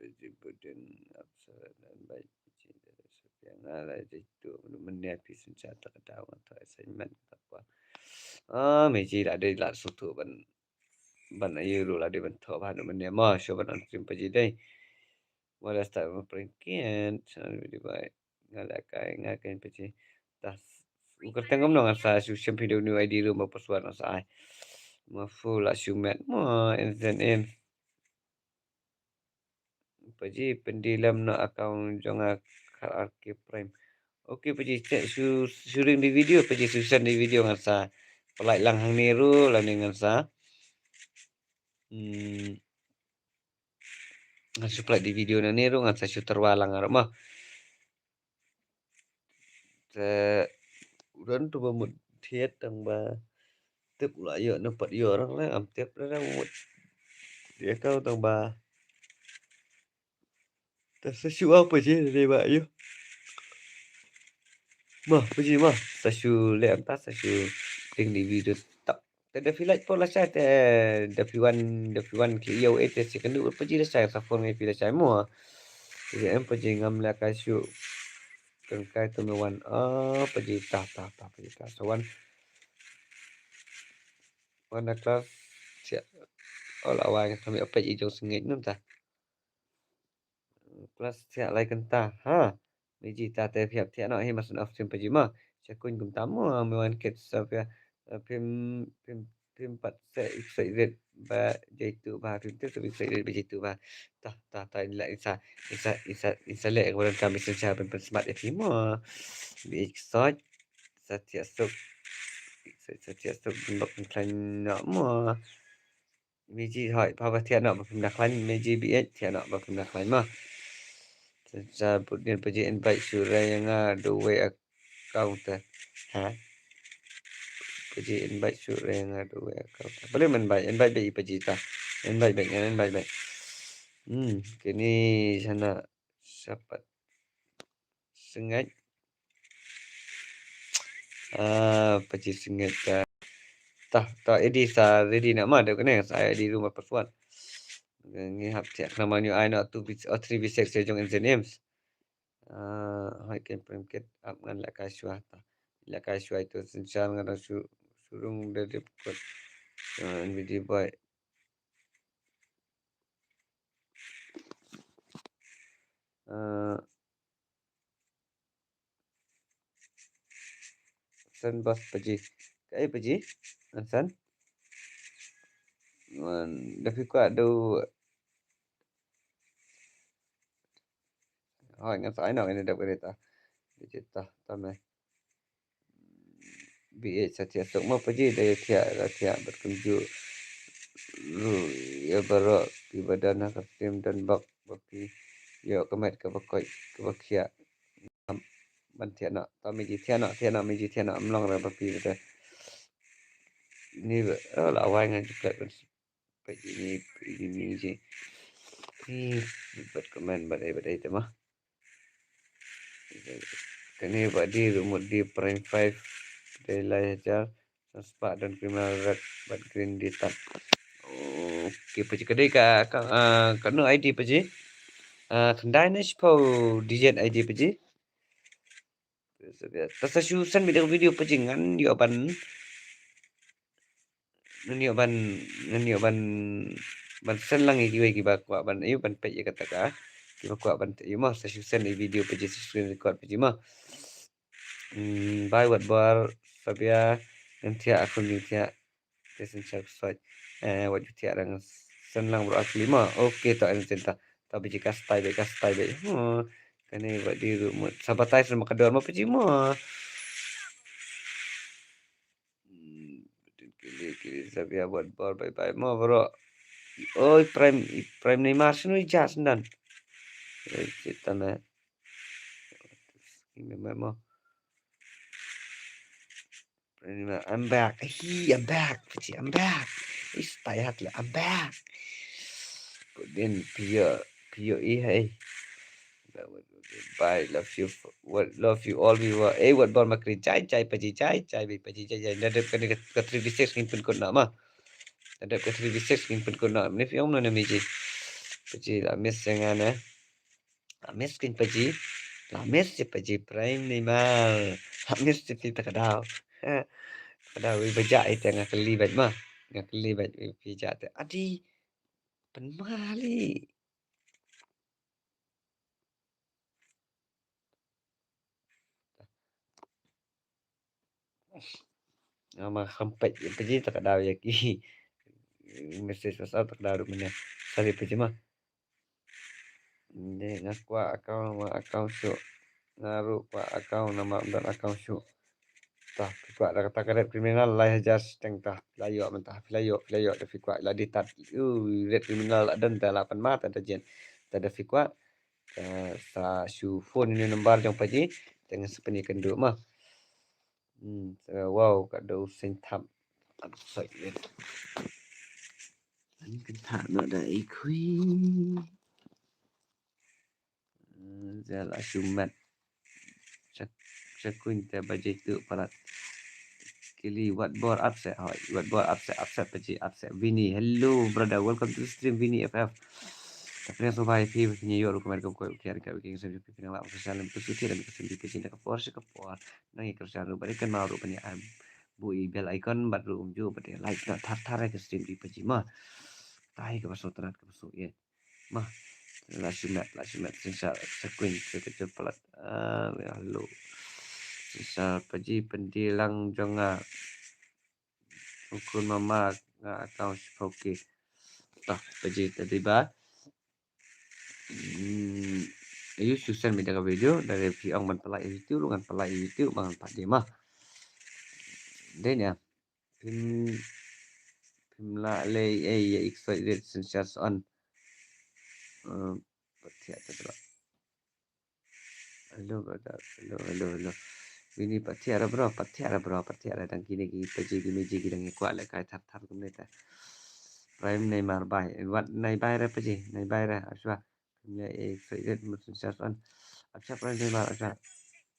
Te ji budin apsa dan bai ji da sa piang ala ji tu menia pi sun cha ta ka daw ta assignment ta kwa. Ah, me ji la dei la su tu ban ban ayu ru la dei ban tho ban menia ma shu ban on stream Paji dei. Wala start ma prank kit sana video bai. Nga lehkai, nga lehkai Paji. Ta u kyrteng kumno ngan sa shu shim phi da u new I D ruh ma password ngan sa ai. Ma fu la shu met ma instant in. Paji pyndilem na account jong nga Kar R K Prime. Okay Paji, te shu shu ring di video Paji, shu send di video ngan sa pynlait lang hangne ruh lane ngan sa. Hmm. Ngan shu pynlait di video nangne ruh ngan sa shu tyrwa lang ruh ma. Te u don tu ba mut thied tang ba tip u la ïoh ne pat ïoh rang rang am tip rang rang mut. Dia kau tang ba te sa shu au Paji ne ba ïoh. Ma Paji ma sa shu leh anta sa shu ding di video tak. Te da phi lait por lashai te da phi wan, da phi wan ki ïa u e te shi kynduh paji lashai sa phone ngi phi lashai mo. Te em paji ngam leh kai shuh. Kan kai tu me wan. Ah, paji ta ta ta paji ta. Sa wan. Wan da klas. Sia. Ol awai ngan kami apet i jong sengit num ta. Klas thiah lai kynta. Ha. Meji ta te phiap thiah noh hi masan off stream paji ma. Sha kuñ kumta mo me wan kit sa pia. Phim, phim, phim pat se ik sa rit ba jaitu ba phim te sa ik sa rit ba jaitu ba. Ta ta ta in la insa, insa, insa, insa le ka wan kam insa sa pen pen smat ya phi mo. Bi ik sot. Sa thiah suk. Sa, sa thiah suk bin bak bin klan nok mo. Meji hoi, pa ba thiah noh ba phim da khlaiñ, meji bi eh thiah noh ba phim da khlaiñ ma. Sa put din paji invite shu re nga do we account te. Ha? Paji invite shu re nga do we account te. Bale men invite, invite be i paji ta. Invite be, ngan invite be. Hmm, kini sana sapat. Sengit. Ah, paji sengit ta. Ta, ta, edi sa ready na ma da kane sa edi rumah password. Ngi hap check nama new I not two bit or three bit six jong N Z Names. Ah, hai ken prem kit ap ngan la ka shwa ta. La ka shwa itu sensan ngan su surung de de kot. Ah, N V D boy. Ah, San bas paji. Kai paji? An san? Man, da phi kwah do. Hoi, ngan sa ai nok ini dap kereta. Paji ta, ta me. Bi eh sa thiah sok ma paji da thiah, da thiah bat kumju. Ru ya barok pi badan ha ka tim dan bak ba pi. Yo ka met ka bakoi ka bakhia. Ban thiah noh, ta meji thiah noh, thiah noh, meji thiah noh, mlong ra ba pi ba. Ni ba, oh, la wai ngan ju klet ban. Paji ni, paji ni ji. Ni, bat comment, bat ai, bat ai, te ma. Kane ba di, remote di, prime five, dei lai hajar, sa spah don criminal red, bat green di tat. Okay, paji ka dei ka, ka, ah, ka no I D paji. Ah, khyndai ne shiphew digit I D paji. Ta sa shu send beit da video paji ngan ïoh ban. Ngan ïoh ban, ngan ïoh ban, ban send lang ïa kiwei kiba kwah ban, ïoh ban peit ïa kata ka. Kiba kwah ban ïoh ma sa shu send ïa video paji, sa screen record paji ma. Hmm, bye wat bor, Sabia, ngan thiah, akhun jingthiah. Te send share site. Eh, wat ju thiah dang send lang bro, actually ma. Okay, ta en send ta. Ta biji ka style beit, ka style beit. Hmm. Kane ba di ru mut. Sabatai send ma ka dor ma paji ma. Hmm, kili, kili, Sabia wat bor, bye bye ma bro. Oi, Prime, Prime Neymar snu ija sendan. Oi, kita na. Ini memang. I'm back. Hi, I'm back. Paji, I'm back. Is tired lah. I'm back. Kudin pia pia eh hai. Bye. Love you. What, love you all viewer. Eh, wat bor makri jai jai paji jai jai bi paji jai jai. Nadep kane ka three V six ngin pynkut na ma. Nadep ka three V six ngin pynkut na. Ni fiong na meji. Paji la miss jangan eh. La miss kin paji. La miss si paji Prime Neymar. La miss si pita ka daw. Ka daw wi baja ita nga kali bait ma. Nga kali bait wi pija te. Adi. Penmali. Nga ma khampet paji ta ka daw ïa ki message WhatsApp ta ka daw ruh mane. Sorry paji ma. Nde nga kwah account ma account shuh. Nga ruh kwah account namar ym don account shuh. Ta phi kwah da kata ka red criminal lai hajar shiteng ta phi la ïoh mynta phi la ïoh phi la ïoh da phi kwah la dei tat. Ui red criminal la don ta la pan ma ta da jen ta da phi kwah. Sa shu phone ïa u number jong paji te ngan sa pynïakynduh ma. Hmm, wow, ka dei u seng thap. Ap soi len. Ani kan thap noh da i khui. Hmm, zel a shu met. Sa kuñ te ba jai tu palat. Kili, wat bor upset, hoi, wat bor upset, upset Paji, upset. Vini, hello brother, welcome to the stream, Vini F F. Ka pyrshang sngewbha ïa phi, phi ïoh ruh ka met ka koi, okay, ka weekend sem phi pynang la ka shalem tu suti dan ka stream di Paji na ka por sha ka por. Nang ïa ka shalem ruh bad ïa ka mau ruh ban ïa am. Buh ïa bell icon bad ruh um ju bad ïa like na thar thar ïa ka stream di Paji ma. Tai ka baso trat ka baso ïa. Ma, la shu met, la shu met, synshar, sa kwin, sa ka jot palat. Ah, hello. Synshar Paji, pyndilang jong nga. Ukun mama, nga account shiphoki. Tah, Paji, tadi ba. Hmm, ayu shu send me da ka video, dari phi ong ban pynlait YouTube, lu ngan pynlait YouTube, ba ngan pat di ma. Dei nia. Phim, phim lah leh ei ïa i ksoi rit synshar sa on. Eh, pat thiah te bro. Hello brother. Hello, hello, hello. Vini pat thiah ra bro, pat thiah ra bro, pat thiah ra dang kine ki Paji ki Meji ki dang ïa kwah leh kai thar thar kumne te. Prime Neymar bai. Wat nai bai ra Paji, nai bai ra. Ashwa. Nia, eh, excited mut synshar sa on. Acha, Prime Neymar, acha.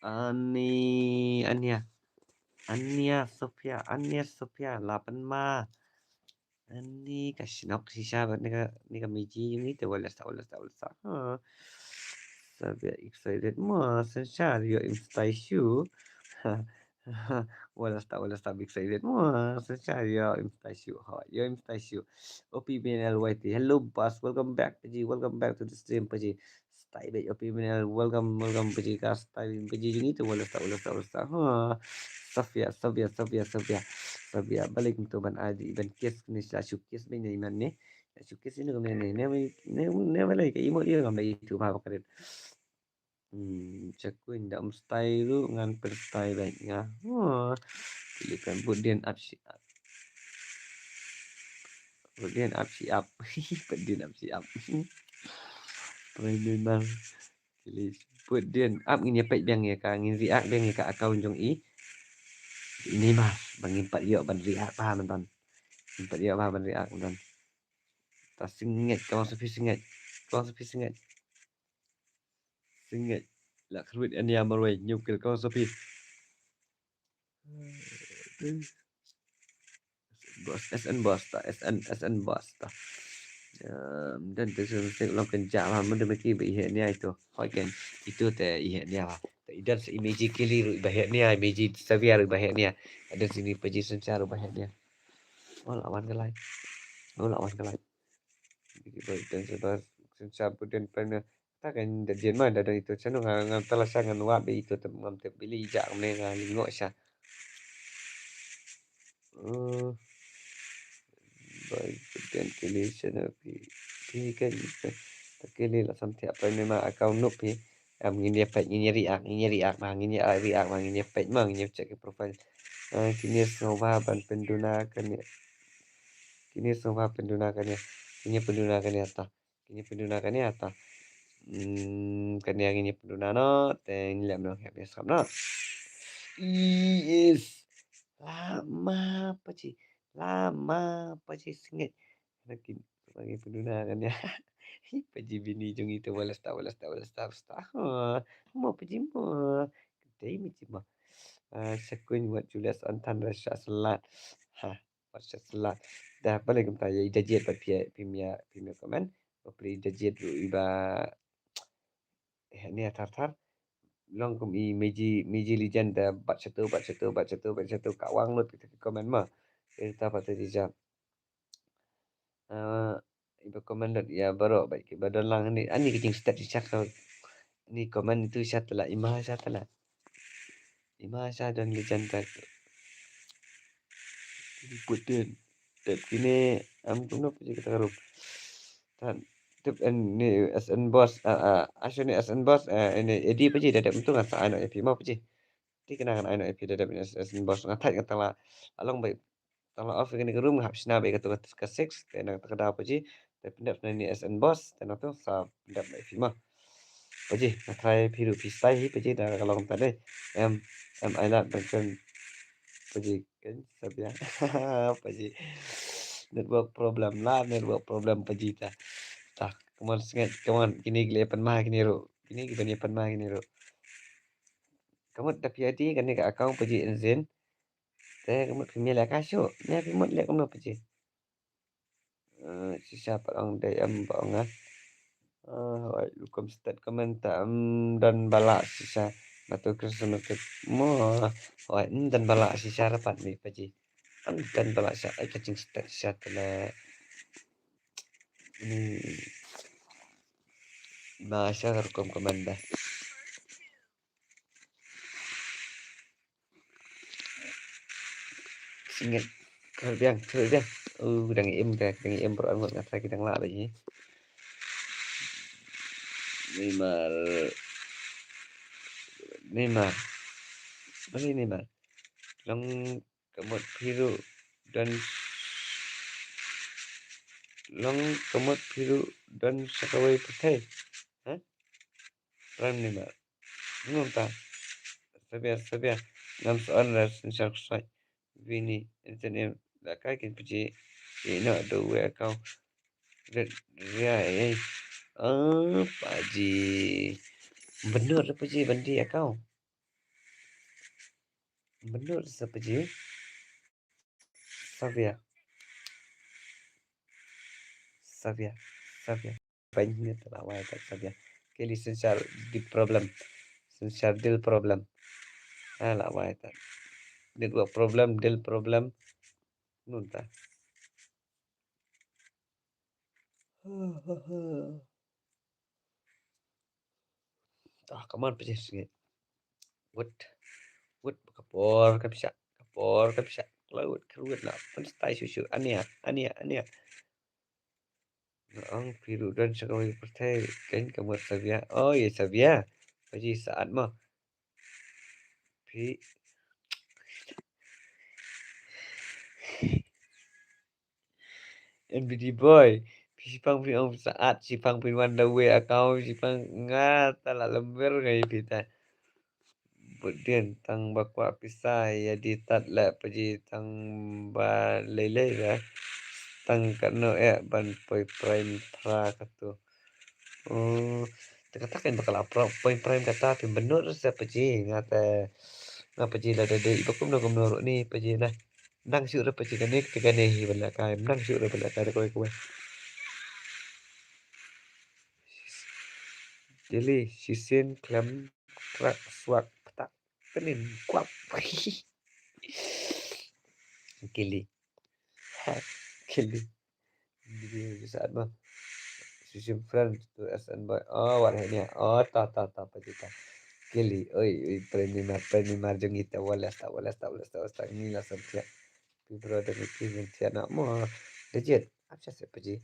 Ani, Ania. Ania Sofia, Ania Sofia, la pynma. Ani ka shnok shisha bad ni ka, ni ka Meji ni te wala sa, wala sa, wala sa. Ha. Sabia excited mo, synshar ïoh im stai shu. Wala sta, wala sta big excited. Wah, sa cha ïoh im stai shu. Ha, ïoh im stai shu. O P B N L Y T. Hello boss, welcome back Paji, welcome back to the stream Paji. Stai bad O P B N L, welcome, welcome Paji ka stai bad Paji jong ngi te wala sta, wala sta, wala sta. Ha. Sofia, Sofia, Sofia, Sofia. Sofia, balik to ban adi ban kiss ni sa shu kiss ni man ni. Shu kiss ni ne ne ne ne ne ne ka imo imo ngam da itu ba ka rit. Hmm, cha kwin da um stai ruh ngan pynstyle bad nga. Oh, kili kan bud dien ap shi ap. Bud dien ap shi ap. Bud dien ap shi ap. Pynstyle memang. Kili bud dien ap ngin ïa peit biang ïa ka, ngin react biang ïa ka account jong i. Ini mah, ba ngin pat ïoh ban react bha mynta. Ngin pat ïoh bha ban react mynta. Ta sngewbha, ka bang sa phi sngewbha. Ka bang sa phi sngewbha. Sngewbha. La khruit ania marwei, nyuk kil ka bang sa phi. Boss, S N boss ta, S N, S N boss ta. Em, dan tu sung sing long kan ja lah, mun demi ki ba ihe nia itu. Hoi kan, itu te ihe nia lah. Te idan se imeji kili ru ba ihe nia, imeji saviar ru ba ihe nia. Ada sini peji sencar ru ba ihe nia. Oh, lawan ke lai. Oh, lawan ke lai. Biki ba idan se ba sencar buden pena. Ta kan da jin ma da da itu chanu nga nga tala sha ngan wad be itu te ngam te bili ja ne nga lingo sha. Hmm. Bai buden kili chanu pi pi kan ta kili la sam thiah pa ne ma account nup pi. Am ngin ïa peit ngin ïa react ngin ïa react ma ngin ïa react ma ngin ïa peit ma ngin ïa check profile. Ah, kine sngewbha ban pynduna kane. Kine sngewbha pynduna kane. Kine pynduna kane ata. Kine pynduna kane ata. Hmm, kane ngin ïa pynduna no, te ngin lem no, hep ïa skam no. Yes. Lama paji. Lama paji sngewbha. Lakin lagi pynduna kane. Paji bini jong ita wala sta, wala sta, wala sta, sta. Ha, mo paji mo. Kedai mi ji mo. Ah, sa kwin wat Julius Antan Rasha Selat. Ha. Wat sha sla. Da bale kumta ïa i da jied bad phi, phi mia, phi mia comment. Ba phi da jied ruh iba. Eh, ni thar thar. Long kum i meji, meji legend da bat satu, bat satu, bat satu, bat satu ka wang lut kita ki comment ma. Kita pat ti jam. Eh, iba comment lut ïa baroh ba ki ba don lang ni, ani ki jingstep shisha ka. Ni comment itu sha tala, ima sha tala. Ima sha don legend tak. Putin. Tep kine am kumno piji kata karum. Tan tep en ni S N boss, ah, ah, asha ni S N boss, eh, ini Edi piji da dep tu ngan sa ano epi mau piji. Ti kena ngan ano epi da dep ni S N boss ngan thait ngan tala. Along bai tala off kini karum hap shna bai katu ka six, te nang ta kada piji. Te pyndep na ni S N boss, te nang tu sa pyndep bai epi ma. Paji, nga try phi ruh phi stai hi, paji, da ka long ta dei. Em, em, ai lad bengken. Paji, kan, sabia. Paji. Network problem la, network problem paji ta. Ta, come on, snget, come on. Kini gile pan ma kini ruh. Kini giban ye pan ma kini ruh. Kamu tapi ati kan ni ka account paji enzin. Te ka mut phi mih leh ka shuh. Mih phi mut leh kumno Paji. Eh, shisha pat ong dei em ba ong ah. Eh, hoi, rukom stet comment ta em don ba lah shisha. Batu Christmas cake mo. Hoi, em don ba lah shisha rapat mi Paji. Em don ba lah shisha. Ai ka jingstet shisha te leh. Ni. Ba shisha rukom comment da. Singit. Kyrbiang, kyrbiang. Uh, dang im ka, dang im bro, angut nga try ki dang lah lagi. Neymar. Neymar. Bali Neymar. Long ka mut phi ruh don, long ka mut phi ruh don sa kawei pyrthei. Ha? Prime Neymar. Ngum ta. Sabia, sabia. Ngam sa on ra synshar ksai. Vini, Anthony, la kai kin Paji. Ino do we account. Red, ria, eh. Ah, Paji. Benur Paji bandi account. Benur sa Paji. Sabia. Sabia. Sabia. Pain ni ta la wai ta sabia. Kili synshar di problem. Synshar dil problem. Ah, la wai ta. Network problem, dil problem. Nun ta. Ah, come on, Paji sngit. Wut. Wut, ka por ka pisa. Ka por ka pisa. Kloi wut, ka wut la. Pun stai shu shu. Ania, ania, ania. Nga ong phi ruh don sa kawei pyrthei. Kan ka mut sabia. Oh, ya sabia. Paji saat mo. Phi. N B D boy. Phi shipang phi ong saat, shipang phi wan da we account, shipang nga ta la lembir ngai phi ta. Bud dien tang ba kwah pisa ïa di tat leh Paji tang ba lei lei ba. Tang katno eh ban poi prime phra katu. Oh, te kata kan ba ka la pra-, poi prime kata phi benur sa Paji. Nga te, nga Paji lada dei ba kumno kumno ruh ni Paji na. Nang shuh ruh Paji kane, te kane hi ban lehkai. Nang shuh ruh ban lehkai da kawei kawei. Jeli, shisien, khlem, krak, swak, ptak, penin, kwap. Kili. Kili. Shisien friend to S N boy. Oh, wat henia. Oh, ta, ta, ta, Paji ta. Kili. Oi, oi, Prime Neymar, Prime Neymar jong ita. Wala sta, wala sta, wala sta, wala sta. Ni la sam thiah. Pi bro da ni pi ngin thiah na mo. Dejit. Ap cha se Paji.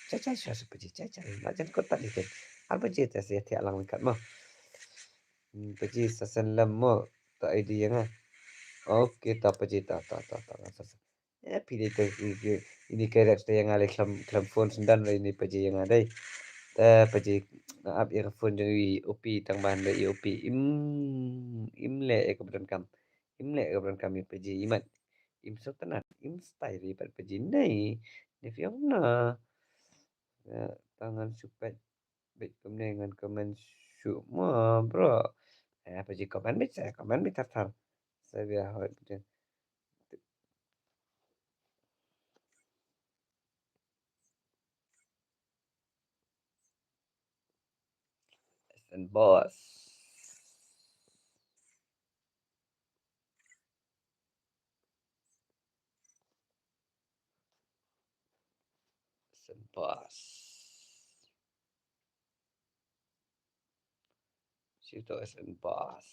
Cha cha cha se Paji. Cha cha. Ma jan kot ta ni ken. Ar Paji ta se thiah lang kat mo. Hmm, Paji sa sen lam mo. Ta I D ïa nga. Okay, ta Paji ta, ta, ta, ta, ta, ta. Eh, phi dei te, i, i, ini kerek te ïa nga lei khlem, khlem phone syndan re ini Paji ïa nga dei. Te Paji nga ap ïa ka phone jong i O P tang ban dei i O P. Im, im leh ïa ka ba donkam. Im leh ïa ka ba donkam i Paji imat. Im sngewtynnat, im style i pat Paji nei. Nei phi ong na. Eh, tangan supet. Bit kumne ngan comment shuh mo, bro. Eh, Paji comment bit, sa comment bit thar thar. Sa bia hoi bit. S N boss. S N boss. Sito S N boss.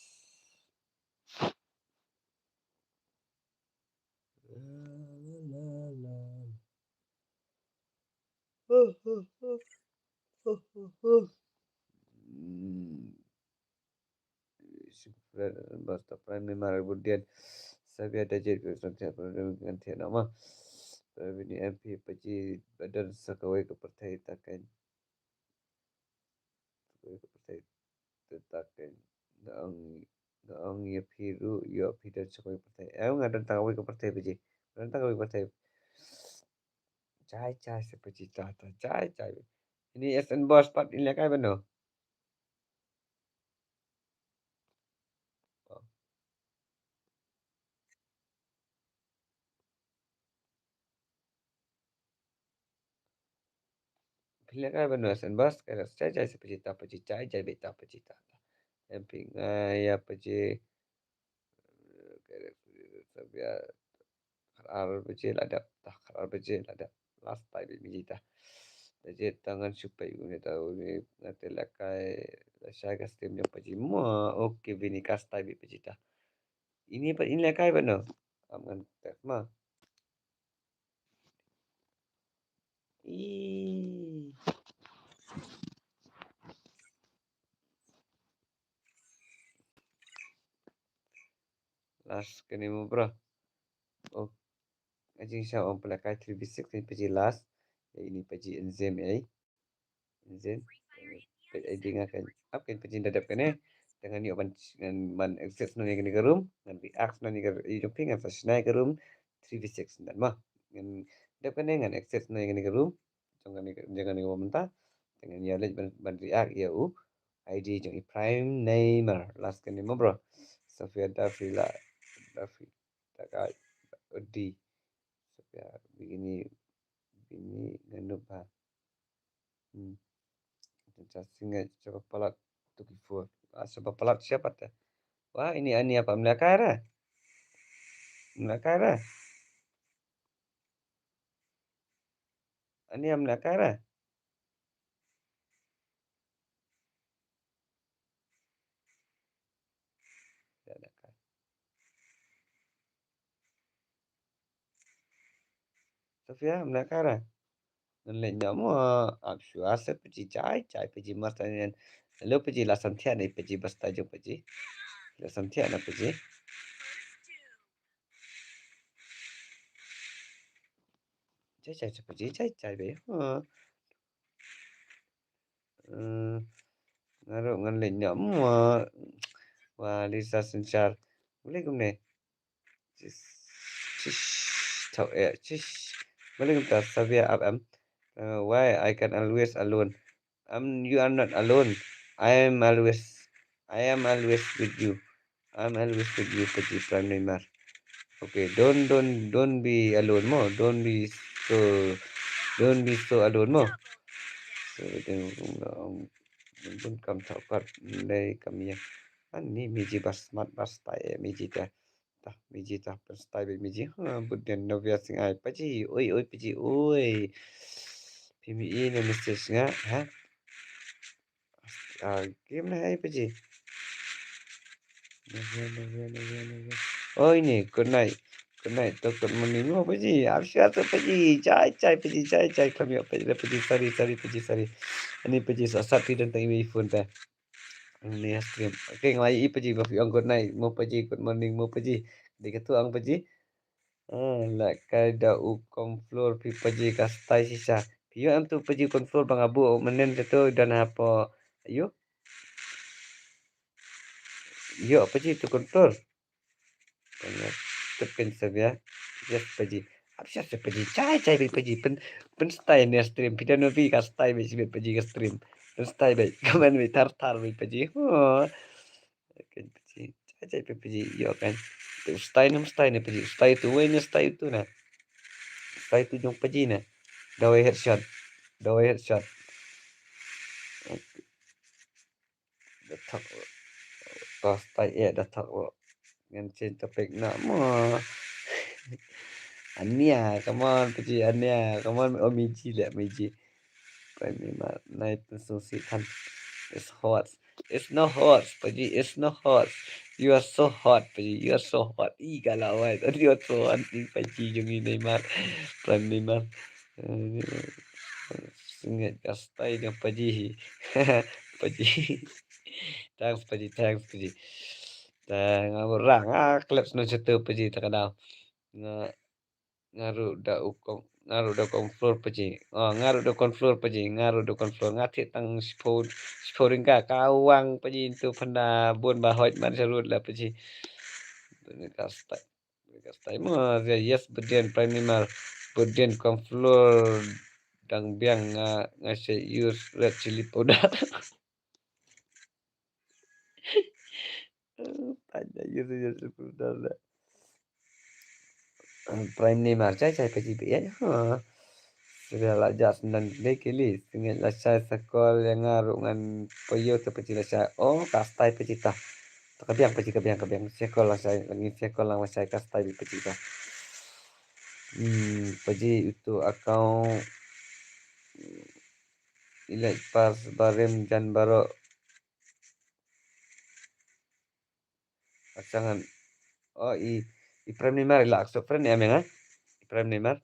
La, la, la, la. Hmm. Basta Prime Neymar kemudian Xavi da jit ke santiat pada dengan tiada nama. Prime ni M P Paji badan sakawai ke partai takan. Sakawai ke partai takan. Nga ong, nga ong ïa phi ruh, ïa phi don sakawai ke partai. Eh, nga don tang kawai ke partai Paji. Nga don tang kawai ke partai. Chai chai sa Paji ta ta chai chai. Ini S N boss pat ini kai bano. Ila kai ban nuh sen bas kai ras chai chai sa paji ta paji chai chai beta paji ta. Em ping ai ya paji. Kai ras sa bia khatar paji la dap ta khatar paji la dap. Last time bit miji ta. Paji ta ngan shu pai uni ta uni ngate la kai la shai ka stream jong paji mo. Okay bini ka style bit paji ta. Ini pa ini la kai ban nuh. Am ngan tek ma. Ih. Last kane mo bro. Oh. Ajing sha ong pala kai three v six ni paji last. Ya ini paji enzim ai. Enzim. Paji ai dinga kan. Ap kan paji dadap kane. Dengan ni ban ban exit snow ni kane ka room. Ngan react snow ni ka i jong ping ngan sa snow ka room. Three v six dan ma. Ngan dap kane ngan exit snow ni kane ka room. Jong kane jong kane ka room ta. Dengan ya lej ban ban react ya u. I D jong i Prime Neymar. Last kane mo bro. Sofia Dafila. Dafi. Takai. Odi. Sofia begini bini nganup ha. Hmm. Cha singa cha palat tuki fur. Ah, cha palat siapa ta? Wah, ini ani apa melakar ah? Melakar ah? Ani yang melakar ah? Sofia, mna kara. Ngan leh nyam wa ap shwa se paji chai chai paji mas tanian. Lo paji la santian ni paji basta jo paji. La santian na paji. Chai chai paji chai chai be. Ha. Ngaru ngan leh nyam wa wa Lisa Senchar. Boleh kumne. Chish, chish, tau eh, chish. Boleh kumta Savia up em. Uh, why I can always alone? Um, you are not alone. I am always, I am always with you. I'm always with you, paji Prime Neymar. Okay, don't, don't, don't be alone mo. Don't be so, don't be so alone mo. So, then, um, bun kam thau kat, dei kam ya. Ani miji bas mat bas tai miji ta. Ta miji ta pynstyle bad miji. Ha, bud den Novia Singh ai paji. Oi, oi, paji, oi. Phi mi i na message nga, ha? Ah, game na ai paji. Novia, Novia, Novia, Novia. Oi ni, good night. Good night, to good morning. Oh, paji, ap shwa to paji. Chai, chai, paji, chai, chai. Klam yo paji, paji, sorry, sorry, paji, sorry. Ani paji, sa sat phi don tang i phone ta. Ni stream. Okay, nga i paji ba phi ong good night mo paji, good morning mo paji. Dei katu ong paji. Ah, la kai da u conflor phi paji ka style shisha. Phi ong em tu paji conflor ba nga buh mynnin katu don hapo. Ayo. Yo paji tu conflor. Tep kan Savia. Yes paji. Ap shwa se paji. Chai chai bad paji. Pyn pynstyle ne stream. Phi don no phi ka style bad shibit paji ka stream. Pynstyle bad. Kaman bad thar thar bad paji. Ho. Kan paji. Chai chai bad paji. Yo kan. Tu style ne style ne paji. Style tu wei ne style tu na. Style tu jong paji na. Dawai headshot. Dawai headshot. Da thok. Pas tai eh da thok. Ngan change topic na mo. Ania, come on, paji Ania, come on, oh miji le miji. Prime Neymar, nai tu so si than. It's hot. It's no hot, paji, it's no hot. You are so hot, paji, you are so hot. Ih, gala wai, you are so hot, ni paji jong i Neymar. Prime Neymar. Sngewbha ka style jong paji hi. Paji. Thanks paji, thanks paji. Tang nga rang ah klep snu chatu paji ta ka daw. Nga ngaru da u kong ngaru da conflor paji. Oh, ngaru da conflor paji, ngaru da conflor nga thik tang shipho shipho ringka ka wang paji tu phanda bun ba hoj man sharut la paji. Ka style. Ka style mo, yes, bud den Prime Neymar, bud den conflor dang biang nga nga se use red chili powder. Tanya use red chili powder. Prime Neymar chai chai paji be ya. Ha. Sngewbha la jah sendang dei kili, sngewbha la shai sakol ïa nga ruh ngan poi ïoh te paji la shai. Oh, ka stai paji ta. Ta ka biang paji ka biang ka biang. Sakol la shai, ngin sakol lang la shai ka stai paji ta. Hmm, paji utu account ilek pas barim jan baroh. Asangan. Oh, i, i Prime Neymar ila accept friend em ïa nga. I Prime Neymar.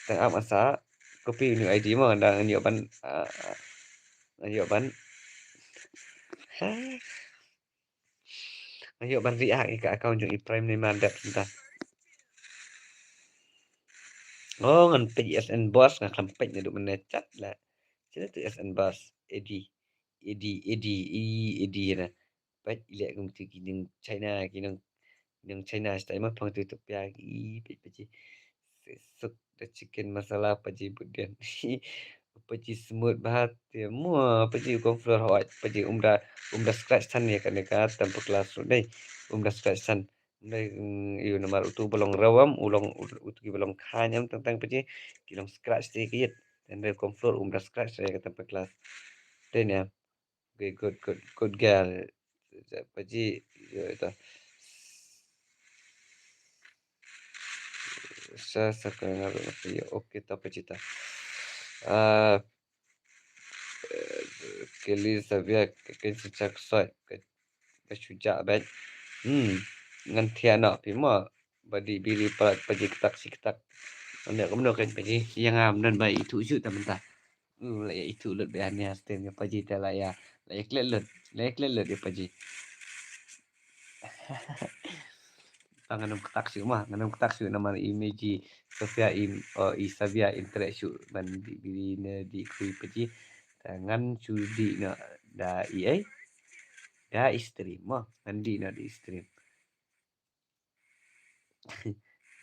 Tang am asa copy new I D mo ngan da ngan ïoh ban, ah, ngan ïoh ban. Ha. Ngan ïoh ban react ïa ka account jong i Prime Neymar dep synta. Oh, ngan peit S N Boss, nga khlem peit naduh mynne chat la. Sila tu S N Boss, Eddie, Eddie, Eddie, i Eddie na. Peit ilek kum tu ki nong China, ki nong, nong China style ma pang tu tu pia ki peit paji. Suk da chicken masala paji bud dian. Paji smooth bha te mo paji u conflor hoi paji um da, um da scratch than ïa kane ka temper glass ruh dei. Um da scratch than. Dei, mm, ïa namar utu ba long rawam, u long, utu ki ba long khain em tang tang paji ki long scratch te ki ïit. Tang dei conflor um da scratch ïa ka temper glass. Dei ne. Okay, good, good, good girl. Paji, ïa ita. Sa, sa ka nga ruh na paji. Okay, ta paji ta. Ah, eh, kili sa bia ka ken sa chak soi. Ka, ka shu ja bad. Hmm, ngan thiah na pi ma. Ba di biri palat paji ktak si ktak. Ane kumno kan paji. Ïa nga mnan ba itu shu ta mynta. Uh, la ïa itu lut ba ïa nia stem ïa paji ta la ïa, la ïa klet lut, la ïa klet lut ïa paji. Ta ngan ym ktak shu ma, ngan ym ktak shu namar i Meji Sofia i, oh, i Sabia i trek shu ban di biri ne di kui paji. Ta ngan shu di na da i ai. Da i stream ma, ngan di na di stream.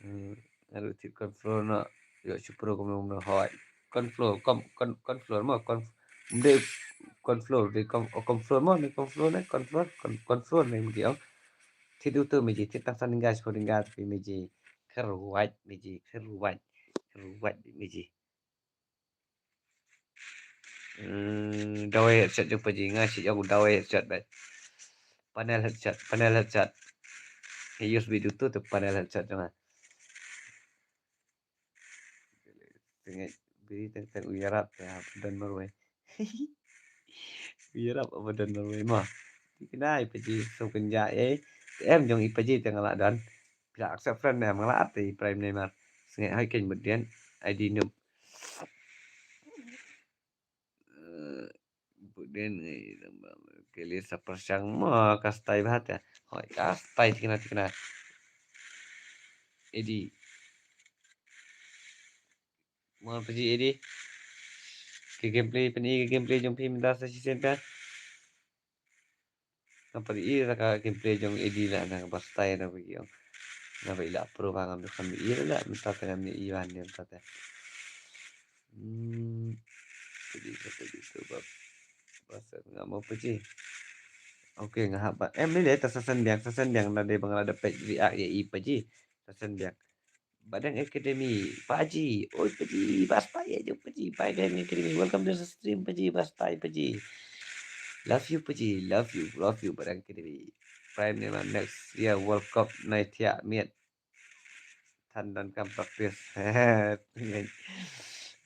Hmm, aduh, tip conflor no. Yo, shu pro kumno kumno hoi. Conflor, com, con, conflor mo, con, mde conflor, de com, o conflor mo, ne conflor ne, conflor, con, conflor ne mgi ong. Tit utu Meji, tit tang san lingga, sepuluh lingga, tapi Meji. Kherwat, Meji, kherwat, kherwat, Meji. Hmm, dawai headset jong paji nga shi jong dawai headset bat. Panel headset, panel headset. He use bi dutu tu panel headset jong nga. Tengah biri teng teng u ïarap te ha Abadan marwei. U ïarap Abadan marwei ma. Ti kena i paji so kenja eh. Te em jong i paji te nga la don. Phi la accept friend ne em nga la at te i Prime Neymar. Sngewbha hai kein mut dian. I D noob. Eh, mut dian, eh, keli sa pyrshang ma ka stai bha te. Hoi ka stai tikna tikna. Edi. Mo paji Edi. Ki gameplay pyn-i ki gameplay jong phi mynta sa shisien ka. Nga pyn-i ra ka gameplay jong Edi la na ba stai na ba ïong. Na ba i la pro ba ngam dukhan i la mynta te ngam i wan mynta te. Hmm. Paji sa paji tu ba. Ba sa ngam mo paji. Okay, nga hap ba. Em ni le ta sa san biang, sa san biang na de ba nga la da peit react ïa i paji. Sa san biang. Badang Academy, paji, oi paji, ba stai ïa jong paji, Badang Academy, welcome to the stream paji, ba stai paji. Love you paji, love you, love you Badang Academy. Prime Neymar next year World Cup nai thiah miet. Than don kam practice.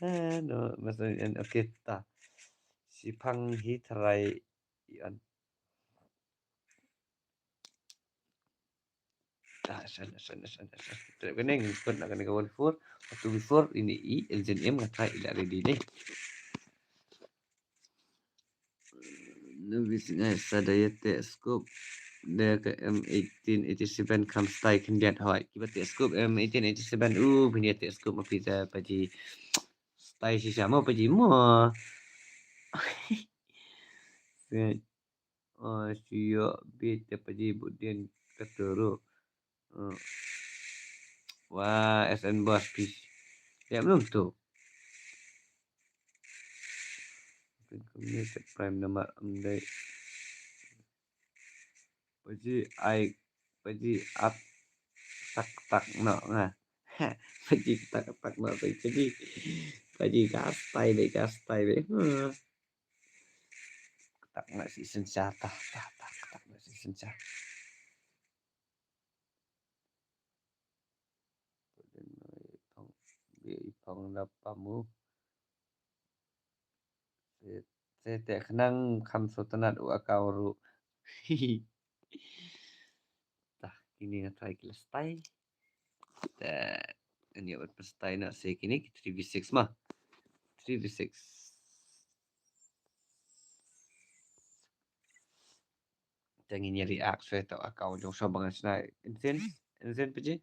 Ah, no, maksudnya okay ta. Shipang hi tharai ian. Ah, san, san, san, san. Trap kane ngin kut na kane ka one four, two before ini i engine M nga try ila ready ni. Nubis ngai sa da ïa te scope da ka M eighteen eighty-seven kham stai khyndiat hoi. Kiba te scope M eighteen eighty-seven u phin ïa te scope ma phi da paji stai shisha mo paji mo. Oh, shu ïoh bit te paji bud dian ka turu. Hmm. Wah, S N Boss pis. Ya belum tu. Kumne te Prime Neymar am dei. Paji ai, paji at tak tak no nga. Paji tak tak no paji. Paji ka style dei, ka style dei. Hmm. Kata nga shisien sha, ta, ta, ta, kata nga shisien sha. Ipong, ipong da pamu. Te, te, te khnang kham sngewtynnat u account ruh. Tah, kine nga try ki la style. Te, ngan ïa bad pa style na se kine ki three V six ma. Three V six. Te ngin ïa react shuwa ïa uta u account jong shuwa ba ngan shna. Insane, insane Paji.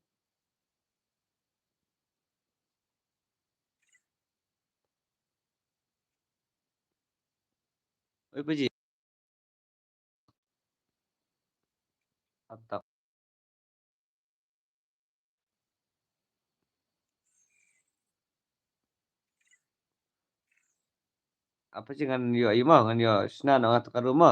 Oi Paji. Atak. Apa sih ngan ïoh ïa mo, ngan ïoh shna noh nga ta ka room mo.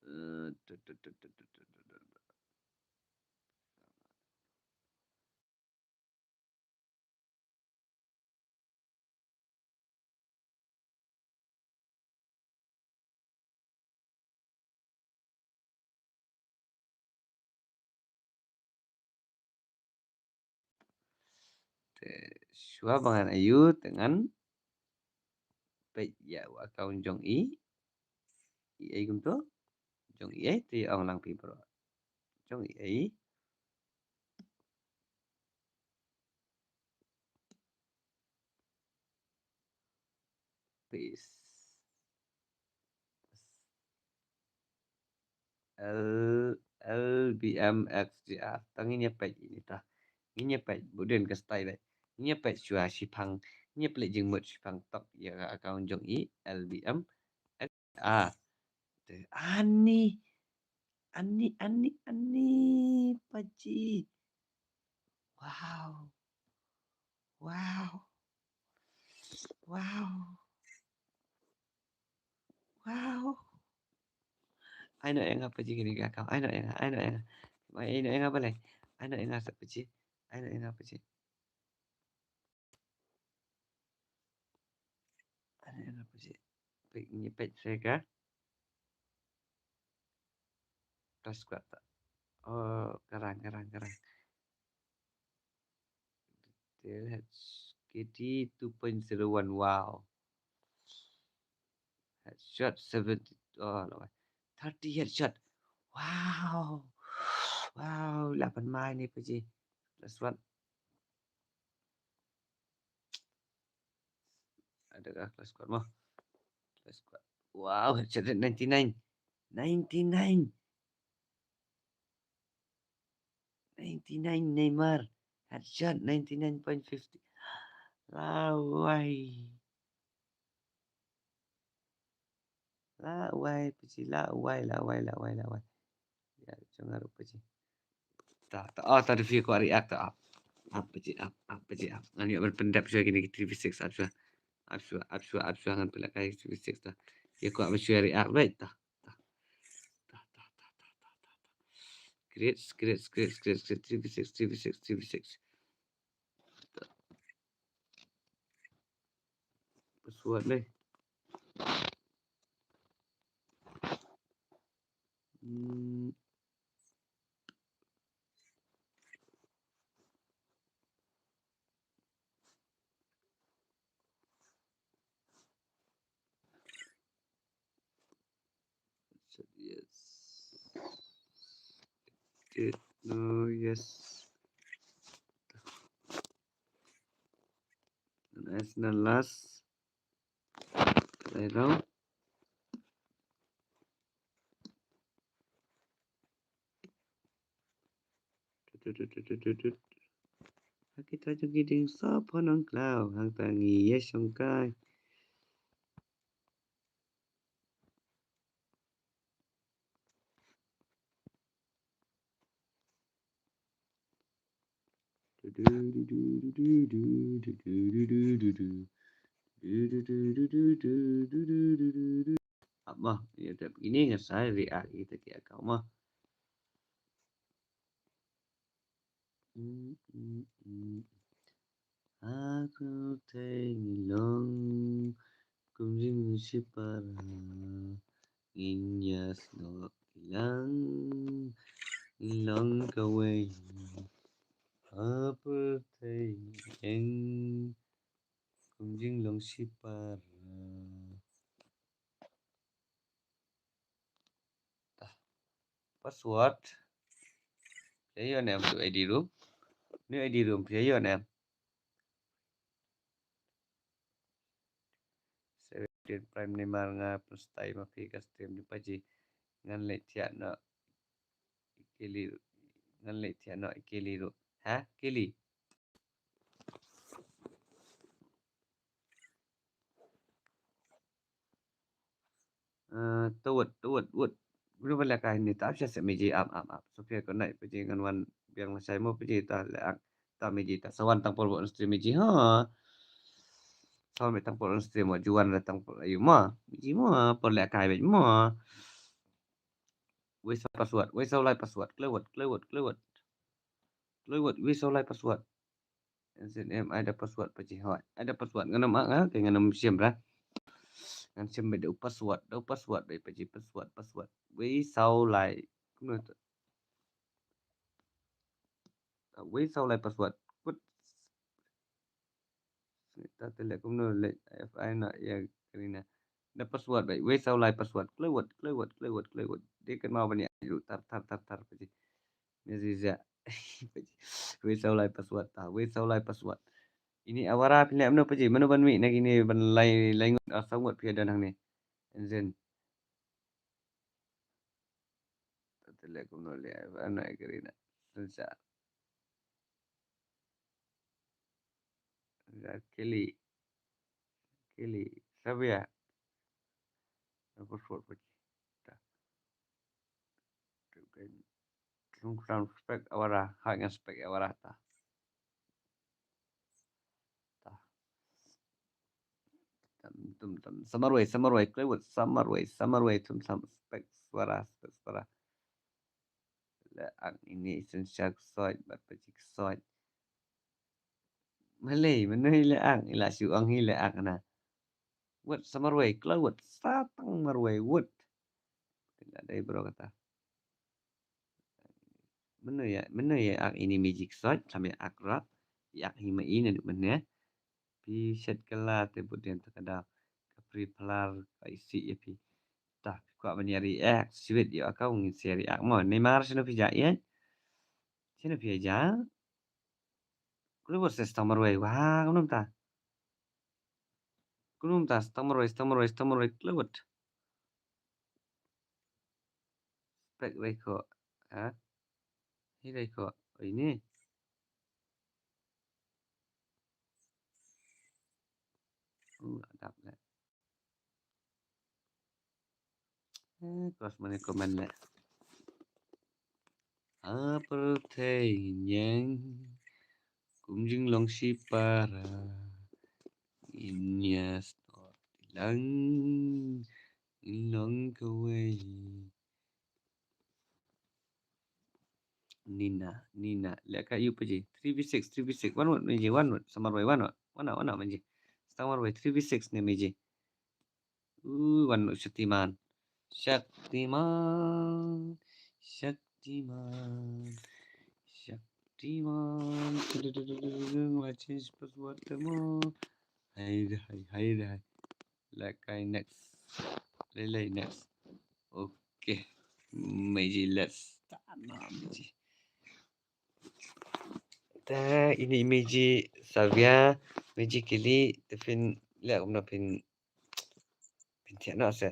Eh, tut, tut, tut. Te shuwa ba ngan ïoh te ngan peit ïa u account jong i. I ei kumto? Jong i ei te ong lang phi bro. Jong i ei. Paste. L, L B M X G R. Ta ngin ïa peit ine ta. Ngin ïa peit bud dien ka style. Ngin ïa peit shuwa shiphang. Ngin ïa peit jingmut shiphang tok ïa ka account jong i L B M X G R. Te ani. Ani, ani, ani Paji. Wow. Wow. Wow. Wow. Ai noh ïa nga Paji kine ka account. Ai noh ïa nga, ai noh ïa nga. Ai noh ïa nga balei. Ai noh ïa nga sa Paji. Ai noh ïa nga Paji. Ai noh ïa nga Paji. Peit ngi peit sha ka. Ka squad ta. Oh, ka rank, ka rank, ka rank. Detail H K D two point zero one, wow. Headshot seventy, oh, la wai. Thirty headshot. Wow. Wow, la pan mai ne Paji. Last one. Adakah class squad mo? Class squad. Wow, headshot rate ninety-nine. Ninety-nine. Ninety-nine Neymar. Headshot ninety-nine point fifty. La wai. La wai Paji, la wai, la wai, la wai, la wai. Ïa, jong nga ruh Paji. Ta, ta, oh, ta da phi kwah react ta, ap. Ap Paji, ap, ap Paji, ap. Ngan ïoh ban pyndep shuwa kine ki three v six, ap shuwa. Ap shuwa, ap shuwa, ap shuwa ngan pynlehkai three v six ta. Ïa kwah ban shuwa react beit ta. Ta. Ta, ta, ta, ta, ta, ta, ta. Create, create, create, create, create, three v six, three v six, three v six. Password ni. Hmm. Yes. Did no, yes. And as the last, I know. Ha kita jong ki dieng sop ha nongklaw, hangta ngi ïa shongkai. Ap mo, ïa dep kine nga sa react ïa kita ki account mo. Mm, mm, mm. Arthei ngi long kum jingshipara, ngin ïa snoh kyllang, ngi long kawei. Arthei ngi ïeng kum jinglong shipara. Tah. Password. Phi ïoh ne em tu I D room. Ni I D room phi ïoh ne em. Seventeen Prime Neymar nga pynstyle ma phi ka stream ni paji. Ngan leit thiah noh. Kili. Ngan leit thiah noh kili ruh. Ha? Kili. Eh, tawat, tawat, wat. Guna bala ka ini ta apsa se meji ap, ap, ap. Sofia ko nai paji ngan wan biang la sai mo paji ta le ak. Ta meji ta sawan tang por on stream meji ha. Sawan me tang por on stream mo juan la tang por ayu mo. Meji mo por le kai bej mo. Wei sa password, wei sa lai password. Klewat, klewat, klewat. Klewat, wei sa lai password. N Z M ai da password paji hoi. Ai da password ngan ym ak nga, ke ngan ym shim ra. Ngan shim beit da u password, da u password beit paji password, password. Wei sa lai. Kumno tu. Wei sa lai password. Kut. Ta te le kumno le F I na ya Karina. Da password beit. Wei sa lai password. Klewat, klewat, klewat, klewat. Dia kan mau bani ayu tar, tar, tar, tar paji. Ni ziza. Wei sa lai password ta. Wei sa lai password. Ini awara phi leh mano paji. Mano ban mih na kini ban lai, lai ngut, ah, saw ngut phi don hangne. And then. Ta te le kumno le. Ano ai Karina. Sunsa. Kili. Kili. Sabia. Password paji. Ta. Tlung kram spek awara. Hak ngan spek awara ta. Ta. Tam, tum, tam. Samarwei, samarwei, klewat, samarwei, samarwei, tum, tam, spek, suara, spek, suara. Le ak ini synshar ksoit, bat paji ksoit. Malei, mano hi le ak, ila shu ong hi le ak na. Wat samarwei, klewat, satang marwei, wat. Ila dei bro kata. Mano ya, mano ya ak ini meji ksoit, sampai ak rak, ya ak hi ma ini duk mano. Pi shet kala te bud dian ta ka daw. Ka pri phalar ka isi ya pi. Ta pi kwah ban ïa react. Siwit ïa ka ngin ïa react mo. Neymar sino pi ja ïa. Sino pi ja. Kuli bot se stang marwei. Wah, kumno ta. Kumno ta stang marwei, stang marwei, stang marwei. Kuli bot. Spek rei ko. Ha? Hi rei ko. Oi ni. Uh, adap le. Eh, kos mane comment le. Apyrthei ngieng kum jinglong shipara. Inyas tot lang. Long kawei. Nina, Nina. Leka yu paji. Three v six, three v six. One word, meji, one word. Samar wai, one word. One word, one word, meji. Samar wai, three v six ne meji. Uh, one word, Shaktiman. Shaktiman. Shaktiman. Shaktiman. Change password mo. Hai, hai, hai, hai. Lekai next. Lelei next. Okay. Meji let's. Ta na meji. Ta ini meji Savia, meji kili, te phin leh kumno phin, phin thiah noh se.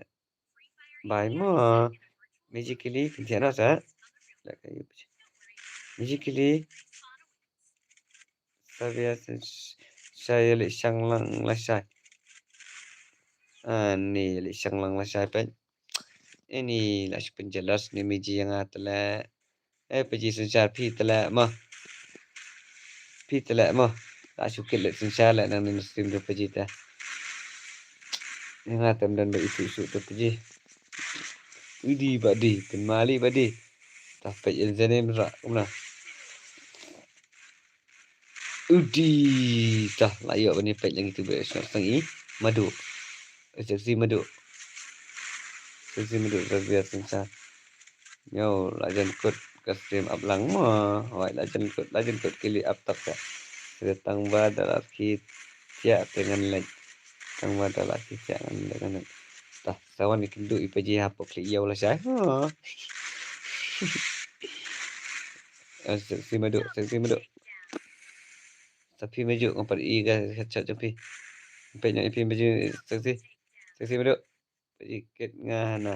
Bai mo. Meji kili, phin thiah noh se. Lekai meji kili. Savia shai ïaleh shang lang lashai. Ani ïaleh shang lang lashai peit. Ini la shu pynjealous ne meji ïa nga tele. Eh, paji synshar phi tele mo. Phi tele mo. La shu kit leh synshar leh nang ne stream do paji te. Ïa nga tem don ba itu su to paji. Idi ba di, pynmali ba di. Ta peit ïa jane mra kumna. Udi tah la ïoh ban ïa peit lang itu ba sngap sang i Madu. Sexy Madu. Sexy Madu, Xavier Sensar. Ñiaw, la jan kut ka stream ap lang mo. Wai, la jan kut, la jan kut kili ap tak ka. Sida tang ba da la ki tia te ngan lek. Tang ba da la ki tia ngan lek ngan lek. Tah, sawan ki kyndu i paji hapoh kli ïaw la shai. Ha. Eh, Sexy Madu, Sexy Madu. Sa phi Madu, ngam pat i ka headshot jong phi. Peit na i phi Madu, Sexy. Sexy Madu. Paji kit nga hana.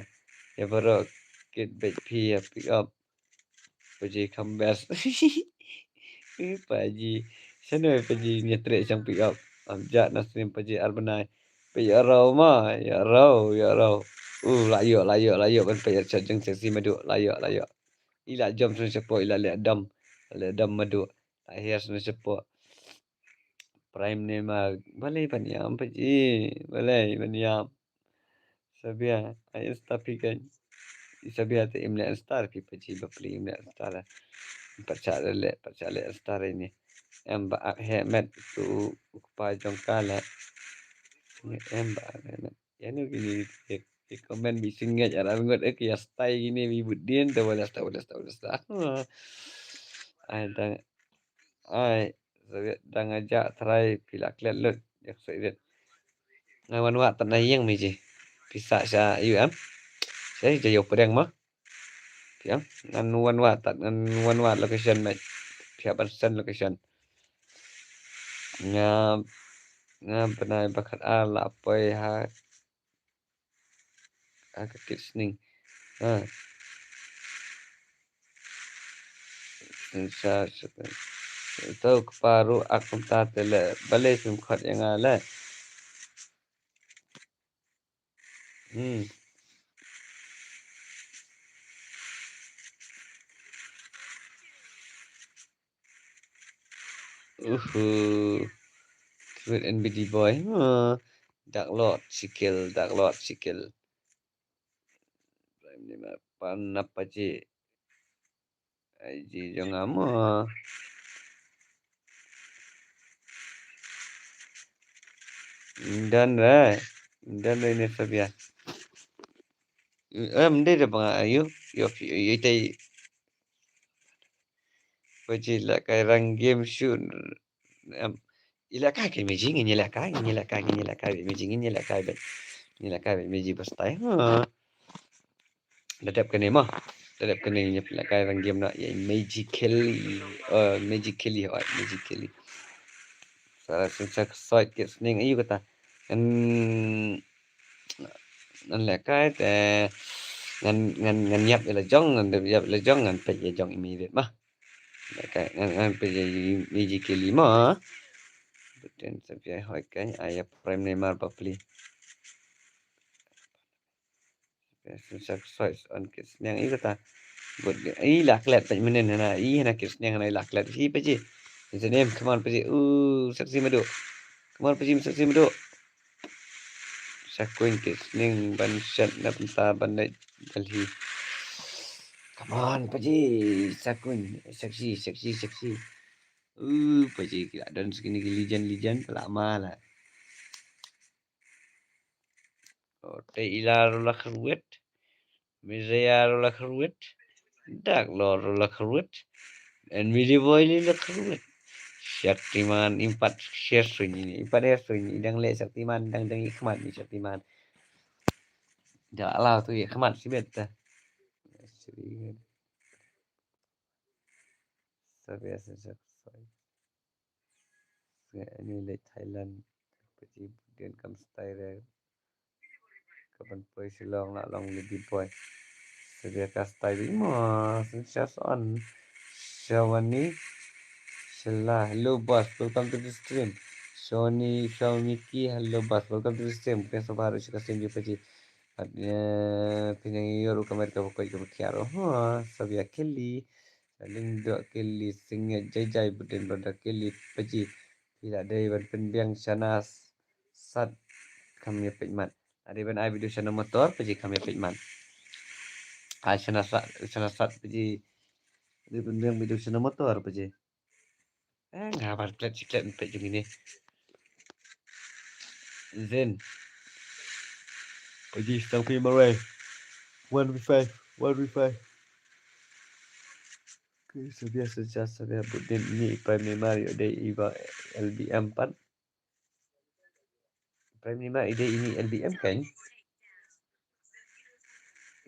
Ya baroh kit beit phi ya pick up. Paji kham best. Ih, paji. Shano paji nyatrek shang pick up. Am ja na stream paji ar bnai. Peit ya rau ma, ya rau, ya rau. Uh, la ïoh, la ïoh, la ïoh ban peit ya shot jong Sexy Madu. La ïoh, la ïoh. I la jom sngewsih shapoh, i la leh dam. La leh dam Madu. La hiar sngewsih shapoh. Prime Neymar, balei ban ïam paji, balei ban ïam. Sabia, ai insta phi kan. I Sabia te im leh insta phi paji bapli im leh insta la. Pat cha leh, pat cha leh insta ini. Em ba ak he met tu u kpa jong ka la. Em ba ak he met. Ïa nu kini ki, ki comment bi singit ar ar ngut eh ki ïa style kini bi bud dien ta wala sta wala sta wala sta. Ai dang ai dang aja try phi la klet lut ïa ksai rit. Ngan wan wah tat na ïing mi ji. Phi sa sha U M. Sa ja ïa u pdeng ma. Phi am ngan wan wah tat ngan wan wah location ma. Phi ban send location. Nga nga bnai ba khat ar la poi ha ha ka kit sning. Ha. Sa sa to kpa ruh ak kumta te le balei phim khot ïa nga le. Hmm. Uhu. Cute N B D boy. Ha. Dark Lord Sikil, Dark Lord Sikil. Prime Neymar pan apa ji? Ai ji jong amo. Ndan rai. Ndan rai ne Sabia. Em, dei da bang ayu. Yo, yo, yo, tei. Paji la kai rang game shoot. Em, i la kai ke meji, ngin i la kai, ngin i la kai, ngin i la kai, meji, ngin i la kai, ngin i la kai, meji, bastai. Ha. Da dep kane ma. Da dep kane ngin i la kai rang game na, ya, meji keli. Eh, meji keli, hoi, meji keli. Sara sin sa soi ke sning ayu kata. Ngan, ngan lehkai te ngan, ngan, ngan ïap ïa la jong, ngan ïap ïa la jong, ngan peit ïa jong immediate ma. Lehkai ngan, ngan peit ïa i, i ji keli ma. Buten sa pia hoi kai, ai ïa Prime Neymar bapli. Sa soi on kit sniang i kata. Bud i la klet peit mynnin hana, i hana kit sniang hana i la klet hi paji. Is the name, come on paji. Ooh, sexy madu. Come on paji, sexy madu. Sa kuin kit sniang ban shet na bynta ban dei Delhi. Come on paji, sa kuin. Sexy, sexy, sexy. Ooh, paji ki la don sini ki legend, legend, la ma la. Te ila ru la kharwit. Mizaya ru la kharwit. Dak lo ru la kharwit. En mili boy li la kharwit. Shaktiman impat share sunyi ni. Impat share sunyi. Dang le Shaktiman, dang dang ikhmat ni Shaktiman. Da la tu ikhmat sibet ta. Sabi asa sak sai. Nga ini le Thailand. Pati budian kam style re. Kaban poi Shillong na long le big boy. Sabi ka style mo. Sensas on. Shawani. Shella. Hello boss. Welcome to the stream. Shawani. Shawani ki. Hello boss. Welcome to the stream. Kaya sabar. Shika stream di pati. At, eh, pinang iyo ru kamar ka bakoi ka bakiaro. Ha, sabi akili. Saling dok kili singit jai jai budin brother kili paji. Pila dei ban pynbiang shanas sat kam ïa peit mat. Ade ban ai video shana motor paji kam ïa peit mat. Ai shanas sat, shanas sat paji. Dei pynbiang video shana motor paji. Eh, nga bar klet shi klet peit jong ine. Zen. Paji stang phi marwei. One v five, one v five. Okay, Xavier, Xavier, Xavier, Budin, ini i Prime Neymar, ïoh dei i ba L B M pat. Prime Neymar, i dei ini L B M kan?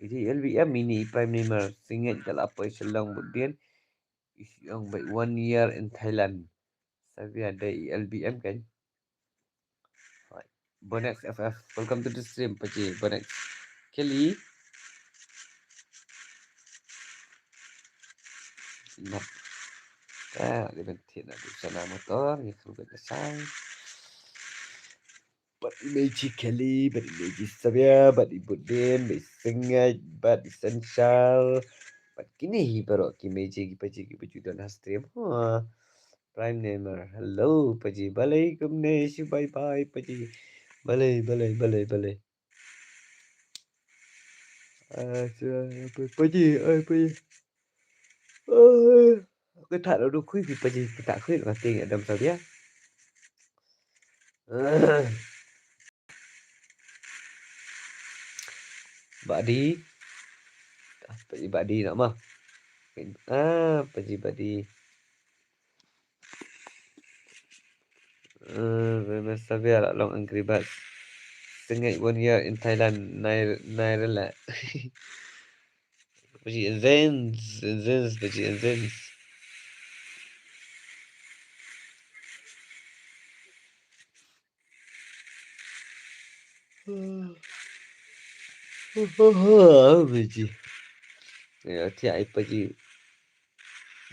I dei L B M ini i Prime Neymar, sngewbha ka la poi sha long Budin. I ong ba one year in Thailand. Xavier, dei i L B M kan? Bonex F F, welcome to the stream, paji Bonex. Kelly. Nap. Ah, dia ben thied na du sana motor, ni kru ben sang. Bad i Meiji Kelly, bad i Meiji Xavier, bad i Budin, bad i Sengaj, bad i Senshal. Bad kine hi baroh ki Meiji ki paji ki ba ju don ha stream. Ha. Prime Neymar. Hello, paji. Balei kumne shu bye bye, paji. Balei, balei, balei, balei. Ah, shu, paji, ai, paji. Ai, ka thad ruh khui, paji, ka thad khui, ka ting, Adam Xavier. Ah. Badi. Ah, paji Badi nak mah. Ah, paji Badi. Eh, Xavier la long Angry Birds. Sngewbha one year in Thailand, nai, nai rela. Paji Zens, Zens, paji Zens. Paji. Ya, tiap paji.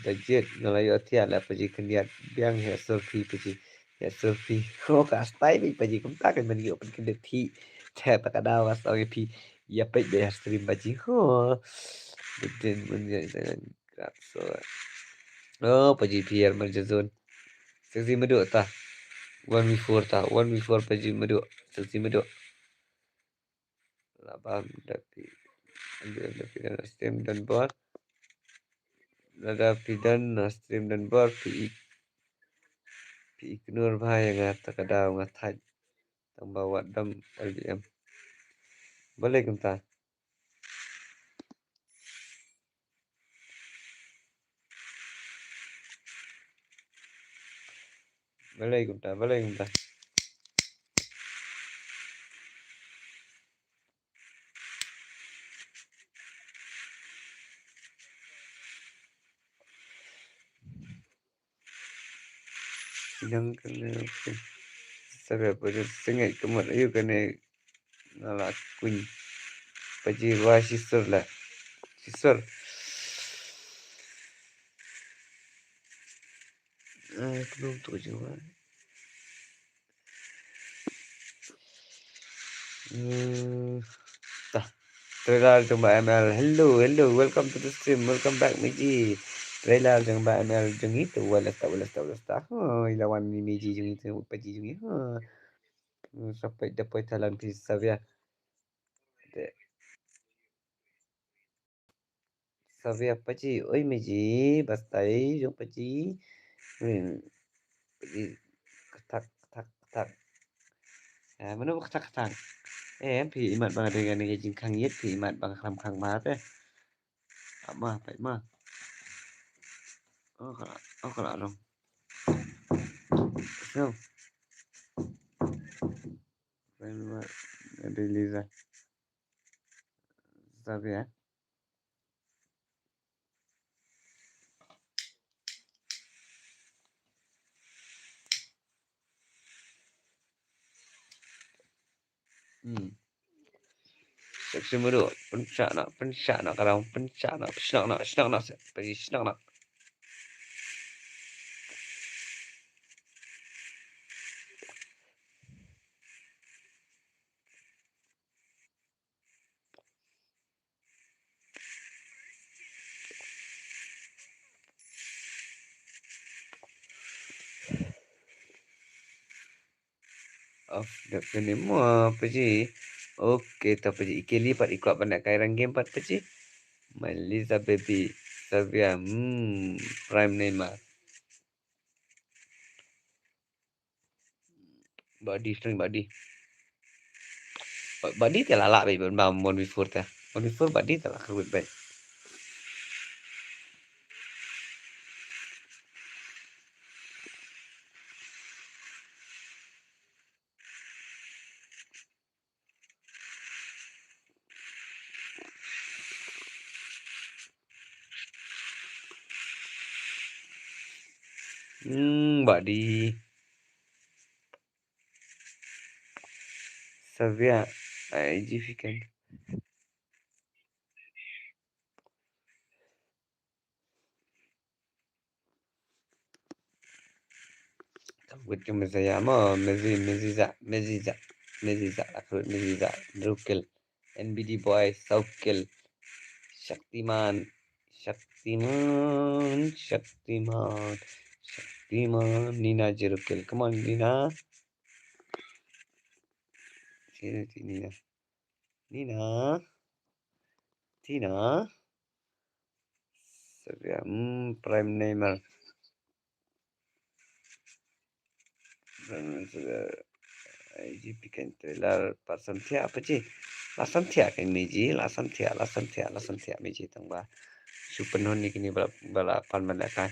Budget nga la ïoh thiah la paji khyndiat biang ïa surphi paji. Ïa surphi. Ho ka stai bi paji kumta kan man ïoh pynkhyndiat thi. Te ta ka daw ka stai phi. Ïa peit ba ïa stream paji. Ho. Budin mun ïa jangan grab so. Oh paji phi ïa mar jazun. Sexy madu ta. One v four ta. One v four paji madu. Sexy madu. Lada phi, lada phi don stream don bor. Lada phi don stream don bor phi, phi ignore bha ïa nga ta ka daw nga thait. Tang ba wat dam L B M. Balei kumta. Balei kumta, balei kumta. Nang kane, okay. Sabe, pada sengit kemut ayu kane. Nala kuñ. Paji wa shisur la. Shisur. Eh, belum tu juga. Hmm. Tah. Trailer jong ba M L. Hello, hello. Welcome to the stream. Welcome back, Miji. Trailer jong ba M L jong itu. Wala sta, wala sta, wala sta. Oh, ilawan ni Miji jong itu. Paji jong itu. Oh. Sampai dapat jalan pisau ya. Xavier paji, oi Miji, bastai jong paji. Hmm. Paji, kthak, kthak, kthak. Eh, mano kthak, kthak. Eh, phi imat bang ada ngani jingkhang yet, phi imat bang kham khang ma te. Ama, pai ma. Oh, kala, oh, kala long. So. Pai ma, ada Liza. Xavier. Hmm. Seksi madu, pynshah noh, pynshah noh, kadang pynshah noh, pynshah noh, pynshah noh, pynshah noh. Of, dep kane mo paji. Okay, to paji. I Kelly pat i kwah ban kai rang game pat paji. My Lisa baby. Xavier. Hmm, Prime Neymar. Body, string body. Ba-, body te la lah beit ban ba one v four te. One v four body te la kyrwit beit. Hmm, body. Savia, I G P kan. Kam kut ke Mezaya mo, Mezi, Meziza, Meziza, Meziza, aku Meziza, Drukil, N B D boy, Saukil, Shaktiman, Shaktiman, Shaktiman, Shaktiman, Nina Jirukil. Come on, Nina. Sini, sini, Nina. Nina. Tina. Seria, hmm, Prime Neymar. Prime Neymar, seria, I G P kan trailer, Pasam Thia apa ji? Lasam Thia kan meji, Lasam Thia, Lasam Thia, Lasam Thia meji tang ba. Super non ni kini bala, bala pan bala kai.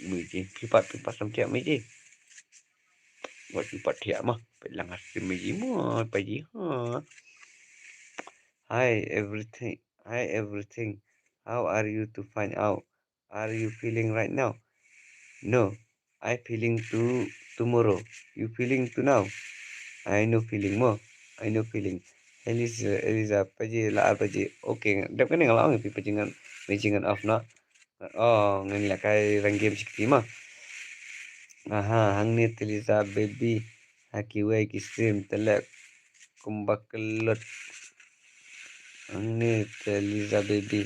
Meji, pipat, pipat Pasam Thia meji. Wat pipat Thia mah, pet lang asli meji mah, paji ha. Hi everything, hi everything. How are you to find out? Are you feeling right now? No, I feeling to tomorrow. You feeling to now? I no feeling mo. I no feeling. Eliza, Eliza, paji la ar paji. Okay, dep kane nga la ong pi paji ngan, paji ngan off na. Oh, ngan la kai rang game sikti ma. Aha, hangne te Eliza baby. Ha kiwei ki stream te leh kumba kyllot. Hangne te Eliza baby.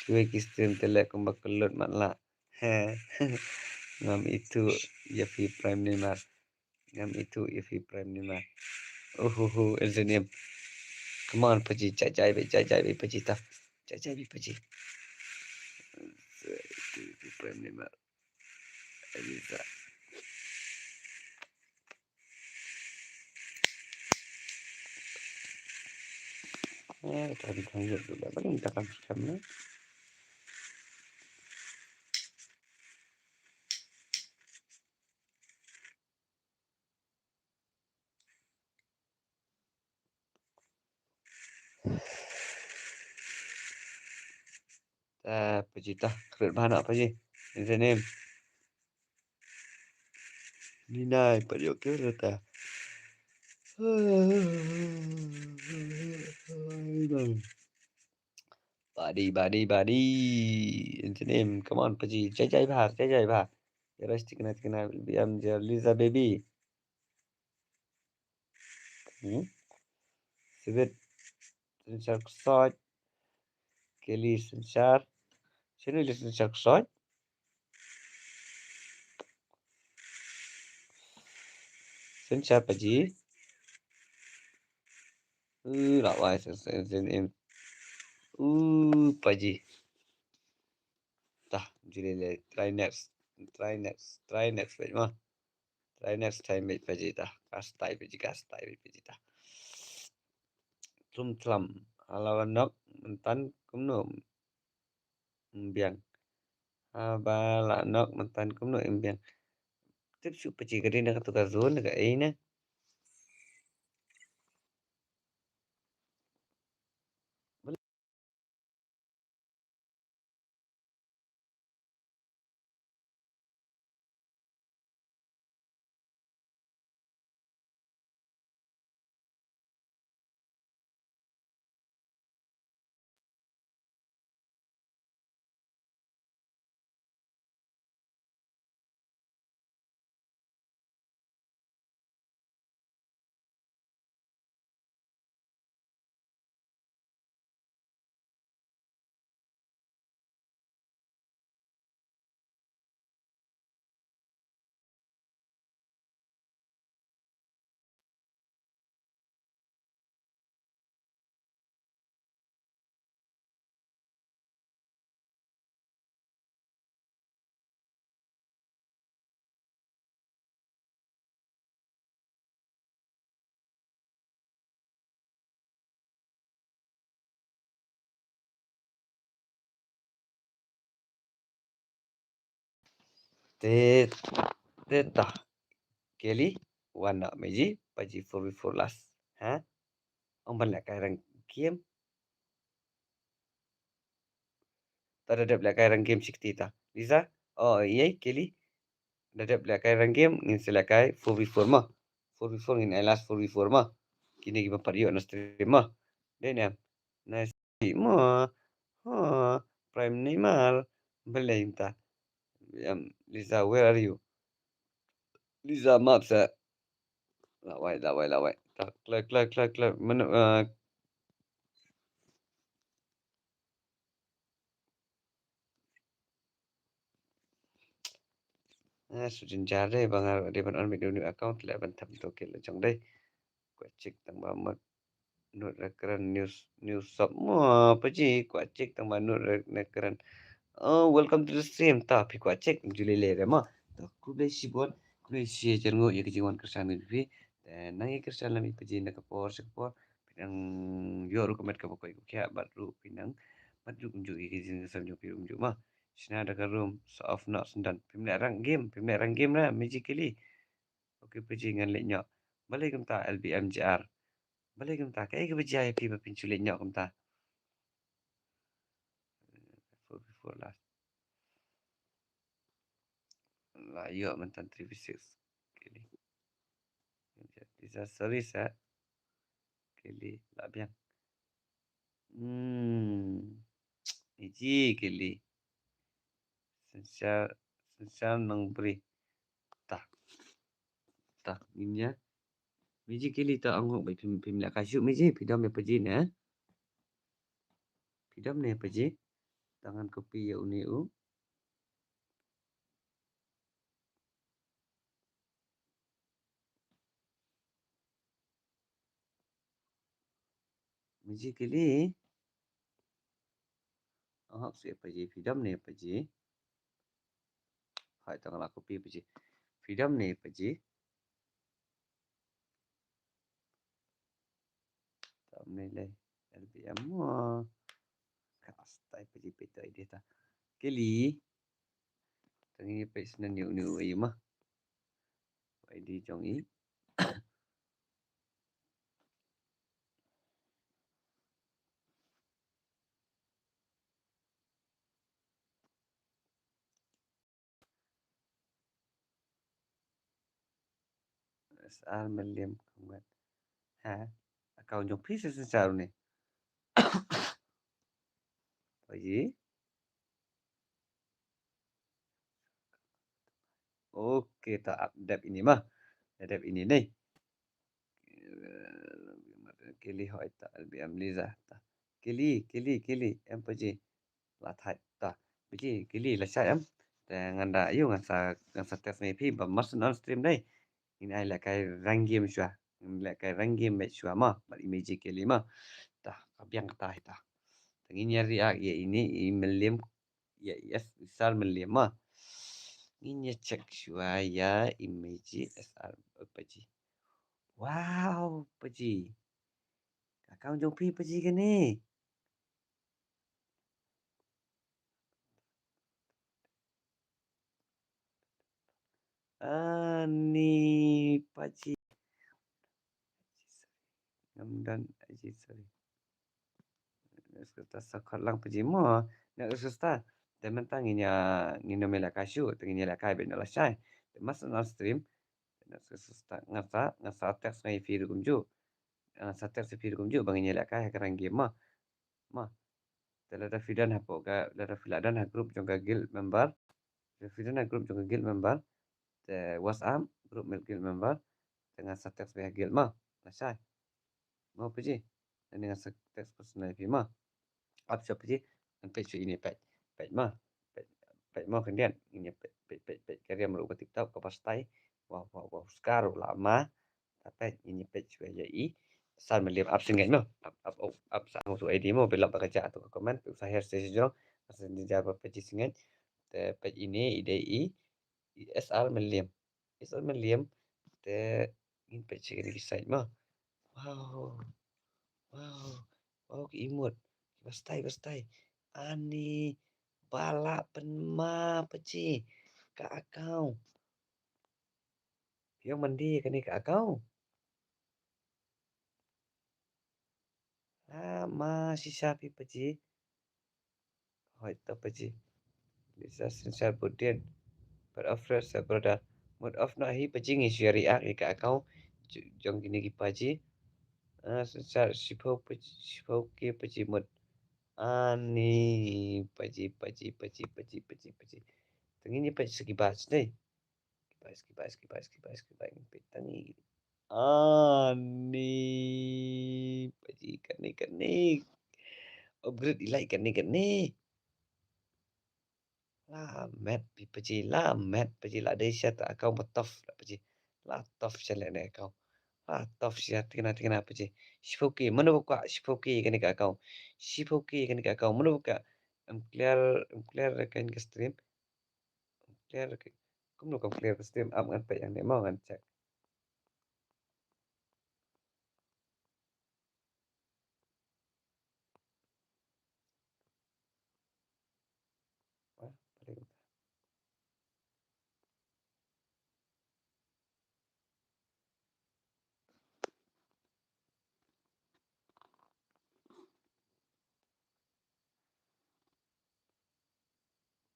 Kiwei ki stream te leh kumba kyllot mat la. He. Ngam ithuh ïa phi Prime Neymar. Ngam ithuh ïa phi Prime Neymar. Uhuhu, N Z M. Come on, paji, jai jai beit, jai jai beit, paji ta. Jai jai beit, paji. Prime Neymar. Eliza. Eh, tadi kan ïa tu dah paling tak akan scam lah. Ta paji ta, kret bana paji. Internet. Ninai, paji oke ta. Badi, badi, badi. Internet, come on, paji. Jai jai bha, jai jai bha. Yaras tikna tikna, biam jar Liza baby. Hmm? Sibit Synshar Ksoid. Kelly Synshar. Sino Kelly Synshar Ksoid? Synshar paji. Uh, la wai sen sen sen in. Uh, paji. Tah, jili le try next. Try next. Try next, wait ma. Try next time beit paji ta. Ka style beit, ka style beit paji ta. Tlum tlam. Hala wa nok myntan kumno im biang. Haba la nok myntan kumno im biang. Tip shu paji ka dei na katu ka zone ka ei ne. Te, te ta. Kelly, wan na meji, paji four v four last. Ha? Ong ban lehkai rank game. Ta da dep lehkai rank game shikti ta. Liza, oh, yei, Kelly. Da dep lehkai rank game, ngin sa lehkai four v four mo. Four v four ngin ai last four v four mo. Kine kiba pat ïoh na stream mo. Dei ne em? Nice. Mo. Ha, Prime Neymar. Balei mynta? Em, Liza, where are you? Liza, map sa. Lawai, lawai, lawai. Ta, klar, klar, klar, klar. Mano, eh, eh, shu jynjar dei, ba nga ruh dei ban on mih da u new account, leh ban thep to ki la jong dei. Kwah check tang ba mut nud re kren news, news sop mo paji, kwah check tang ba nud re ne kren. Oh, welcome to the stream. Ta phi kwah check, ju lei lei re mo. Ta khublei shibun, khublei shi jyrnguh ïa ka jingwan kyrshan ka jong phi. Te nang ïa kyrshan lem ïa paji na ka por sha ka por. Phi nang ïoh ruh ka met kaba koit ka khiah bad ruh phi nang bad ruh kumjuh ïa ka jingkyrshan jong phi ruh kumjuh mo. Shna da ka room, sa off noh sendon. Phim leh rank game, phim leh rank game ra, Magic Kelly. Okay, paji ngan leit noh. Balei kumta L B M J R? Balei kumta? Kaei kaba jia ïa phi ba phin shu leit noh kumta? Four v four last. La ïoh mynta three v six. Kelly. Sorry sa. Kelly, la biang. Hmm. Iji Kelly. Synshar, synshar nang bri. Ta. Ta, ngin ïa. Miji Kelly ta, ong hok ba phim, phim lehkai shuh Miji, phi dom ne paji ne? Phi dom ne paji? Ta ngan copy ïa une u. Miji Kelly. Ong hok shuh paji, phi dom ne paji? Hai, tang la copy paji. Phi dom ne paji? Tam ne lei L B M mo. Ka stai paji peit to I D ta. Kelly. Tang ïa peit snen ïa une u aïu ma. I D jong i. S R Mylliem Kongwet. Ha? Account jong phi sa sa sa ne. Paji. Okay, ta ap dep ini ma. Dep ini ne. Kelly hoi ta L B M Liza ta. Kelly, Kelly, Kelly, em paji. La thait ta. Paji, Kelly la shai em. Te ngan da ïu ngan sa, ngan sa text ne phi ba must on stream dei. Ngin ai lehkai rank game shuwa. Ngin lehkai rank game match shuwa ma. Bad i Magic Kelly ma. Ta, ka biang kata hi ta. Te ngin ïa react ïa ini i Mylliem ïa i S R Mylliem ma. Ngin ïa check shuwa ïa i Magic S R paji. Wow, paji. Account jong phi paji kane. Ani paji. Ngam don aji, sorry. Next kita sa khot lang paji mo. Next kita. Te mynta ngin ïa, ngin ym lehkai shuh, te ngin ïa lehkai beit na lashai. Te must on stream. Next kita ngan sa, ngan sa text ngan ïa phi ruh kumjuh. Ngan sa text ïa phi ruh kumjuh ba ngin ïa lehkai ha ka rank game mo. Ma. Te lada phi don hapoh ka, lada phi la don ha group jong ka guild member. Lada phi don ha group jong ka guild member. Te WhatsApp group guild member. Te ngan sa text beit ha guild ma. Lashai. Mo paji. Ngan sa text personal phi ma. Ap shuh paji. Ngan peit shuh ine peit. Peit ma. Peit, peit mo khyndiat. Ine peit, peit, peit, peit. Ka riam ruh ka tip top kaba stai. Wow, wow, wow. Skar ruh la ma. Ta peit, ngin ïa peit shuwa ïa i. San Mylliem ap sngewbha mo. Ap, ap, ap, ap sa ngu su I D mo, phi lap ba ka jia tu ka comment, phi sa her stage jong. Asa ni jar ba peit sngewbha. Te peit ine i dei i, i S R Mylliem. S R Mylliem. Te ngin peit sha ki side mo. Wow. Wow. Wow, ki emote. Ba stai, ba stai. Ani ba la pynma paji. ka account. Phi ong mandi kane ka account. Lama shisha phi paji. Hoi to paji. Lisa Synshar Budin. But of course, brother. Mut off na hi paji ngi shu ïa react ïa ka account. Ju-, jong kine ki paji. Ah, Synshar shiphew paji, shiphew ki paji mut. Ani paji, paji, paji, paji, paji, paji. Te ngin ïa peit sa ki batch dei. Ki batch, ki batch, ki batch, ki batch, ki batch, ngin peit tang i. Ani paji kane, kane. Upgrade i like kane, kane. La met pi paji, la met paji, la dei sha ta account ba tough la paji. La tough sha lane account. La tough sha tikna, tikna paji. Shiphew ki, mano ba kwah shiphew ki kane ka account. Shiphew ki kane ka account, mano ba kwah. Em clear, em clear kane ka stream. Clear ka, kumno kam clear ka stream, ap ngan peit ïa ne mo ngan check. Wah, paling.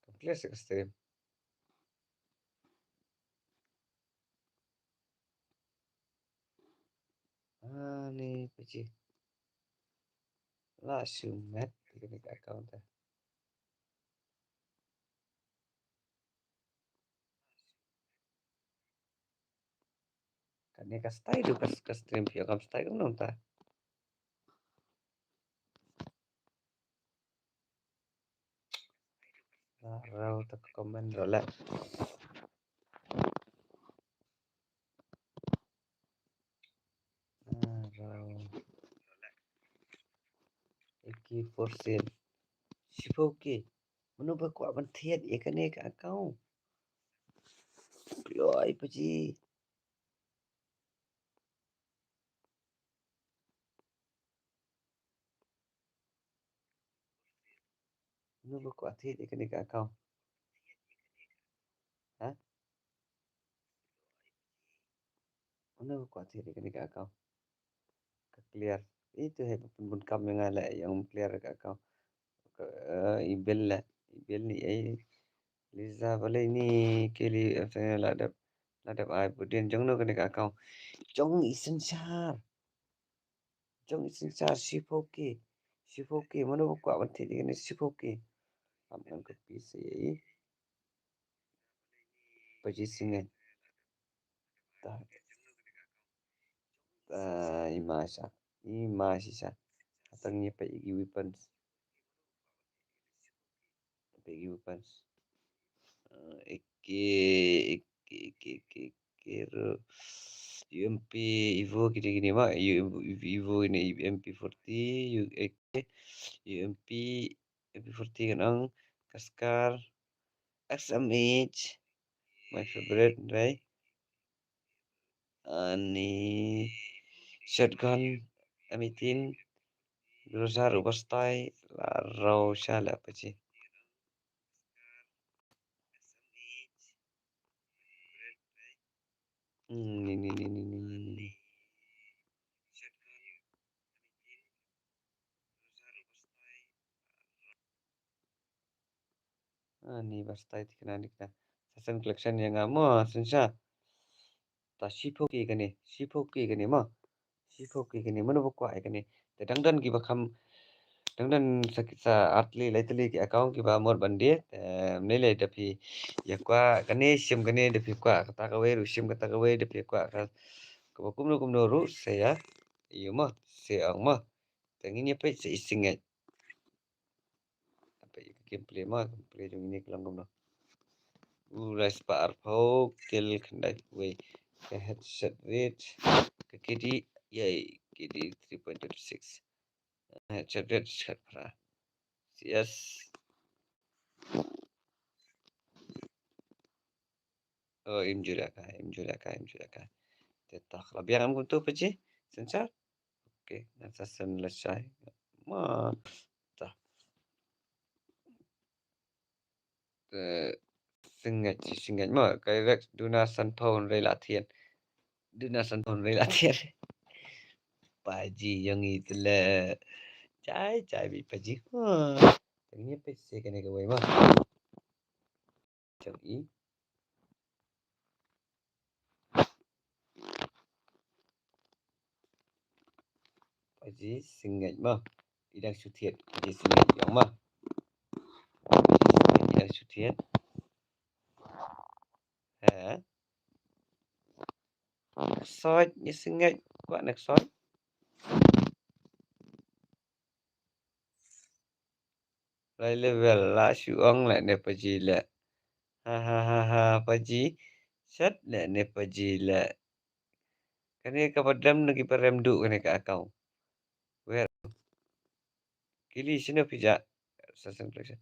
Kam clear sa ka stream. Ani paji. La shu met kane ka account ta. Kane ka style du ka, ka stream phi ong kam style kumno ta. Rau ta comment rau la. Rau. Iki for sale. Shiphew ki. Mano ba kwah ban thied ïa kane ka account. Kloi paji. Mano ba kwah thied ïa kane ka account. Ha? Mano ba kwah thied ïa kane ka account. Ka clear. Itu hei pynbun kam ïa nga leh ïa ong clear ka account. Ka, eh, i Bill leh. I Bill ni ei. Lisa balei ni kili, eh, la dep, la dep ai Budin jong no kane ka account. Jong i Synshar. Jong i Synshar shiphew ki. Shiphew ki. Mano ba kwah ban thied ïa kane shiphew ki. Am em ka pi sa ei. Paji singen. Ta. Ta, i ma sha. I ma shisha. Tang ïa peit ïa ki weapons. Peit ïa ki weapons. Eh, A K, A K, A K, A K, A K, ro. U M P, Evo, kine, kine ma. U, U, Evo, kine, M P forty, U, A K, U M P, M P forty kan ong, Kaskar, X M H, my favorite, right? Ani shotgun, M eighteen, Groza, Uber Style, la rau sha la paji. Hmm, ni, ni, ni. Ah, ni ba style tikna, tikna. Sa send collection ïa nga mo, Synshar. Ta shiphew ki kane, shiphew ki kane mo. Shiphew ki kane, mano ba kwah ïa kane. Te dang don kiba kham, dang don sa, sa ar tylli lai tylli ki account kiba mut ban die. Te mynne lei da phi ïa kwah kane shim kane, da phi kwah kata kawei ruh shim kata kawei, da phi kwah ka, kaba kumno kumno ruh sa ïa ïoh mo, sa ong mo. Te ngin ïa peit sa i sngewbha. Peit ka gameplay mo, gameplay jong ine ka long kumno. U lai spah arphew, kill khyndai phew wei. Ka headshot rate, ka K D, yay, K D three point two six. Headshot rate, shot phra. Yes. Oh, im ju lehkai, im ju lehkai, im ju lehkai. Te ta ka la biang em kumto paji, Synshar. Okay, ngan sa send lashai. Ma, ta. Te, Sngewbha, sngewbha mo, kai rek duna sanphew hynrei la thied. Duna sanphew hynrei la thied. Paji yong i tele. Chai, chai bi paji. Ha. Tengnya pese kane kawei mo. Jong i. Paji sngewbha mo. I dang shu thied. Paji sngewbha yong mo. Paji sngewbha i dang shu thied. Ha. Soi, ni sngewbha. Kwah nak soi. Lai level la shu ong le ne paji le. Ha ha ha ha paji. Sat le ne paji le. Kane ka badem na ki barem du kane ka account. Where? Kili sino pija. Session collection.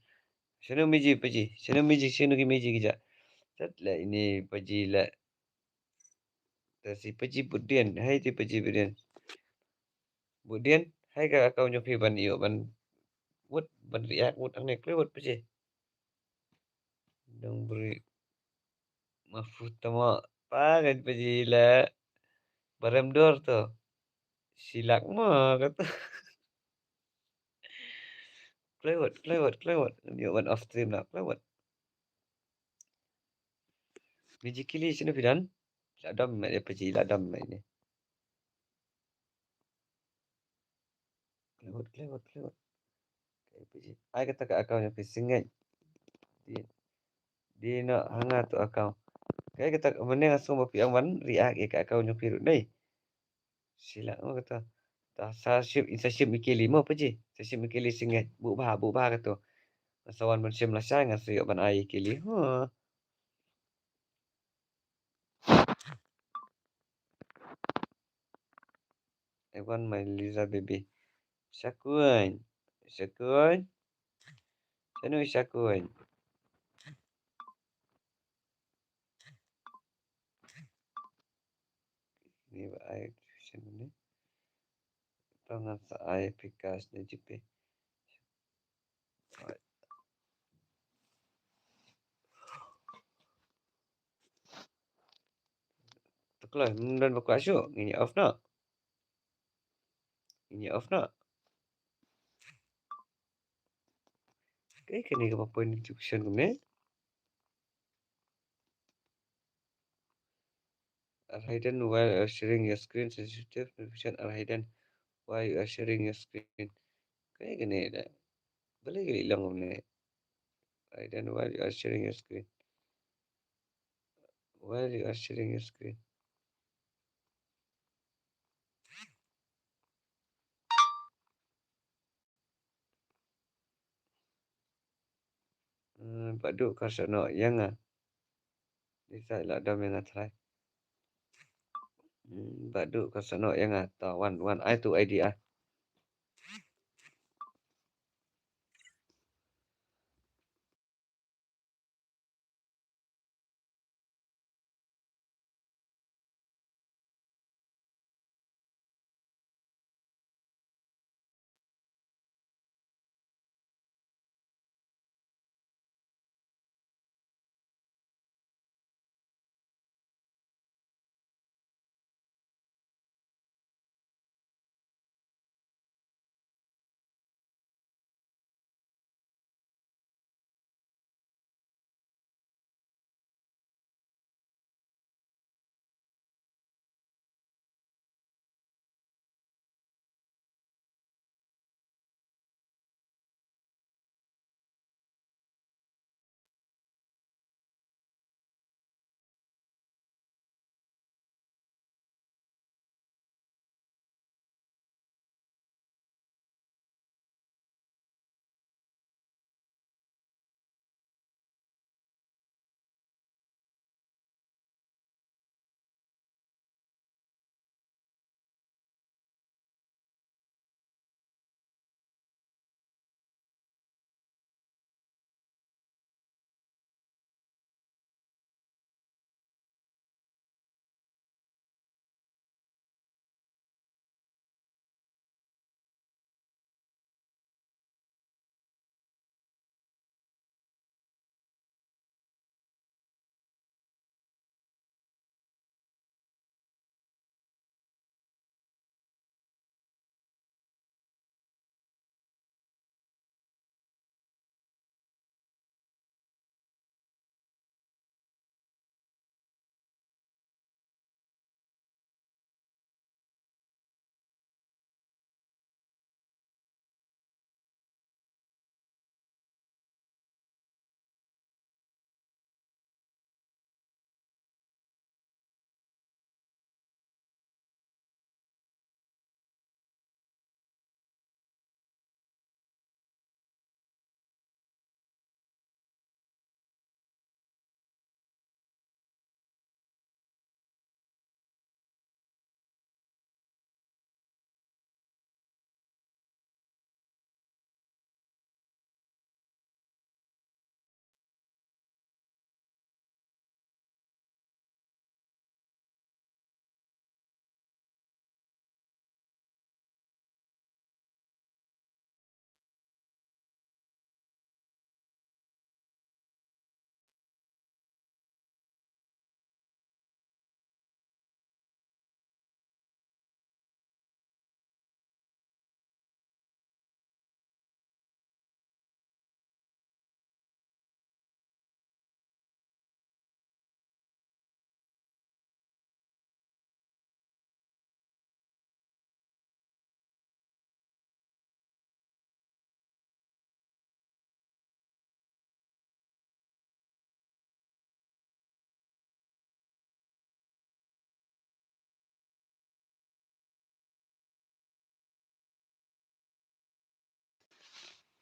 Sino miji paji. Sino miji sino ki miji kija. Sat le ini paji le. Ta si paji budien. Hai ti paji budien. Budien. Hai ka account nyo phi ban iyo ban. Wut ban react wut ang ne kle wut paji. Dong beri. Mafu tama. Pa kan paji la. Barem dor to. Silak ma kata. Klewat, klewat, klewat. Yo ban off stream lah, klewat. Ni jikili sini pidan. La dam mai dia paji, la dam mai ni. Klewat, klewat, klewat. Ai kata ka account nyo phi sngewbha. Di, di no hanga tu account. Kai kata ka mending asung ba phi ang ban react ya ka account nyo phi rut nei. Sila mo kata. Ta sa ship, in sa ship mi kili mo paji. Sa ship mi kili sngewbha. Bu ba, bu ba kata. Sa wan ban shim la shai nga sa yo ban ai kili. Ha. I want my Lisa baby. Shakun. Shakun. Shanu Shakun. Ni ba ai shanu ni. Tangan sa ai pikas ni jipi. Tekla, mun don ba kwah shuh, ngin ïa off noh. Ngin ïa off noh. Okay, kane ka point notification kumne. Are hidden while you are sharing your screen. Sensitive notification are hidden while you are sharing your screen. Kane kane da. Balei ka long kumne. Hidden while you are sharing your screen. While you are sharing your screen. Hmm, badu ka sono ïa nga. Di sa la dom ïa nga try. Hmm, badu ka sono ïa nga ta wan wan ai tu idea.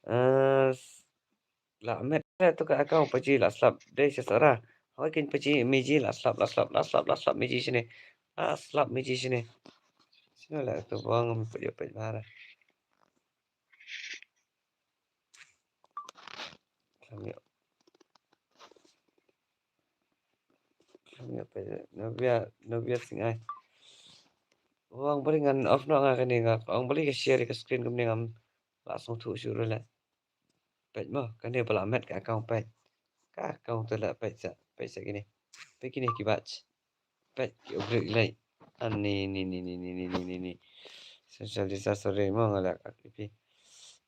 Eh, s-, la met la tu ka account Paji la slap dei sha Sara. Hoi kin Paji Miji la slap, la slap, la slap, la slap Miji sini. La slap Miji sini. Sini la tu bang Paji Paji mara. Kami. Kami apa ya? Novia, Novia Singai. Ong bali ngan off noh nga kane nga. Ong bali ka share ka screen kumne ngam la song thu shu rela. Peit mo, kane ba la met ka account peit. Ka account te la peit sa, peit sa kine. Peit kine ki batch. Peit ki upgrade lei. Ani ni ni ni ni ni ni ni ni. Social disaster sorry mo nga la ka kipi.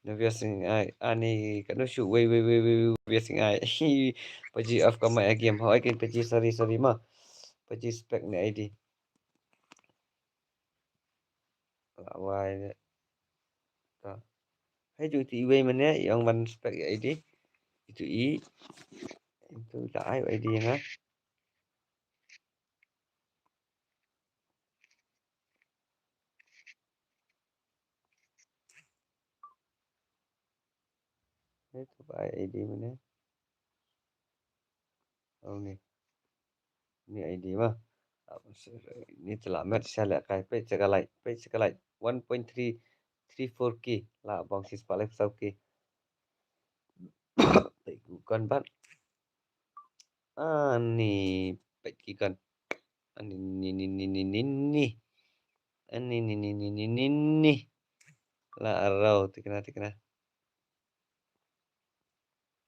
Novia Singai, ani kanu shu wei wei wei wei Novia Singai. Paji off ka mai game. Hoi kin Paji sorry sorry mo. Paji spek ni I D. Wai. Ka. Hai ju ti wei mane yang ban spek I D. Itu i. Itu la ai I D nga. Itu ba I D mane. Oh ni. Ni I D ma. Ni te la met sha leh kai peit sha ka like, peit sha ka like. One point three three four K la bang sis pa like sau K. Peit ku kon bat. Ani peit ki kon. Ani ni ni ni ni ni ni. Ani ni ni ni ni ni ni. La arau tikna tikna.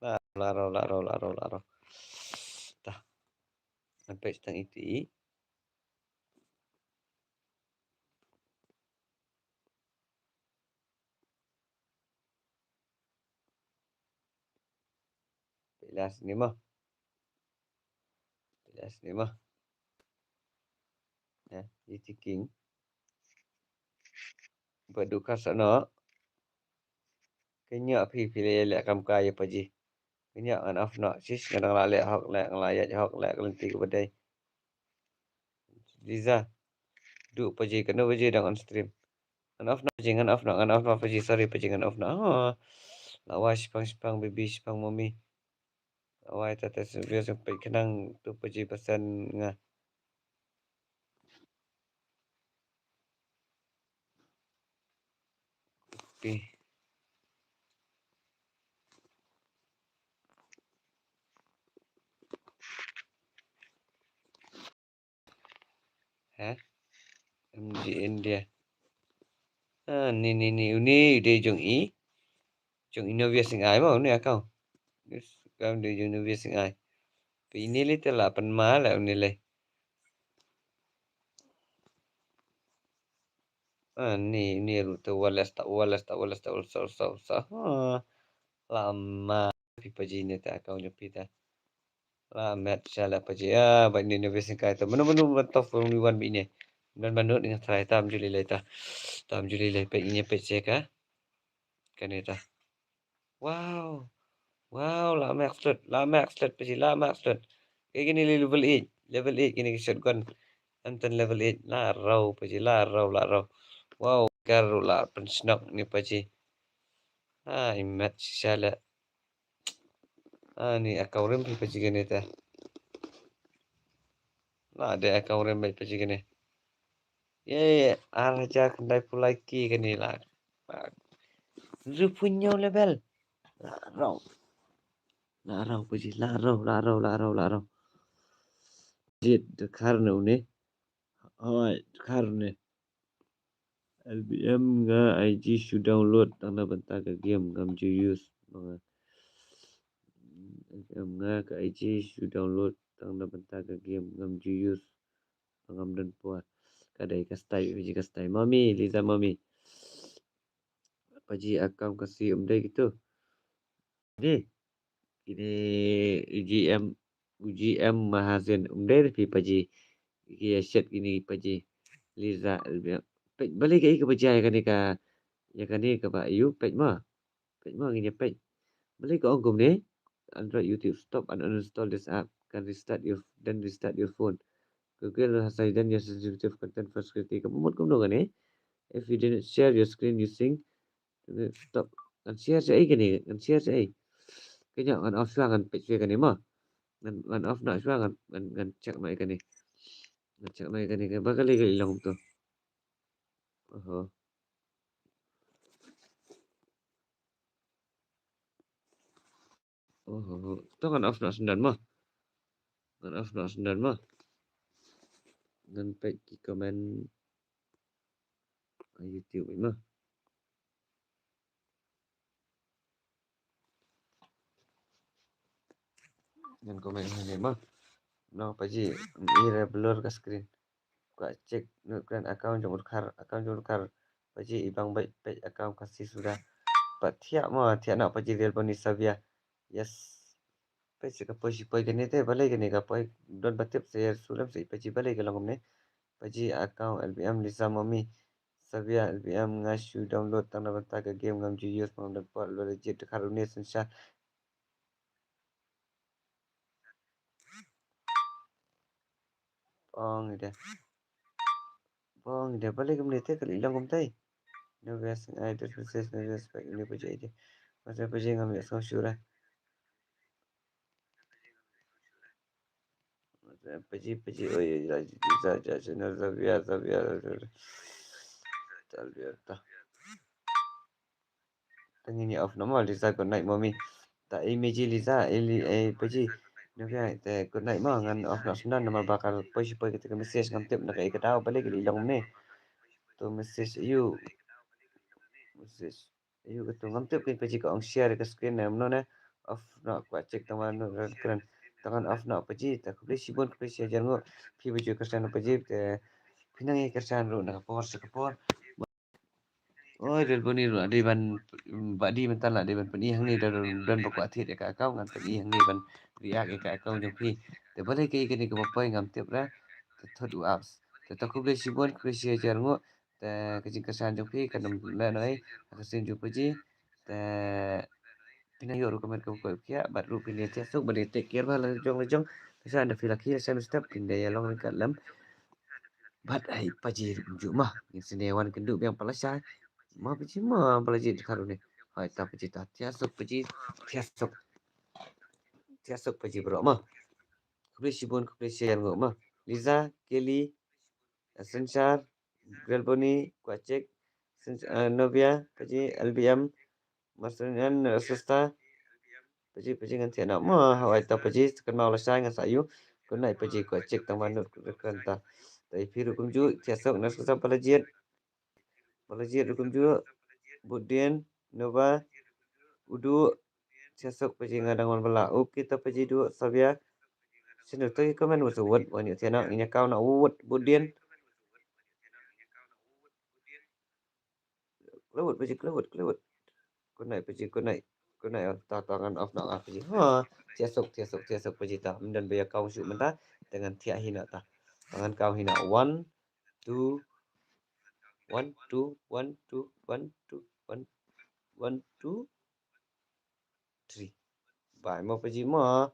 La arau la arau la arau la arau. Tah. Peit tang iti. Peit la sini mo. Peit la sini mo. Ya, iti king. Ba du ka sa no. Kynja phi phi leh leh kam ka ya Paji. Kynja ngan off no sis ngan la leh hok leh ngan la ya hok leh ka lynti ka ba dei. Liza. Du Paji kano Paji dang on stream. Ngan off no Paji ngan off no ngan off no Paji sorry Paji ngan off no. Oh. La wai shipang shipang baby shipang mommy. Awai ta ta sbia sbia peit khnang tu Paji pasan nga. Pi. Ha? M G India. Ah, ni ni ni uni dei jong i. Jong i Novia Singai mo uni akau. Yes, kam dei jong Novia Singai. Pe ini li te la pen ma la uni le. Ah, ni ni ru te wales ta wales ta wales ta wales ta wales ta. Ha. La ma pi Paji ni te akau jong pi ta. La met sha la Paji. Ah, ba ni ni bes kai ta. Mano mano ba top form ni wan bi ni. Don mano ni try tam juli le ta. Tam juli le pe ini pe che ka. Kane ta. Wow. Wow, la max slot, la max slot Paji, la max slot. Ke kini level eight, level eight kini ki shotgun. Antan level eight, la rau Paji, la rau, la rau. Wow, kar la pen snok ni Paji. Ah, imat shisha la. Ah, ni akau rim pi Paji kane ta. La de akau rim bai Paji kane. Ye, ar hajar khyndai phew lai ki kane la. Ru phew hynñiew level. La rau. La rau Paji, la rau, la rau, la rau, la rau. Jit dkhar ne une. Hoi, dkhar ne. L B M nga I G shu download tang na bynta ka game ngam ju use. Nga L B M nga ka I G shu download tang na bynta ka game ngam ju use. Ngam don por. Ka dei ka style, ka style. Mami, Liza mami. Paji akam ka si um dei gitu. Dei. Kini U G M, U G M Mahazen um dei pi Paji. Ki ya shet kini Paji. Liza, peit balik ka i ka Paji ya kani ka, ya kani ka ba yu peit ma. Peit ma ngin ya peit. Balik ka ong kumne. Android YouTube stop and uninstall this app. Can restart your then restart your phone. Google has hidden your sensitive content for security. Ka mut kumno kani. If you didn't share your screen using stop. Ngan share sha ei kane, ngan share sha ei. Kane ngan off shuwa, ngan peit shuwa kane mo. Ngan, ngan off noh shuwa, ngan, ngan, ngan check noh ei kane. Ngan check noh ei kane, ba ka lei ka i long to. Oho. Oho. To ngan off noh syndan mo. Ngan off noh syndan mo. Ngan peit ki comment ha YouTube mo. Ngan comment hangne mo. Nong Paji, i re blur ka screen. Kwah check nud kren account jong u Dkhar, account jong u Dkhar. Paji i bang beit peit account Khasi suda. Pat thiah mo, thiah noh Paji Real Boni Savia. Yes. Peit sa ka poi shipoi kane te, balei kane ka poi, don ba tip sa ïa sulem sa i Paji, balei ka long kumne. Paji account L B M Lisa Momi. Savia L B M nga shu download tang na bynta ka game ngam ju use, ngam don por, lo legit Dkhar une Synshar. Ong ida. Ong ida, balei kumne te, ka lei long kumtai. No best, I don't possess, no respect, no Paji ida. Masa Paji ngam ïa song sure. Paji, Paji, oi, oi, oi, ja, ja, ja, ja, no, Savia, Savia, Savia. Tal biar ta. Te ngin ïa off noh mo, Lisa, good night, mommy. Ta i Meji, Lisa, i Li, i Paji. Nang ïa te good night mo, ngan off noh syndan namar ba ka poi shipoi kata ka message ngam tip na kaei ka daw, balei ka lei long kumne. To message aïu. Message aïu kato ngam tip, kein Paji ka ong share ka screen ne mano ne. Off noh, kwah check tang ba nud kren. Tang ngan off noh Paji, ta khublei shibun, khublei shi hajar nguh. Phi ba ju kyrshan Paji, te phi nang ïa kyrshan ruh na ka por sha ka por. Oi, Real Boni ruh dei ban, ba dei ban tan la dei ban pyni hangne, don, don ba kwah thied ïa ka account, ngan pyni hangne ban react ïa ka account jong phi. Te balei kaei kane kaba poi ngam tip re. Te thot u apps. Te to khublei shibun, khublei shi hajar nguh. Te ka jingkyrshan jong phi kan ym leh noh ei ha ka sien jong Paji. Te phin ïoh ruh ka met kaba koit khiah bad ruh phin ïa thiah suk bad ïa take care bha la jong la jong. Lashai ynda phi la khie, lashai mynstep phin da ïa long ryngkat lem. Bad hai Paji ruh kumjuh ma, ngin sa ïa wan kynduh biang pat lashai. Ma Paji ma, ba la jied Dkhar une. Hai ta Paji ta, thiah suk Paji, thiah suk. Thiah suk Paji baroh ma. Khublei shibun, khublei shi hajar nguh ma. Liza, Kelly, Synshar, Real Boni, kwah check, Synsh-, eh, Novia, Paji, L B M, Marcelinian, Sesta. Paji, Paji ngan thiah noh mo, hawai ta Paji, kynmaw lashai ngan sa ïoh. Good night Paji, kwah check tang ba nud kren ta. Ta i phi ruh kumjuh, thiah suk, Narcissa, ba la jied. Ba la jied ruh kumjuh. Budien, Nova, Udu, thiah suk Paji, nga dang wan bylla. Okay ta Paji, Udu, Savia. Sien to ki comment wut wut, wan ïoh thiah noh, ngin ïa kaw noh wut, Budien. Klewut Paji, klewut, klewut. Good night Paji, good night. Good night, ta, ta ngan off noh nga Paji. Ha, thiah suk, thiah suk, thiah suk Paji ta. Ym don ba ïa kaw shuh mynta, te ngan thiah hi noh ta. Ta ngan kaw hi noh. One, two, one, two, one, two, one, two, one, one, two, three. Bye mo Paji mo.